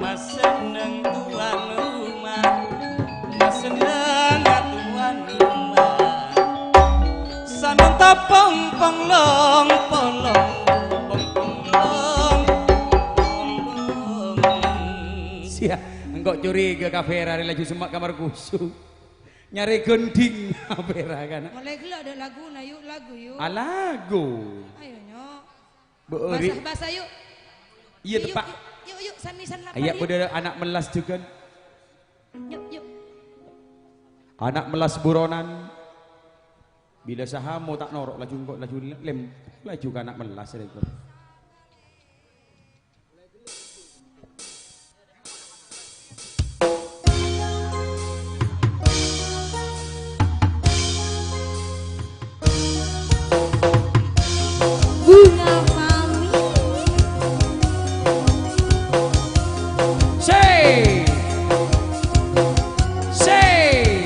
Masenneng tuan rumah, masenneng tuan rumah. Sanonta pong-pong long-polong, pong Kok curiga ka Vera, rè laju semma' ka Markusu. Nyarè ghândhing Vera kana'. Mulai ghellâ' dâ' laguna, yu, lagu, yu. Ah, lagu. Ayo, Nyok. Bu Ori. Basah-basah, yu. Iya, yu, teppa'. Yu, yu, yu, samisan lapar, yu. Bâdâ ana' mellas jhughân. Yu, yu. Ana' mellas buronan. Bilâ sè hammo ta' noro', laju engko' laju lem-, laju ka ana' mellas rèko. Bunga Mawar. Say! Say!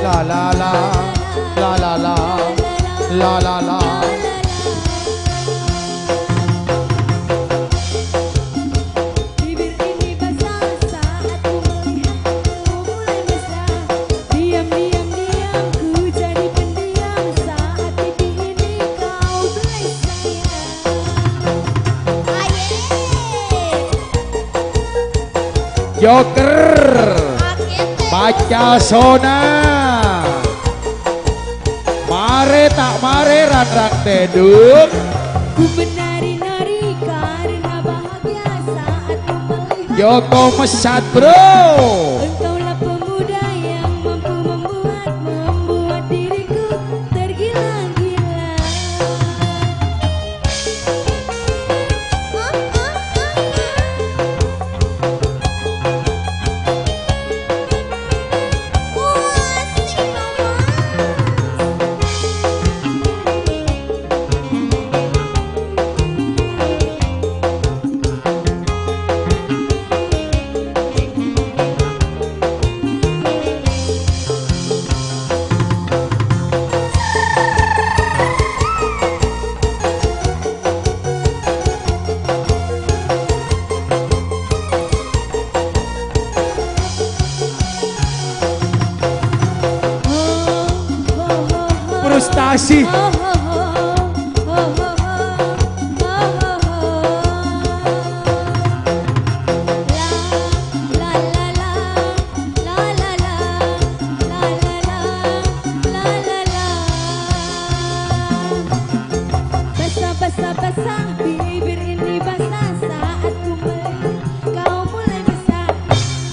La, la, la, la, la, la, la, la, la. Bibir ini basah saat ku melihat kau mulai mesra. Diam, diam, diam, ku jadi pendiam saat pipi ini kau beli sayang. Aye. Joker. Paca sona. Mare ta' mare rang-rang tedung. Ku menari-nari karena bahagia saat ku melihat. Joko mesat, bro. Engkaulah pemuda yang mampu membuat, membuat diriku tergila-gila. Frustasi. Basah, basah, basah, bibir ini basah saat ku melihat kau mulai mesra.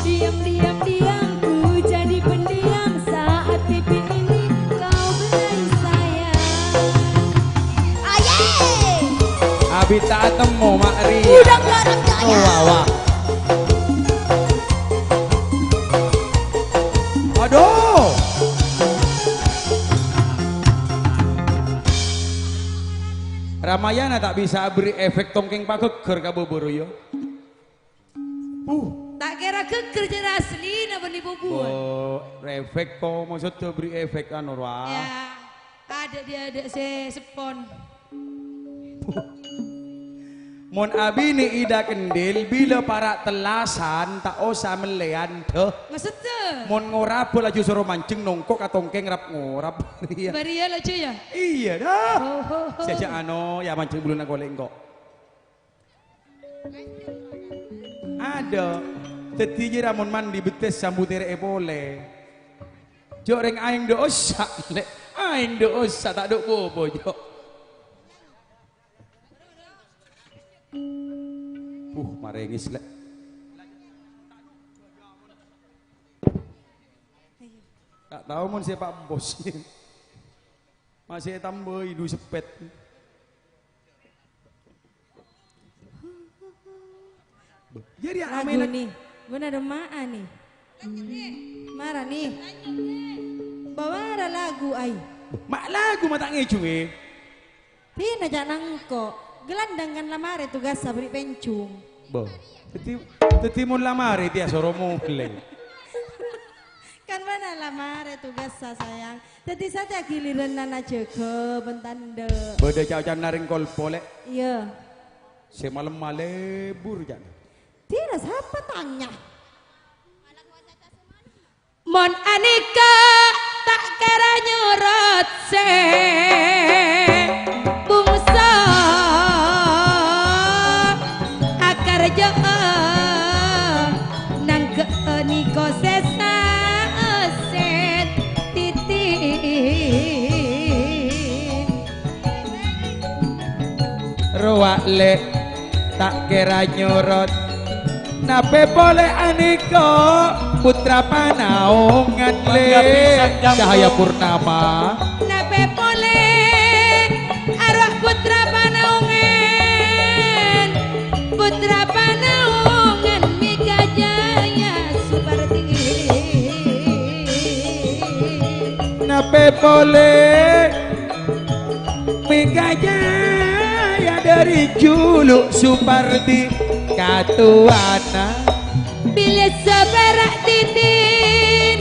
Diam, diam, diam, ku jadi pendiam saat pipi ini kau beli sayang. Aye! Abi ta' temmo, Mak Ria. Udah nggak ada cahaya. Oh, wah, wah. Aduh. Ramayana ta' bisa aberri' efek tongkèng paghâgghâr ka boboro, ya. Puh. Ta' kèra ghâgghâr jârèya aslina bânnè bobuwân. Oh, efek kok, maksudnya beri efek anu, Ra. Ya, ada dia ada sè seppon. Mon abinè Ida Kendil, bilâ para' tellasan, ta' osa mellèyan, dâ. Maksudnya? Mon ngorab, laju soro manjeng nongko' ka tongkèng rap-ngorab. Iya. Bâriyâ laju, ya? Iya, dâ. Oh, ho, ho. Sè jhâ' ano, ya manjeng buluna kolè' engko'. Ada. Dhâddhi jârèya mon mandi bettès sambu terre'è polè. Jhâ' rèng aèng dâ' osa, Lè'. Aèng dâ' osa, ta' dâ' popo, jhâ'. Puh, marèngès, Lè'. Ta' tao mon sè pa' bos. Masih tambâi du seppèt. Jârèya lagu amèna nè, bân ada ma'a nè. Mara nè. Bâbâra lagu, ai. Ma' lagu ma' ta' ngèjhungè. Dina jhâ' nangko'. Gelandang kan la marè tugassa bâri' pènjhung. Bo. Dhâddhi, dhâddhi mon la marè tèya soro molè. La marè tugassa, sayang. Dhâddhi satèya ghiliranna jâgâ bân tandhâ. Bâdâ ca-ocana rèng kolpo, Lè'. Iyâ. Sè malem malebur, ca'na. Dira sapa tanya? Mon anèka ta' kèra nyorot sè bungso, akarjâ'â nangghâ'â nèko sè saèstèn. Rowa, Lè', ta' kèra nyorot. Napè polè anèka putra panaongan, Lè'. Cahaya Purnama. Napè polè arowa putra panaongan, putra panaongan Mega Jaya Supardi. Napè polè Mega Jaya dâri julu' Supardi katowana. Bilâ sabâra' didin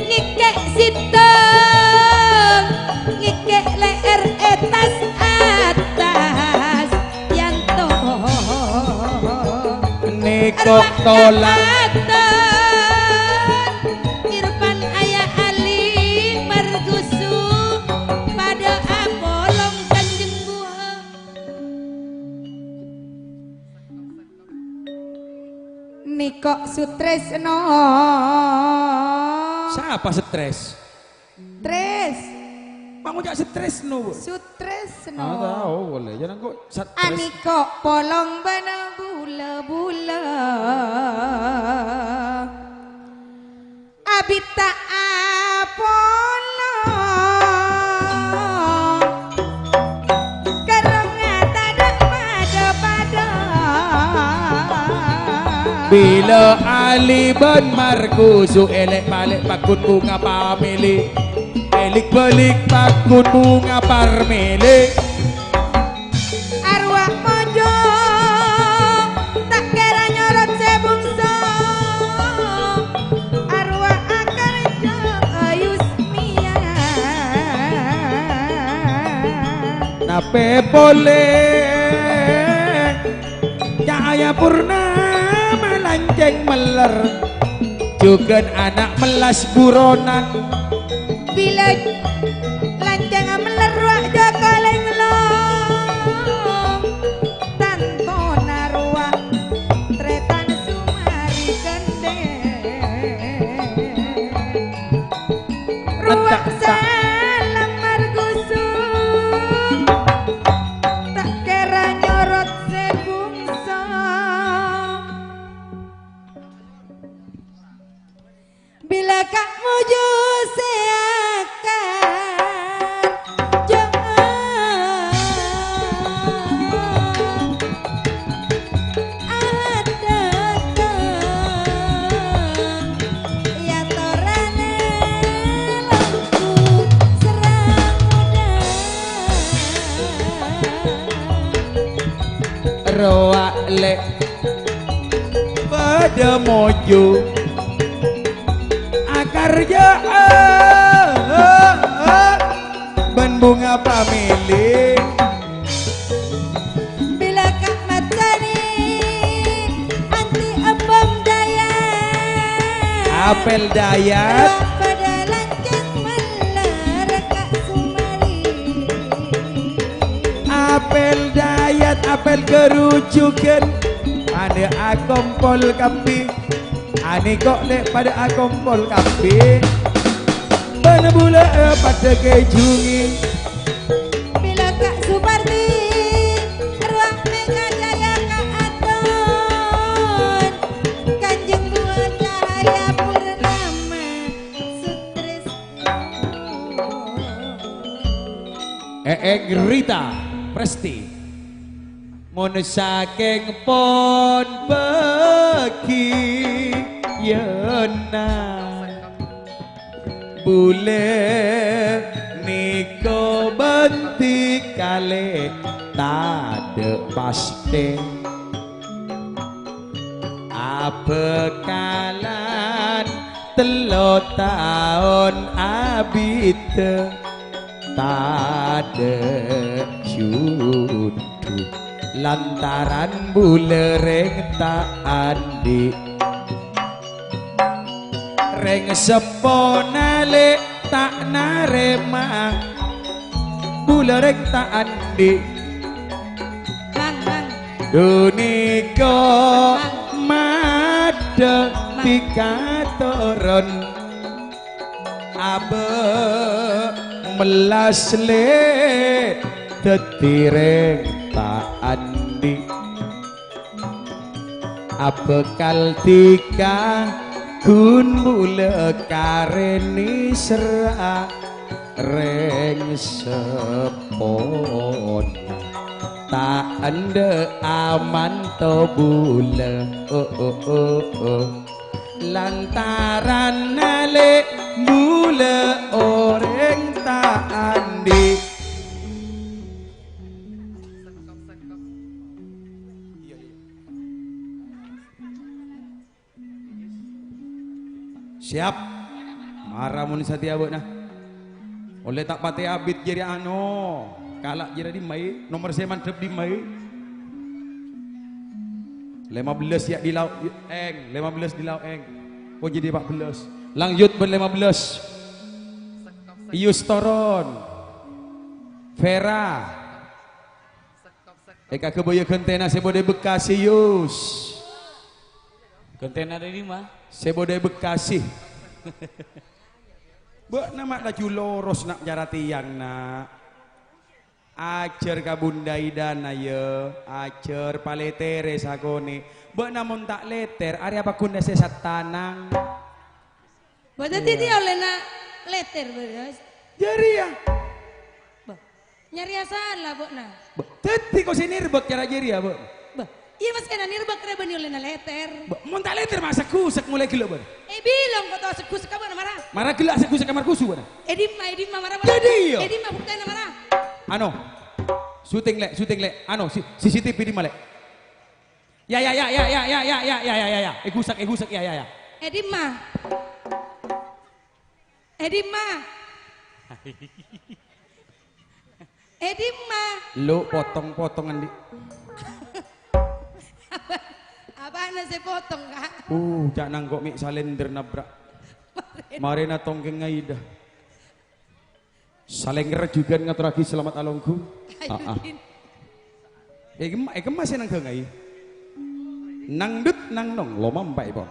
ngèkè' sèttong, ngèkè' lè'èr è attas-attas yanto. Nèko tola'. Irfan Aya Ali Margusu padâ apolong Kanjeng Buah. Nèko Sutresno. Sapa stres? Tres. Mau ngucap stres no, Bu? Sutresno. Ah, tahu boleh. Jangan kok stres. Anèko polong bân bulâ-bulâ. Abit ta' apolong, kerrongnga tadâ' padâ-padâ. Bilâ Ali bân Markusu èlè'-palè' paggun bhunga pamèlè, bâlik-bâlik paggun bhunga parmèlè. Arowa mojo, ta' kèra nyorot sè bungso. Arowa akarjâ Yusmia. Napè polè Cahaya Purnama lancèng mèller, jhughân ana' mellas buronan. Bilâ lancèngnga mèller rowa jhâ' kalènglong, tantona rowa trètan Sumari Gendheng. Rowa salam Margusu, ta' kèra nyorot sè bungso. Bilâ ka' mojo sè akar jhâ' adâteng, ya torana longku serang modâ. Rowa lè' padâ moju. Akarjâ'â bân bhunga pamèlè. Bilâ ka' maccani anti embam dayat. Apel dayat. Padâ lancèng mèller ka' Sumari. Apel dayat, apel ghârujughân, padâ akompol kabbhi. Anèko' lè' padâ akompol kabbhi. Bân bulâ padâ kèjungè. Bilâ ka' Supardi, rowa Mega Jaya kaaton. Kanjeng Buah Cahaya Purnama, Sutresno. Eeng Rita Presti. Mon sakèng pon bâgiyânna, bulâ nèko bhânti kalè tadâ' pastè. Abhâkalan Tello taon abiddhâ tadâ' judhu lantaran bulâ rèng ta' andi'. Rèng seppona lè' ta' narèma, bulâ rèng ta' andi'. Mang, mang. Ghânèka mang, maddhâ mang, dikatoron. Abâ' mellas lè' dhâddhi rèng ta' andi'. Abhâkal dhika ghun bulâ karènè serra'a rèng seppona. Ta' endâ' amanto bulâ, oh, oh, oh, oh. Lantaran nalè bulâ orèng ta' andi'. Siap. Mara mon satèya bâ'na. Ollè ta' patè abit jârèya ano. Kala' jârèya dimma'i, nomer sè mandhâp dimma'i. Lèma bellâs ya' di lao', eng, lèma bellâs di lao', eng. Kok jadi empat belas. Lanjut bân lèma bellâs. Iyus Toron. Vera. Èkaghâbâyâ ghântèna sè bâdâ è Bekasi, Yus. Ghântèna dâri dimma? Sè bâdâ è Bekasi. Bâ'na ma' laju loros, na', cara tèyang, na'. Ajhâr ka Bunda Idana, yâ. Ajhâr palètèrè sakonè'. Bâ'na mon ta' lètèr, arèya apa ghunana sè satanang? Bâ, dhâddhi Iyâ. Dhiyâ ollèna lètèr, bârâs. Jârèya. Bâ, nyarèya sala, bâ'na. Bâ, dhâddhi kok sè nèrbâk cara jârèya, bâ? Bâ, iyâ, mas kèna nèrbâk rè bânnè ollèna lètèr. Bâ, mon ta' lètèr, ma' sèk-ghusèk molaè ghellâ', bâ? È, bilong kok ta' sèk-ghusèk ka bâ'na, mara. Mara ghellâ' sèk-ghusèk kamar kusu, bâ'na. È dimma, è dimma, mara, mara. Dhâddhi, iyâ. È dimma buktèna, mara. Ano. Syuting, Lè', syuting, Lè'. Ano, si-, C C T V dimma, Lè'? Ya, ya, ya. È ghusèk, è ghusèk, ya, ya, ya. È dimma? È dimma? È dimma? Lu potong-potong, Andi'. Apa, apana sè potong, Ka'? Uh, ca' nangko' mè' salender nabrak. Marèna tongkèng ngaidâ. Salèng rajhughân ngatorraghi salamet alongghu. Ayo, ah, ah. Din. È kemma, è kemma sè nangghângè? Nangdut nangnong lo mampa'èpon.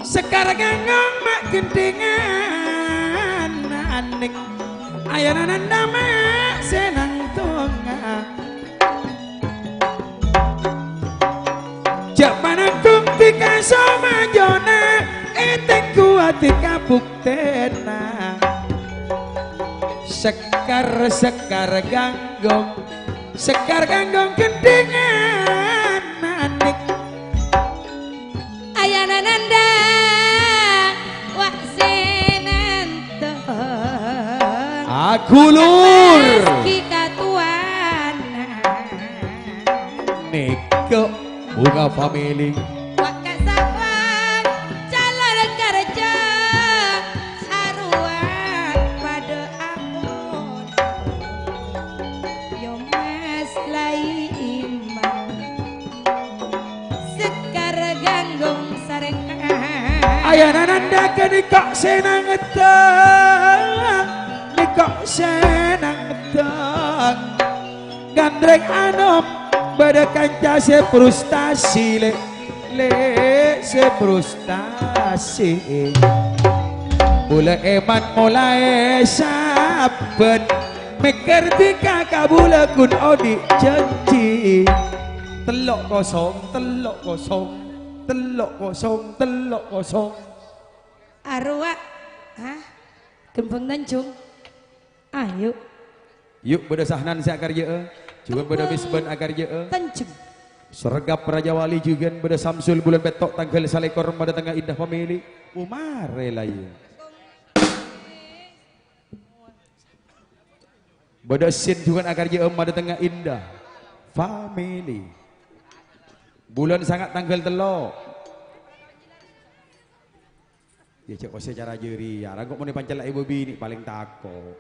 Sekar Ganggong ma' gendhingan aning, ayana nandhâ ma' sè nang tongnga. Ja' pananggung dhika somajona, ètènggu adhika buktèna. Sekar, Sekar Ganggong, Sekar Ganggong gendhingan aning. Ayana nandhâ wa' sè nantong. Agulur. Pas ki katowana. Nèko bunga family. Wa' ka sapa calon kerja arowa padâ abon. Yo mas lai iman. Sekar Ganggong sareng. Ayana nandhâ ghânèka sè nangèdhâng, nèka sè nangèdhâng. Gandrèng anom bâdâ kanca sè frustasi, Lè', Lè', sè frustasi. Bulâ èman molaè sabbhân mèkkèr dhika ka bulâ ghun odi' jhânjhi. Tello' kosong, tello' kosong, tello' kosong, tello' kosong. Arowa, hah? Kembang Tanjung. Ayo. Yu', bâdâ Sahnan sè akarjâ'â, jhughân bâdâ Misban akarjâ'â. Tanjung. Sregep Rajawali jhughân bâdâ Samsul Bulân Pètto' tangghâl salèkor madâtengnga Indah Family. Umarè la iyâ. Bâdâ sin jhughân akarjâ emma dâtengnga Indah Family. Bulân sanga' tangghâl tello'. Yâ, jhâ' kosè cara jârèya. Ra engko' mon èpancella' è bâbinè' palèng tako'.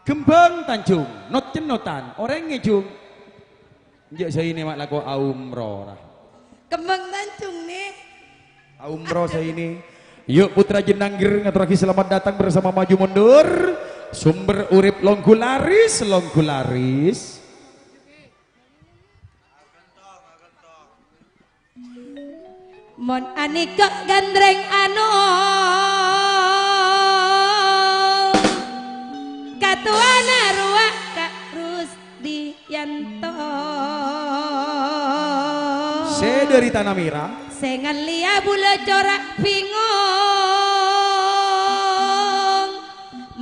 Kembang Tanjung, not-cenotan, orèng ngèjung. Enjâ' sainè ma' lako aumroh, ra. Kembang Tanjung, nè. Aumroh sainè. Yuk, Putra Jenangger, ngaturraghi selamat datang bersama Maju Mundur. Sumber Urip Longgularis, Longgularis. Mon anèka gandrèng ano, katowana rowa Ka' Rusdiyanto. Sè dâri Tanah Merah. Sè ngallèya bulâ cora' bingong.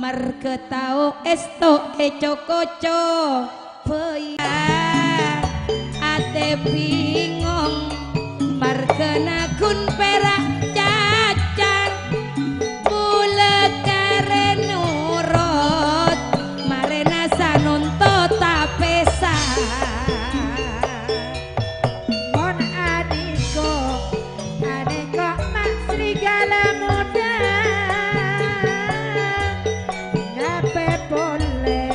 Marghâ tao èsto èco-koco bhâi. Atè bingong, marghâna ghun pèra' caca. Bulâ karè norot, marèna sanonto tapèsa. Mon anèko, anèko ma' serigala muda. Napè polè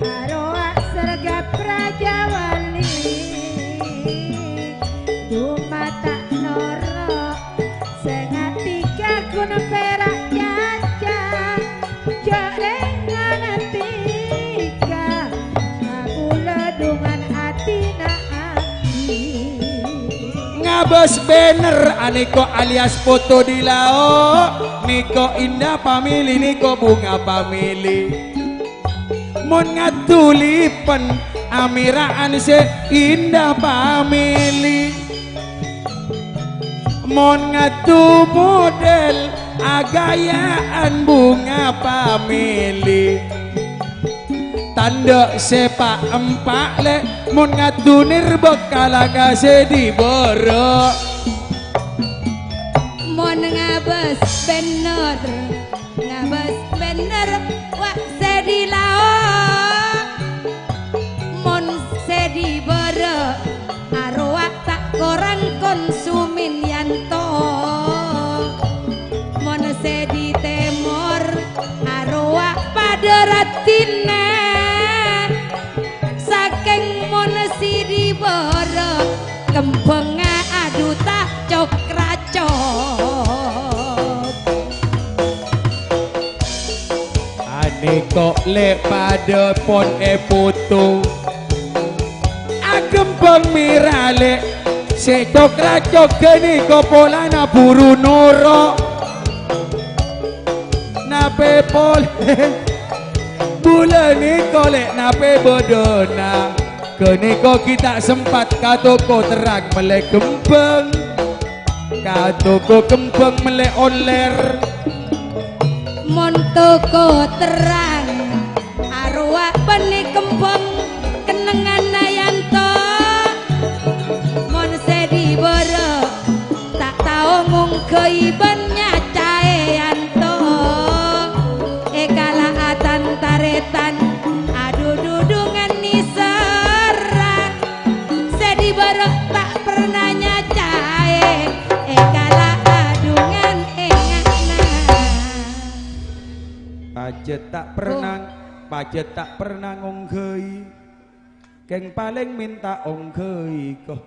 arowa sergap rajawali. Coma ta' noro', sè ngatèka ghun pèra' caca. Jhâ' rèng nganèka, abulâ dhungan atèna abdhi. Ngabâs bannèr anèko alias foto di lao', nèko Indah Family, nèko Bunga Family. Mon ngaddu lipen amera'an sè Indah Family. Mon ngaddu model agaya'an Bunga Family. Tandhâ sè pa'-empa' lè', mon ngaddu nèrbâ kala ka sè dibârâ'. Mon ngabâs bannèr, ngabâs bannèr, wa' sè di lao'. Mon sè dibârâ', arowa ta' korang konsumen yanto. Mon sè di tèmor, arowa padâ raddhinna. Sakèng mon sè di bârâ', kembhângnga aduta cok-racok. Anèko lè' padâ pon èpoto. Akembhâng mèra lè', sè cok-racok ghânèko polana buru noro'. Napè polè bulâ nèko lè' napè bâdâna. Ghânèko ghi' ta' sempat ka toko terrang mellè kembhâng. Ka toko kembhâng mellè ollèr. Mon toko terrang, arowa bânnè kembhâng kennengnganna yanto. Mon sè di bârâ', ta' tao ngongghâi bân nyacaè yanto. Èkala'a tan-tarètan, adu-dudungan nèserra. Sè di bârâ' ta' perna nyacaè, èkala'a dhungan ènga'na. Pajhât ta' perna, pajhât ta' perna ngongghâi. Kèng palèng mènta ongghâi, ko.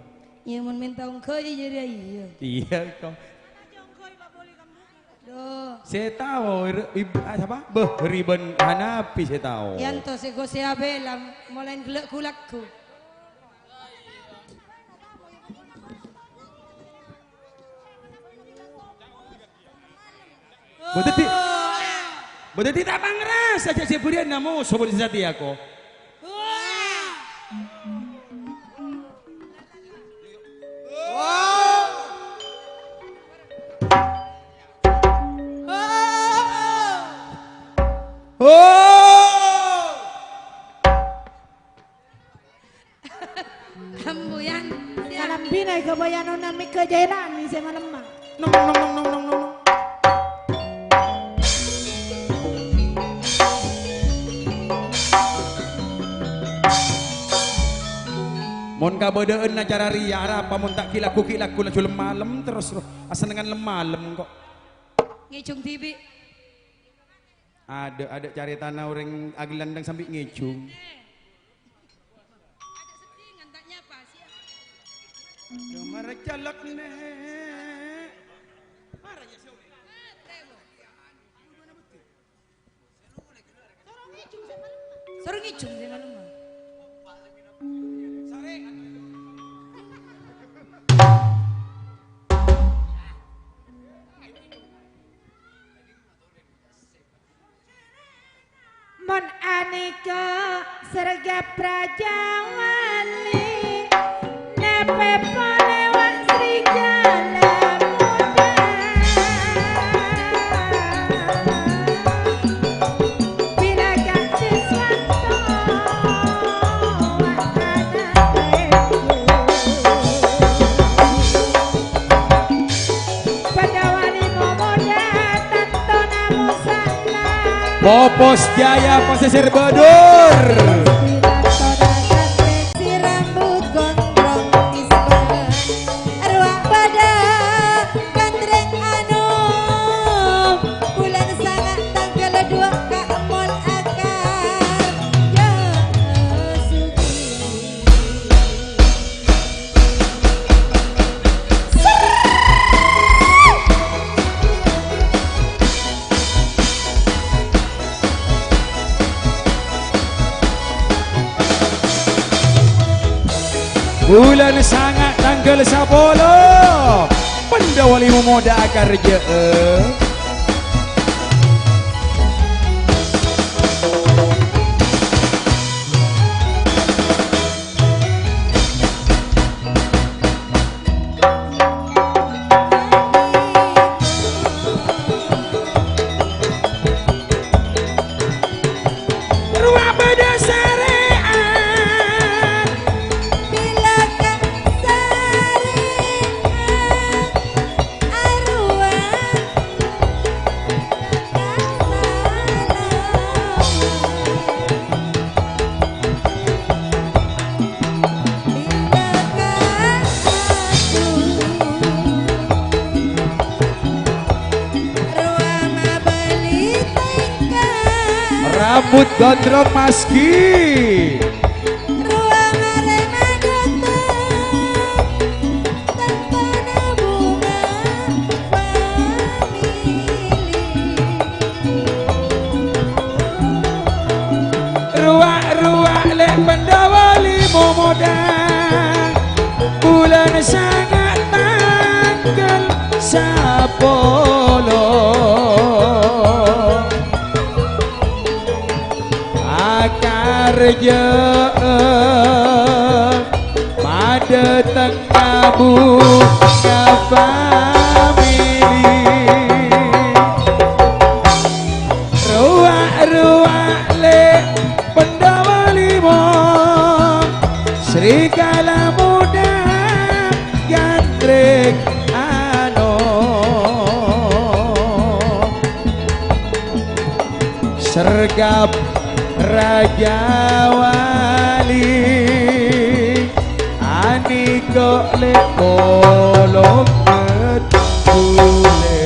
Iyâ, mon mènta ongghâi, jârèya iyâ. Iyâ, ko. Duh. Sè tao, er-, ib-, ah, sapa? Beh, Riben Hanafi sè tao. Yanto sè gosèya bhâi la, molaè ghellâ' ghu-lagghu. Bâdâ ti-, bâdâ ti ta' pangrasa jhâ' sè bâriyân namo sobun sè satèya ko. Ambuyan. Kalambhina èghâbâyân onang mèghâ jaèlan sè malemma. Nong, nong, nong, nong, nong, nong. Mon kabâdâ'ân acara rèya, arapa mon ta' ghi' lagghu, ghi' lagghu laju lem-malem terros, ro. Asennengngan lem-malem, kok. Ngèjhung dhibi'. Adâ', adâ' carètana orèng aghâlândhâng sambi ngèjhung. Coma rècalak, Nè'. Soro ngèjhung sè malem. Mon anèka Sèrgap Rajawali, nèpè polè wa' Srigala Muda. Bilâ Kang Siswanto wa' ana'èku. Padâ wali momodâ tantona mosana. Popos Jaya Pesisir Badur. Tantona gandrèng si rambut gondrong misbah. Arowa padâ gandrèng anom. Bulân sanga' tangghâl duwâ' ka Mol Akar. Ya Sugi. Bulân sanga' tangghâl sapolo, Pandhâwâli momodâ akarjâ'â. Rowa padâ sarè'at. Bilâ ka sarè'at. Arowa. Rambut gondrong maski. Tantona bunga famili. Rowa-rowa lè' Pandhâwâli momodâ. Bulân sanga' tangghâl sapolo. Akarjâ'â padâ tèng ka bunga famili. Rowa-rowa lè' Pandhâwâli mo, Srigala Muda gandrèng anom. Sèrgap Rajawali, anèka lè' polong medhulè.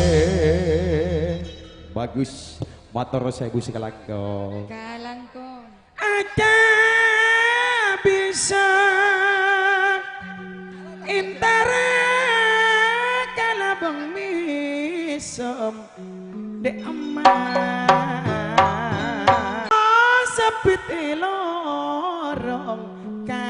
Bagus, mator sèbu sakalangkong. Kalangkong. Aca bisa entara kalabâng mèsem. Dek Emak. Oh, sepit e lorong ka.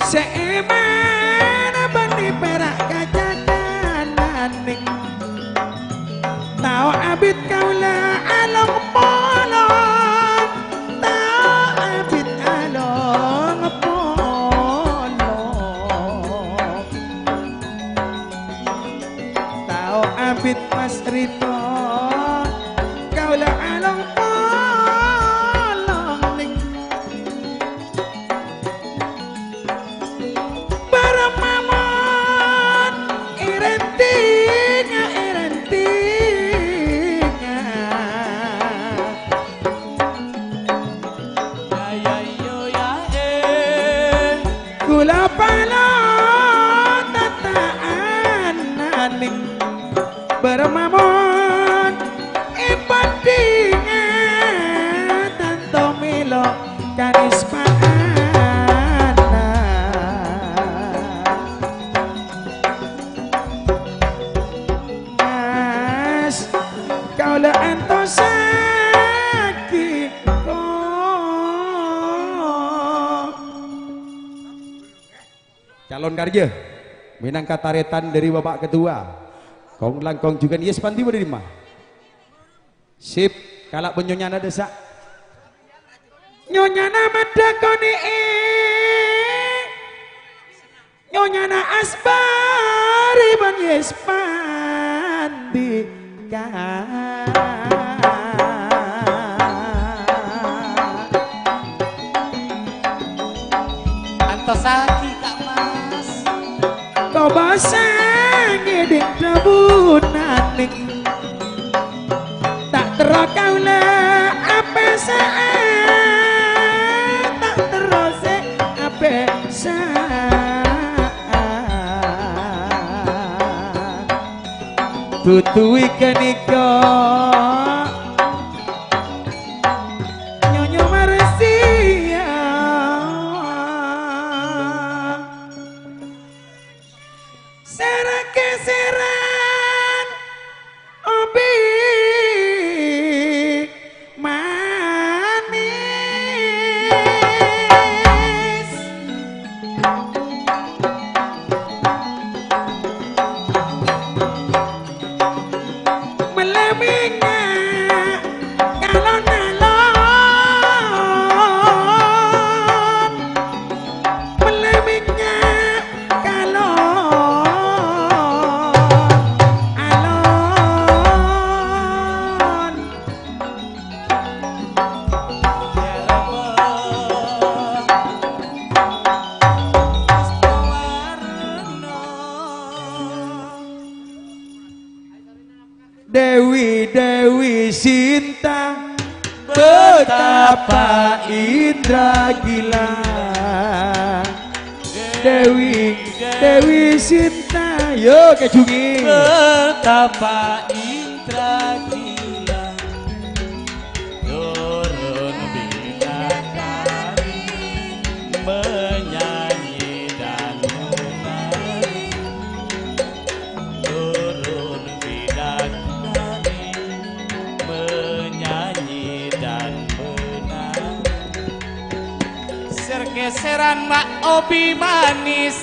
Se emana bani perak kacakan aning. Tao abit kaula along polong. Tao abit along polong. Karya, mènangka tarètan dhâri Bapak Ketua. Kong-langkong jhughân, yes, pandi bâdâ dimma? Sip, kala' bân nyonyana dâ' essa'. Nyonyana maddhâ konè'è. Nyonyana Asbari bân yes pandi ka. Antosaghi, Ka' Mas. Kobâsa ngèdhing dhâbuna nèng. Ta' terro kaulâ apèsa'a, ta' terro sè apèsa'a. Duduwi ghânèka Nyonyo Marsya. Sèrè-kèsèrran obi manis. Mellè mènnya' kalon-alon. Mellè mènnya' kalon-alon. Dewi, Dewi Sinta, betapa indra gila. Dewi, Dewi Sinta, yo, kajungi. Betapa indra gila. Turun bidadari, menyanyi dan menari. Turun bidadari, menyanyi dan menari. Sèr-kèsèrran ma' obi manis,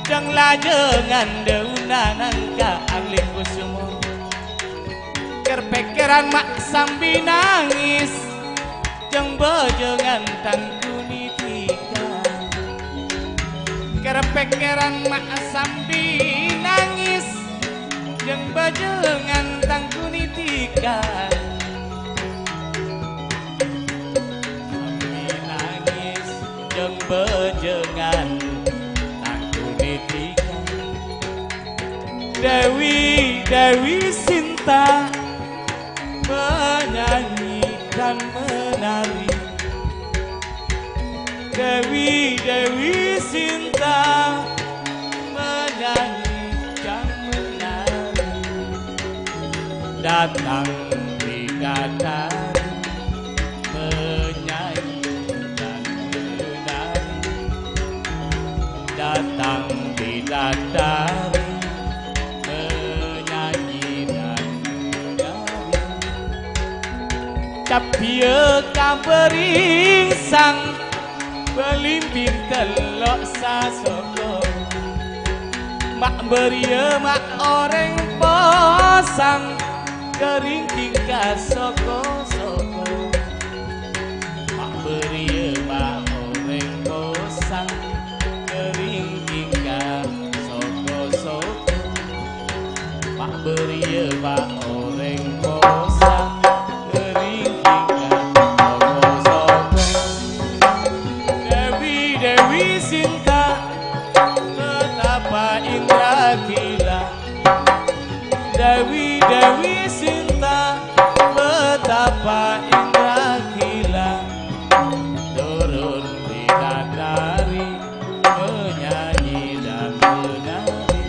jâng-lajângan dâunna nangka angling kusuma. Kèr-pèkkèran ma' sambi nangès, jâng-bâjângan tang ghunèdhika. Kèr-pèkkèran ma' sambi nangès, jâng-bâjângan tang ghunèdhika. Sambi nangès, jâng-bâjângan tang ghunèdhika. Dewi, Dewi Sinta, menyanyi dan menari. Dewi, Dewi Sinta, menyanyi dan menari. Datang bidadari, menyanyi dan menari. Datang bidadari, menyanyi dan menari. Cabbhiyâ ka bhâringsang, bâlimbing tello' sasoko. Ma' bâriyâ ma' orèng posang, kèringking ka soko-soko. Ma' bâriyâ ma' orèng posang, kèringking ka soko-soko. Ma' bâriyâ ma' orèng posang, kèringking ka soko-soko. Dewi, Dewi Sinta, betapa indra gila. Dewi, Dewi Sinta, betapa indra gila. Turun bidadari, menyanyi dan menari.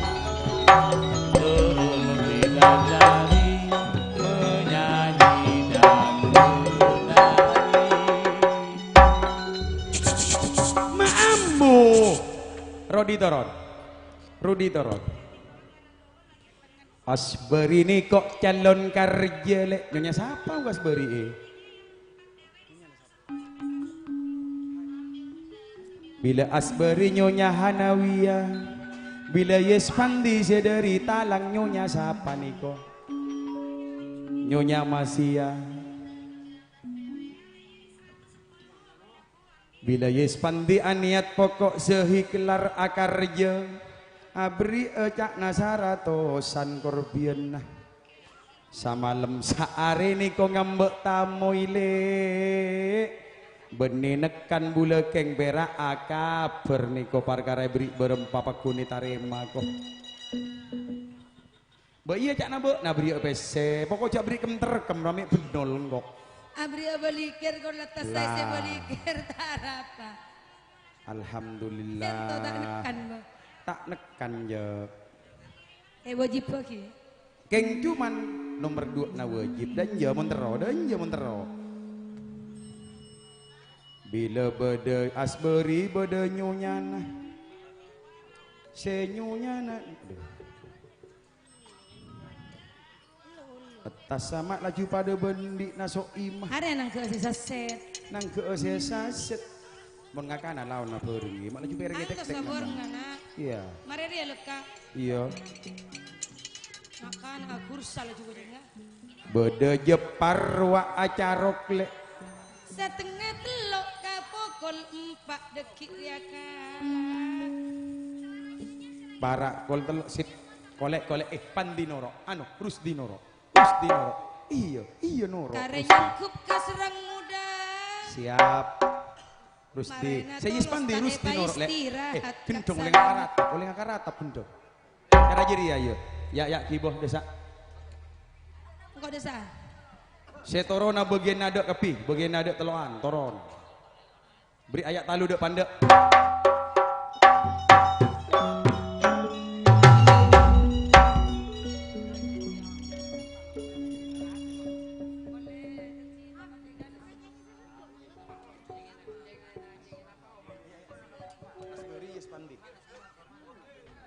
Turun bidadari, menyanyi dan menari. Ma'ambu. Rodi Toron. Rudi Toron. Asbari nèko calon karja, Lè'. Nyonya sapa Asbari, è? Bilâ Asbari Nyonya Hanawiya, bilâ Yespandi sè dâri Talang Nyonya sapa nèko? Nyonya Masiya. Bilâ Yespandi anèyat poko' sè hiklar akarjâ, aberri'â ca'na saratosan korbhiyânna. Samalem saarè nèko ngambâ' tamoy, Lè'. Bânnè nekkan bulâ kèng pèra' akabhâr nèko parkara èberri' bârâmpa pagghun ètarèma, ko. Bâ' iyâ ca'na bâ'na aberri'â pèssè, poko' jhâ' berri' kem-terkem ramè bennol engko'. Aberri'â bâlikèr, ko, lattas saèssè bâlikèr, ta' arapa. Alhamdulillah. Sènto ta' nekkan, Bâ. Ta' nekkan, Jâ. Eh, wajib bagi. Kèng cuman nomer duwâ'na wajib, dânjâ mon terro, dânjâ mon terro. Bilâ bâdâ Asbari, bâdâ nyonyana. Sè nyonyana, aduh. Pettas sama' laju padâ bândi'na So'imah. Arè nangghâ'â sè sasèt. Nangghâ'â sè sasèt. Mon ngakana laonna bhârengngè, ma' laju pèrèngngè tek-tek. Antos bhâreng, Nak. Iyâ. Marè rèya lekka. Iyâ. Ngakana agursa laju bhâreng, ya. Bâdâ jepar wa acarok, Lè'. Satengnga tello' ka pokol empa' dhâggi' rèya, Ka'. Para' kol tello', sip. Kolè', kolè', eh, pandi noro', anu, Rusdi noro', Rusdi noro'. Iyâ, iyâ noro', Rusdi. Karè nyanggup ka serrang muda. Siap. Rusdi. Marèna sè yes tolos pandi, Rusdi noro', Lè'. Eh, gendhong olè ngakaratap, olè ngakaratap gendhong. Cara jârèya, ayo. Ya, ya, ghibo, dâsa. Engko' dâsa. Sè toronna bâgiyân adâ' kabbhi, bâgiyân adâ' tello'an, toron. Bâri' aya' talu dâ' pandâ'.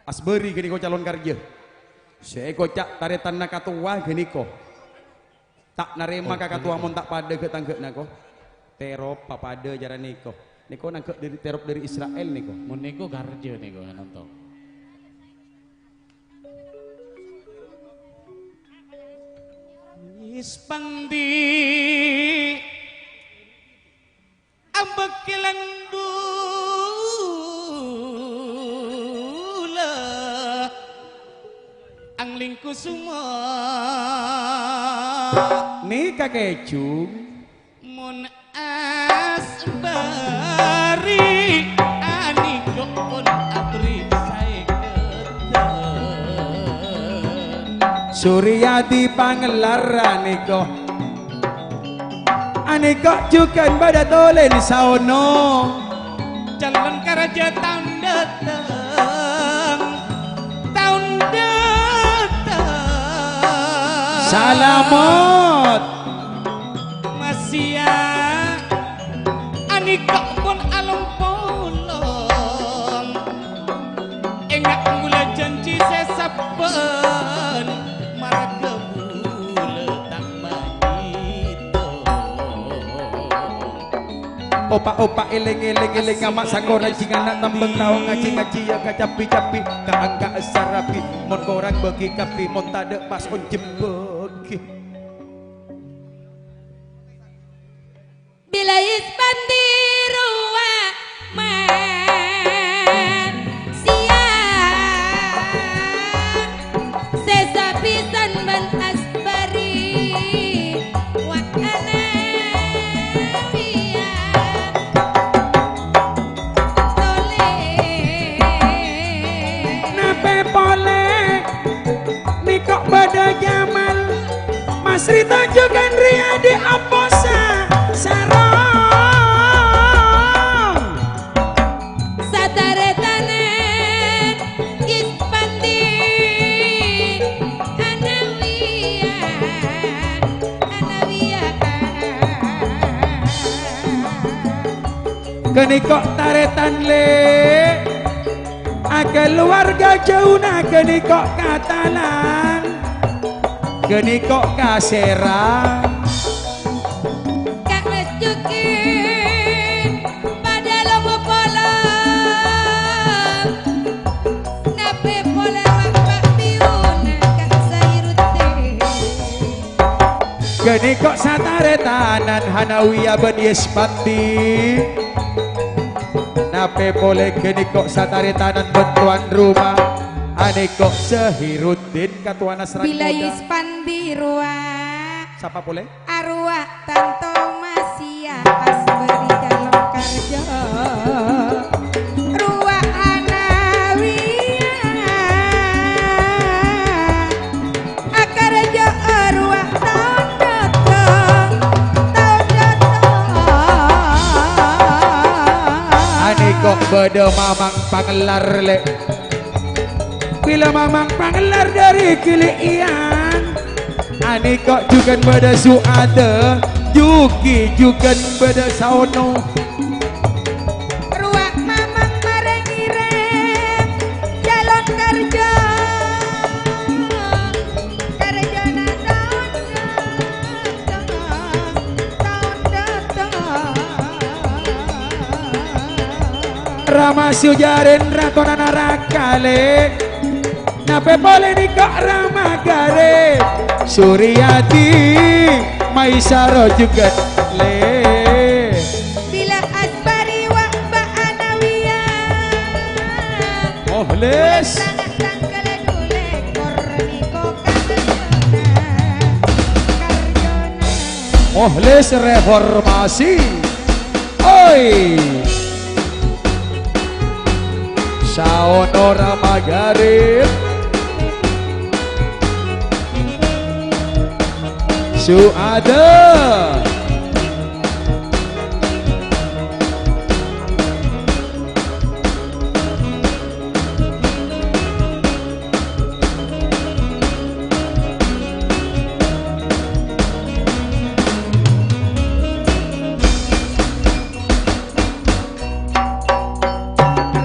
Asbari ghâniko calon karjâ. Sè èkoca' tarètanna katowa ghâniko. Ta' narèma ka katowa mon ta' padâ ghâ'-tangghâ'na, ko. Terop papadâ cara nèko. Nèko nangghâ' dâri, terop dâri Isra'il nèko. Mon nèko karjâ nèko, nonton. Ispandi abâkkèlan dula anglingku suma. Nèka kèjung. Mon Asbari aniko pon abri saè gedheng. Suryadi Pangellaran niko. Aniko jhughân bâdâ tolèn saono. Calon karjâ taon dâteng, taon dâteng. Salamet. Masiya, aniko pon along-polong. Enga' kaulâ janji sè sabbhân, marghâ bulâ ta' manyètong. Opa'-opa' èlèng-èlèng, èlèng ama' sakora jing ana' tambhâk tao ngajhi-ngajhi ya kacabbhi-cabbhi, kaangka' sarabi, mon korang bâgi kabbhi, mon tadâ' pas onjhembhâghi. Bilâ Ispandi rowa ma'siya, sè sapisan bân Asbari wa Anawiya. Tolè. Napè polè? Nèko bâdâ Jamal, Masri Tanjungan Riyadi Aposa, sarong. Satarètanan Ispandi, Anawiya, Anawiya. Ghâniko tarètan, Lè'. Akaluwarga jhâuna ghâniko katalang, ghâniko kasèra. Ka' masjid padâ lomo polo. Ghânèka sataretanan Hanawiya bân Yespandi. Napè polè ghânèka sataretanan bân towan roma. Anèka Zahiruddin katowana Srangkoda. Bila Yespandi rowa. Sapa polè? Arowa tanto masiya asbari calon karja. Rowa Hanawiya. Akarja arowa taon dâteng, taon dâteng. Anèka bâdâ mamang pangellar, Lè'. Bilâ mamang pangellar dâri Gili' Iyan. Anèka jhughân bâdâ Su'ada, jhughân bâdâ Saono. Rowa mamang marè ngèrèm calon karja. Karjana taon dâteng, taon dâteng. Rama Sujarin ratona naraka, Lè'. Napè polè nèka Rama Garib, Suryadi, Maisara jhughân, Lè'. Bila asbari wa' ba'ana wiya. Mukhlis. Sangat tangkal dulekor niko karjana, karjana. Mukhlis reformasi. Oi. Saono Rama Garib. Su'ada.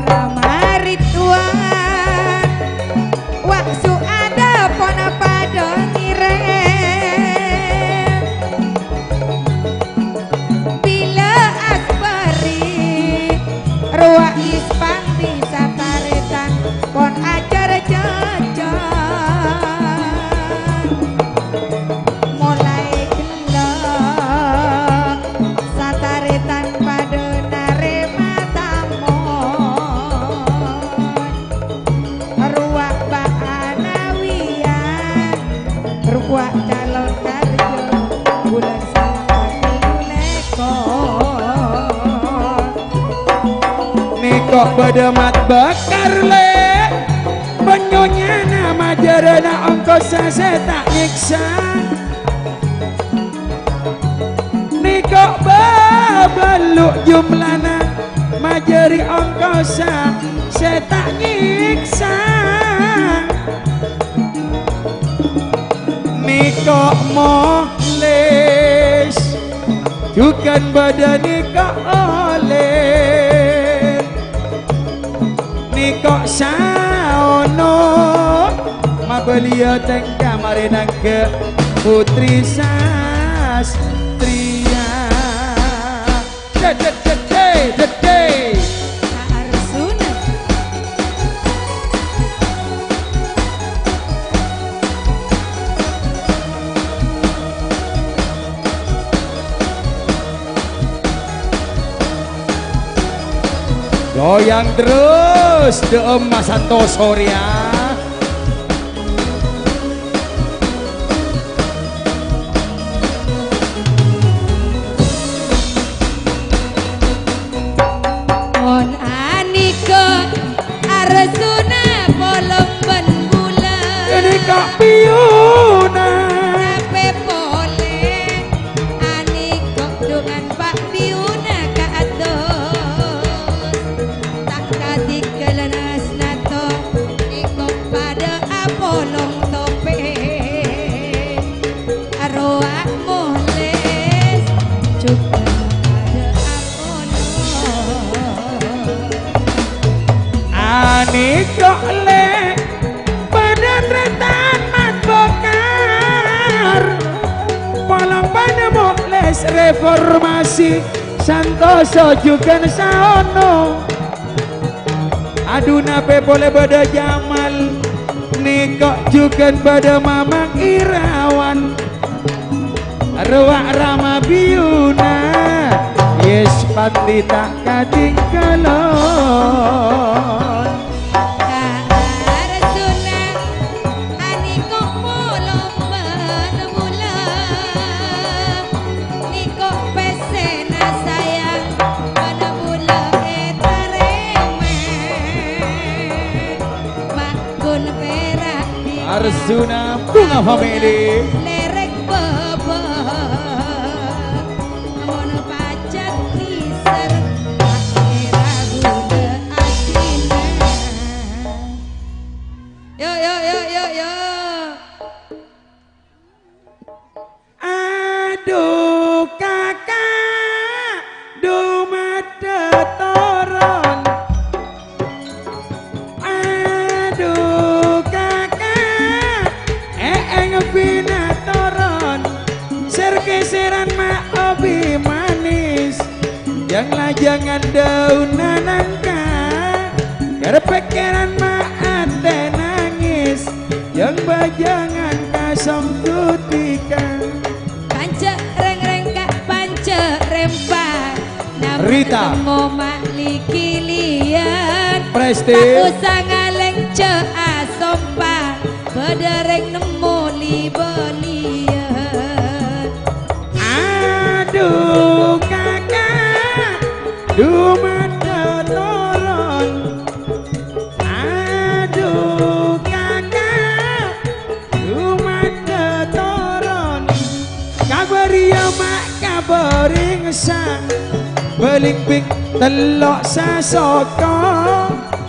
Rama Ridwan, wa' Su'ada pon padâ ngèrèm. Bilâ asbari, rowa Ispandi satarètan pon ajar jajan. Molaè ghellâ' satarètan padâ narèma tamoy. Rowa ba'ana wiya, rowa calon karja, bulân sanga pètto lèkor. Nèko bâdâ Mat Bakar, Lè', bân nyonyana majârâna ongkosa sè ta' nyèksa. Nèko bâbâllu' jumlana majâri ongkosa sè ta' nyèksa. Nèko Mukhlis, jhughân bâdâ nèko Oleh. Nèko Saono, mabâliyâ tèngka marè nangghâ Putri Sastriya. Dede, dede, dede. Ka Arsuna. Goyang terus, Dee Mas Santoso rèya. Mon anèka arsuna polong bân bulân. Kènè ka piyuna. Tapè polè anèka dhungan pa' piyuna kaatos. Ta' kadhi kalana asnato, nèko padâ apolong topè. Arowa molès, jhughân padâ apolong. Anèka lè', padâ rètan Mat Bakar. Polong padâ molès reformasi, santosa jhughân saono. Aduna pè polè bâdâ Jamal, nèko jhughân bâdâ Mamang Irawan. Rowa' rama biyuna, yes, pati ta' katinggalon. Karsuna aniko' polong bân bulâ, niko' pèssèna sayang bân bulâ ètarèma. Magun pèra' Arsuna Bunga Family. Lèrèk bâbâ, mon pajhât nèser, akhèra bulâ atina. Yo, yo, yo, yo, yo. Adhu, Kaka', dhu maddhâ toron. Adhu, Kaka', èèng bina toron. Sèr-kèsèran ma' obi manis. Yang lajangan daun nanangka. Kèr-pèkkèran ma' atè nangès. Yang bajangan kasam dutika. Panca' rèng-rèng ka' panca' rempa. Nama Rita. Temmo ma' li-kiliyan. Presti. Ta' osa ngalèng jhâ' asompa. Bâdâ rèng nemmo li-bâliyân. Adhu, Kaka', dhu maddhâ toron. Adhu, Kaka', dhu maddhâ toron. Kabâriyâ ma' kabâringsang. Bâlingping tello' sasoko.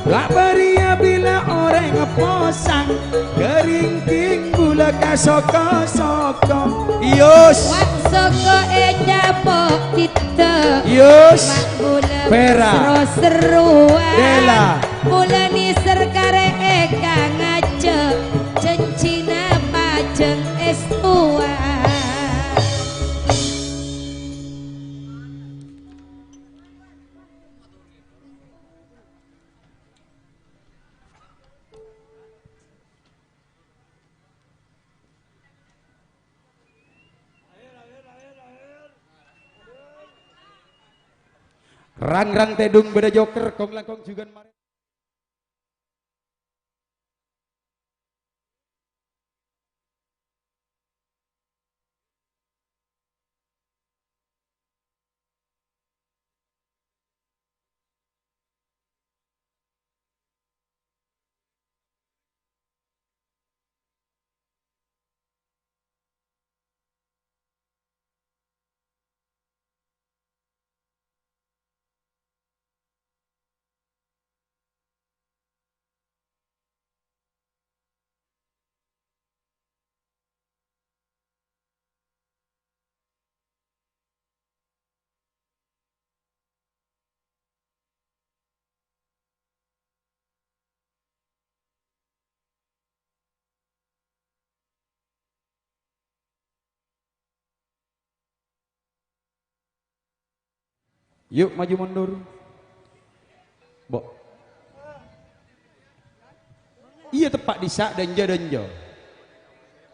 La' bâriyâ bilâ orèng posang. Ghâringking bulâ ka soko-soko. Yus. Wa' soko ècapo' tèttè. Yus. Ma' bulâ Pèra'. Ro-serrowan. Dela. Bulâ nèser karè èka ngajhâk. Jhânjhina pajhâng èstowan. Rang-rang tèdung bâdâ joker, kong-langkong jhughân marè. Yu', maju mundur. Bo. Iyâ, teppa' dissa' dânjâ-dânjâ.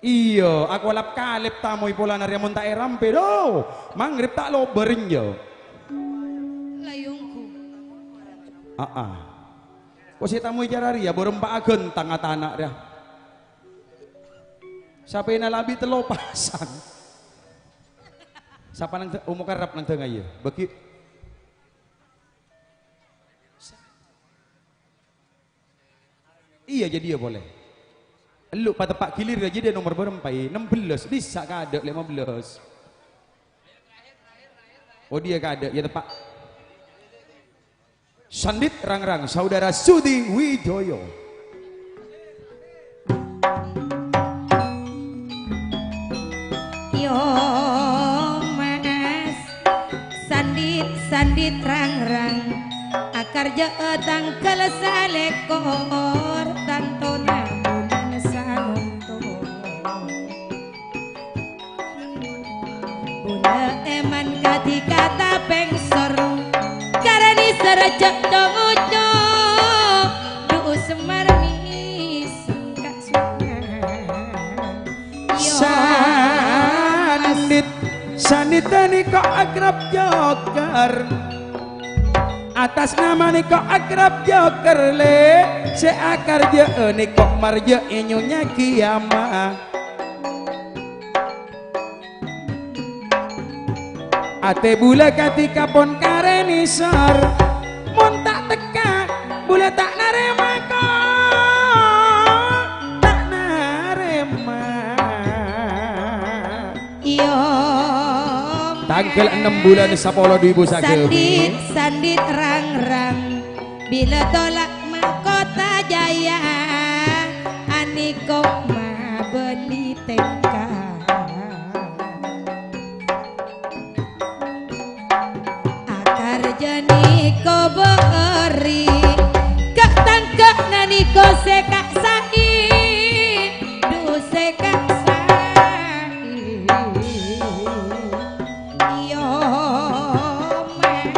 Iyâ, akolap kalèp tamoy polana rèya mon ta' èrampè, do. Maghrib ta' lobâr enjâ'. Layungku. Aa. Ko' sè tamoy cara rèya, bârâmpa aghântang atana' rèya. Sapèna labi tello pasang. Sapa nang de-, Omo Karap nang dângngâ, iyâ. Bâgi. Iyâ, jadi iyâ polè. Ellu' pateppa' gilir, jadi nomor bârâmpa, è? Ennem bellâs. Dissa' kaadâ' lèma bellâs. Oh, dia kaadâ', iyâ teppa'. Sandit Rangrang, Saudara Sudi Wijoyo. Yo manas, sandit, sandit rangrang, akarjâ'â tangghâl salèkor, tantona bulân Sanonto. Bulâ èman kadhi kata pèngsor, karani saraja' co-ngoco, du'u semar mis ka sungai. Yo. Sandit Sanèka nèko akrab joker. Atas nama nèko akrab joker, lè. Sè akarjâ'â nèko marjâ' è nyonya kiyamat. Atè bulâ kadhi kapon karè nèsor. Mon ta' tekka, bulâ ta' narèma ko-, ta' narèma. Iyâ, tangghâl ennem bulân sapolo du èbu sagâbhi. Sandit, sandit rang-rang, bilâ tola' Mahkota Jaya, anèko mabâli tèngka. Akarjâ nèko bâri', ka-, tangka'na nèko sè ka' saè, du sè ka' saè. Iyâ, Mas.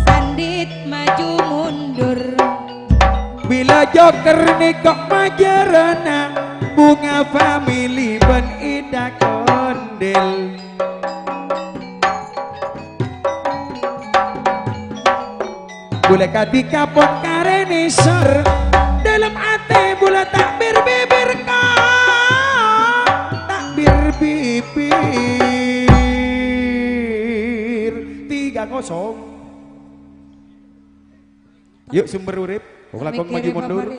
Sandit maju mundur. Bilâ joker nèko majârâna, bhunga famili bân Ida Kondel. Bulâ kadhi kapon karè nèsor, dâlem atè bulâ takbir bibir ko-, takbir bibir. Tiga kosong. Yuk, sumber urip. Wong lakon maju mundur.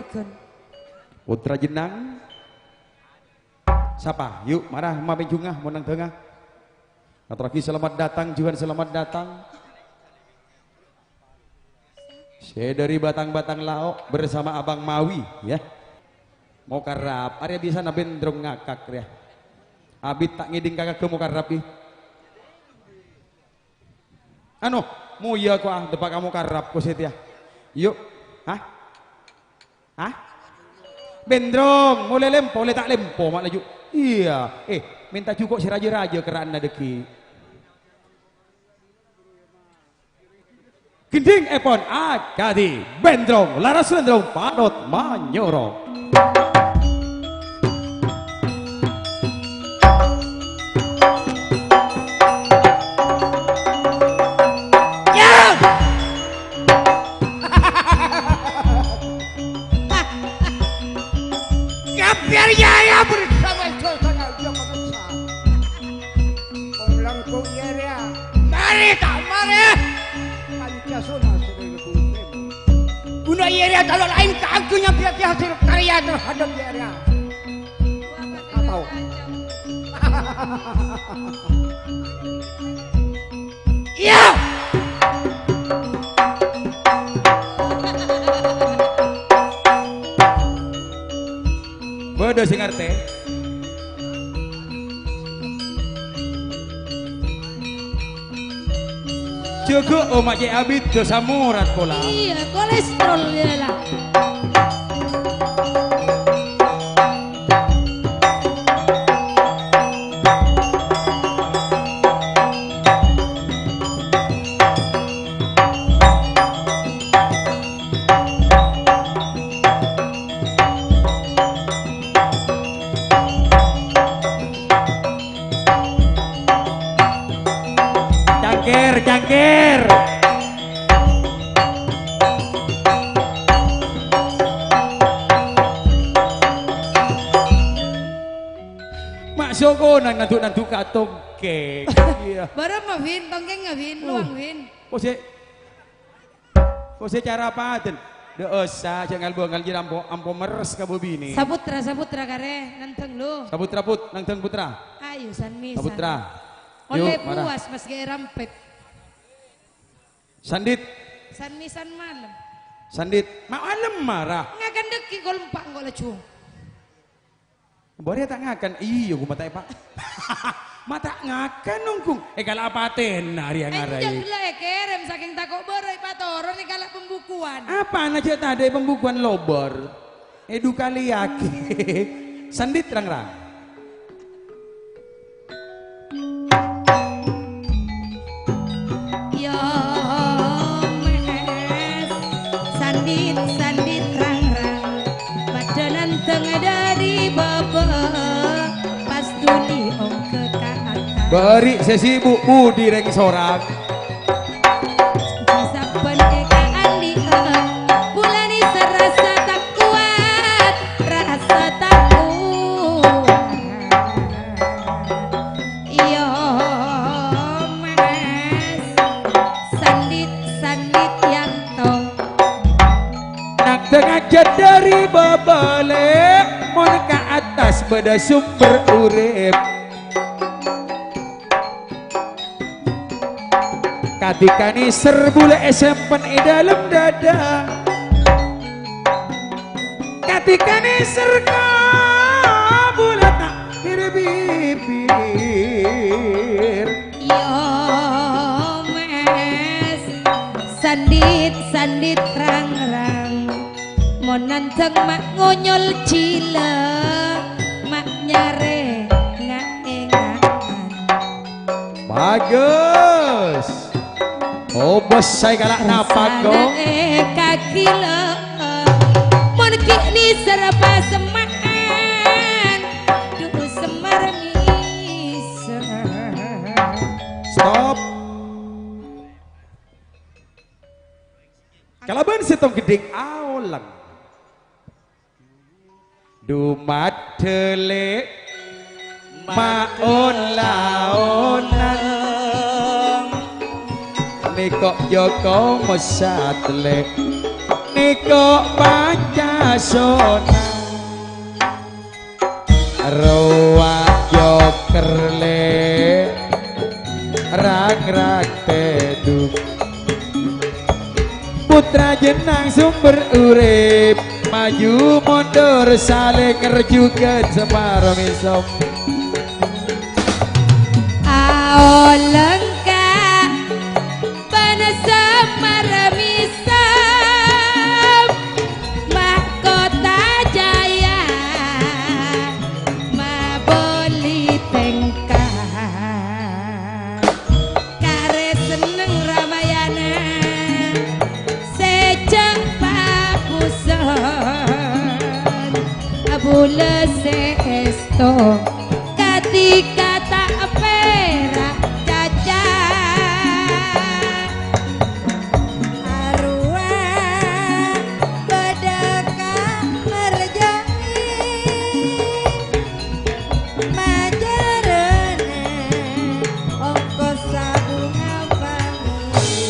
Putra Jenang. Sapa? Yuk, mara mapèn jungah mon nang dângah. Atorraghi selamat datang, Juan selamat datang. Sè dâri Batang-Batang Lao' bersama Abang Mawi, ya. Mokarrab, arèya bisanna bendrong ngakak, ya. Abit ta' ngèdhing ka kagem mokarrab, ih. Anu, moya ko, ah, deppa' ka mokarrab ko sè tèya. Yuk. Hah? Hah? Bendrong, molè lempo, lè ta' lempo, ma' laju. Iyâ. Eh, mènta jhuko' sè rajâ-rajâ kerra'na dhâggi'. Ghindhingèpon akadhi bendrong, laras bendrong, panot manyoro. Ya! Ya, biar ya, ya, bersama saya, ya, manusia. Pon langkong iyâ rèya. Marè ta' marè? Pancasona sè dhâlem. Ghuna iyâ rèya talo' laèn kaangghuy nyambi hasil karya terhadap iyâ rèya. Atau. Iyâ! Bâdâ sè ngartè? Jâgâ, oh, ma' cè' abit dosa morat pola. Iyâ, kolesterol, iyâ, la. Cangkir, cangkir. Ma' sokona nandu'-nandu' katongkèng. Iyâ. Bârâmma, Win? Tongkèngnga, Win? Oh. Luwang, Win. Oh, sè Kok sè cara paten? Dâ' osa, jhâ' ngal-bângal jârèya ampo, ampo merres ka bâbinè. Saputra, Saputra karè, nandhâng, lo. Saputra, Put, nandhâng, Putra. Ayo, Sanmi, Saputra. Sanmi. Ollè puas, Mas, ghi' èrampet. Sandit. Sanmi, san malem. Sandit. Ma' malem mara. Ngakan dhâggi' kol empa' engko' laju. Bâriyâ ta' ngakan? Iyâ, ghu mata'è, Pa'. Ma' ta' ngakan, nongghung. Èkala' patèna rèya ngarai. Enjâ' ghellâ' èkèrèm, sakèng tako' bârâ' èpatoron èkala' pembukuan. Apana jhâ' tadâ' pembukuan lobâr? Èdukaliyaghi. Sandit rang-rang. Yo, mes, sandit-sandit rang-rang, padâ nandhâng dâri bâbâ, pas dhuli ongghâ ka attas. Bâri' sè sibuk budi rèng sorang. Sabbhân è kaandi'ân, bulâ nèser rassa ta' kowat, rassa ta' kowat. Iyâ, Mas, sandit-sandit Yanto. Nangdhâ ngajhât dhâri bâbâlâ, mon ka attas bâdâ sumber urip. Kadhi kanèser bulâ èsempen è dâlem dâdâ. Kadhi kanèser ka bulâ ta' bhir-bhibhir. Iyâ, Mas, sandit-sandit rang-rang. Mon nanjhâng ma' ngonyol jhilâ, ma' nyarè nga'-ènga'an. Bagus. Oh, bos saya galak napa, kok? Sana'è kagilâ. Mon ghi' nèser pasemma'an, du semar nèser. Stop. Kalabân sèttong gheddhing aolèng. Du maddhâlè maon-laonan. Nèko Joko Mosatlè, nèko Pancasona. Rowa joker lè, rang-rang tèdung. Putra jenang sumber urip, maju mundur saling ngerjugan separoh misom. Aolèng ka Bân Semar Misem, Mahkota Jaya, Maboli Tèngka. Karè senneng Ramayana, sè jhâ' pabuson, abulâ sè èsto. Kadhi kata pèra' caca. Arowa bâdâ ka Merjani, majârâna ongkos sabunga wangi.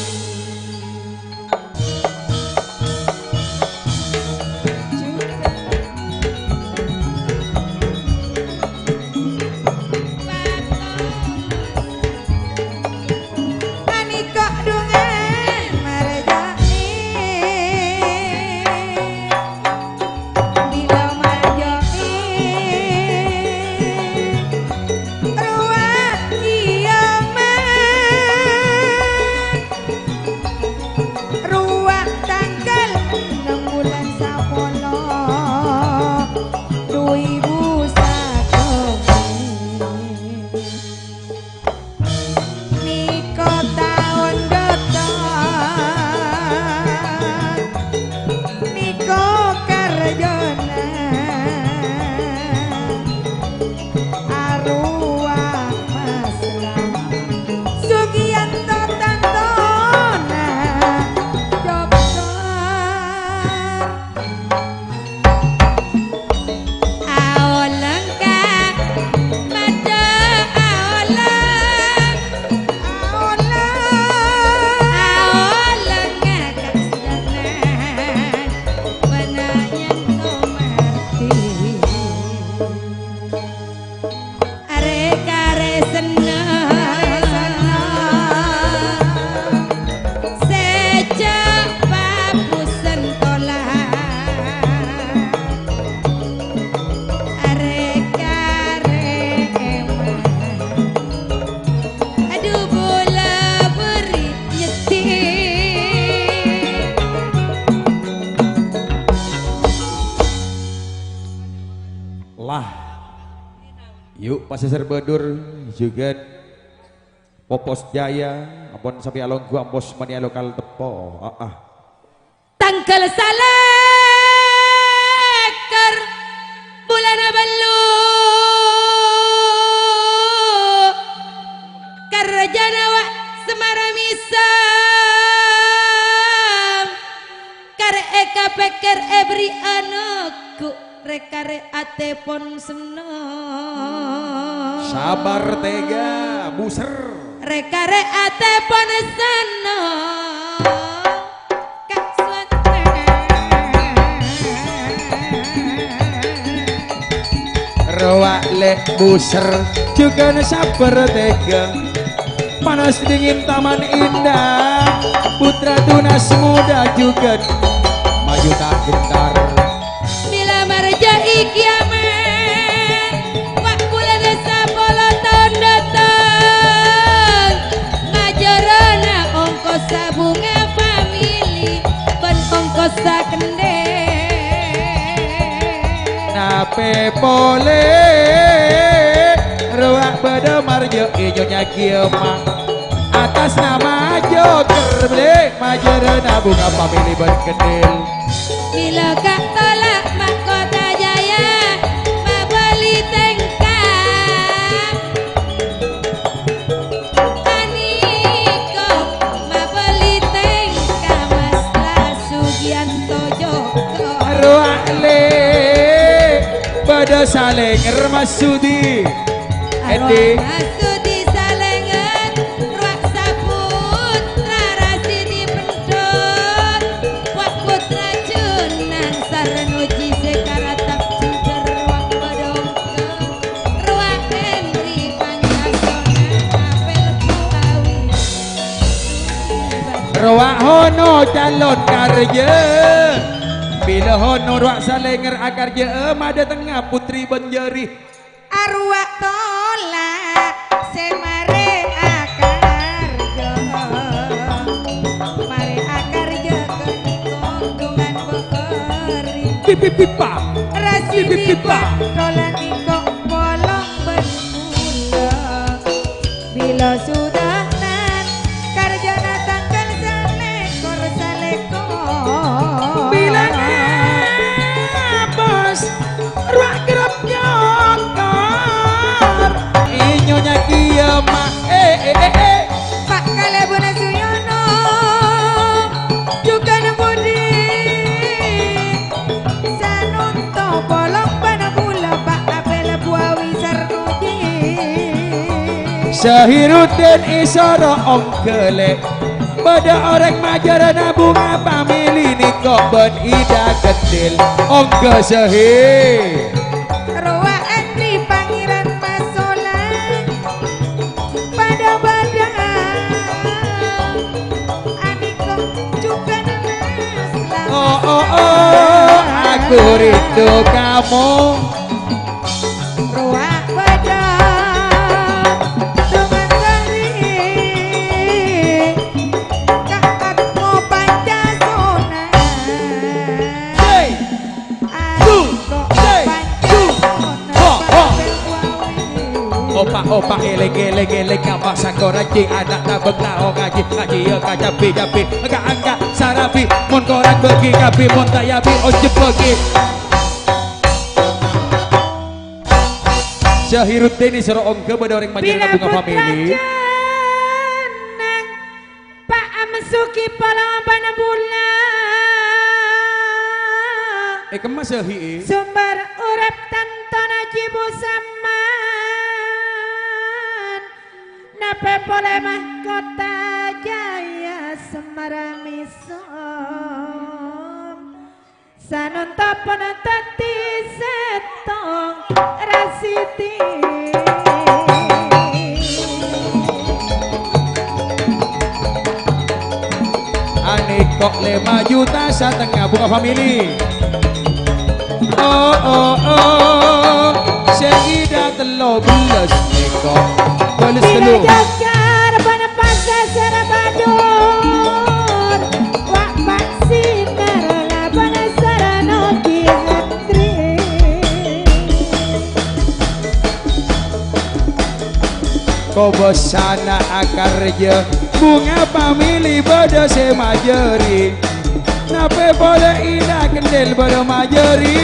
Panèka dhungan marja'è. Bilâ marja'è rowa kiyamat. Rowa tangghâl ennem bulân sapolo, du èbu sakonè'. Nèko taon Ghâtong, nèko karjâna arowa Mas Lam Sugiyanto tantona dokter. Aolèng ka maca aolèng. Aolèng. Aolèng ka sedana pananyan tomarti. Arè-karè senneng, sè jhâ' pabuson tola'. Arè-karè èman, adu bulâ bâri' nyeddhi. Lah. Yu', Pasèsèr Badur, jhughân Popos Jaya, ampon sampè' alongghu, ampos manèya lokal teppo. Ah, ah. Tangghâl salèkèr bulâna bellu'. Sam, karè èkapèkkèr èberri' aneggu', rè-karè atèpon senno. Sabar tega, buser. Rè-karè atèpon senno. Ka' suwante. Rowa lè' buser, jhughân sabbhâr tèghâ. Panas dingin taman indah, putra tunas muda jhughân maju tak gentar. Mila marja' i kiyamè, wa' bulân sapolo taon dâteng. Majârâna ongkossa bhunga pamèlè bân ongkossa kendhel. Napè polè rowa bâdâ marja' i Nyonya Kiyama. Atas nama Joker, Bre, majârâna bhunga pamèlè bân kendhel. Mila ka' tola' Mahkota Jaya, mabâli tèngka. Aniko mabâli tèngka, Mas Sugiyanto Joko. Rowa lè' bâdâ salènger, Mas Sudi. Edi. Rowa Mas Sudi salènger, rowa saputra Rasidi Pendhut, wa' putra Junan Sarnoji sè karatap jhujhur wa' padâ ongghâ. Rowa Henry Panjasona apel Buawi. Rowa Hono calon karja. Bila Hono rowa salènger akarja, eh, madâtengnga putri Banjari. Arowa tola' sè marè akarja. Marè akarja ghâniko dhungan bhâkari. Pipi pipa. Rasi pipa. Tola' niko polong bân kula. Bila sudahan karjana tanggal salèkor-salèkor. Bilâna bos rowa kerrep nyokor. Inyonya kiyama, eh, eh, eh, eh. Pa' kalèbunna Suyono, jhughân budi. Sanonto polong bân kula, Pa' Apel Buawi Sarnoji. Sahiruddin èsoro ongghâ lè'. Bâdâ orèng majârâna bhunga pamèlè niko bân Ida Kedil. Ongghâ Sahi. Rowa Andri Pangèran Masola. Padâ-padâ. Aniko jhughân Mas Lama. Oh, oh, oh, aku rindu kamu. Rowa padâ. Rowa sari. Ka Atmo Pancasona. Hey! Opa', opa', eleng, eleng, eleng, apa sakora ji, anak tabek tao ngaji, ngaji ya kacapi, capi, angka, angka, sarabi, mon korang bagi kapi, mon tayabi, ojek bagi. Sahiruddin soro ongga bâdâ orèng majârâna bhunga pamèlè. Pak Amsuki polong bân bulâ. Eh, kemma Sahi, eh? Sumber urip tantona jibu samman. Napè polè Mahkota Jaya Semmaramiso. Sanonto pon dhâddhi sèttong rasidi. Anèko' lèma juta satengnga bhunga pamèlè. Oh, oh, oh, sè Ida tello bellâs nèko'. Bellâs tello. Dina Jajar bân Pasasar Badur, Wa' Pak Sinar Labana Sarano Ki Hatri. Kobâsana akarja, bhunga pamèlè bâdâ sè majâri. Napè polè Ida Kendel bâdâ majâri.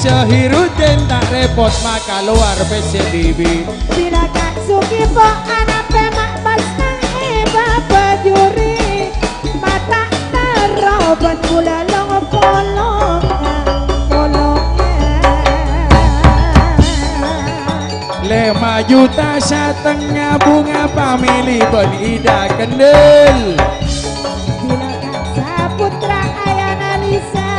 Sahiruddin ta' rèpot makalowar pèssè dhibi'. Bilâ Ka' Sugipo anapè ma' pas nang è bâbâ juri. Bân bulâ long-polong, polong. Lèma juta satengnga bhunga pamèlè bân Ida Kendel. Bulâ Kang Saputra Ayana Lisa,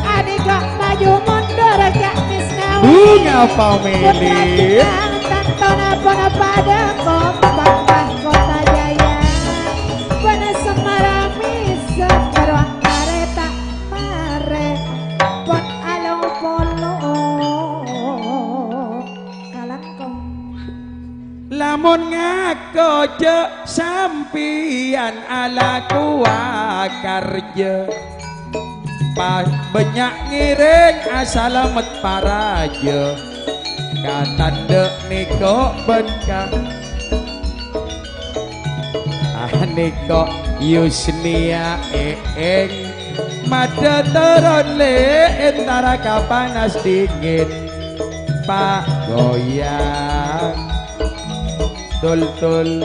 anèka maju mondur ka Misnawi. Bhunga pamèlè. Putra Bintang, tantona pon padâ kompak Mahkota Jaya. Bân Semarang Misem Beruang Arè ta' marè pon along-polong kalangkong. Lamon ngako jhâ' sampèyan alakowa karjâ, pa-, bânnya' ngèrèng asalamet parajâ. Ka tandhâ' nèko bân ka-, ah, nèko Yusnia èèng. Madâ toron lè' entara ka panas dingin. Pa' goyang. Tul-tul.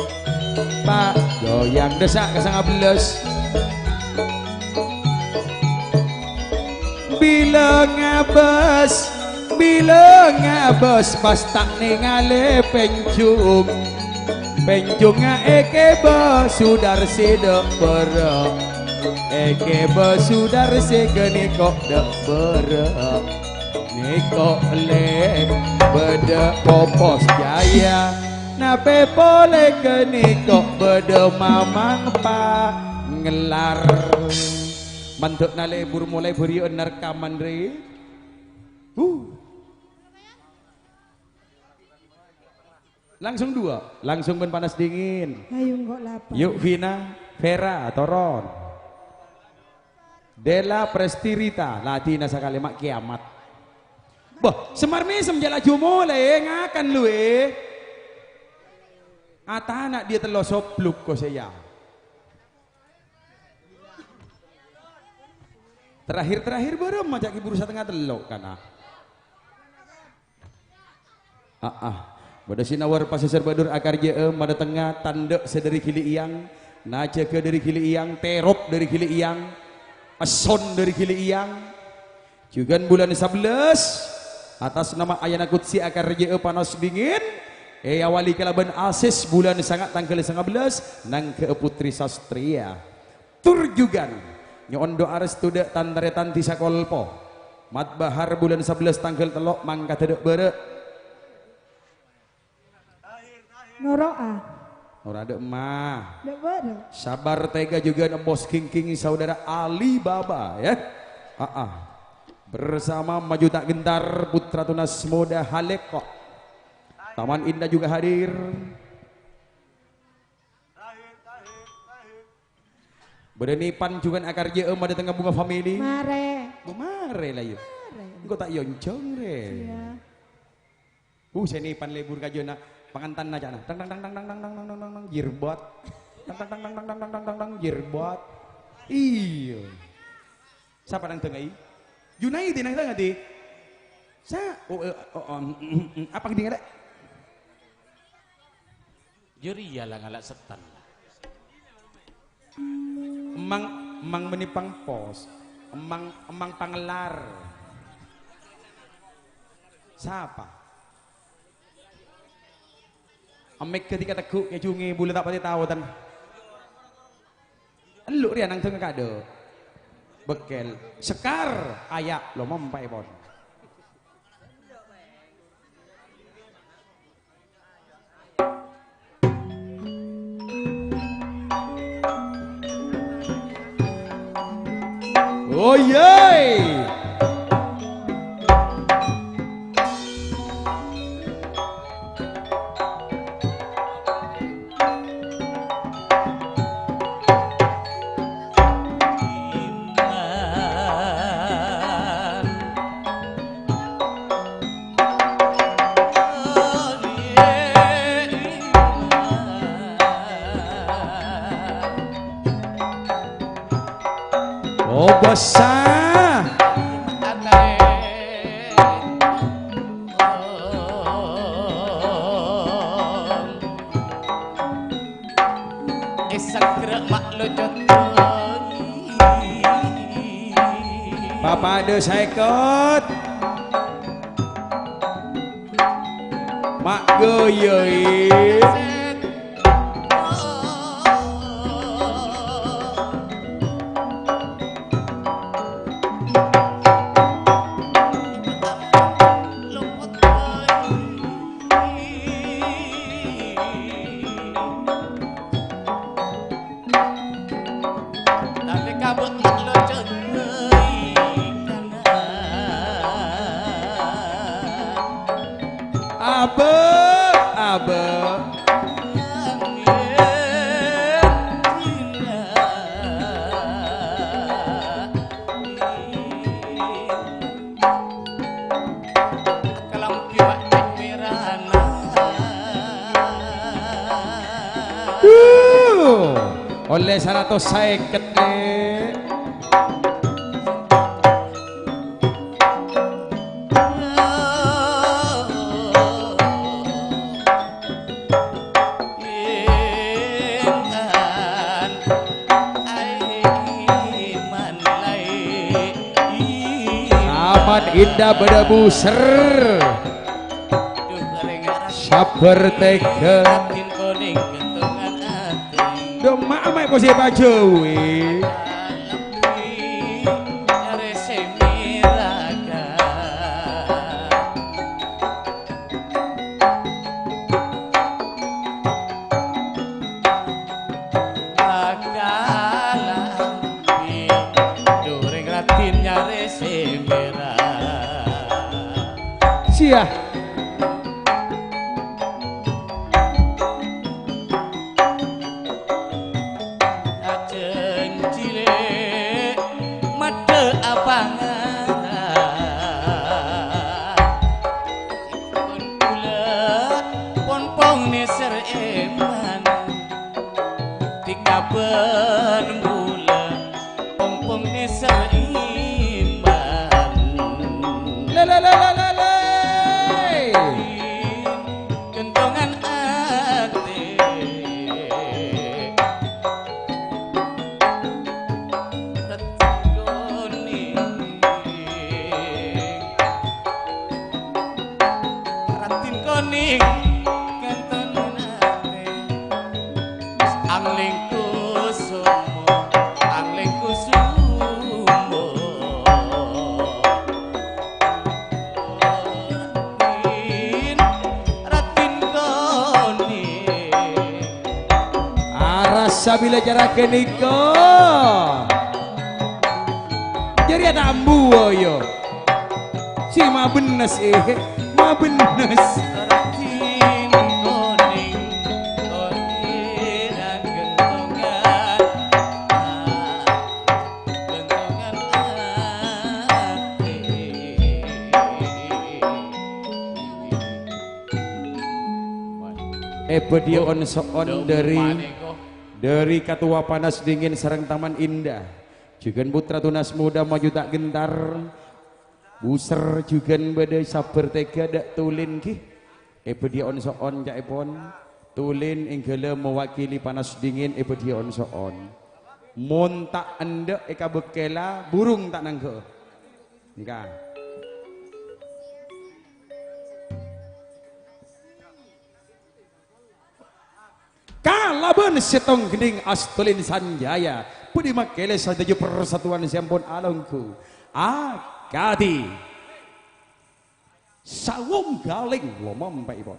Pa' goyang. Dâsa' ka sangabellâs. Bilâ ngabâs, bilâ ngabâs, pas ta' nèngalè pènjhung. Pènjhungnga èkèbâ Sudarsè dâ' bârâ', èkèbâ Sudarsè ghânèko dâ' bârâ'. Nèko lè' bâdâ Popos Jaya, napè polè ghânèko bâdâ Mamang Pangellar. Mandhâ'na lebur molaè bâriyâ'ân narkaman rè. Huh. Langsung dua, langsung bân panas dingin. Ayo, engko' lapar. Yuk, Vina, Vera, toron. Della Prestirita, ladina sakalè ma' kiamat. Bâh, Semar Mesem jâ' laju molaè ngakan lu, eh. Atana' dia tello sobluk ko sè ya. Terakhir-terakhir bârâmma ca'na buru satengnga tello', kana. Aa. Bâdâ sinawar pasèsèr bâdur akarjâ'â madâtengnga tandhâ' sè dâri Gili Iyang, najâgâ dâri Gili Iyang, terop dâri Gili Iyang, esson dâri Gili Iyang. Jhughân bulân sabellâs, atas nama Ayana Qudsi akarjâ'â panas dingin, èawali kalabân asis bulân sanga' tangghâl sangabellâs, nangghâ'â Putri Sastria. Tur jhughân nyo'on du'a restu dâ' tan-tarètan dhisa Kolpo. Mat Bahar bulân sabellâs tangghâl tello' mangkadhâ dâ' bârâ'. Noro'a. Ora dâ' emma. Dâ' bârâ'. Sabar tega jhughân Embos Kingking saudara Alibaba, ya. Aa. Bersama Maju Tak Gentar, Putra Tunas Muda Haleko. Taman Indah juga hadir. Bâdâ Nipan jhughân akarjâ'â madâtengnga Bunga Family. Marè. Bâh, marè la, yâ. Marè. Engko' ta' èonjhâng, rè. Iyâ. Uh, sè Nipan lebur ka jhâna. Pangantanna ca'na. Tang, tang, tang, jirbot. Tang, tang, tang, jirbot. Iyâ. Sapa nang tengnga, i? Junaidi nang tengnga, di? Sa-, oh, eh, oh, oh, mm, mm, mm. Apa ngendi ngalè'? Jârèya la ngala' settan. Emmang, emmang mènè pangpos. Emmang, emmang pangellar. Sapa? Emmègghâ dhika tegghu' kè jhungè bulâ ta' patè tao, tan. Ellu' rèya nang tengnga ka'dâ'. Bekkèl. Sekar. Aya'. Lo, mompaèpon. Oye! Oh, basa. Èsaggra ma' lo cotto. Papadâ sèket. Ma' ghâyâi. Nalèka bâ'na locot bâi kana. Abâ', abâ'. Kalambi bâ'na mèrana. Wuh, ollè saratos sèket, Lè'. Taman Indah bâdâ buser. Sabbhâr tèghâ. Dong ma' ama' posè pajâwi. Akalambi, dhurèng raddhin nyarè sè mèra. Sia. Ajhâjhilè maddhâ apangara. Pon bulâ, pon pong nèser èman. Tika bân bulâ, pong pong nèser èman. Lè, lè, lè, lè, lè, lè. Ghântongan atè. Raddhin Konèng. Raddhin Konèng, ghântongan atè. Anglèng Kusumo, Anglèng Kusumo. Raddhin, Raddhin Konèng. Arassa bilâ cara ghânèka. Jârèya ta' ambu, yo. Si mabennes, eh, mabennes. Raddhin Konèng, Konèng ghântongan. Èbâdhiyâ on-so'on dhâri, dhâri Katowa Panas Dingin sareng Taman Indah. Jhughân Putra Tunas Muda maju ta' gentar. Buser jhughân bâdâ sabbhâr tèghâ dâ' Tulin ghi. Èbâdhiyâ on-so'on ca'èpon. Tulin èngghâlâ mewakili Panas Dingin èbâdhiyâ on-so'on. Mon ta' endâ' èkabâkkèla, burung ta' nangghâ'â. Engka. Kalabân sèttong gendhing Astolin Sanjaya, budi makèlè sadhâjâ persatuan sè ampon alongghu. Akadhi. Sawung galing lomampa'èpon.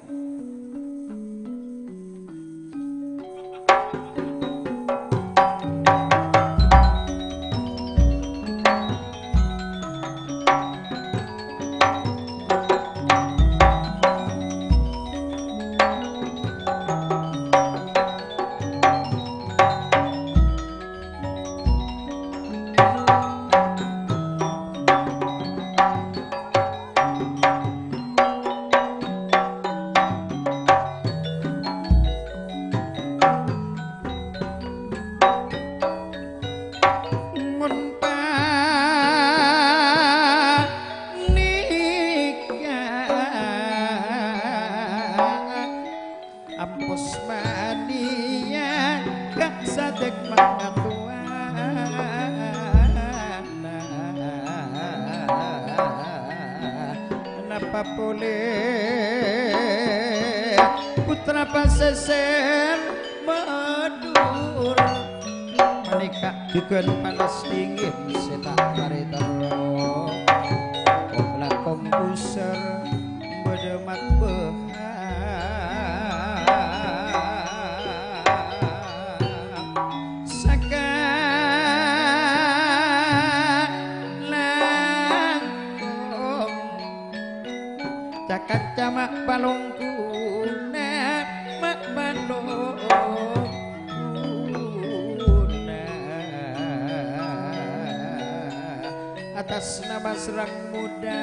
Mon panèka ampos manèya ka sadek mangatowana. Polè putra pasèsèr Madhurâ, panèka jhughân panas dhingin sè ta' parèterro. Kong-langkong pusèr bâdâ matbâ Sakalangkong ca-kanca ma' palongguna, ma' palongguna. Atas nama sareng modhâ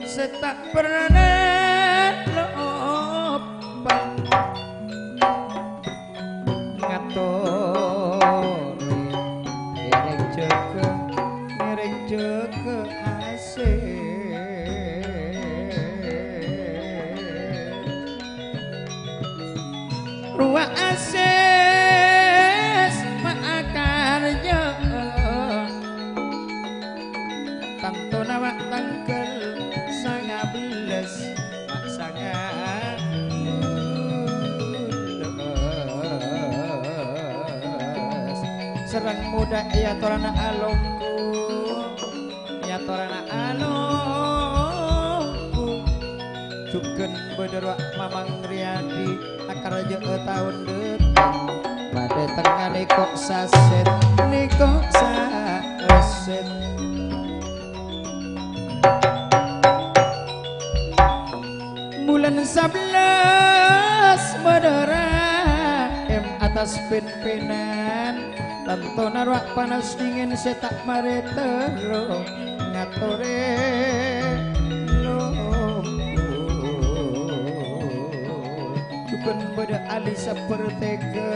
sè ta' pernah loppa. Ngatorè ngèrèng jâgâ, ngèrèng jâgâ asèh. Rowa asèh maakarjâ. Tantona wa' tangghâl sanga bellâs, ma' sanga bellâs. Sareng modhâ èyatorana alongghu, èyatorana alongghu. Jhughân bâdâ rowa Mamang Riyadi. Akarjâ'â taon dâteng, padâ tengnga nèko sasèt, nèko sasèt. Bulân sabellâs bâdâ ra'em atas pèn-pènan. Tantona rowa panas dhingin sè ta' marè terro ngatorè lompo. Jhughân bâdâ ali sapertèga,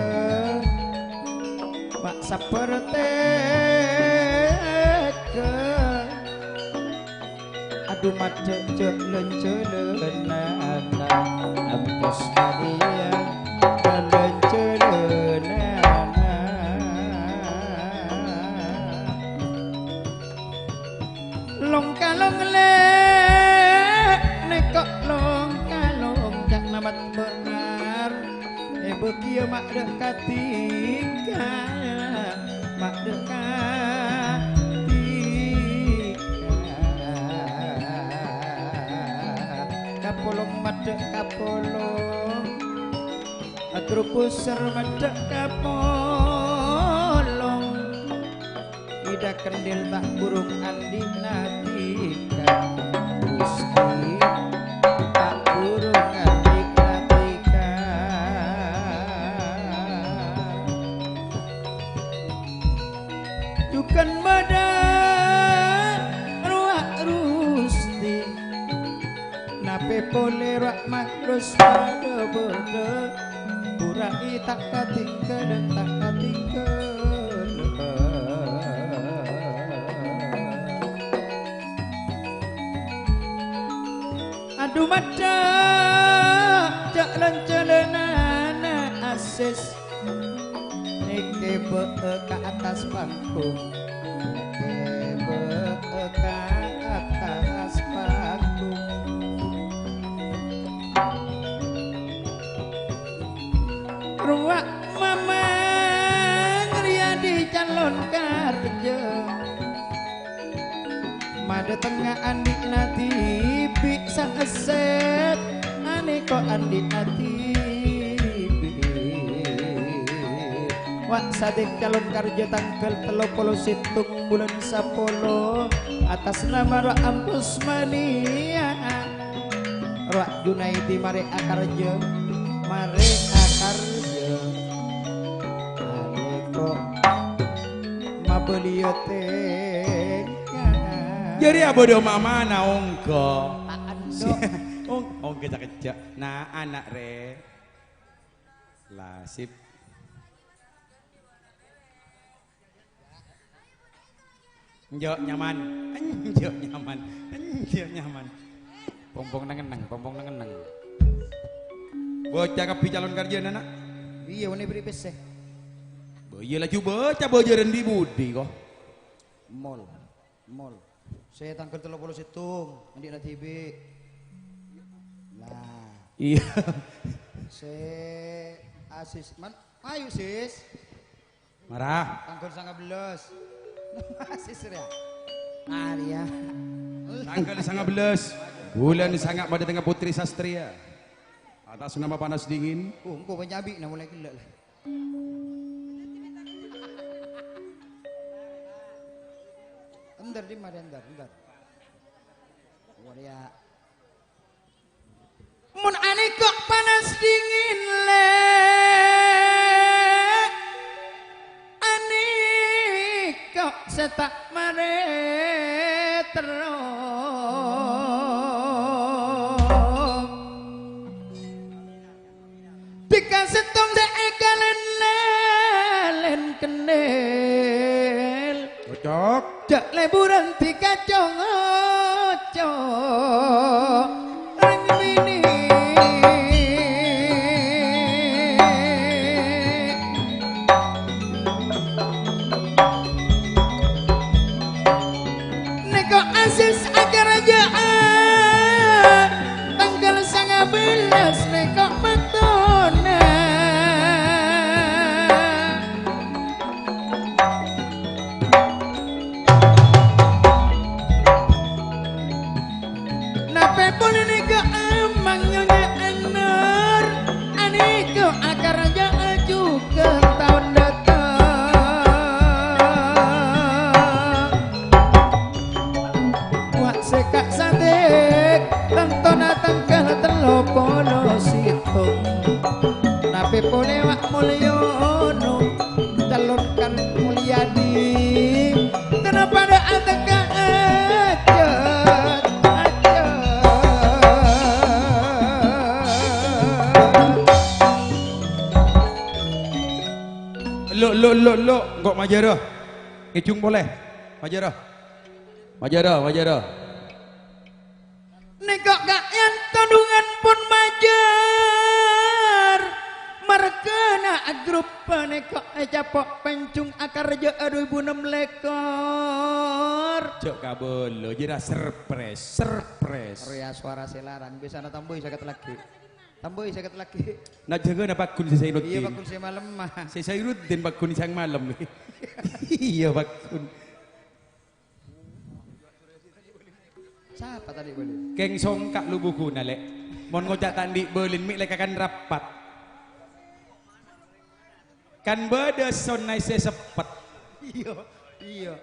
ma' sapertèga. Adu maddhâ' jhâ'-lanjhâlânan, ampos malèya lan-jhâlânan. Long-kalong lè', nèko long-kalong ca'na Mat Bâ'nar. Èbâghiyâ ma' dâ' kadhika, ma' dâ' kadhika. Kapolong maddhâ' kapolong, agrupusèr maddhâ' kapolong. Ida kendil ta' burung andi' nadika, Gusti, ta' burung andi' nadika. Jhughân bâdâ rowa Rusti. Napè polè rowa Mat Ros padâ bâdâ, pura'i ta' katinggalan, ta' katinggalan. Adu maddhâ' jhâ'-lanjhâlânana ases. Nèkè bâ'â ka attas panggung. Nèkè bâ'â ka attas panggung. Rowa Mamang Riyadi calon karjâ. Madâtengnga andi' nadibi' sa'essèt, anèko andi' nadibi'. Wa' Sadek calon karjâ tangghâl tello polo sèttong bulân sapolo, atas nama Rowa Ampus Mania. Rowa Junaidi marè akarjâ, marè akarjâ. Anèko mabâliyâ tèngka. Jârèya bâdâ mamana ongghâ. Ong-, ongghâ cakejjhâ'. Nah, ana' rè. Lasip. Enjâ' nyaman, enjâ' nyaman, enjâ' nyaman. Pong-pong neng-enneng, pong-pong neng-enneng. Bâca kabbhi calon karjâna, Na'? Iyâ, onè bâri' pèssè. Bâ-, iyâ laju bâca bâjârân dhi-budhi, ko. Mol, mol. Sè tangghâl tello polo sèttong, andi'na dhibi'. Lah. Iyâ. Sè Asis, man-, ayo, Sis. Mara. Tangghâl sanga bellâs. Asis, rèya. Ah, rèya. Tangghâl sanga bellâs, bulân sanga, madâteng Putri Sastria. Atas nama Panas Dingin. Oh, engko' pancabi'na molaè ghellâ', lah. Èntar, dimma rèya, èntar, èntar. Mon anèko' panas dingin, Lè', anèko' sè ta' marè terro. Dhika sèttong sè èkalèn-lèlèn kennèl. Cocok. Jhâ' lèburân dhika co-ngoco' rèng binè'. Nèko' Asis akarajâ'â tangghâl sanga bellâs nèko' bâktona. Napè polè nèko' amang Nyonya Anur, anèko' akarajâ'â jhughân taon dâteng. Wa' sè ka' satèya, tantona tangghâl tello polo sèttong. Napè polè Wa' Mulyono, calon Kang Mulyadi, tana padâ atèka ajât, ajât. Lo', lo', lo', lo', engko' majârâ. Èjhung polè. Majârâ. Majârâ, majârâ. Nèko' ka'ènto dhungan pon majâr. Marghâna grup panèko' ècapo' Pènjhung Akarjâ'â du èbu ennem lèkor. Jhâ' kabâlâ, jârèya surprise, surprise. Rèya sowara sè larang, bisanna tambâi sèket laghi'. Tambâi sèket laghi'. Na' jâgâna paggun sè Zainuddin. Iyâ, paggun sè malem, mah. Sè Zainuddin paggun sè malem. Iyâ, paggun. Sapa tadi bâli? Kèng songka' lu bukuna, Lè'. Mon ngoca' ta' andi' bâlin, mè' lè' kakan rapat. Kan bâdâ sonna sè seppet. Iyâ, iyâ.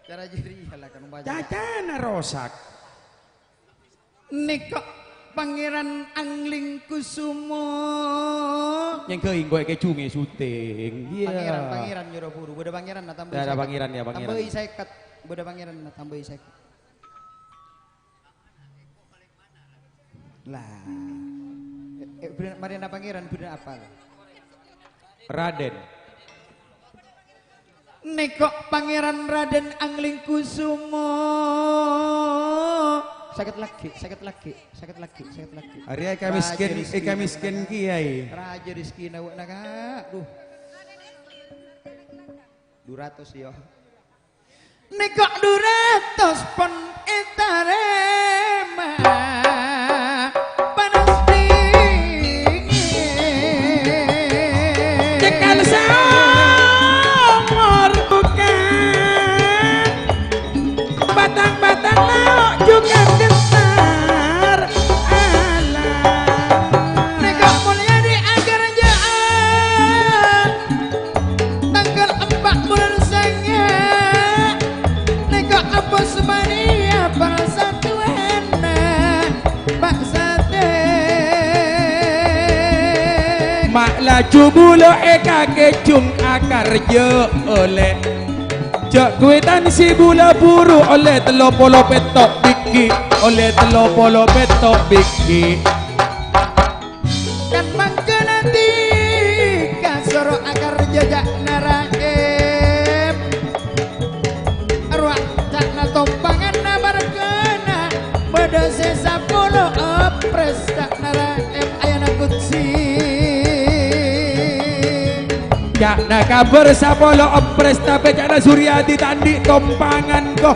Cara jârèya la kan umpama. Cacana rosak. Nèko' Pangèran Angling Kusumo. Nyengghâi engko' èkèjhungè syuting. Iyâ. Pangèran, Pangèran nyoro buru. Bâdâ Pangèran na tambâi sèket. Pangèran, ya, Pangèran. Tambâi sèket. Bâdâ Pangèran na tambâi sèket. Lah. Eh, eh, bhender, marèna Pangèran bhender apal? Raden. Nèko' Pangèran Raden Angling Kusumo. Sèket laghi', sèket laghi', sèket laghi', sèket laghi'. Arèya èkamiskin, èkamiskin Kiai. Rajâ Rizkina wa'na, Kak. Duh. Du ratos, yo. Nèko' du ratos pon ètarèma. Panas dingin. Cekal saomor bukan. Batang-batang laok juga gentar. Alah. Nèko' Mulyadi akarjâ'â. Tangghâl empa' bulân sanga', nèko' Abu Sumania parsatuanna Pak Sate. Ma' laju bulâ èkakèjhung akarjâ olè. Jhâ' kuwitansi bulâ buru olè tello polo pètto' bighi', olè tello polo pètto' bighi'. Kan mangkana dhika soro akarjâ ca'na Raem. Arowa ca'na tompanganna marghâna bâdâ sè sapolo oprès ca'na Raem ayana kutsi. Ca'na kabhâr sapolo oprès tapè ca'na Suryadi ta' andi' tompangan, ko.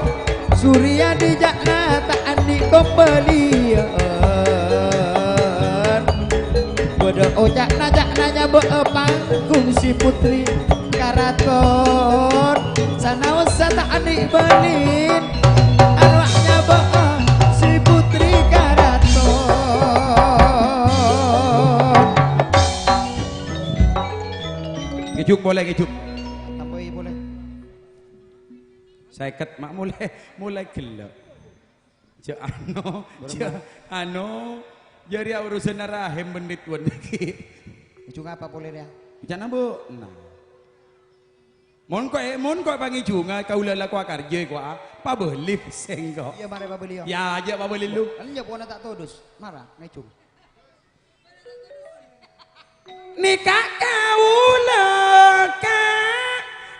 Suryadi ca'na ta' andhi' kombaliyan. Bâdâ oca'na ca'na nyabâ'â panggung si Putri Karaton. Sanaossa ta' andhi' bâlin, arowa nyabâ'â si Putri Karaton. Ngèjhuk polè, ngèjhuk. Tambahi polè. Sèket, ma' molè, molè ghellâ'. Jhâ' ano, jhâ' ano. Jârèya urusanna rahim bân Ridwan nèka. Ngèjhuk apa polè rèya? Bicana, Bu. Nah. Mon ko', mon ko' pangèjhungnga kaulâ la kowa karjâ kowa, pabâli sèngko'. Iyâ, marè pabâli, yâ. Yâ, jhâ' pabâli lu. Enjâ' pona ta' todus. Mara, ngèjhung. Nèka kaulâ ka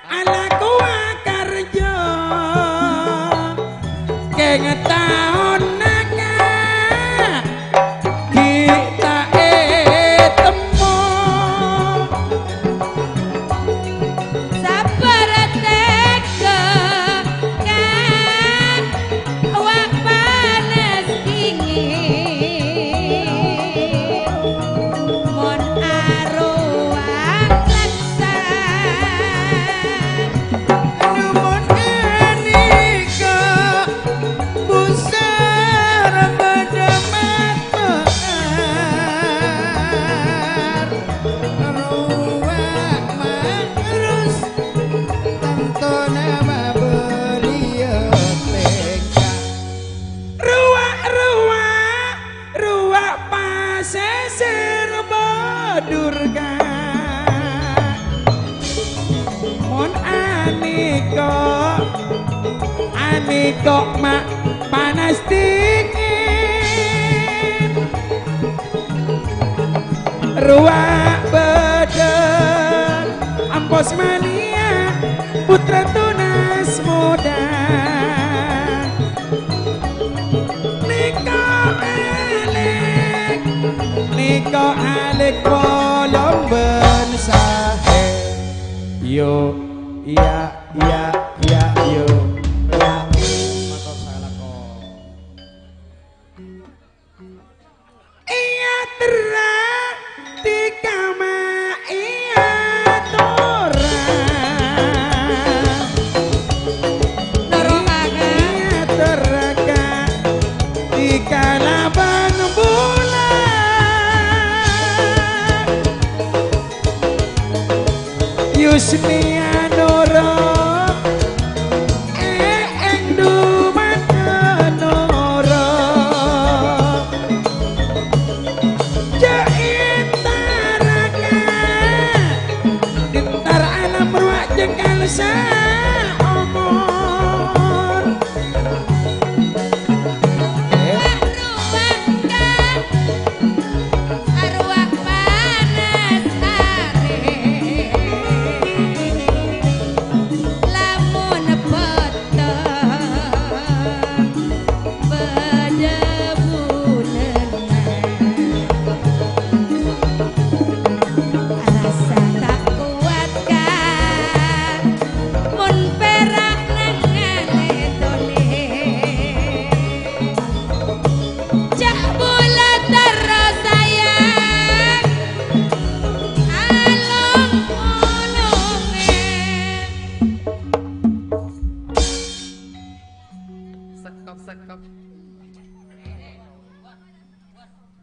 alakowa karjâ, kèng taonna ka ghi' ta' ètemmo. Sabbhâr tèngka, kan? Wa' panas dingin, mon arowa laksa. Anu mon ghânèka, busar bâdâ matto'ar. Rowa ma'rus, tantona mabâliyâ tèngka. Rowa, rowa, rowa pasèsèr bâdurka. Mon anèka, anèka ma' panas dingin. Rowa bâdâ ampos manèya, putra tunas modâ. Nèka alèk, nèka alèk polong bân sahè. Yo, ya, ya, ya, yo, ya. Mator sakalako. Iyâ terra, dikama iyâ tora. Noro'aghâ. Iyâ terra ka, dikalabân bulâ. Yusmia noro', eh, èndu mata noro'. Jhâ' èntaraka, èntar alam rowa jengkal saomor. Arwah panas arè, lamun bâdâ bâdâ bulâna. Rasa ta' kowat, Ka', mon pèra' nangale tole. Jhâ' bulâ terro sayang, along-olongè. Sekop, sekop.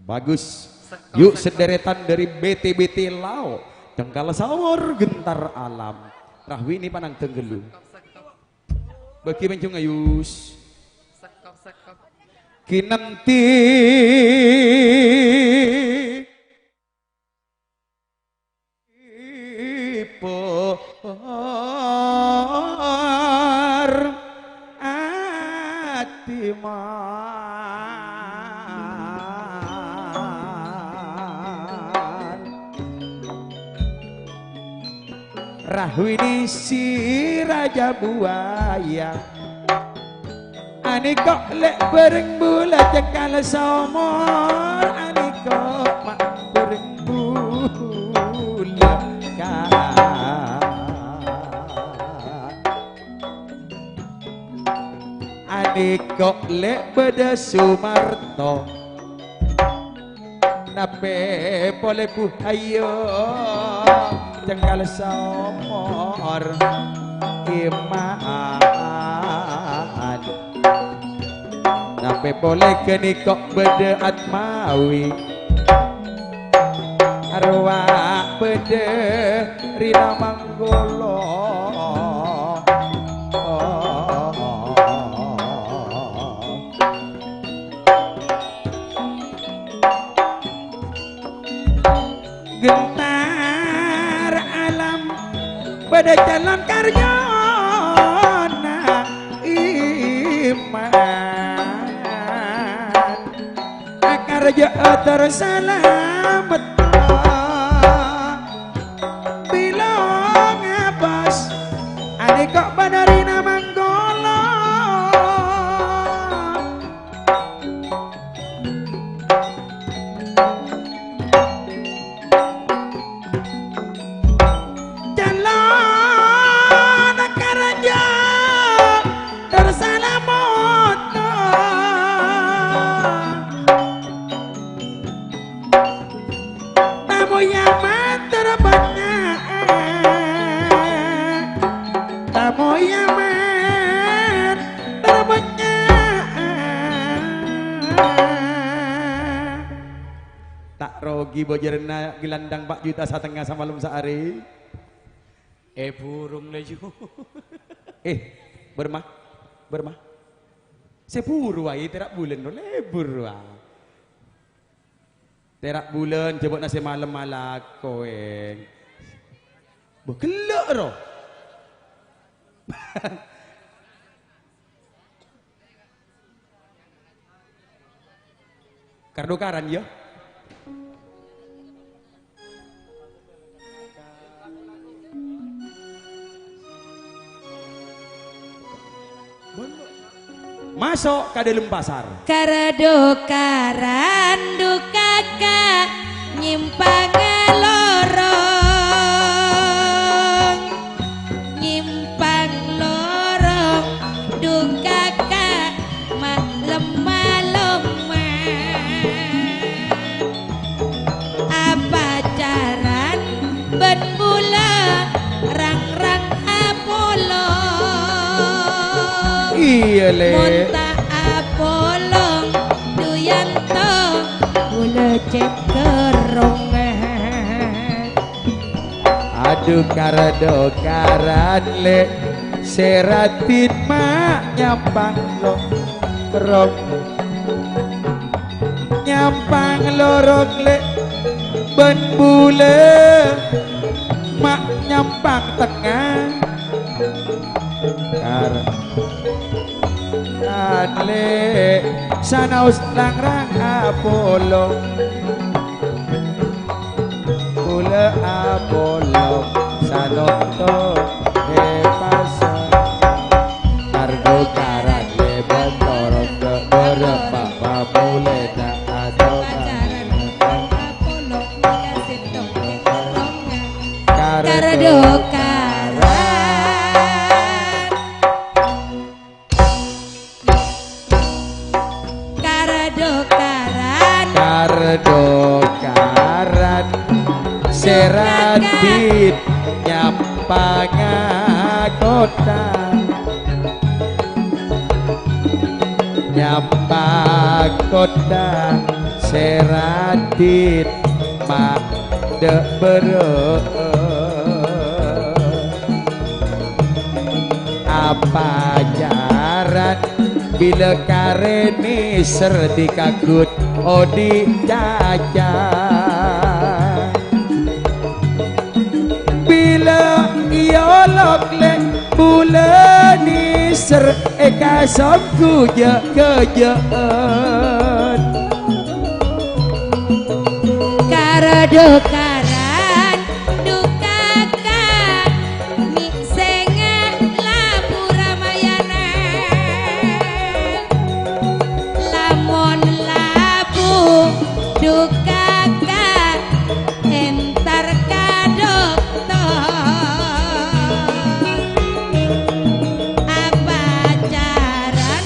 Bagus. Sekop, sekop. Yuk, sederetan dari B T B T Lao. Cengkal Saomor Gentar Alam. Rahwini Panangdeng Gelu. Sekop, sekop. Bagi mencung ayus. Sekop, sekop. Kinanti por atiman. Rahwini si Raja Buaya. Anèko lè' bhâreng bulâ Cengkal Saomor, anèko ma' bhâreng bulâ Ka'. Nèko lè' bâdâ Sumarto. Napè polè, Bu? Ayo, cengkal somor, Iman. Napè polè ghânèko bâdâ Atmawi. Arwah bâdâ Rina Manggala. Gentar alam bâdâ calon karyana Iman. Akarjâ ator salamet. Bilâ ngabâs anèko bâdâ Rina Manggala. Calon karjâ tersalamet. Tamoy Aman terbunyi. Tamoy Aman terbunyi. Ta' rogi bâjârânna gelandang pa' juta satengnga samalem saarè. Eh, burung laju. Eh, Bârma, Bârma. Sè buru aè tèra' bulân, lebur, wah. Tèra' bulân, jhâ' bâ'na sè malem alako, èng. Bâ, ghellâ', ro. Kar-dhukaran, yâ. Maso' ka dâlem pasar. Kar-dhukaran dukaka nyèmpang lorong. Nyèmpang lorong dukaka malem-malem. Apacaran bân bulâ rang-rang apolong. Iyâ, Lè'. Mon ta' apolong, Duyanto, bulâ cèt kerrong. Adhu kar-dhukaran, Lè', sè raddhin ma' nyèmpang lorong. Nyèmpang lorong, Lè', bân bulâ ma' nyèmpang tengnga. Kar- Kan lè' sanaos rang-rang apolong. Bulâ apolong sanonto è pasar. Kar-dhukaran lè' bân torong bârâmpa pamolèna adhungan. Kar-dhukaran. Kar-dhukaran. Kar-dhukaran sè raddhin nyèmpang kottha. Nyèmpang kottha sè raddhin ma' dâ' bârâ'. Apacaran bilâ karè nèser dikaghut odi' caca. Bilâ èolok lè' bulâ nèser è kasongghu jâ'-kajâ'ân. Kar-dhukaran dukaka mè' sènga' labu Ramayana. Lamon labu dukaka entar ka doktor. Apacaran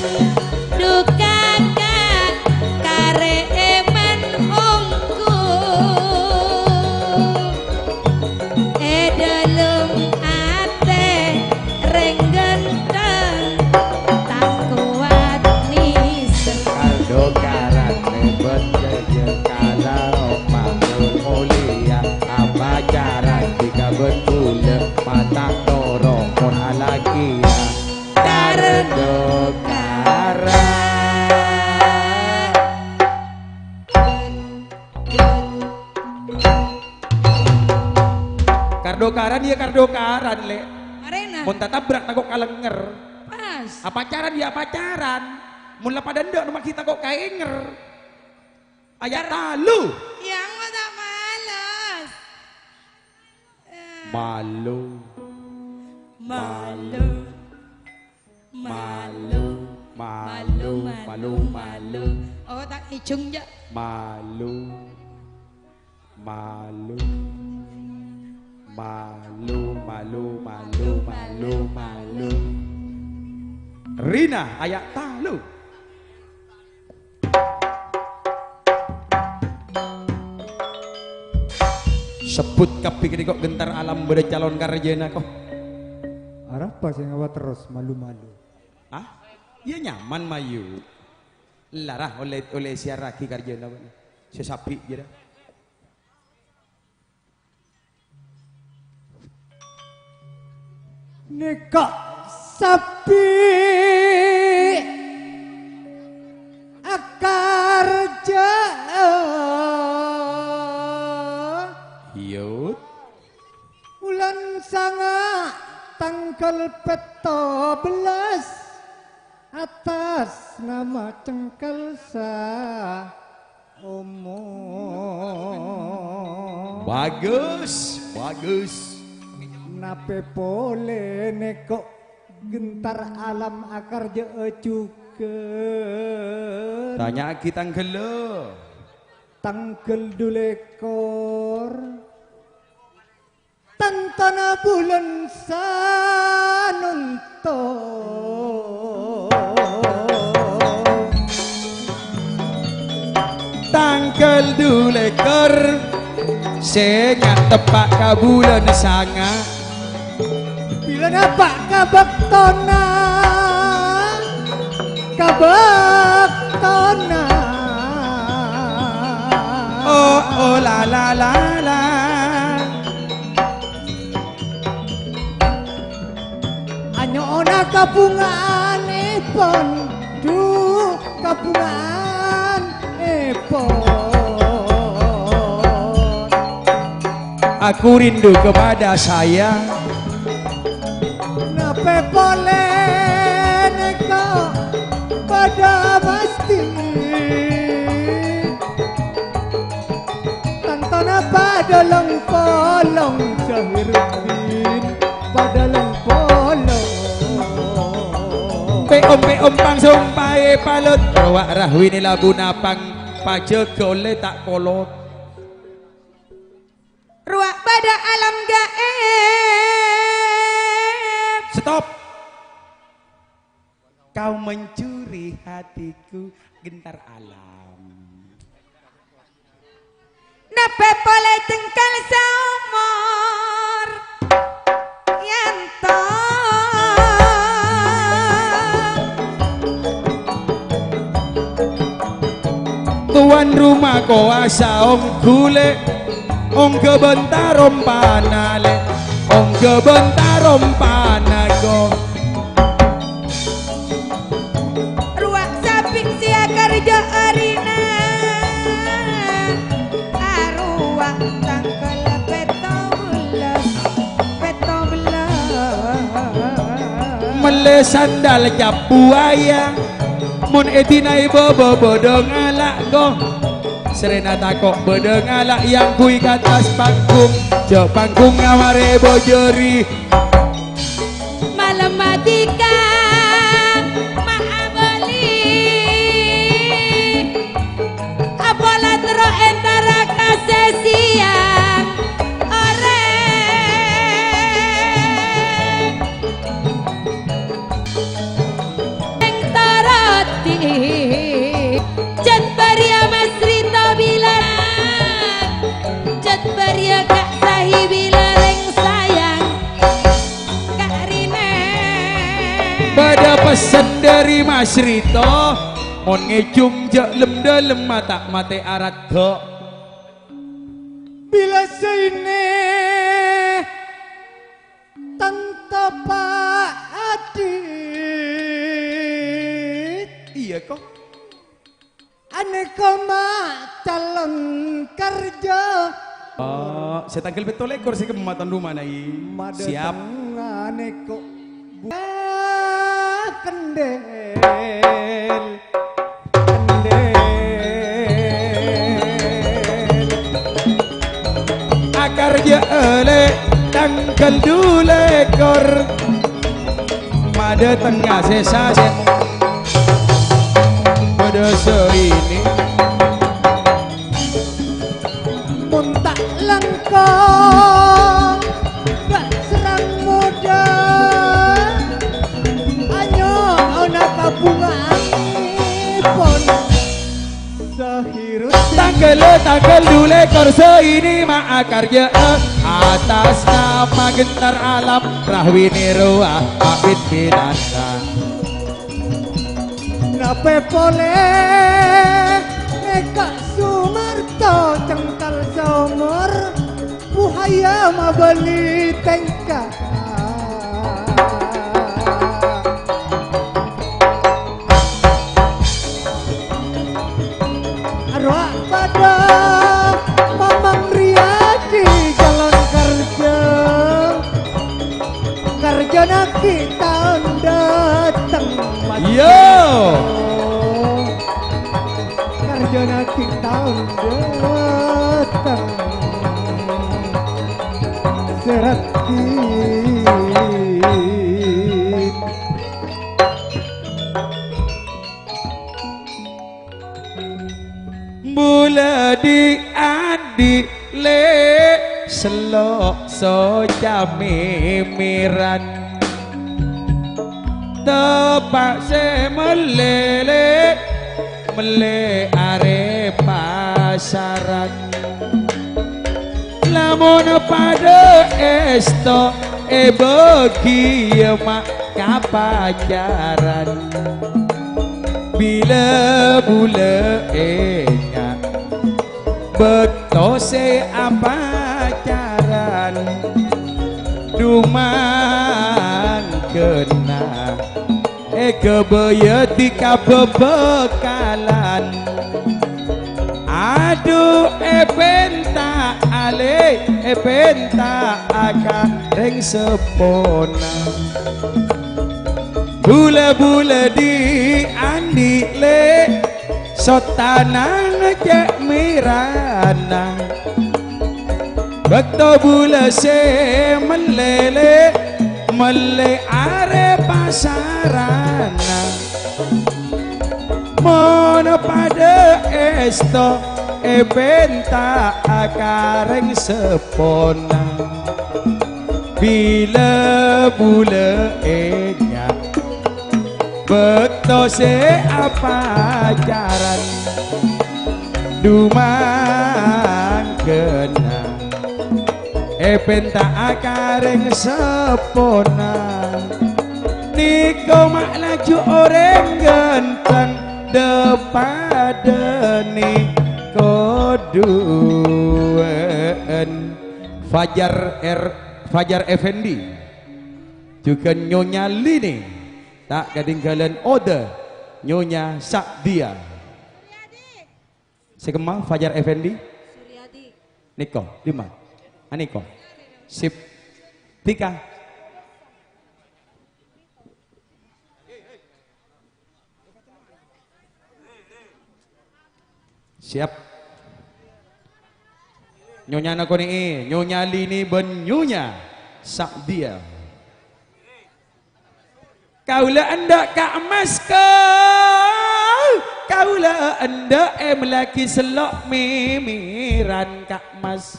Kaulâ mata toro mon alakèya kardo karan. Kardo karan ya kardo karan, Lè'. Arèna. Mon tatabrak tako' kalengnger. Pas. Apacaran ya apacaran. Mon la padâ endâ' no maghi tako' kaènger. Ayat talo. Yang mata males. Eh. Malu. Malu. Malu. Malu, malu, malu, malu. Oh, tak ijung, ja. Malu. Malu. Malu, malu, malu, malu, malu. Rina, ayat talo. Sebbhut kabbhi kènè' ko' Gentar Alam bâdâ calon karjâna, ko'. Arapa sè ngawa terros malu-malu? Ah? Iyâ nyaman, mayu. Lara ollè, ollè siarraghi karjâna, bâ'na. Sè sabbhi', jârâ. Nèka sabbhi' akarjâ. Iyâ. Bulân sanga' tangghâl pètto bellâs. Attas nama cengkel sa omor. Bagus, bagus. Napè polè nèko' Gentar Alam akarjâ'â jhughân. Tanya'aghi tangghâlla. Tangghâl dulèkor. Tantona bulân sanonto. Tangghâl dulèkor, sènga' teppa' ka bulân sanga'. Bilâ napa' ka bâktona, ka bâktona. Oh, oh, la, la, la, la. Anyo'ona kabhungaanèpon, dhu, kabhungaanèpon. Aku rindu kepada saya. Napè polè nèko' padâ masthè. Tantona padâ long-polong Zahiruddin, padâ long-polong. Pè'-ompè' ompang sompaè palot, rowa' rahwine labu napang, pajâgâ olle ta' kolot. Rowa' padâ alam gaib. Stop. Kau mencuri hatiku, Gentar Alam. Napè polè cengkel saomor yanto. Tuan rumah kowasa ongghu lè', ongghâ bânta rompana lè', ongghâ bânta rompana ko. Rowa' sabbhi' sè akarjâ'â rina, arowa' tangghâl pètto bellâs, pètto bellâs. Mellè sandal cap buaya, mon èdinaè bâbâ bâdâ ngala' ko. Sèrèna tako' bâdâ ngala' èangghuy ka attas panggung, jâ' panggung ngamarè bojâri. Malem adika ma' abâli, apola terro entara ka sè sèyang orèng. Èntaroti, jhât bâriyâ Mas Rito bilâ, jhât bâriyâ Ka' Sahibi larèng sayang. Ka' Rina. Bâdâ pessen dâri Mas Rito, mon ngèjhung jâ' lem-dâlem mata matè arat gho'. Bilâ sainè Anèko ma' calon karjâ. Oh, sè tangghâl pètto lèkor sè kemma, ton rumana, i. Madâ Siap. Tengnga'an èko bu-, kendel, kendel. Akarjâ'â lè tangghâl dulèkor. Madâ tengnga sè sasè. Padâ sè ini. Mon ta' langkong, bâ' serrang modâ. Anyo'ona kabhunga'annèpon. Sahirus. Tangghâl, tangghâl dulèkor sè ini ma' akarjâ'â. Atas nama gentar alam, rahwini rowa abit binasa. Napè polè nèka Sumarto cengkal somor, buhaya mabâli tèngka. Arowa padâ mamang riyadi calon karjâ. Karjâna ghi' taon dâteng, Mas. Yo. Karjâna ghi' taon dâteng. Sèrèt ghi'. Bulâ dhi'-andhi' lè' sello' soca mèmèran. Teppa' sè mellè lè', mellè arè pasaran. Lamon padâ èsto èbâghi ma' kapacaran. Bilâ bulâ ènga' bâkto sè apacaran, dhumangghâna èghâbâyâ dhi' ka bhâbhâkalan. Adhu, èpènta'a lè', èpènta'a ka rèng seppona. Bulâ-bulâ dhi'-andhi' lè', sotanana cè' mèrana. Bâkto bulâ sè mellè lè', mellè arè pasarana. Mon padâ èsto èpènta'a ka rèng seppona. Bilâ bulâ ènga' bâkto sè apacaran, dhumangghâna èpènta'a ka rèng seppona. Nèko ma' laju orèng ghânteng, dâ-padâ nèko duwâ'ân. Fajar Er-, Fajar Effendi. Jhughân Nyonya Lini. Ta' katinggalan Oda, Nyonya Sa'diyah. Sè kemma, Fajar Effendi? Suryadi. Nèko, dimma? Anèko. Sip. Tika. Siap. Nyonyana konè'è, Nyonya Lini bân Nyonya Sa'diyah. Kaulâ endâ' Ka' Emmas, Ka'. Kaulâ endâ' èmellèaghi sello' mèmèran Ka' Emmas.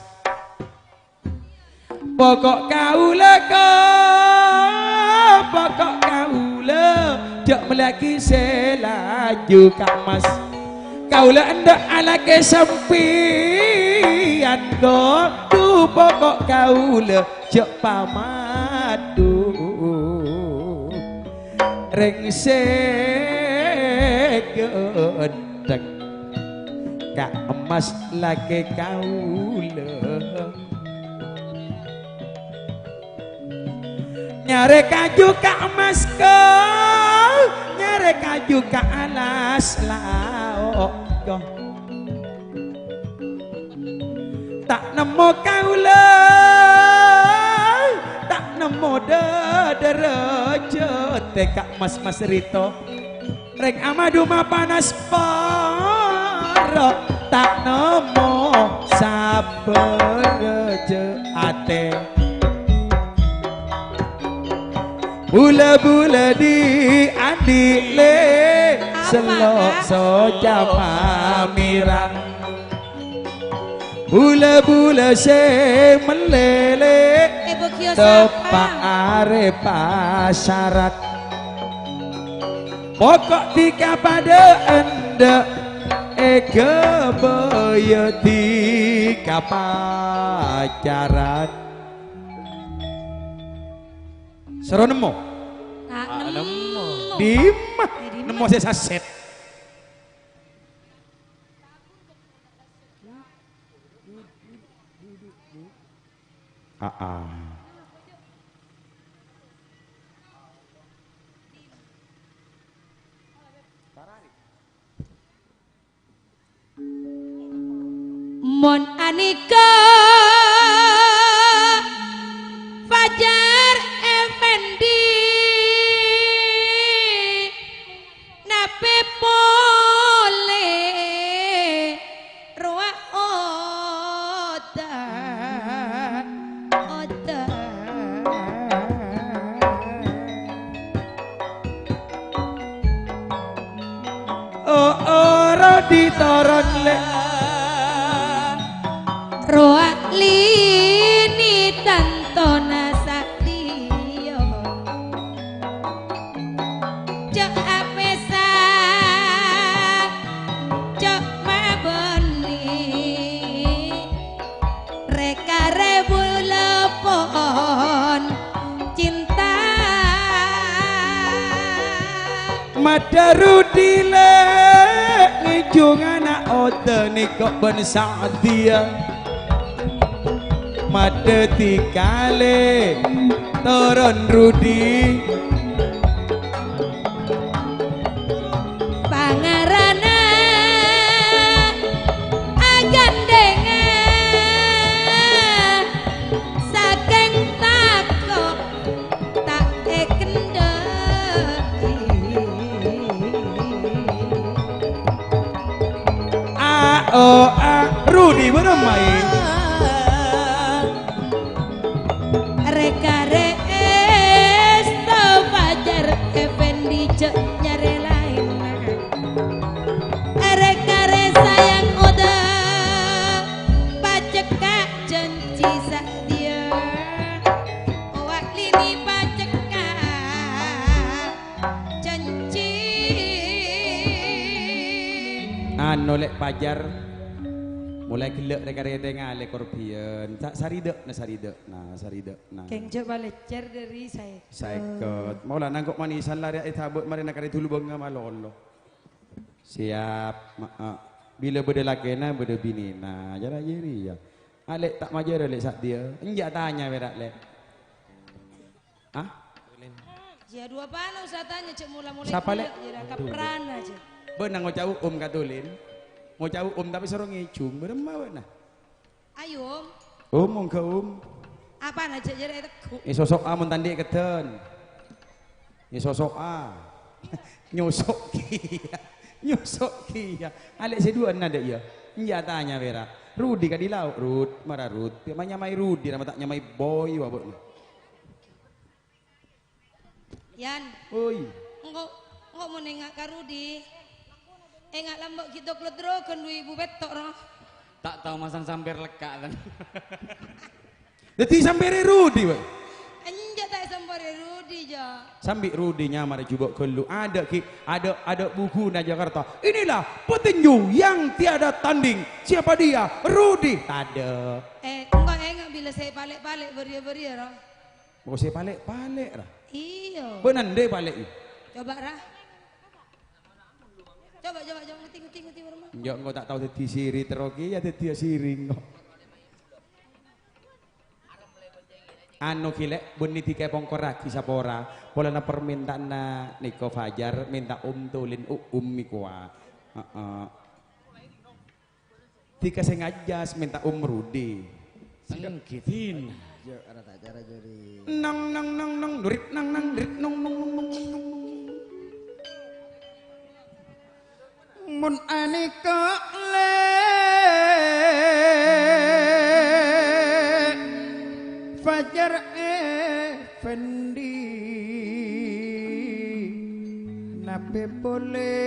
Poko' kaulâ, Ka', poko' kaulâ, jhâ' mellèaghi sè laju Ka' Emmas. Kaulâ endâ' alakè sampèyan, Ka', dhu poko' kaulâ, jhâ' pamadhu. Rèng sè ghânteng, Ka' Emmas lakè kaulâ. Nyarè kaju Ka' Emmas, Ka', nyarè Rè kaju ka alas lao'ko. Ta' nemmo kaulâ, ta' nemmo dhâ-, dhârâjhât ka mas-mas rèto. Rèng amadu mapanas poro, ta' nemmo sabârâ jâ atè. Bula-bula di-andi' lè, apa, sello' Kak? Soca mamirang. Bula-bula sè mellèlè, eh, Bu Kiyos teppa' apa? Arè pasarat. Pokok dhika padâ endâ', èghâbâyâ dhika pacaran. Soro nemmo? Ta' nemmo. Dimma? Eh, dimma? Nemmo sè sasèt. Aa. Mon anèka Fajar Effendi, napè polè rowa oda, oda. Oh, oh, Rodi toron, Lè'. Rowa lini tantona satèya. Jhâ' apèsa, jhâ' mabânnè. Rè-karè bulâ pon cinta. Madhâ Rudi, Lè', ngèjhungana oda nèko bân Sa'diyah. Madhâ dhika, Lè', toron Rudi. Pangarana agandhèngan sakèng tako' ta' èkendhâ'i. A, o, a, Rudi bârâmma, è? Rè-karè èsto Fajar Effendi jhâ' nyarè laènna. Rè-karè sayang oda pacekka' jhânjhi sadhiyâ. Owa' lini pacekka' jhânjhi. Anu, Lè', Fajar. Molaè ghellâ' rè-karè tèngalè korbhiyân. Sa-, saridâ'na, saridâ'na, saridâ'na. Kèng jhâ' palècèr dhâri saèket. Saèket. Maulana engko' manisan larè ètabâ' marèna karè dhulu bângnga malolo. Siap. Ma-, a. Bilâ bâdâ lakèna, bâdâ binèna. Jârèya, jârèya. A, Lè', ta' majârâ, Lè', sadhiyâ. Enjâ' tanya pèra', Lè'. Hah? Jâ, dua pano usah tanya, cè' mula-mula. Sapa, Lè'? Jâ, kaprana, jâ. Bâ'na ngoca' u'um ka Tulin. Ngoca' u'um, tapè soro ngèjhung. Bârâmma bâ'na? Ayo, Om. Om, mongghâ, Om. Apana, jâ, jâ, rè' tegghu'? Èsoso'a mon ta' andi' keddhân. Èsoso'a. Nyosok kèya. Nyosok kèya. A, Lè', sè duwâ'na, Dek, yâ. Enjâ' tanya pèra'. Rudi kadhi lao', Rud. Mara, Rud. Pè' ma nyamaè Rudi, ra ma ta' nyamaè Boy, wa, bâ'na. Yan. Oi. Engko', engko' mon enga' ka Rudi. Enga' lambâ' ghi' toglot rogon du èbu pètto', ro. Ta' tao masang samper lekka', ten. Dhâddhi sampèrè Rudi, bâ'? Enjâ' ta' èsampèrè Rudi, jâ. Sambi' Rudi nyamara jhubâ' ghâllu. Adâ' ghi', adâ', adâ' buguna Jakarta. Inilah petinju yang tiada tanding. Siapa dia? Rudi. Tadâ'. Eh, engko' enga' bilâ sè palè'-palè' bâriyâ-bâriyâ, ro. Engko' sè palè'-palè', ra? Iyâ. Bâ'na andi' palè', yâ? Coba, ra. Coba, coba, coba. Ngerti, ngerti, ngerti, bârâmma? Enjâ', engko' ta' tao dhâddhi siri terro kèya, dhâddhiyâ siri engko'. Anu, ghi' lè', bânnè dikè pongkorraghi sapora. Polana parmènta'anna nèko Fajar, mènta Om Tulin, u-, Om nèko, a. Heeh. Dikè sè ngajas mènta Om Rudi. Senggitin. Yo, arata acara juri. Nang, nang, nang, nang, durit, nang, nang, durit, nong, nong, nong, nong, nong. Mon anèka lè' Fajar Effendi, napè polè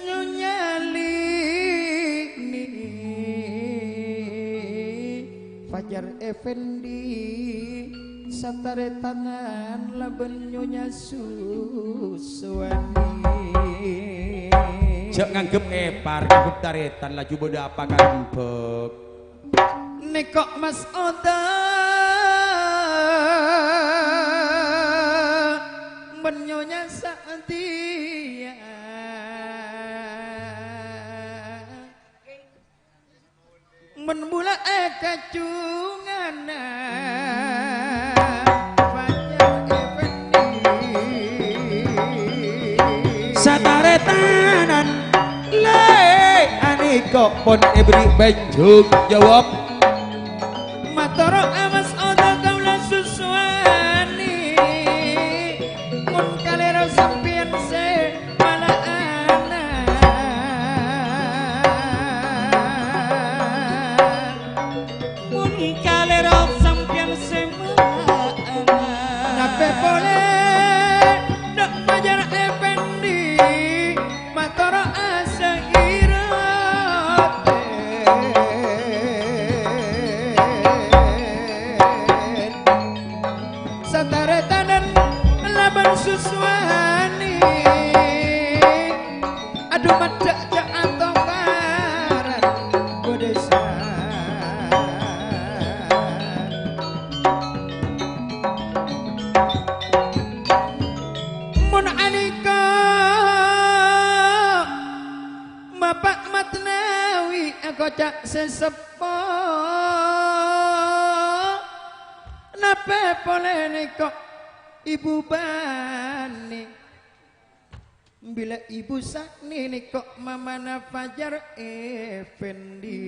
Nyonya Lini? Fajar Effendi, satarètan labân Nyonya Susuwani. Jhâ' nganggep èpar, nganggep tarètan, laju bâdâ apa kambek? Nèko Mas Oda bân Nyonya Sa'diyah. Mon bulâ è kacunganna Fajar Effendi. Satarètanan lè' anèko pon èberri' bânjung jawab. Matoro'a Mas Oda kaulâ Susuwani, mon kalèro sampèyan sè mala'ana. Mon kalèro sampèyan sè mala'ana. Napè polè dâ' Fajar Effendi, matoro'a sè iraten. Satarètanan labân Susuwani. Adu, maddhâ' jhâ' atokaran, Bu Desa. Mon anèka Bapa' Matnawi akoca' sè seppo. Napè polè nèko Ibu Bani? Bilâ Ibu Sa'ni nèko mamana Fajar Effendi.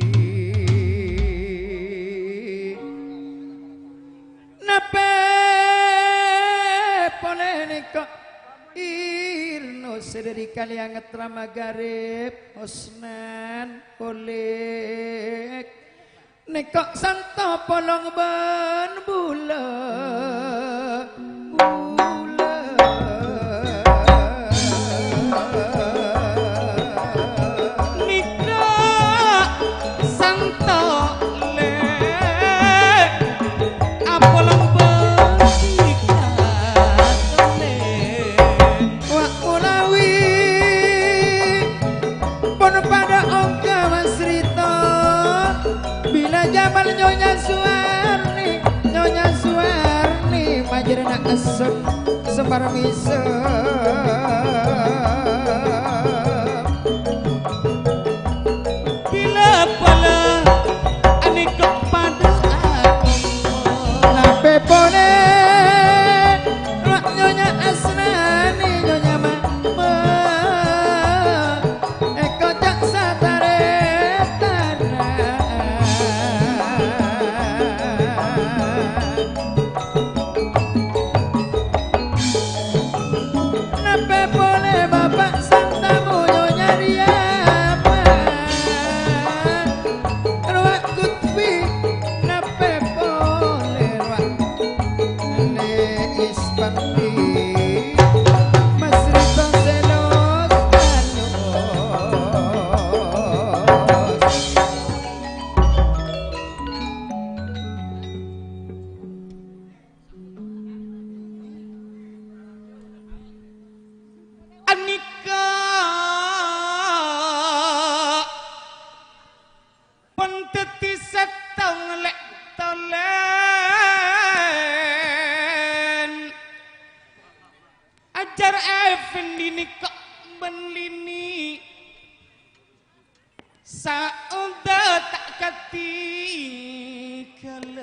Napè polè nèko Irno sè dâri Kalianget Rama Garib, Hosnan, Kolèk. Nèko Santo polong bân bulâ, bulâ. Nèko Santo lè' apolong bân Wa' molawi pon padâ ongghâ Mas Rito. Bilâ jaman Nyonya Suwarni, Nyonya Suwarni majârâna essep, sempar misep. Bilâ bâlâ anèko padâ akompo. Napè polè, rowa Nyonya Asnani, Nyonya Mama, èkoca' satarètana. Napè polè Bapa' Santamu Nyonya Riyama, rowa Kutbi, napè polè rowa Lè' Ispandi, Mas Rito Selos Kanus. Anèka pon dhâddhi sèttong lè' tolèn. Ajar Effendi nèko bân Lini. Saonta ta' kadhi ghâllu.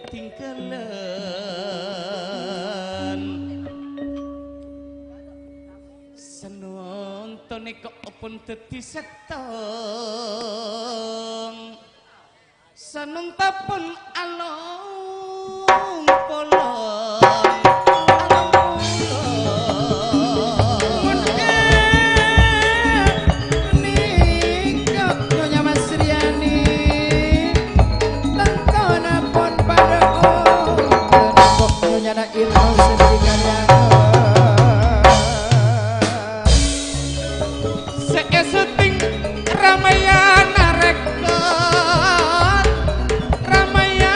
tinggalan. Sanonton nèka pon dhâddhi sèttong. Sanonta pon along polong, along polong. Mon nèka Nyonya Masriyani, tantona pon padâ ongghu Nyonyana Ilmu Sri Kalyangan. Sè èsyuting Ramayana Record, Ramayana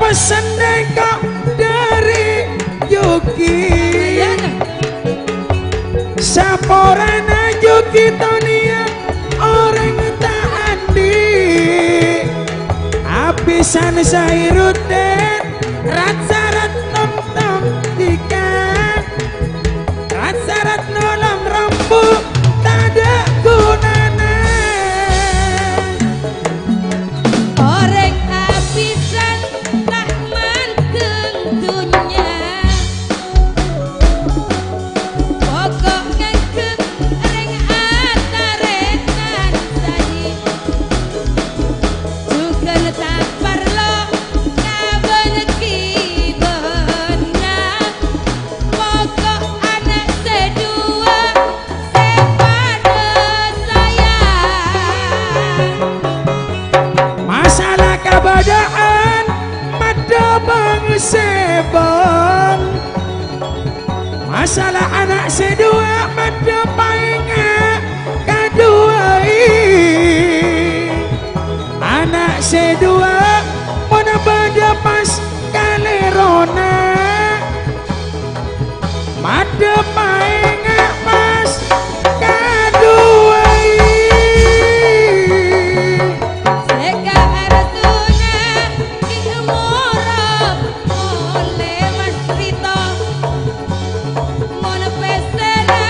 Senneng kok dhâri Yuki. Saporana Yuki Tonia orèng ta' andi'. Abisan Sairuddin, rat-sarat nonton dika. Rat-sarat nolong rambu tadâ' ghunana. Orèng abisan ta' mandeng dhunnya. Pokok ngangghuy rèng atarètan saji. Jhughân ta' parlo ngabângngaghi bâ'na. Pokok ana' sè duwâ' sè padâ sayang. Masalah kabâdâ'ân maddhâ bâng-sèbâng. Masalah ana' sè duwâ' maddhâ paènga' kaduwâi. Ana' sè duwâ' mon bâdâ pas kalèrona. Maddhâ paènga' pas kaduwâi. Sè ka Arsuna, Ki' Moro, polè Mas Rito. Mon pèssèna,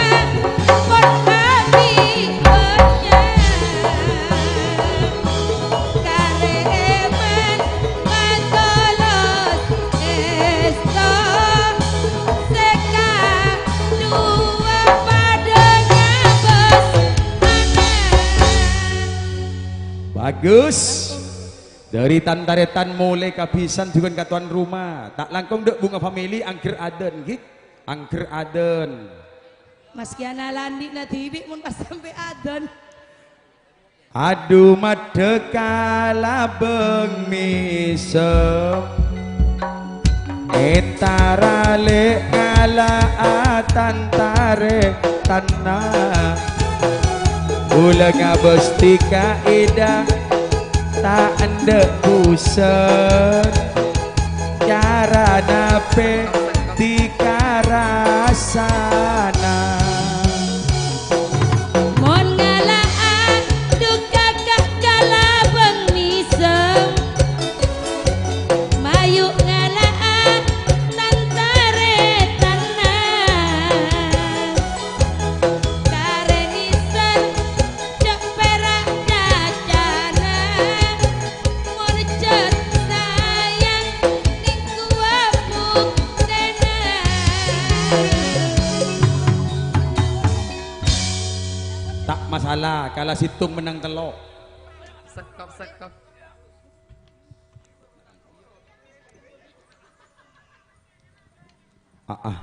pon abit bânnya'. Karèman patolos èsto sè kaduwâ padâ nyabâs ana'. Bagus. Dhâri tan-tarètan molè kabisan jhughân ka towan roma. Ta' langkong dâ' Bunga Family angghâr adân, ghi. Angghâr adân. Mas Kiana landi'na dhibi' mon pas sampè' adân. Adu maddhâ kalabâng mèsem, èntar alè' ngala'a tan-tarètanna. Kaulâ ngabâs dhika èdhâ ta' endâ' bhusen, carana pè dhika rassana. Mon ngala'a dhukâ ka kalabâng mèsem, mayu ngala'a tan-tarètanna. Karè nèser jhâ' pèra' cacana. Mon jhât sayang nèng kowa buktèna. Ta' masalah, kala sèttong mennang tello'. Sekop, sekop. Ah, ah.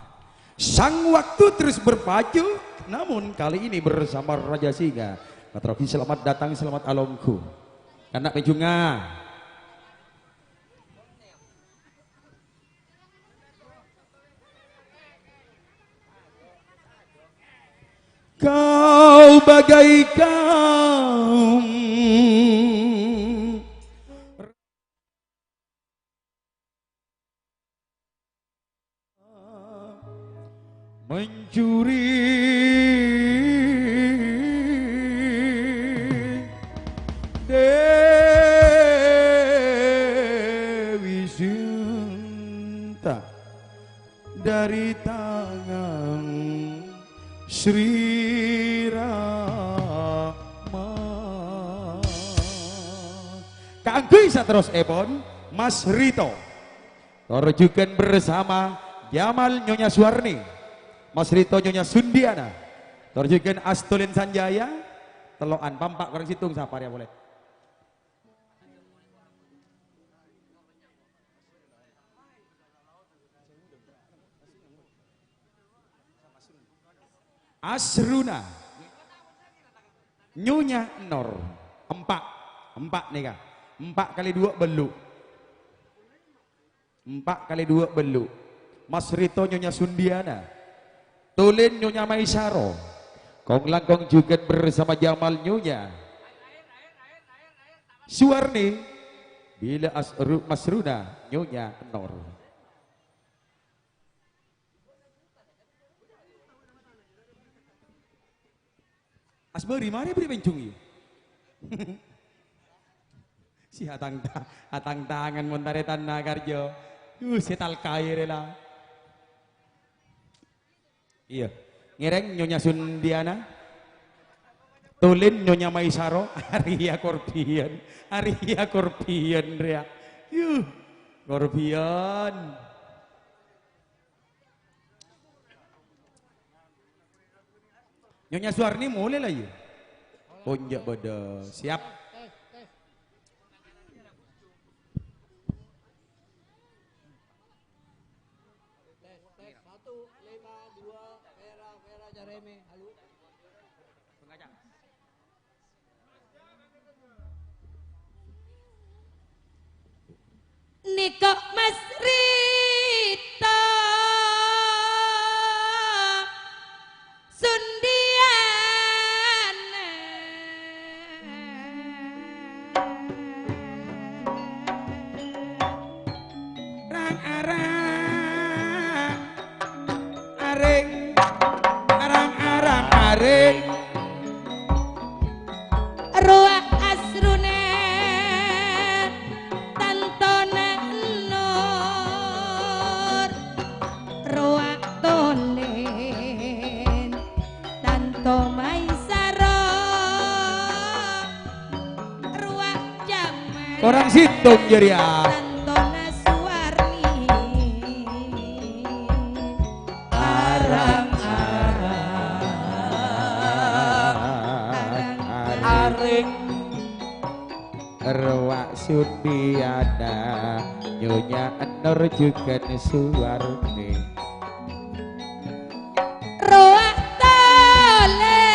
Sang waktu terus berpacu, namun kali ini bersama Raja Singa. Katrobi selamat datang, selamat alongghu. Kana' pèjhungnga. Kau bagaikan mencuri Dewi Sinta dari tangan Sri Rama. Kaangghuy saterrossèpon, Mas Rito. Tor jhughân bersama Jamal Nyonya Suwarni. Mas Rito Nyonya Sundiana. Tor jhughân Astolin Sanjaya. Tello'an, pa', empa' korang sèttong sapa rèya polè. Asruna. Nyonya Nor. Empa'. Empa' nèka. Empa' kalè duwâ' bâllu'. Empa' kalè duwâ' bâllu'. Mas Rito Nyonya Sundiana. Tulin Nyonya Maisaro. Kong-langkong jhughân bersama Jamal Nyonya Suwarni. Bilâ Asru-, Masruna Nyonya Enor. Asbâri marè bâri' pènjung, iyâ. Si atang ta-, atang tangan mon tarètanna karjâ. Uh, sè talkaè rè la. Iyâ. Ngèrèng Nyonya Sundiana. Tulin Nyonya Maisaro. Arèya korbhiyân. Arèya korbhiyân rèya. Yuh. Korbhiyân. Nyonya Suwarni molè la, iyâ? Oh, enjâ' bâdâ. Siap. Nèko Mas Rito Sundiana. Rang-arang arèng, arang-arang arèng. Rowa asruna tantona Enor, rowa tolen tanto Maisaro, rowa jaman. Korang sèttong jârèya. Tantona Suwarni. Arang-arang arèng. Rowa Sundiana, Nyonya Enor jhughân Suwarni. Rowa tolen,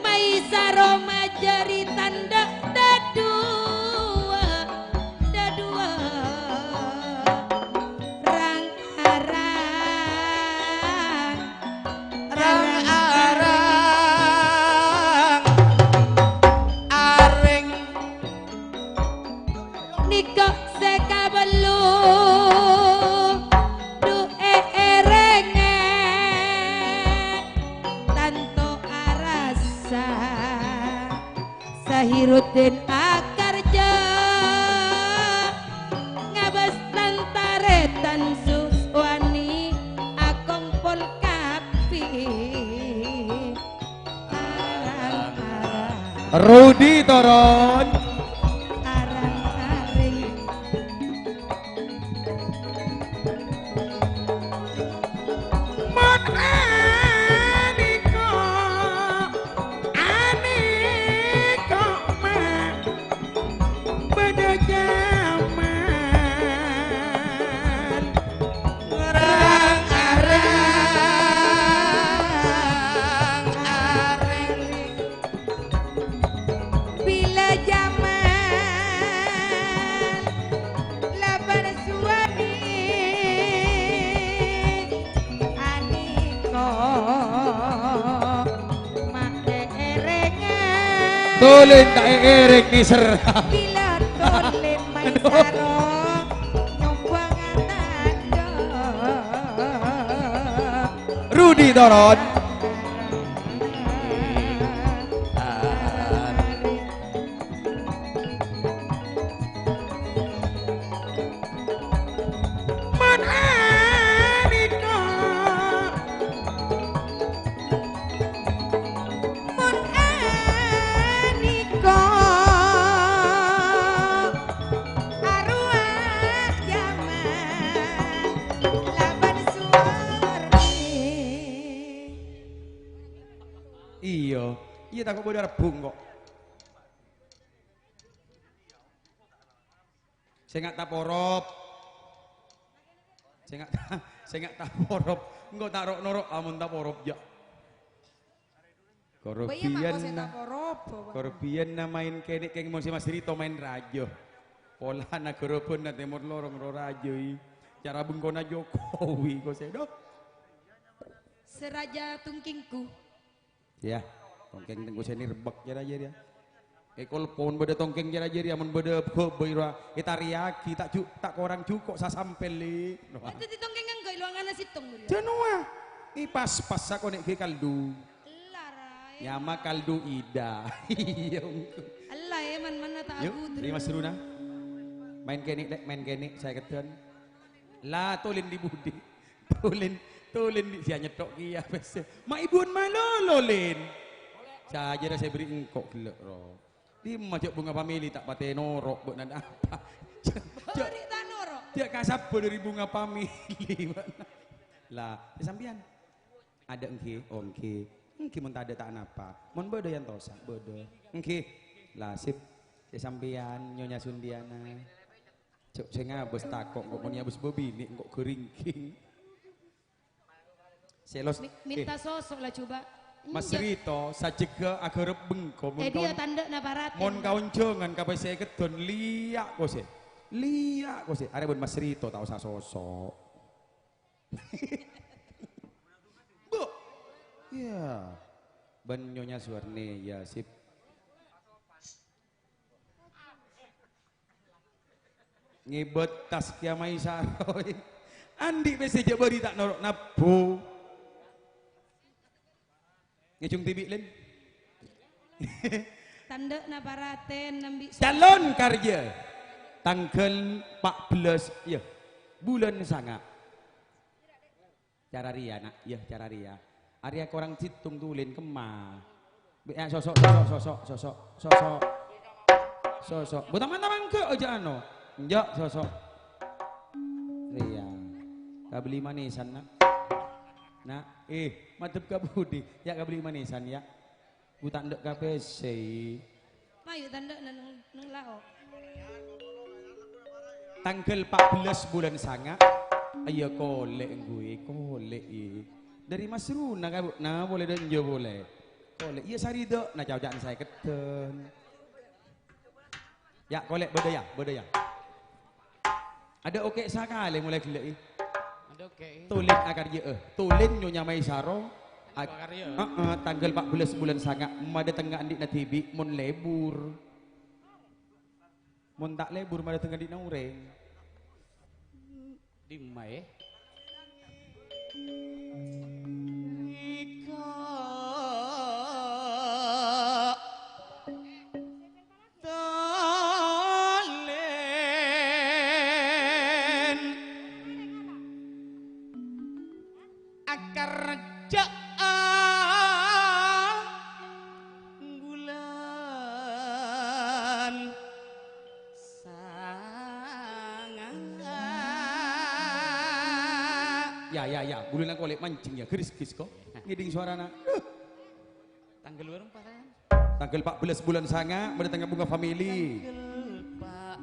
Maisaro majâri tandhâ dhâduwâ, dhâduwâ. Rang-arang, rang-arang arèng. Nèko sè kabellu, dhu èrèngè tanto arassa. Sahiruddin akarjâ, ngabâs tan-tarètan Suwarni akompol kabbhi. Rudi toron. Mon anèko, anèko ma' bâdâ jaman. Rang-arang arèng. Bilâ jaman labân Suwarni anèko ma' èèrèngan. Tolen ta' èèrèng nèser. Bilâ tolen Maisaro nyombhângan tandhâ. Rudi toron. Mon anèko, mon anèko, arowa jaman labân Suwarni. Iyâ, iyâ tako' bâdâ rebbhung kok. Sènga' taporop. Sènga' ta-, sènga' taporop. Engko' ta' ro'-noro' amon taporop, jâ'. Bâ' iyâ, Pak, kok sè Korobiyanna, taporop, Pak. Korobiyanna maèn kènè' kèng mon sè Mas Rito maèn rajâ. Polana Goroban na Tèmor Lorong ro rajâ, i. Cara bengkona Jokowi, kok sè, dok. Sè rajâ tungkèngku. Yâ, tongkèng tengku sè nirbek jâ rajâ, yâ. È, kolpon bâdâ tongkèng jârèya, mon bâdâ bhâbây rowa ètarèyaghi, ta' ju-, ta' korang jhuko' sasampèl, Li. Wah, dhâddhi tongkèng ngangghuy lowanganna sèttong, Bur, yâ? Jhâ' nowa. È, pas-pas sakonè' ghi' kaldu. Ella, Ra, è, Nyama kaldu Ida. Iyâ, ongghu. Ella, è, man-, manna ta' Yuk, abudur. Ri Mas Runa. Maèn kènè', Lè', maèn kènè', saèkèdhân. La, tolèn di budi. Tolèn, tolèn di siya nyettok kèya, pèssè. Ma' ibuwân malolo, Lèn. Sajârèya sè bherri' engko' ghellâ', Ro. Dimma jhâ' Bunga Family ta' patè noro' bâ'na apa? Jhâ', jhâ', Bâri' ta' noro'. Jhâ' kasabbhâ dâri Bunga Family bâ'na. La, è sampèyan? Adâ' èngghi? Oh, èngghi. Èngghi mon tadâ' ta' napa. Mon bâdâ yâ antosa, bâdâ. Èngghi. La, sip. È sampèyan, Nyonya Sundiana. Jhâ' sè ngabâs tako', engko' mon ngabâs bâbinè', engko' ghâringging. Sè los-, Mi-, minta eh, sosok la coba. Mas Enjâ'. Rito, sajjhegghâ aghârep bengko, mon Èdhi yâ kaon-, tandhâ'na paraten. Mon kaonjhângan ka pèssè èkèdhân, liya' kosè. Liya' kosè. Arè bân Mas Rito ta' osa sosok. Bu. Iyâ. Bân Nyonya Suwarni, yâ, sip. Ngèbât tas kèya maèsaroi. Andi' pèssè jhâ' bâri' ta' noro' nabbhu. Ngèjhung dhibi', Lèn. Tandhâ'na paraten nambi so- Calon karjâ. Tangghâl pa' bellâs, iyâ. Bulân sanga'. Cara rèya, Na'. Iyâ, cara rèya. Arèya korang sèttong tolèn kemma. Be-, ya, sosok, sosok, sosok, sosok, sosok. Sosok. Bu, taman, taman, ke, aja ano. Enjâ', sosok. Rèya. Kabelli manisan, Na'. Na', eh, madhep ka budi. Ya, kabelli manisan, ya. Gu ta' endâ' ka pèssè. Mayu tandhâ'na neng, neng lao'. Tangghâl pa' bellâs bulân sanga'. Iyâ, kolè' ngghuy, kolè', iyâ. Dâri Mas Runa ka, Bu? Na, polè dâ' enjâ' polè. Kolè', iyâ, saridâ'na ca'-oca'an saèkèdhân. Ya, kolè', bâdâ, ya, bâdâ, ya. Adâ' oke' sakalè molaè ghellâ'i. Adâ' oke'. Tolèn akarjâ'â. Tolèn Nyonya Maisaro. Ak-, Akarjâ'â. Heeh, tangghâl pa' bellâs bulân sanga', madâtengnga andi'na dhibi' mon lebur. Mon ta' lebur, madâtengnga andi'na orèng. Dimma, eh? Iko. Tolèn akarjâ'â bulân sanga'. Ya, ya, ya, bulâna kolè' manjheng ya, gris-gris ko. Ngèdhing sowarana. Tangghâl bârâmpa, Tan? Tangghâl pa' bellâs bulân sanga', madâtengnga Bunga Family. Tangghâl pa'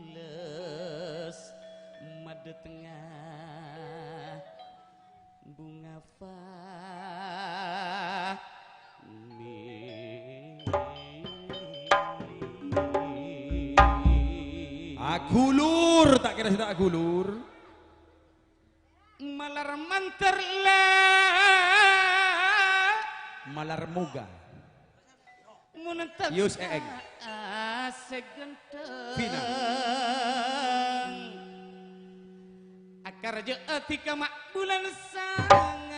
bellâs madâtengnga Bunga Family. Aghulur, ta' kèra sè ta' aghulur. Malar mandhâr la. Malar moga. Mun enten Yus, Eeng. Sè ghântheng. Vina. Akarjâ'â dhika ma' bulân sanga'.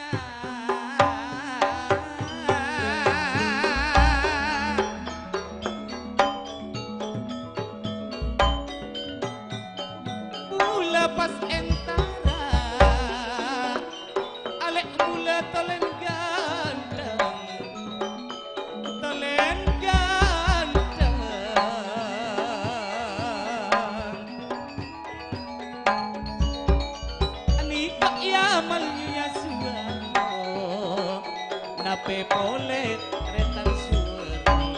Bulâ pas entara, alè' bulâ tolèn ghântheng, tolèn ghântheng. Nèka ya malnya suwarno, napè polè rètan suwarni,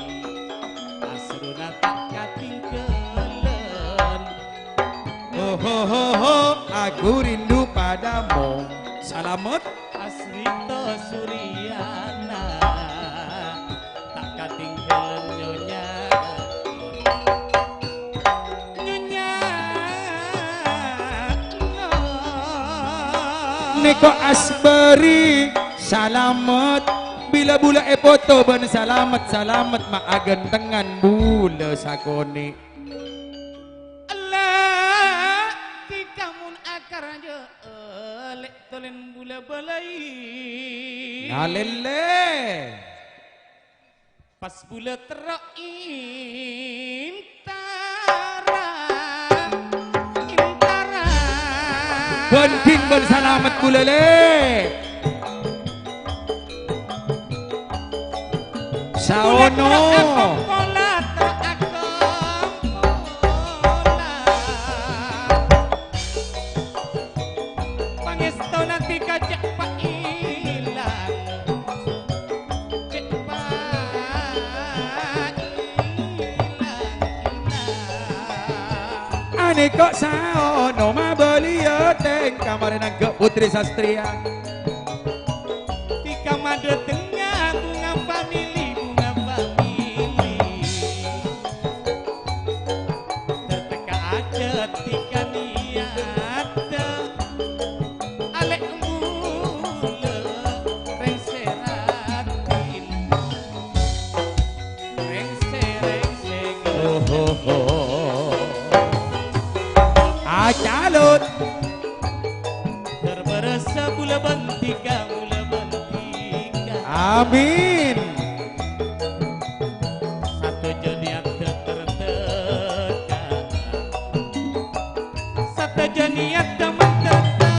asrona ta' katinggalan. Ho, ho, ho, ho, aku rindu padamu. Salamet. Asrita Suryana, ta' katinggalan Nyonya. Nyonya. Nèko asbâri salamet. Bilâ bulâ èpoto bân salamet-salamet ma' aghântengan bulâ sakonè'. Ella, dhika mon akarjâ, lè' tolèn bulâ bâlâi. Ngalèlè. Pas bulâ terro intara, intara. Bhânding bân salamet bulâ, lè'. Saono. Bulâ terro akongkola, terro akongkola. Pangèstona dhika cè' pa' ilang. Cè' pa' ilang-ilang. Anèko saono mabâliyâ tèngka marè nangghâ' Putri Sastriya. Dhika madâtengnga bhunga famili, bhunga famili. Terteka ajât dhika niyatta, alè' bulâ rèngsè raddhin. Rèngsè, rèngsè. Oh, oh, oh. Acalut. Ter bârâssa bulâ bân dhika, bulâ bân dhika. Amin. Sadhâjâ niyatta terteka. Sadhâjâ niyatta terteka.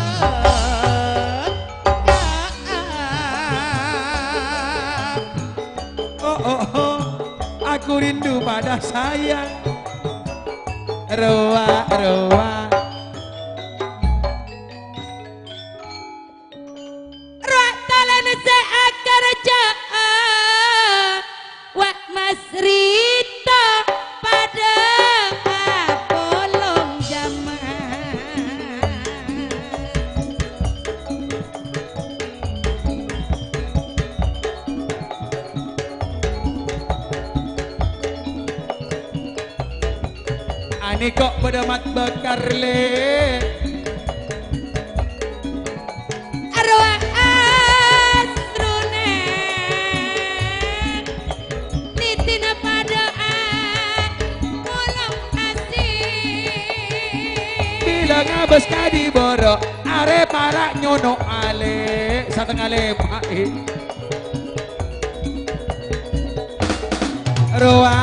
Oh, oh, oh. Aku rindu pada sayang. Rowa, rowa. Rowa tolèn sè akarjâ, wa' Mas Rito padâ apolong jhâman. Anèko padâ mat bâkar, lè'. Arwah asrona nètèna padâ apolong asih. Bilâ ngabâs kadhi bârâ', arè para' nyono alè', satengnga lèma'i. Rowa,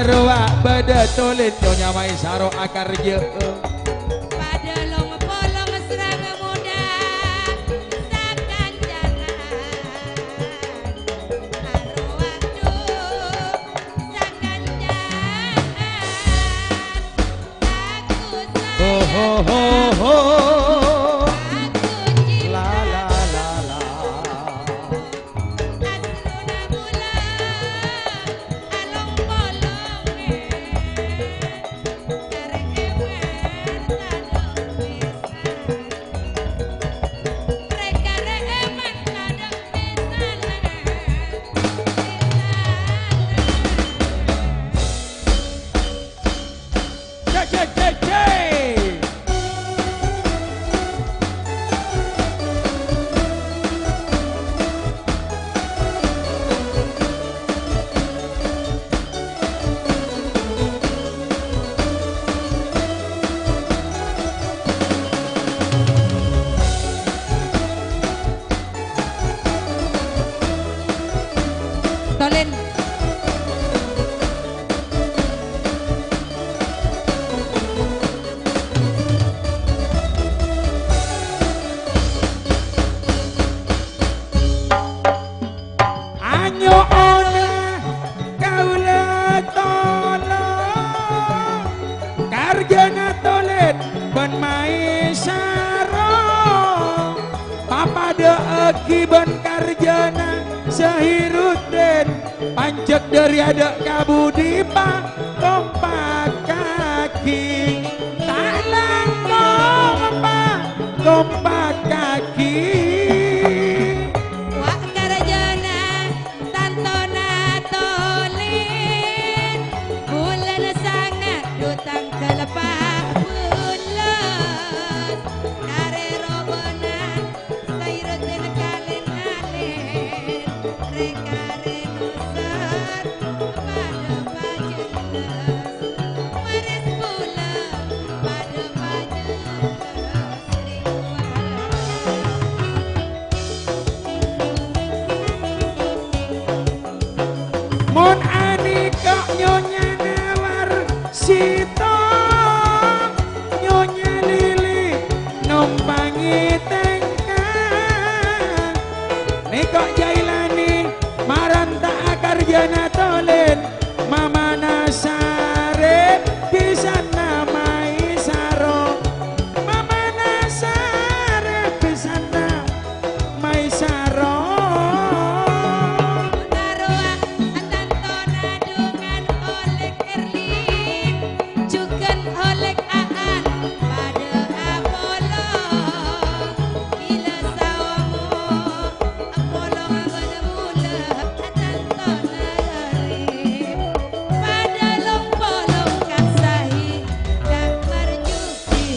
rowa, bâdâ tolèn Nyonya Maisaro akarjâ. Padâ long-polong sareng modâ sakancana. Arowa du sakancana. Aku ho, ho, ho, ho. Aku cinta. La, la, la, la. Aslona bulâ along-polongè, karè èman tadâ' pèsan. Rè-karè èman tadâ' pèsan. Cek, cek, cek, cek. Tolèn. Anyo'ona kaulâ tolong, karjâna Tolèn bân Maisaro, papadâ'âghi bân karjâna Zahiruddin. Panjhek dâri adâ' ka budi pakompakaghi, ta' langkong pakompakaghi. Wa' karjâna tantona Tolèn, bulâna sanga' dhu tangghâl pa' bellâs, karè robâna Zahiruddin kalèn-alèn, rè-karè Sèttong Nyonya Lili nompangè tèngka. Nèko Jailani maranta akarjana tolen. Mamana Sare bhisana Maisaro. Mamana Sare bhisana Maisaro. Narowa tantona dhungan Oleg Erlin, jhughân Oleg Aan, padâ apolong. Bilâ saongo apolong bân bulâ tantona gharib, padâ long-polong ka Sahi, ka Marjuki.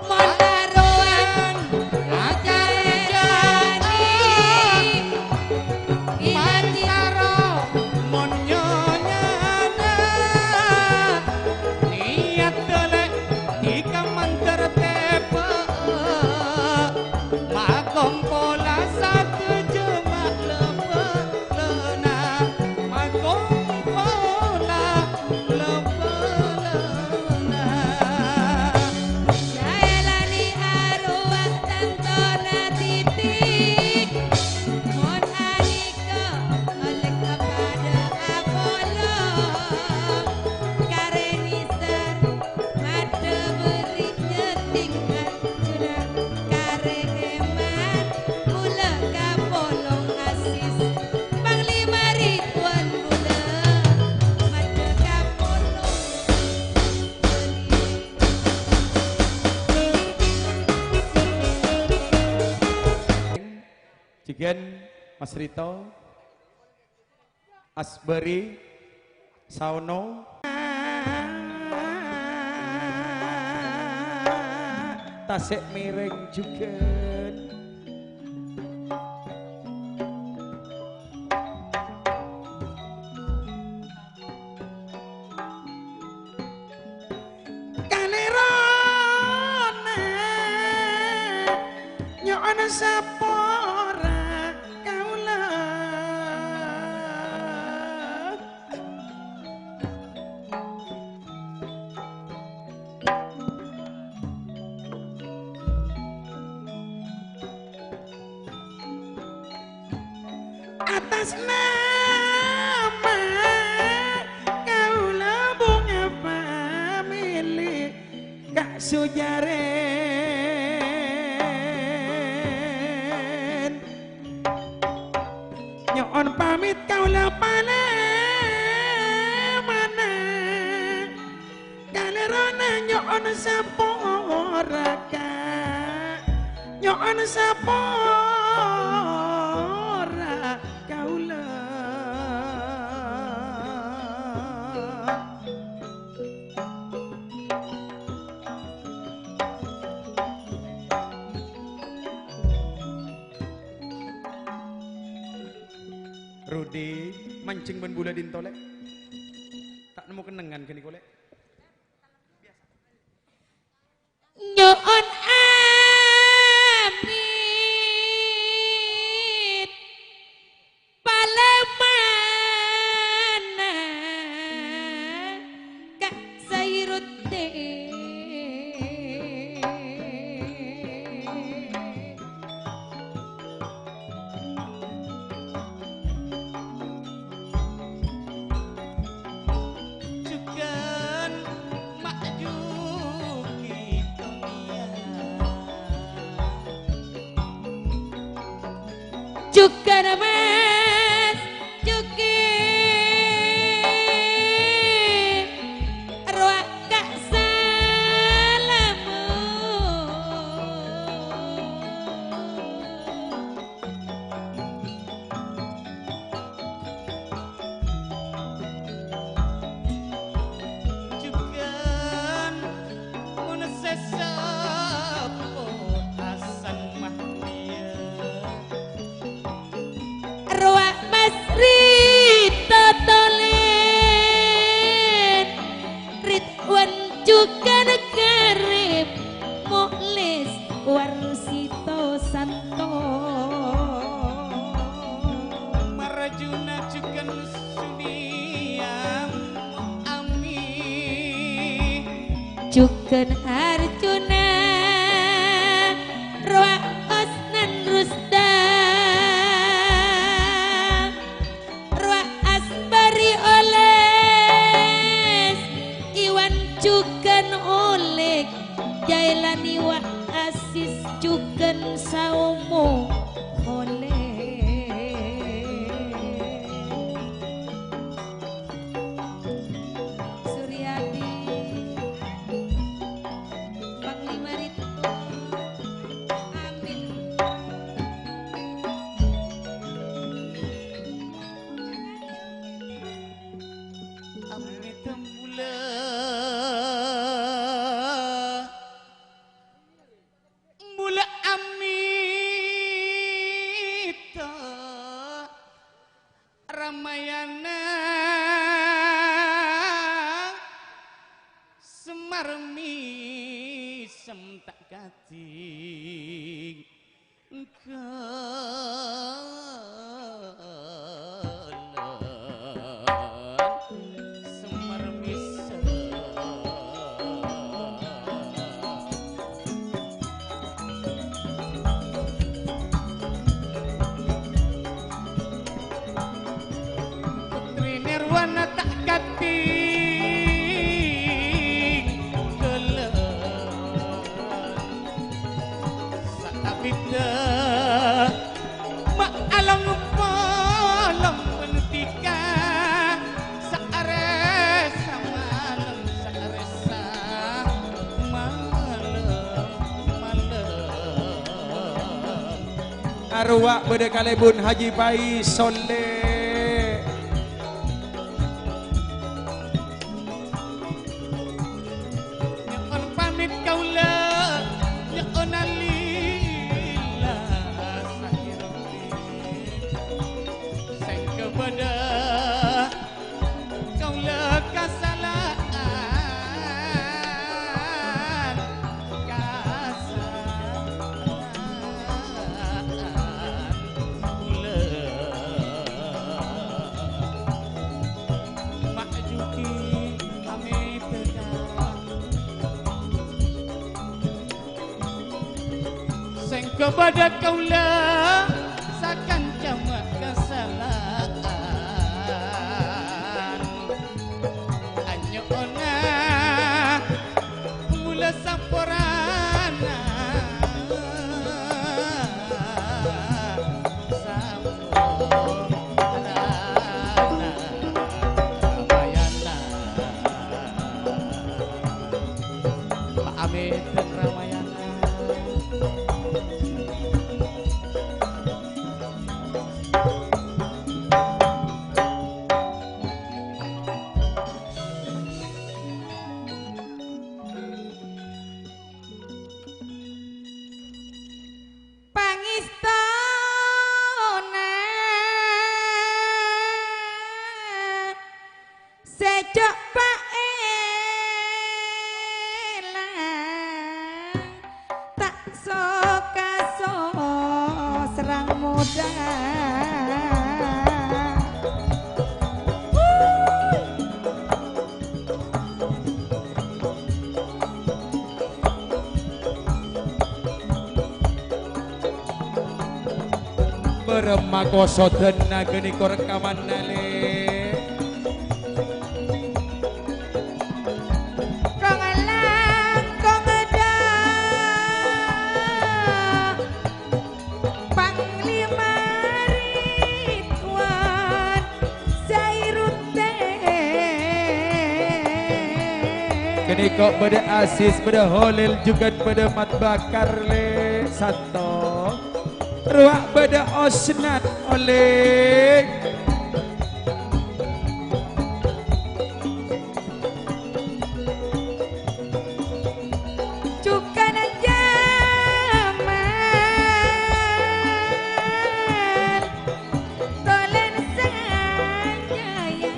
Mon arowan acarjani, Maisaro mon nyonyana, niyat dâlè dhika mandhâr tèbâ. Makompola sadhâjâ ma'lebâlâna, makompola lebâlâna. Jailani arowa tantona dhibi', mon anika olèh padâ apolong, karè nèser, padâ bâri' nyètèng. Jhunah karè èman, bulâ kapolong asis. Panglima Ridwan bulâ, padâ kapolong. Jhughân Mas Rito. Asbari, Saono. Tasè' mèrèng jhughân. Kalèrona nyo'ona sapora kaulâ. Atas nama kaulâ bhunga pamèlè Ka' Sujaren. Nyo'on pamit kaulâ palèmana. Kalèrona nyo'on sapora, Ka'. Nyo'on sapora kaulâ. Rudi, manjeng bân bulâ dinto, Lè'. Ta' nemmo kennengngan ghâniko, Lè'. Nyo'on amit palèmana Ka' Sairuddin. Jhughân Ma' Juki Tomiya. Jhughân Mas Juki. Rowa Ka' Salamo. Warsito Santo. Marjuna jugan Suniyam Ami. Jugan Arjuna, rowa Osnan Rusda. Rowa Asbari Oles, Iwan jugan Oleg, Jailani wa Asis jugan Saumo Oleg. Suryadi, Panglima Rito. Amin. Amit mula, mula amit Ramayana. Semar misem ta' kadhing. Putri Nirwana ta' kadhing ghellâ'. Sa'abidda ma' along-polong bendika, sa'arè samalem, sa'arè samalem, malem. Arowa bâdâ kalèbun Haji Pai Soleh. Nyo'on pamit kaulâ, nyo'on alila sakèrèng. Sèngghâ bâdâ kaulâ kasala'an, kasala'an kaulâ. Ma' jhughân amèdhâ. Sèngghâ bâdâ kaulâ sakanca ma' kasala'an. Anyo'ona kaulâ saporana. Saporana Ramayana. Pamèt Ramayana. Pangèstona sè jhâ' paèlang, ta' so-kaso sèrang modhâ. Bârâmma kosodhâna ghânèka rekamanna, lè. Kong langkong dâ'. Panglima Ridwan Zairuddin. Ghânèka bâdâ Asis, bâdâ Holil, jhughân bâdâ Mat Bakar, lè, Santo. Rowa bâdâ Osnat, Oleg. Jhughân Jamal, Tolen Sanjaya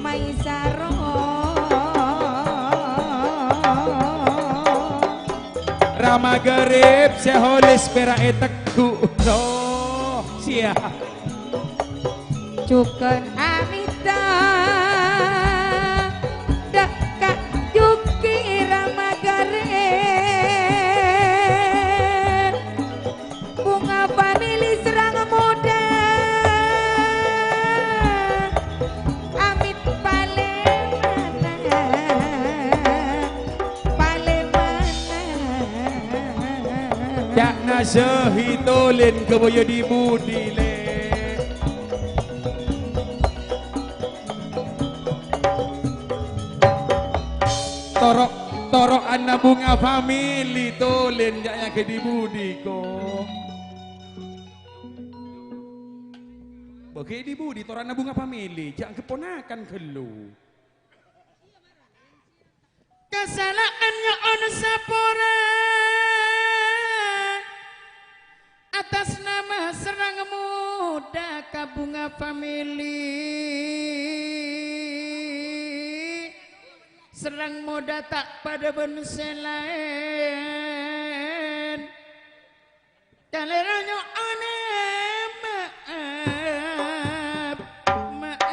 Maisaro. Magrib sè holis pèra' ètegghu'. Roh, siap. Jhughân amèta dâ' ka jhughân rama magrib. Bhunga Family sareng Moda. Amit palèmana, palèmana. Ca'na Sahitolin ghâbâyâ è budi, Lè'? Toro', toro'anna Bhunga Family, Tolin, jhâ' nyangghâ è budi, ko'. Bâghi è budi, toro'anna Bhunga Family, jhâ' anggep ponakan ghâllu. Kasala'an nyo'on sapora. Atas nama sareng Moda ka Bhunga Family. Sareng Moda ta' padâ bân sè laèn. Kalèro nyo'ona ma'ap, ma'ap.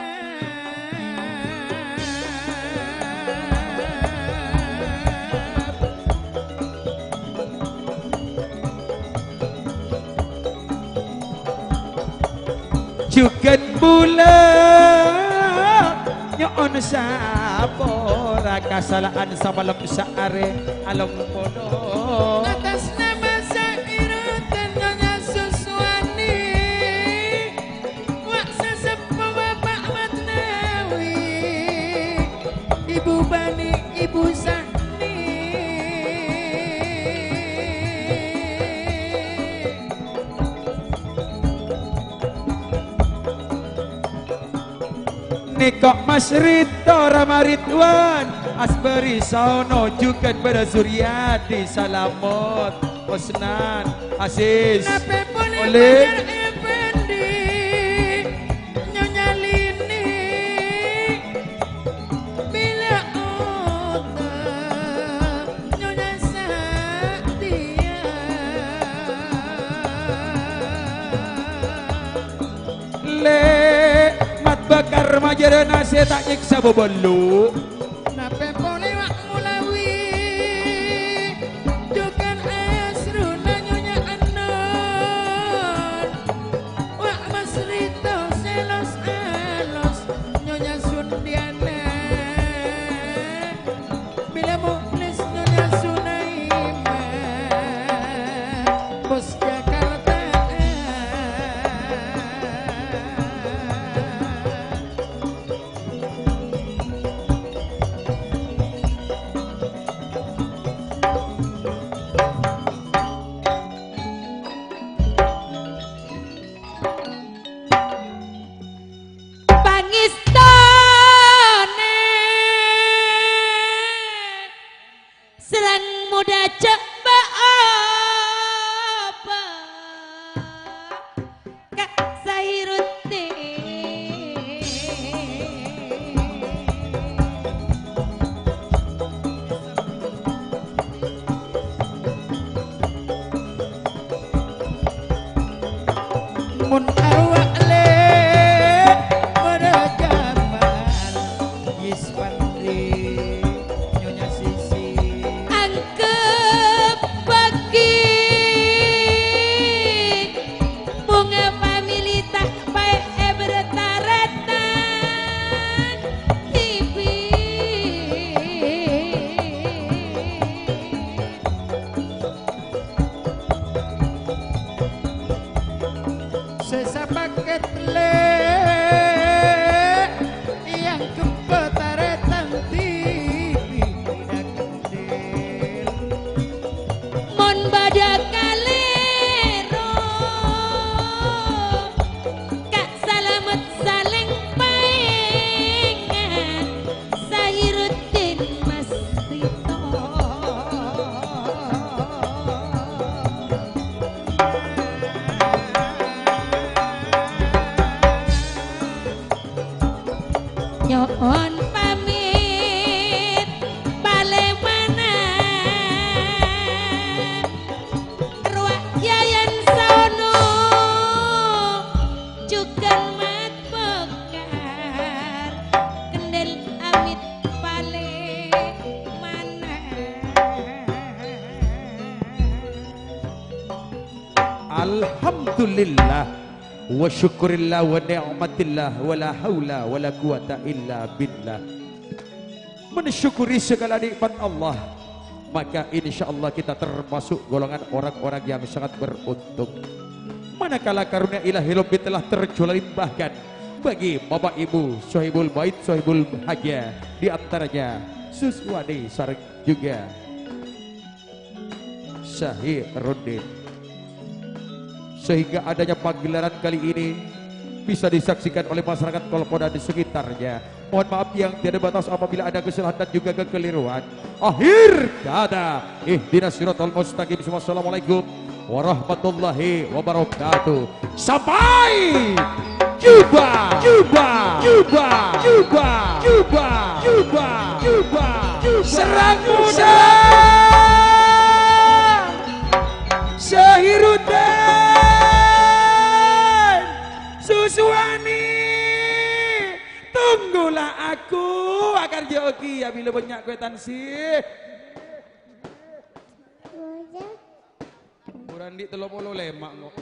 Jhughân bulâ nyo'on sapora, kasala'an samalem saarè along polo. Atas nama Sa'iraten Nyonya Suswani, wa' saseppo Bapak Matnawi, Ibu Bani, Ibu Sani. Nèko' Mas Rito, Rama Ridwan, Asbari Sono, jhughân bâdâ Suryadi, Salamot, Osnan, Aziz, Napè polè Oleh. Fajar Effendi, Nyonya Lini, bilâ otak Nyonya Sa'diyah. Lè', mat bâkar majârâna sè ta' nyèksa bâbâllu. Napè polè Wa' Mulawi, jhughân Asruna Nyonya Anon, Wa' Mas Rito sè los-alos Nyonya Sundiana. Bilâ Mukhlis Nyonya Sunaima, bos Jakarta. Pangèstona sareng Moda jhâ' bâ-obâ ka Sairuddin. Mon arowa' lè' bâdâ Jamal, Yis Pandri, Nyonya Sisi. Angkebbhâghi Bhunga Family ta' paè è bertaratan T V. Sè sapa Alhamdulillah, wa syukurillah, wa ni'matillah, wa la haula wa la quwata illa billah. Mensyukuri segala nikmat Allah, maka insya Allah kita termasuk golongan orang-orang yang sangat beruntung. Manakala karunia ilahi Rabbi telah tercurah limpahkan bagi Bapak Ibu, sohibul bait, sohibul haja, di antaranya Suswani sareng juga Syahiruddin. Sehingga adanya pagelaran kali ini bisa disaksikan oleh masyarakat Kolopo dan di sekitarnya. Mohon maaf yang tiada batas apabila ada kesalahan dan juga kekeliruan. Akhir kata, ihdinas siratal mustaqim. Wassalamualaikum warahmatullahi wabarakatuh. Sampai jumpa, jumpa, jumpa, jumpa, jumpa, jumpa, jumpa. Serang muda. Syahiruddin, Suswani, tunggulah aku, akar jogi ya bila banyak kue tansih. Kurang di telung puluh lima kok.